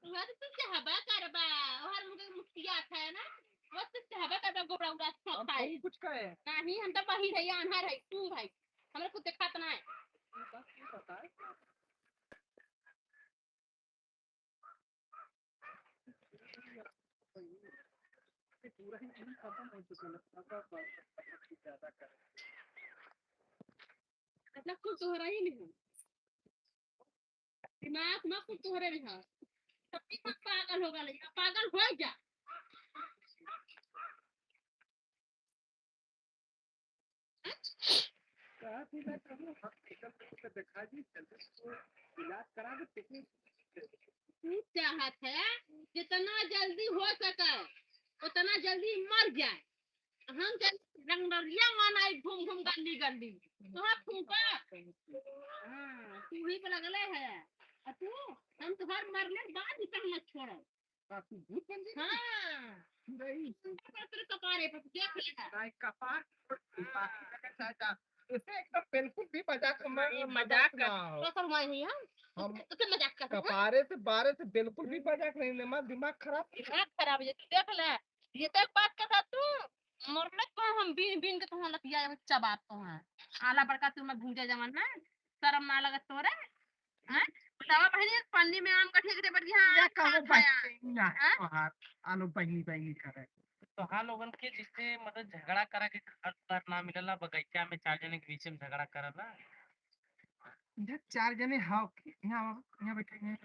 वह तो तू चाहबा करबा, वह मुझे मुखिया था ना, वह तो चाहबा करबा गोबरा उड़ा हम खाए। कौन कुछ कहे? नहीं, हम तो बहिर है, आन्हर है, सूर है, हमरा कुछ दिखात ना है। ये बात क्यों बताए? पूरा ही दिन खत्म हो चुका है, लगता है, बस, बस, बस, ज्यादा कर। इतना कुल तोहरा ही नहीं है। दिमाग में कुल तोहरे नहीं है। सब चीज में पागल हो गए, पागल हो जा। कहा कि मैं कहूँ, हॉस्पिटल में तो दिखा दी, जल्दी से इलाज करा दे, कितनी तू चाहत है जितना जल्दी हो सके उतना जल्दी मर जाए। हम चल रंगदरिया मान आई घूम घूम गली गली, तोहरा फूका। हाँ, तू ही पे लगले है। आ तू, हम तोहर मरले के बाद भी कहना छोड़ब। का तू भूत बन गई? हाँ। चुड़ैल। तेरे कपारे पर देख लेगा। नहीं, कपार छोड़, तू हाँ। बाकी जगह चल जा। इसे एकदम बिल्कुल भी मजाक नहीं, नहीं, मजाक मजाक कर, ना हो। तो सब वही है। हम तो, तो मजाक कर, हाँ? कपारे से, बारे से बिल्कुल भी मजाक नहीं लेमा, दिमाग खराब। दिमाग खराब है, देख ले। ये तो एक बात कहा तू, मरले को हम बीन, बीन के तो हम लतिया चबात को हैं। आला बड़का तू मैं भूजा जवन ना, शर्म ना लगत तोरे? हैं? बतावा बहिनी, एक पन्नी में आम गठिया के बढ़िया ये आम कहो खात है। बहिनी, यहाँ हाँ? तोहार आलो बहिनी, बहिनी करे। तोहार लोगन के जिससे मतलब झगड़ा करा के घर द्वार ना मिलला, बगैचा में चार जने के बीच में झगड़ा करला। इधर चार जने हाव के, यहाँ, यहाँ बैठे हैं।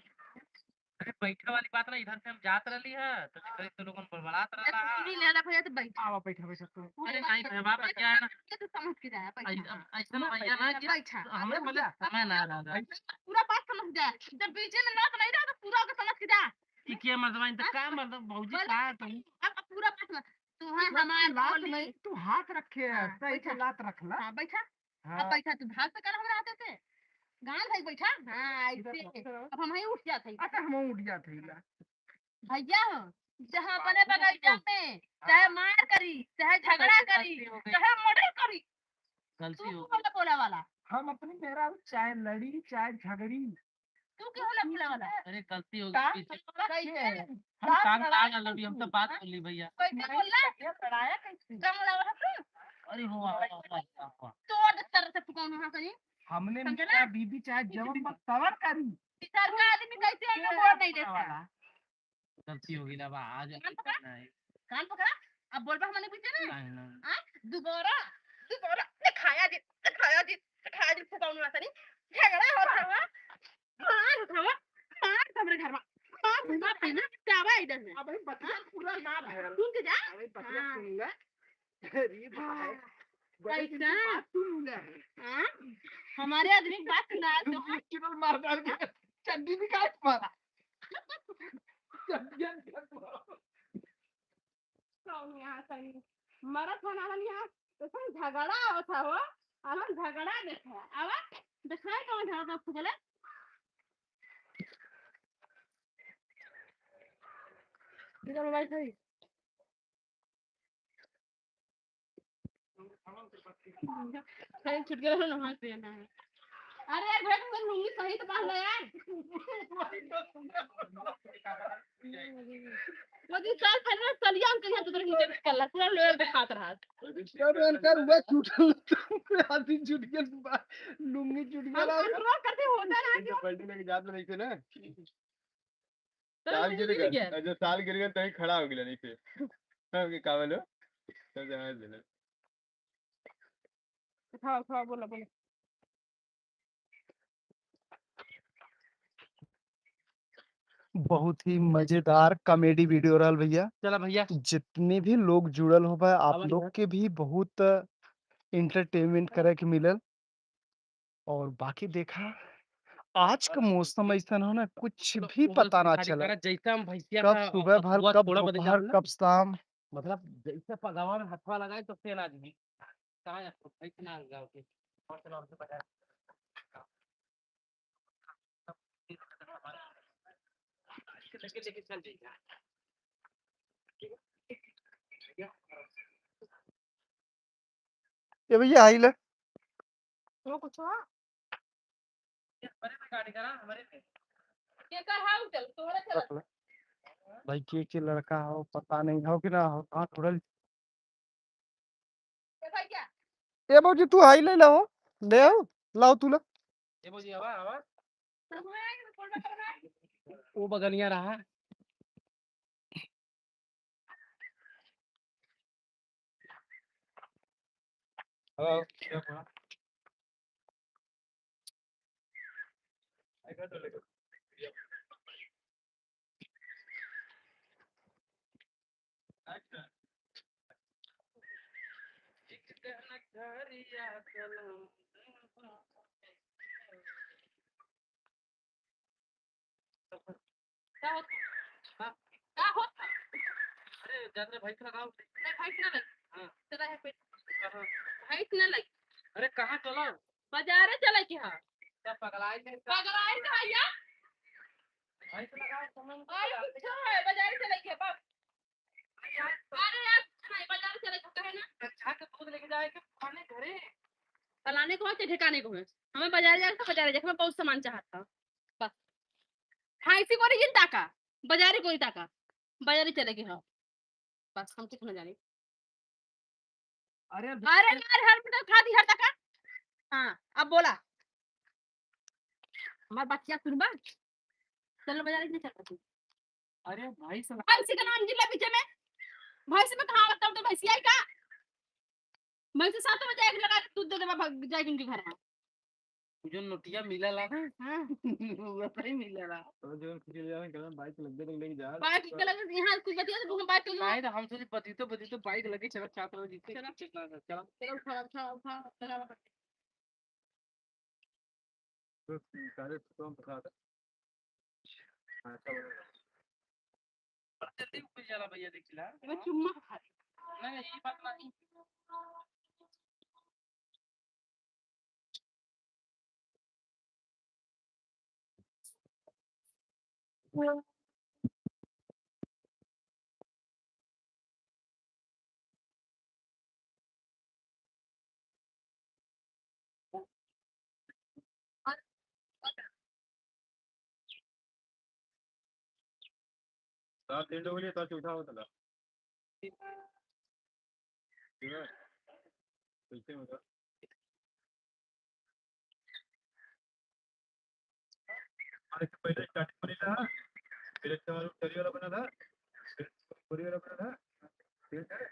अरे बैठे वाली बात ना, इधर से हम जात रहली है, तो देखा तो लोगन बड़बड़ात रहला है। नहीं लेला भैया तो बैठ। आवा, बैठा, बैठा तू। अरे नहीं भैया, बात क्या है ना? ये तो समझ के जाया, बैठा। ऐ-, ऐसा हाँ, भैया ना कि बैठा। हमें अरे बोले भैया। समय ना रहा। पूरा बात समझ जाए। जब बीच में ना तो नहीं रहा, तो पूरा ओके समझ के जा। ठीक है, मर्दवा, इन तो हाँ? का मर्दवा, भौजी बोल, का है तुम? अब, अब पूरा बात समझ। तू है ना, हमार लात बोली। नहीं, तू हाथ रखे है, हाँ, सही से बैठा। लात रख ला। हाँ, बैठा। हाँ। अब बैठा, तू भाग पे कर हमरा हाथे से। गान भाई बैठा। हाँ, इधर ऐसे। रहो, इधर रहो। अब हम ही उठ जात है। अच्छा, हम उठ जात है, ला। भैया हो, चाहे अपने बगैचा में, चाहे हाँ। मार करी, चाहे झगड़ा गलती करी, हो गई। चाहे मर्डर करी, गलती तू हो कौन गई। बोला वाला? हम अपनी मेहरारू चाहे लड़ी, चाहे झगड़ी। तू क्यों होला बोला वाला? अरे गलती हो गई, काम पीछे। कैसे? हम काम काम ना लड़ी, हम तो बात कर ली भैया। कैसे नहीं, बोला? कैसे लड़ाया कैसे? काम वाला वाला तू? अरे हो, हो, हो, हो, हो। तो और तरह से तू कौन वहाँ कहीं? हमने समझे ना? मियाँ बीबी चाहे जवन पर सवार करी। तीसर का आदमी कैसे है, ये वो नहीं देखा। वाला। गलती हो गई ना बा, आज कान पकड़ा? नहीं। कान पकड़ा? अब बोलबा हमने पीछे ना? नहीं, नहीं। हाँ? दोबारा, दोबारा दिखाया जी, दिखाया जी, दिखाया जी, फुकाऊ ना सनी। झगड़ा होत हवा, मार होत हवा, मार हमरे घर में। मार होत हवा, पहले जावा इधर से। अब हम बतिया हाँ? पूरा ना भयल। सुन के जा। अबे बतिया हाँ। सुन ले। अरे भाई, हाँ। बड़े दिन की कैसा? बात सुन ले। हाँ? हमारे आदमी की बात सुना तो। तू चुनल मार डाल के चड्डी भी काट मारा। चड्डियन काट मारा। कौन यहाँ कहीं मरत है ना, हम यहाँ तो तुम झगड़ा होता हो, हम झगड़ा देखा। अब दिखाए कौन झगड़ा फुकले। इधर बैठ भाई। कहीं छूट गया ना, हाथ देना है। अरे यार, भाई, तुम लुंगी सही तो बांध लो यार। वो दिन साल पहले ना, तलिया हम कहीं तो तरह नीचे निकल रहा, पूरा लोयर दिखात रहा। जब इनकर हुआ छूटल, आदमी छूट गया, लुंगी छूट गया हम ना। कंट्रोल करते होता ना, ये तो क्यों? पलटी लेके जात नहीं थे ना। तो साल गिर गया। अच्छा, साल गिर गया, तभी खड़ा हो गया, नहीं थे। ओके, का बोलो? तो जहाँ से ना। उठाओ, उठाओ, बोलो, बोलो। बहुत ही मजेदार comedy video रहल भैया। चला भैया। जितने भी लोग जुड़ल होबे, आप अब लोग इधर। के भी बहुत entertainment करे के मिलल। और बाकी देखा, आज का मौसम ऐसन हो ना, कुछ भी पता ना चला। जैसे हम भैंसिया कब का सुबह भर, कब दोपहर, कब शाम। मतलब, जैसे पगवा में हथवा लगाए, तो फेल आदमी। कहाँ है? भाई, इतना गाँव के। लेके, लेके चल जाइए। ए भैया, आई ले। वो कुछ हुआ? ये हमारे में गाड़ी करा, हमारे में। ये कर, हाँ, चल, तोहरा चल। रख ले। भाई, के, के लड़का हो, पता नहीं हो कि ना हो, कहाँ ढूंढल। ए भौजी, तू हाई ले लाओ, ले आओ, लाओ तू ला। ए भौजी, आवा, आवा। वो बगलिया रहा। Hello. का होत? हाँ। का होत? अरे, जाते भैंस लगाओ। नहीं, भैंस ना लगी। हाँ। चला है पेट। कहाँ? भैंस ना लगी। अरे, कहाँ चलो? बाजारे चले के हाँ। क्या पगलाई है? पगलाई का है यार? भैंस लगाओ, समझ में अरे, कुछ है, बाजारे चले के, बस। अरे यार, नहीं, बाजार चले के कहे ना। अच्छा, तो दूध लेके जाए के खाने घरे। फलाने को है, ठिकाने को है। हमें बाजार जाए, तो बाजार जाए, हमें बहुत सामान चाहता। बस। हाँ, इसी को नहीं ताका, बाजारी को ही ताका, बाजारी चले गए, हाँ। बस, हम कुछ ना जाने। अरे, अरे यार, हर मिनट खा दी, हर तका। हाँ, अब बोला। हमार बतिया सुनबा? चलो, बाजारी नहीं चलता तू। अरे, भाई साहब। भाई से का नाम जिला पीछे में? भाई से मैं कहाँ बताऊँ, तो भैंसिया है का? मैं तो सात बजे एक लगा के दूध दे देबा, भाग जाए उनके घर में। जो नोटिया मिलेला ना, हाँ। वो सही मिलेला। तो जो खिचड़ी जाने के बाद बाइक लग गए, लेके जा। बाइक के लगे, यहाँ कुछ बतिया तो हम बाइक के लगे। नहीं तो हम सोचे बती तो, बती तो बाइक लगे, चला, चार तरह जीते। चला। चला, चला। चला, उठा, उठा, उठा, चला। तो सारे तो हम पकड़ा था। हाँ, चलो। बड़ा जल्दी उठ जाला भैया, देखिला। वो चुम्मा खा ले। नहीं, ये बात नहीं। सात एंड हो गए, सात उठा होता था। ठीक है? कैसे होता? अरे, तो पहले स्टार्टिंग बने था, फिर इसके बाद ऊपरी वाला बना था, फिर ऊपरी वाला बना था, फिर है,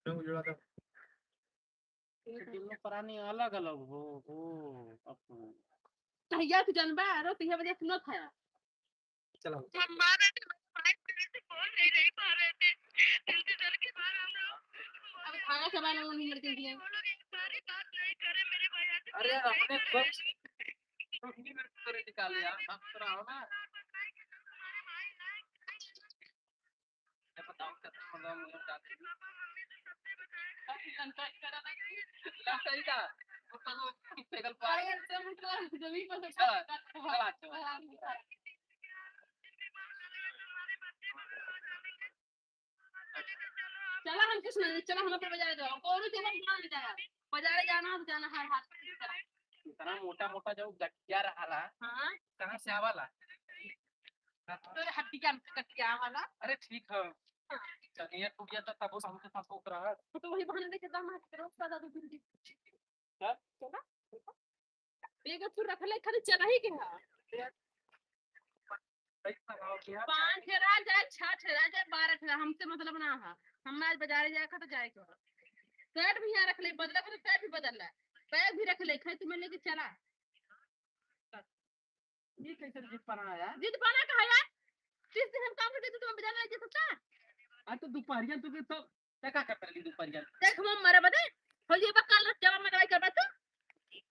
फिर उजड़ा था। ये दोनों प्राणी अलग अलग हो, हो, अपने। तहिया तू जानबा, रो, तहिया वजह सुनत है। चलो। हम मार रहे थे, भाई मेरे से बोल नहीं, नहीं पा रहे थे। जल्दी चल के बाहर हम लोग। अभी खाना चबाने वाली लड़की थी। वो लोग एक बार ही बात नहीं करे, मेरे भैया से अरे, बात नहीं अपने करे। दोस्त, अपनी मेरे को करे निकाल यार, हम तो रहो ना। मैं बताऊँ, कसम, मतलब, मुझे बता दे। लंका ही करा ना, लंका ही का। वो तो लोग पैदल पाए। अरे, जब उनका जमीन पर से चला, चला, चला। चला, हम कुछ नहीं, चला, हम अपने बाजारे जाओ। कौनो चला, कहाँ ले जाएगा? बाजारे जाना है, तो जाना है, हाथ में चला। इतना मोटा मोटा जो गठिया रहा ला, हाँ। कहाँ से आवाला? तोरे हड्डिया में गठिया आवाला। अरे ठीक है। हाँ। चलिए, टूटिया तो तबो हमके साथ होत रहा। तो वही बहाने लेके जाना है, तेरे उसका दादू भी। क्या? चला। एगो तू रख ले, खाली चला ही के है। पाँच ठे रह जाए, छह ठे रह जाए, बारह ठे, हमसे मतलब ना है। हम आज बाजारे जाए का तो जाए के बा। शर्ट भी यहाँ रख ले, बदला को तो शर्ट भी बदल ले, बैग भी रख ले, खाली तुम्हें लेके चला। ये कैसे जिद पना है यार? जिद पना का है यार? तीस दिन हम काम करते, तू तो बाजार नहीं जा सकता? आज तो दोपहरिया तू के तो, ते का करता रही दोपहरिया? देख, हम मरे बदे, हो ये बा, कल जब मैं दवाई करबा तू?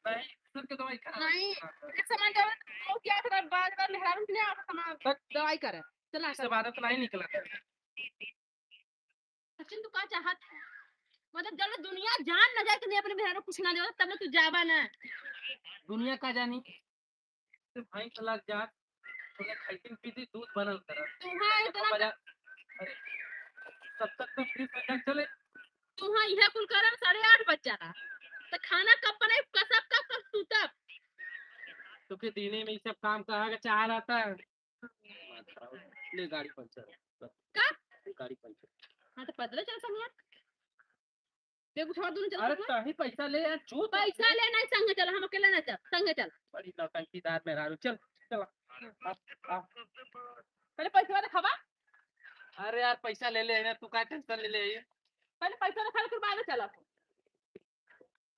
नहीं, सुन के दवाई खा। नहीं, एक सामान जब वो क्या था, बार बार मेहरारू ने आप सामान बस। दवाई करे। चला इससे कर। बाहर तो नहीं निकला। सचिन, तू का चाहत है? मतलब, जब ले दुनिया जान न जाए कि नहीं, अपने मेहरारू कुछ ना देवे, तब ले तू जाबा ना। दुनिया का जानी? तो भैंस लग जात, तूने खाइती पीती दूध बनल करत। तू हाँ इतना बजा, अरे, तब तक तो फ्रिज में चले। तू हाँ इहे कुल करे में साढ़े आठ बज जाला। तो खाना कब बने, कसब कब के दीने में ये सब काम कहा के चाह रहा था। ले गाड़ी पंचर। का? गाड़ी पंचर। हाँ, तो पैदल चल संगे। देख उठावा दोनों चल अरे संगे। तही पैसा ले यार, जो तो पैसा ले नहीं संगे चल, हम अकेले ना चल, संगे चल। बड़ी नौटंकीदार मेहरारू, चल, चल। आ, आ। पहले पैसा वाले खावा। अरे यार पैसा ले ले ना, तू का टेंशन ले ले? पहले पैसा वाले खा ले, फिर बाद में चला।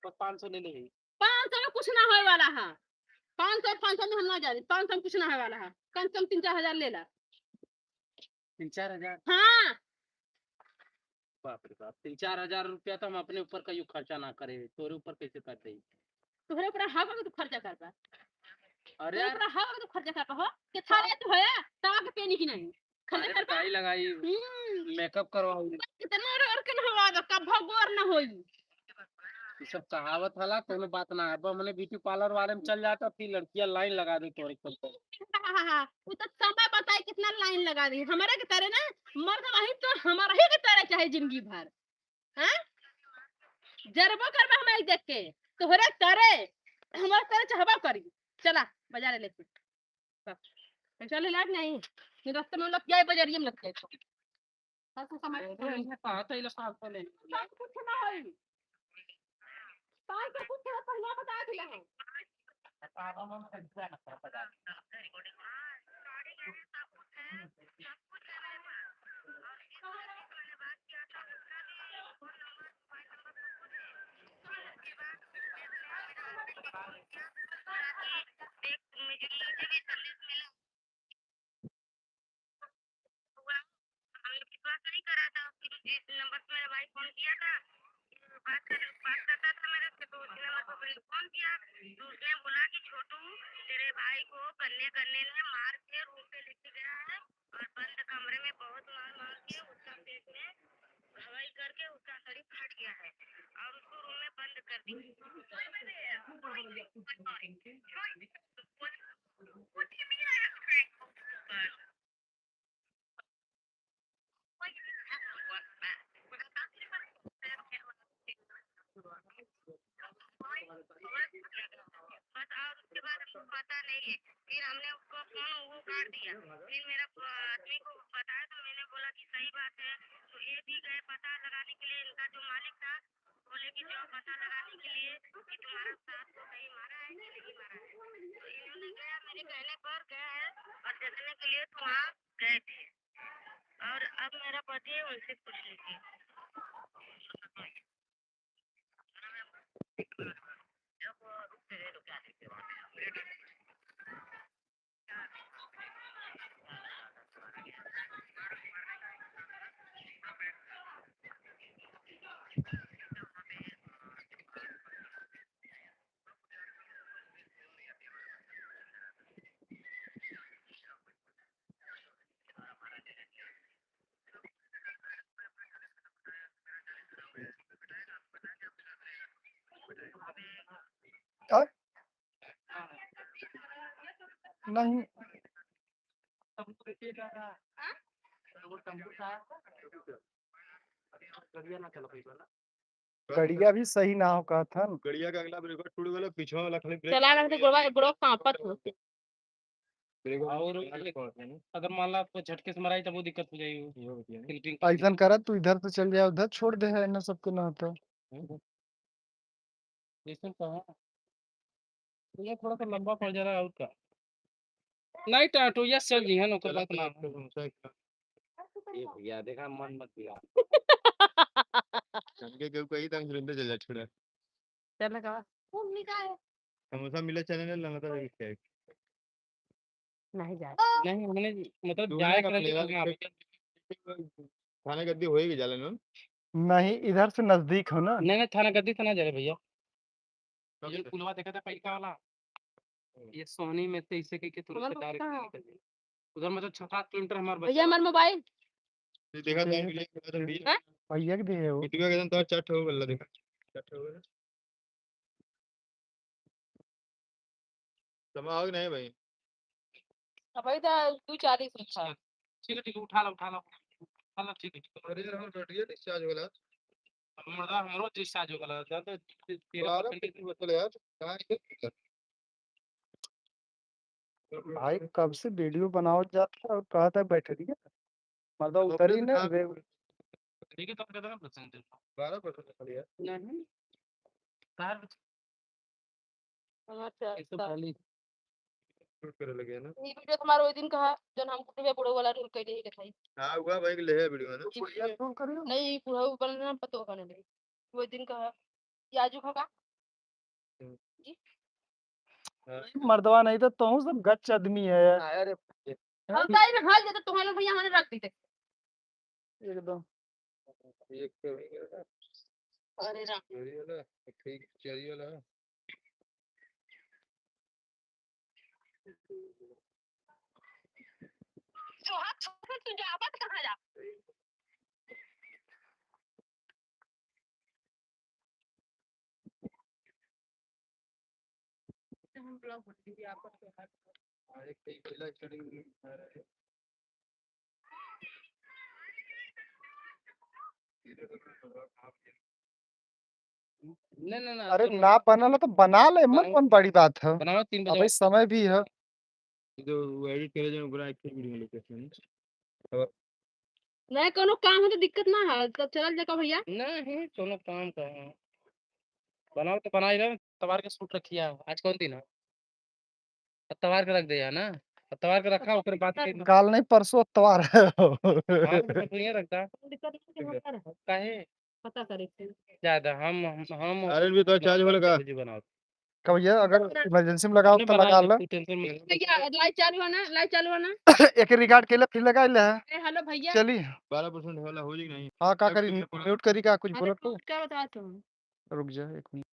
बस पाँच सौ ले ले। पाँच सौ में कुछ ना होए वाला है। पाँच सौ, पाँच सौ में हम ना जाए, पाँच सौ में कुछ ना होए वाला है। कम से कम तीन चार हजार ले ला। तीन चार हजार? हाँ। बाप रे बाप, तीन चार हजार रुपया तो हम अपने ऊपर कहीं खर्चा ना करे, तोरे ऊपर कैसे कर दे? तोहरे ऊपर हक है कि तू खर्चा कर पा। अरे तोहरे यार। ऊपर हक है कि तू खर्चा कर पा हो? कि थारे तो है, तवा के पेनी की नहीं। खर्चा अरे कर पा। Dye लगाई, हम्म। Makeup करवाई। कितना रो-, और के ना हवा दो, कब भगोर ना होई। ये सब कहावत हला, कोनो बात ना है। अब हमने beauty parlour वाले में चल जाता, फिर लड़कियां line लगा दे तोरे को। हाँ, हाँ, हाँ, वो तो समय बताए कितना line लगा दी। हमारे के तरह ना, मर्द वही तो हमारे ही के तरह चाहे जिंदगी भर। हैं? जरबो करबा हमारे देख के, तोहरे तरे, हमारे तरे चाहबा करी। चला, बाजार लेके। चल। पैसा ले लाग नहीं, ये रास्ते में लग जाए, बजरिया में लग जाए तो। सासू समझ अरे, इन्हें कहा था, इला साल को ले। सब कुछ ना होई। साल के कुछ है, पहला बता दिला है। हुआ, हमने विश्वास नहीं करा था। फिर जिस नंबर से मेरा भाई फोन किया था, बात कर, बात करता था मेरे से, तो उसी नंबर पर मैंने फोन किया, तो उसने बोला कि छोटू, तेरे भाई को कन्ने कन्ने ने मार के रूम पे लेके गया है और बंद कमरे में बहुत मार मार के उसका पेट में घवाई करके उसका शरीर फट गया है और उसको रूम में बंद कर दिया। बस, और उसके बाद हमको पता नहीं है। फिर हमने उसको फोन वो काट दिया। फिर मेरा प-, आदमी को बताया तो मैंने बोला कि सही बात है। तो ये भी गए पता लगाने के लिए, इनका जो मालिक था, बोले कि जाओ पता लगाने के लिए कि तुम्हारा सास को कहीं मारा है कि नहीं मारा है। तो इन्होंने गया, मेरे कहने पर गया है और देखने के लिए तो वहाँ गए थे। और अब मेरा पति है, उनसे पूछ लीजिए। और? नहीं। गड़िया भी सही ना हो कहत हन। गड़िया का अगला ब्रेक टूट गलो, पीछे वाला खाली ब्रेक चला रहे थे, गोड़वा, गोड़वा कांपत हो। ब्रेक और अगर मान ला आपको झटके से मराई, तब वो दिक्कत हो जाई, वो स्लिपिंग। ऐसन करा, तू इधर से चल जाए, उधर छोड़ दे है, इन्हें सबके ना होता। जैसे कहा, ये थोड़ा सा लंबा पड़ जा रहा है, और का? नहीं, टाटो, ये चल जी है ना, कोई बात ना। ये भैया, देखा, मन मत बिगाड़। हमके केहू कही, त हम तुरंते चल जा, छोड़ा। चल का? समोसा मिला, चले ना, लंगड़ा देख के। नहीं जाए। नहीं, हमने, मतलब, जाए का प्लेवा। थाना गद्दी होएगी, जाला ना? नहीं, इधर से नजदीक हो ना। नहीं, नहीं, थाना गद्दी से ना जाए भैया। ये पुलवा देखा था, पहिलका वाला? ये सोहनी में से इसे कह के तुरंत हमार डायरेक्ट कहाँ? निकल गया। उधर मतलब छह सात किलोमीटर हमार भैया, बचा। हमार मोबाइल। ये देखा था, हैं? भैया के दिए हो। बिटिया के तो चार ठो वाला देखा। चार ठो वाला। समय हो गया नहीं भाई? अब भाई दा, दो चालीस रखा। ठीक है, ठीक है, उठा ला, उठा ला, उठा ला, ठीक है, ठीक है। अरे यार, हमर बैटरी discharge हो गला। अब मुर्दा हमरो discharge हो गला, जान तो ते-, तेरह बारह percent। Percent बचल यार, कहाँ है? भाई, कब से वीडियो बनावत जात है और कहत है बैठलिए। मतलब, उतरी ना, रे। देखिए, तो हम कहते हैं ना, percent। बारह percent खाली है। नहीं। तार बच- हमार से ये तो अच्छा। खाली shoot करे लगे है ना। ये वीडियो तुम्हारा वही दिन कहा, जौन हम कुटुम्बे बुढ़ऊ वाला रोल कैले ही देखाई। हाँ, हुआ भाई, ले है वीडियो है ना। ये बढ़िया वीडियो। रोल करे हो। नहीं, बुढ़ऊ बनल ना, पतो बने लगे। वही दिन कहा, ये आजू खा का? हम्म। जी? हाँ। मर्दवा नहीं तो तुम सब गच्च आदमी है यार। हाँ, अरे। हम तो इधर हाल जाते तुम्हारे लोग भैया हमारे रख देते। एकदम। एक तो हो गया। अरे राम। चोरी वाला, ठीक, चोरी वाला। तो हाथ छोड़, तू जा, मत कहाँ जा। हम ब्लॉक बोल दीजिए, आपका त्योहार। हाँ, एक तो ये पहला starting में आ रहा है। नहीं, नहीं, नहीं, अरे, तो ना बनल हो तो बना ले, मन बनाओ। कौन बड़ी बात है? बनाओ, तीन बजे अबे आओ। समय भी है। जो वो edit करे जाए, ओकरा एक वीडियो में लेके आते हैं। अब नहीं, कोनो काम है तो दिक्कत ना है, तब चलल जा का भैया? नहीं, कोनो काम का है। बनाओ तो बनाई रहे, तवार के shoot रखिया, आज कौन दिन है? अतवार के रख दे यार ना, अतवार के रखा, ओकरे बाद के काल नहीं, परसों अतवार है। हाँ, तो परसों ही रखता। दिक्कत नहीं है, ठीक है। होता रहे। काहे? पता करे थे। ज्यादा हम, हम, हम अरे, भी तो charge हो लगा। जी बनाओ। कब भैया, अगर emergency में लगाओ तो लगा लो। तू tension मत ले। भैया, live चालू है ना, live चालू है ना? एक record के लिए फिर लगा ले। ए, hello भैया। चलिए। बारह percent वाला हो जाएगी नहीं। हाँ, का करी, mute करी का, कुछ अरे, बोलत तो? क्या बता तुम? रुक जा एक मिनट।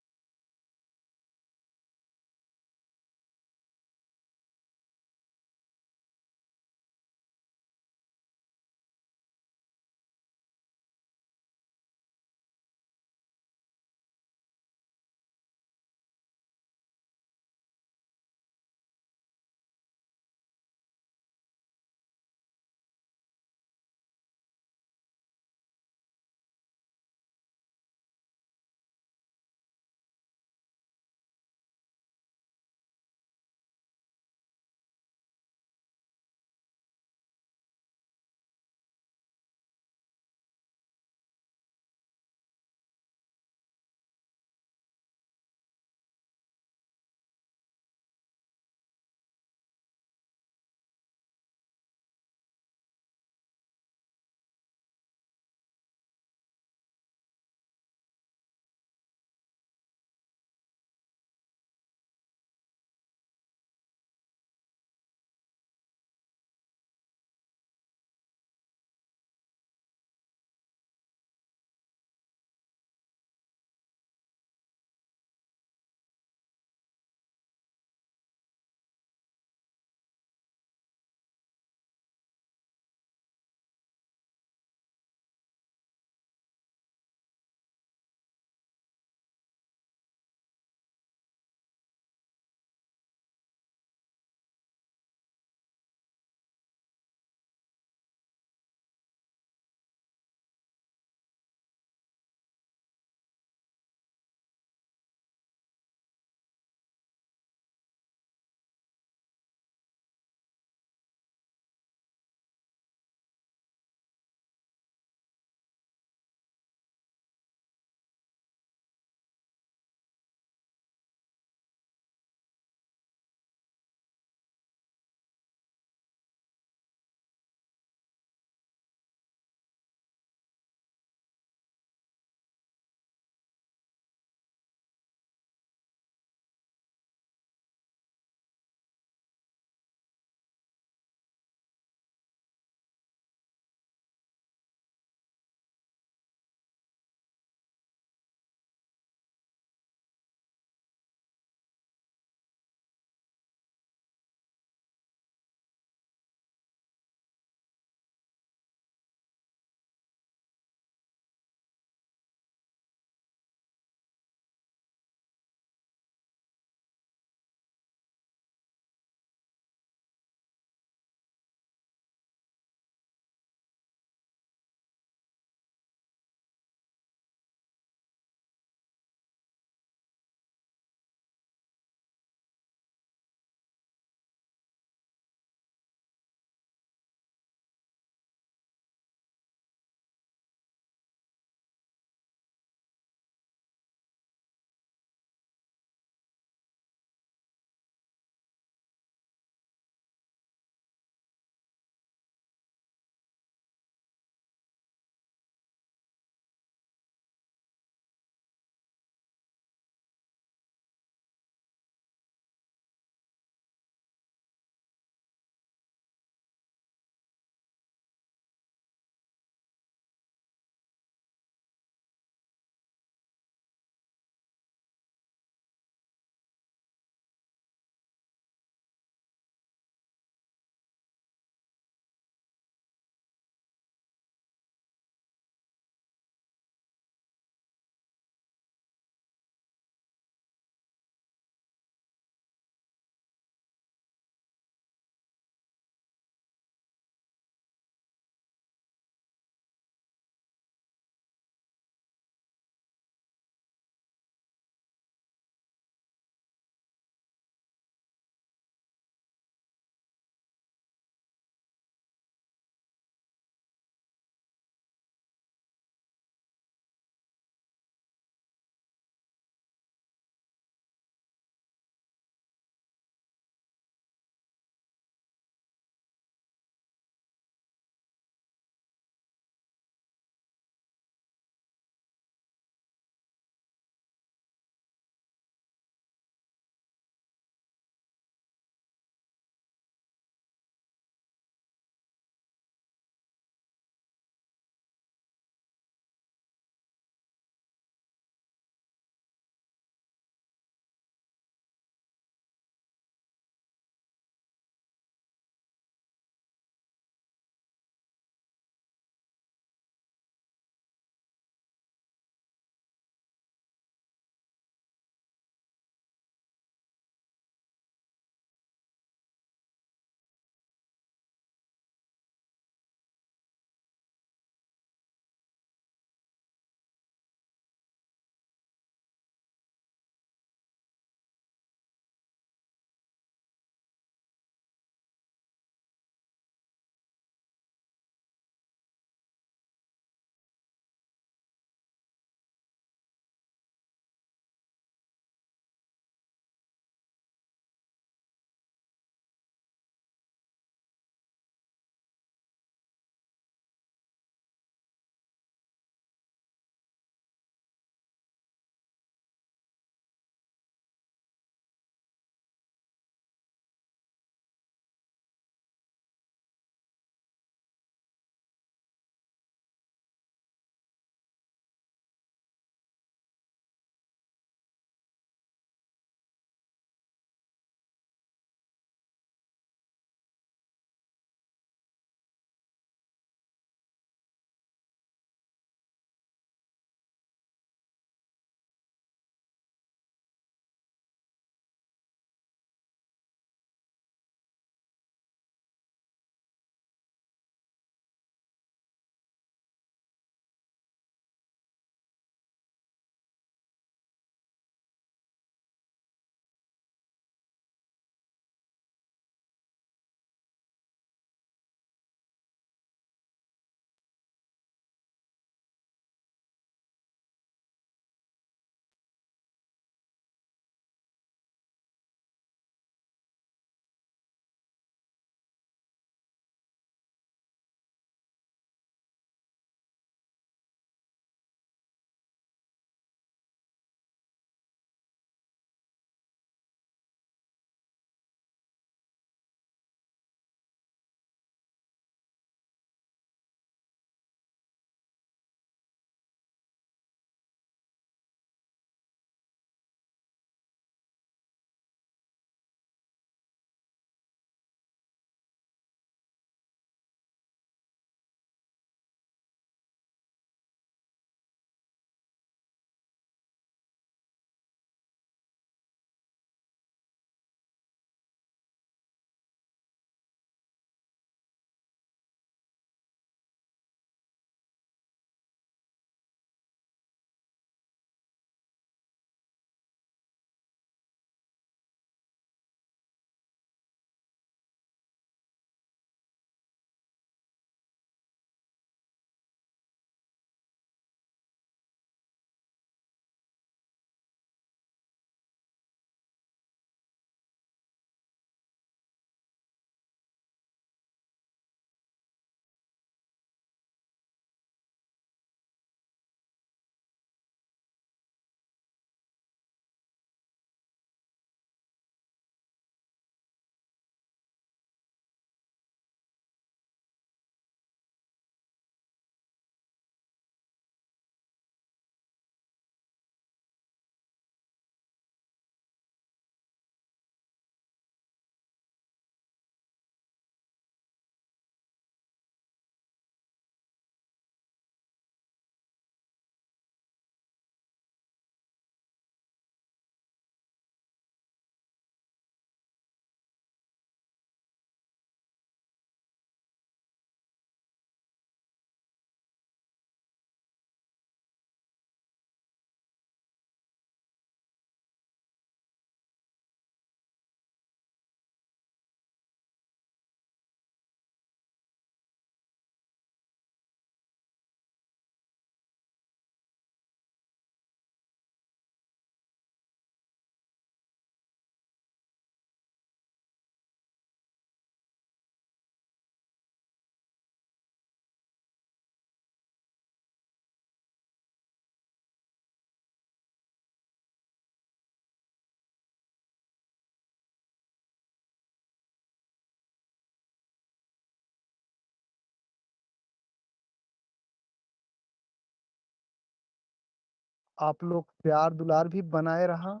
आप लोग प्यार दुलार भी बनाए रहा।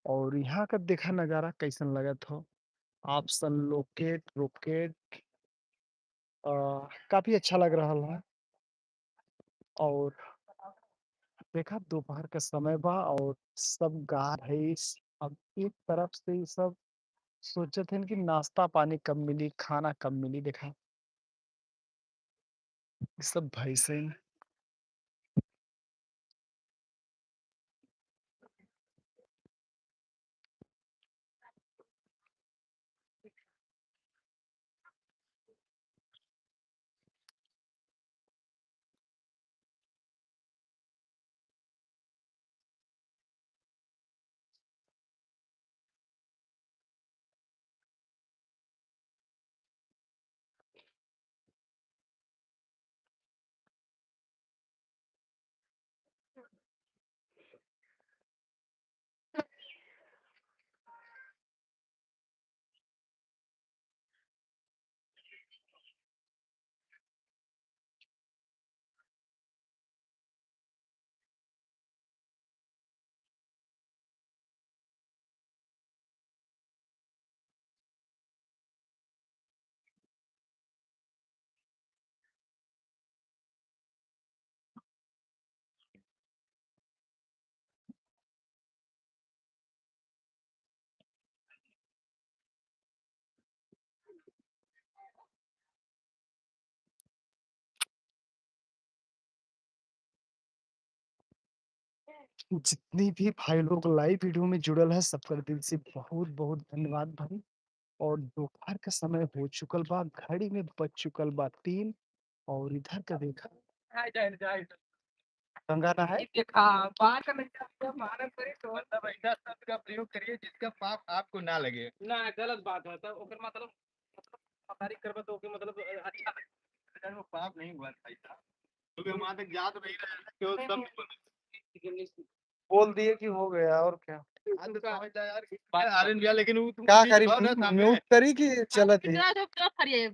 और यहाँ का देखा नजारा कैसन लगत हो, आप सन locket rocket, अ, काफी अच्छा लग रहल है। और देखा, दोपहर का समय बा और सब गाय भैंस, अब एक तरफ से ये सब सोचत हन कि नाश्ता पानी कब मिली, खाना कब मिली। देखा, ये सब भैंसें। जितनी भी भाई लोग live video में जुड़ल है, सबकर दिल से बहुत बहुत धन्यवाद भाई। और दोपहर का समय हो चुकल बा, घड़ी में बज चुकल बा तीन। और इधर का देखा, गंगा नहाए। देखा, बात का नहीं, मानव करे तो मतलब ऐसा शब्द का प्रयोग करिए जिसका पाप आपको ना लगे। ना, गलत बात है। तो ओकर मतलब, मतलब, पता नहीं करबे तो ओके मतलब, अच्छा लगे। वो पाप नहीं हुआ भाई साहब, क्योंकि वहाँ तक जा तो नहीं रहा है कि वो शब्द बोले। बोल दिए कि हो गया, और क्या। हाँ, तो समझ जा यार, कि बात आर्यन भैया, लेकिन वो तुम का चीज करी, कहो ना सामने। Mute करी कि चलत ही? इतना जो क्या करिए?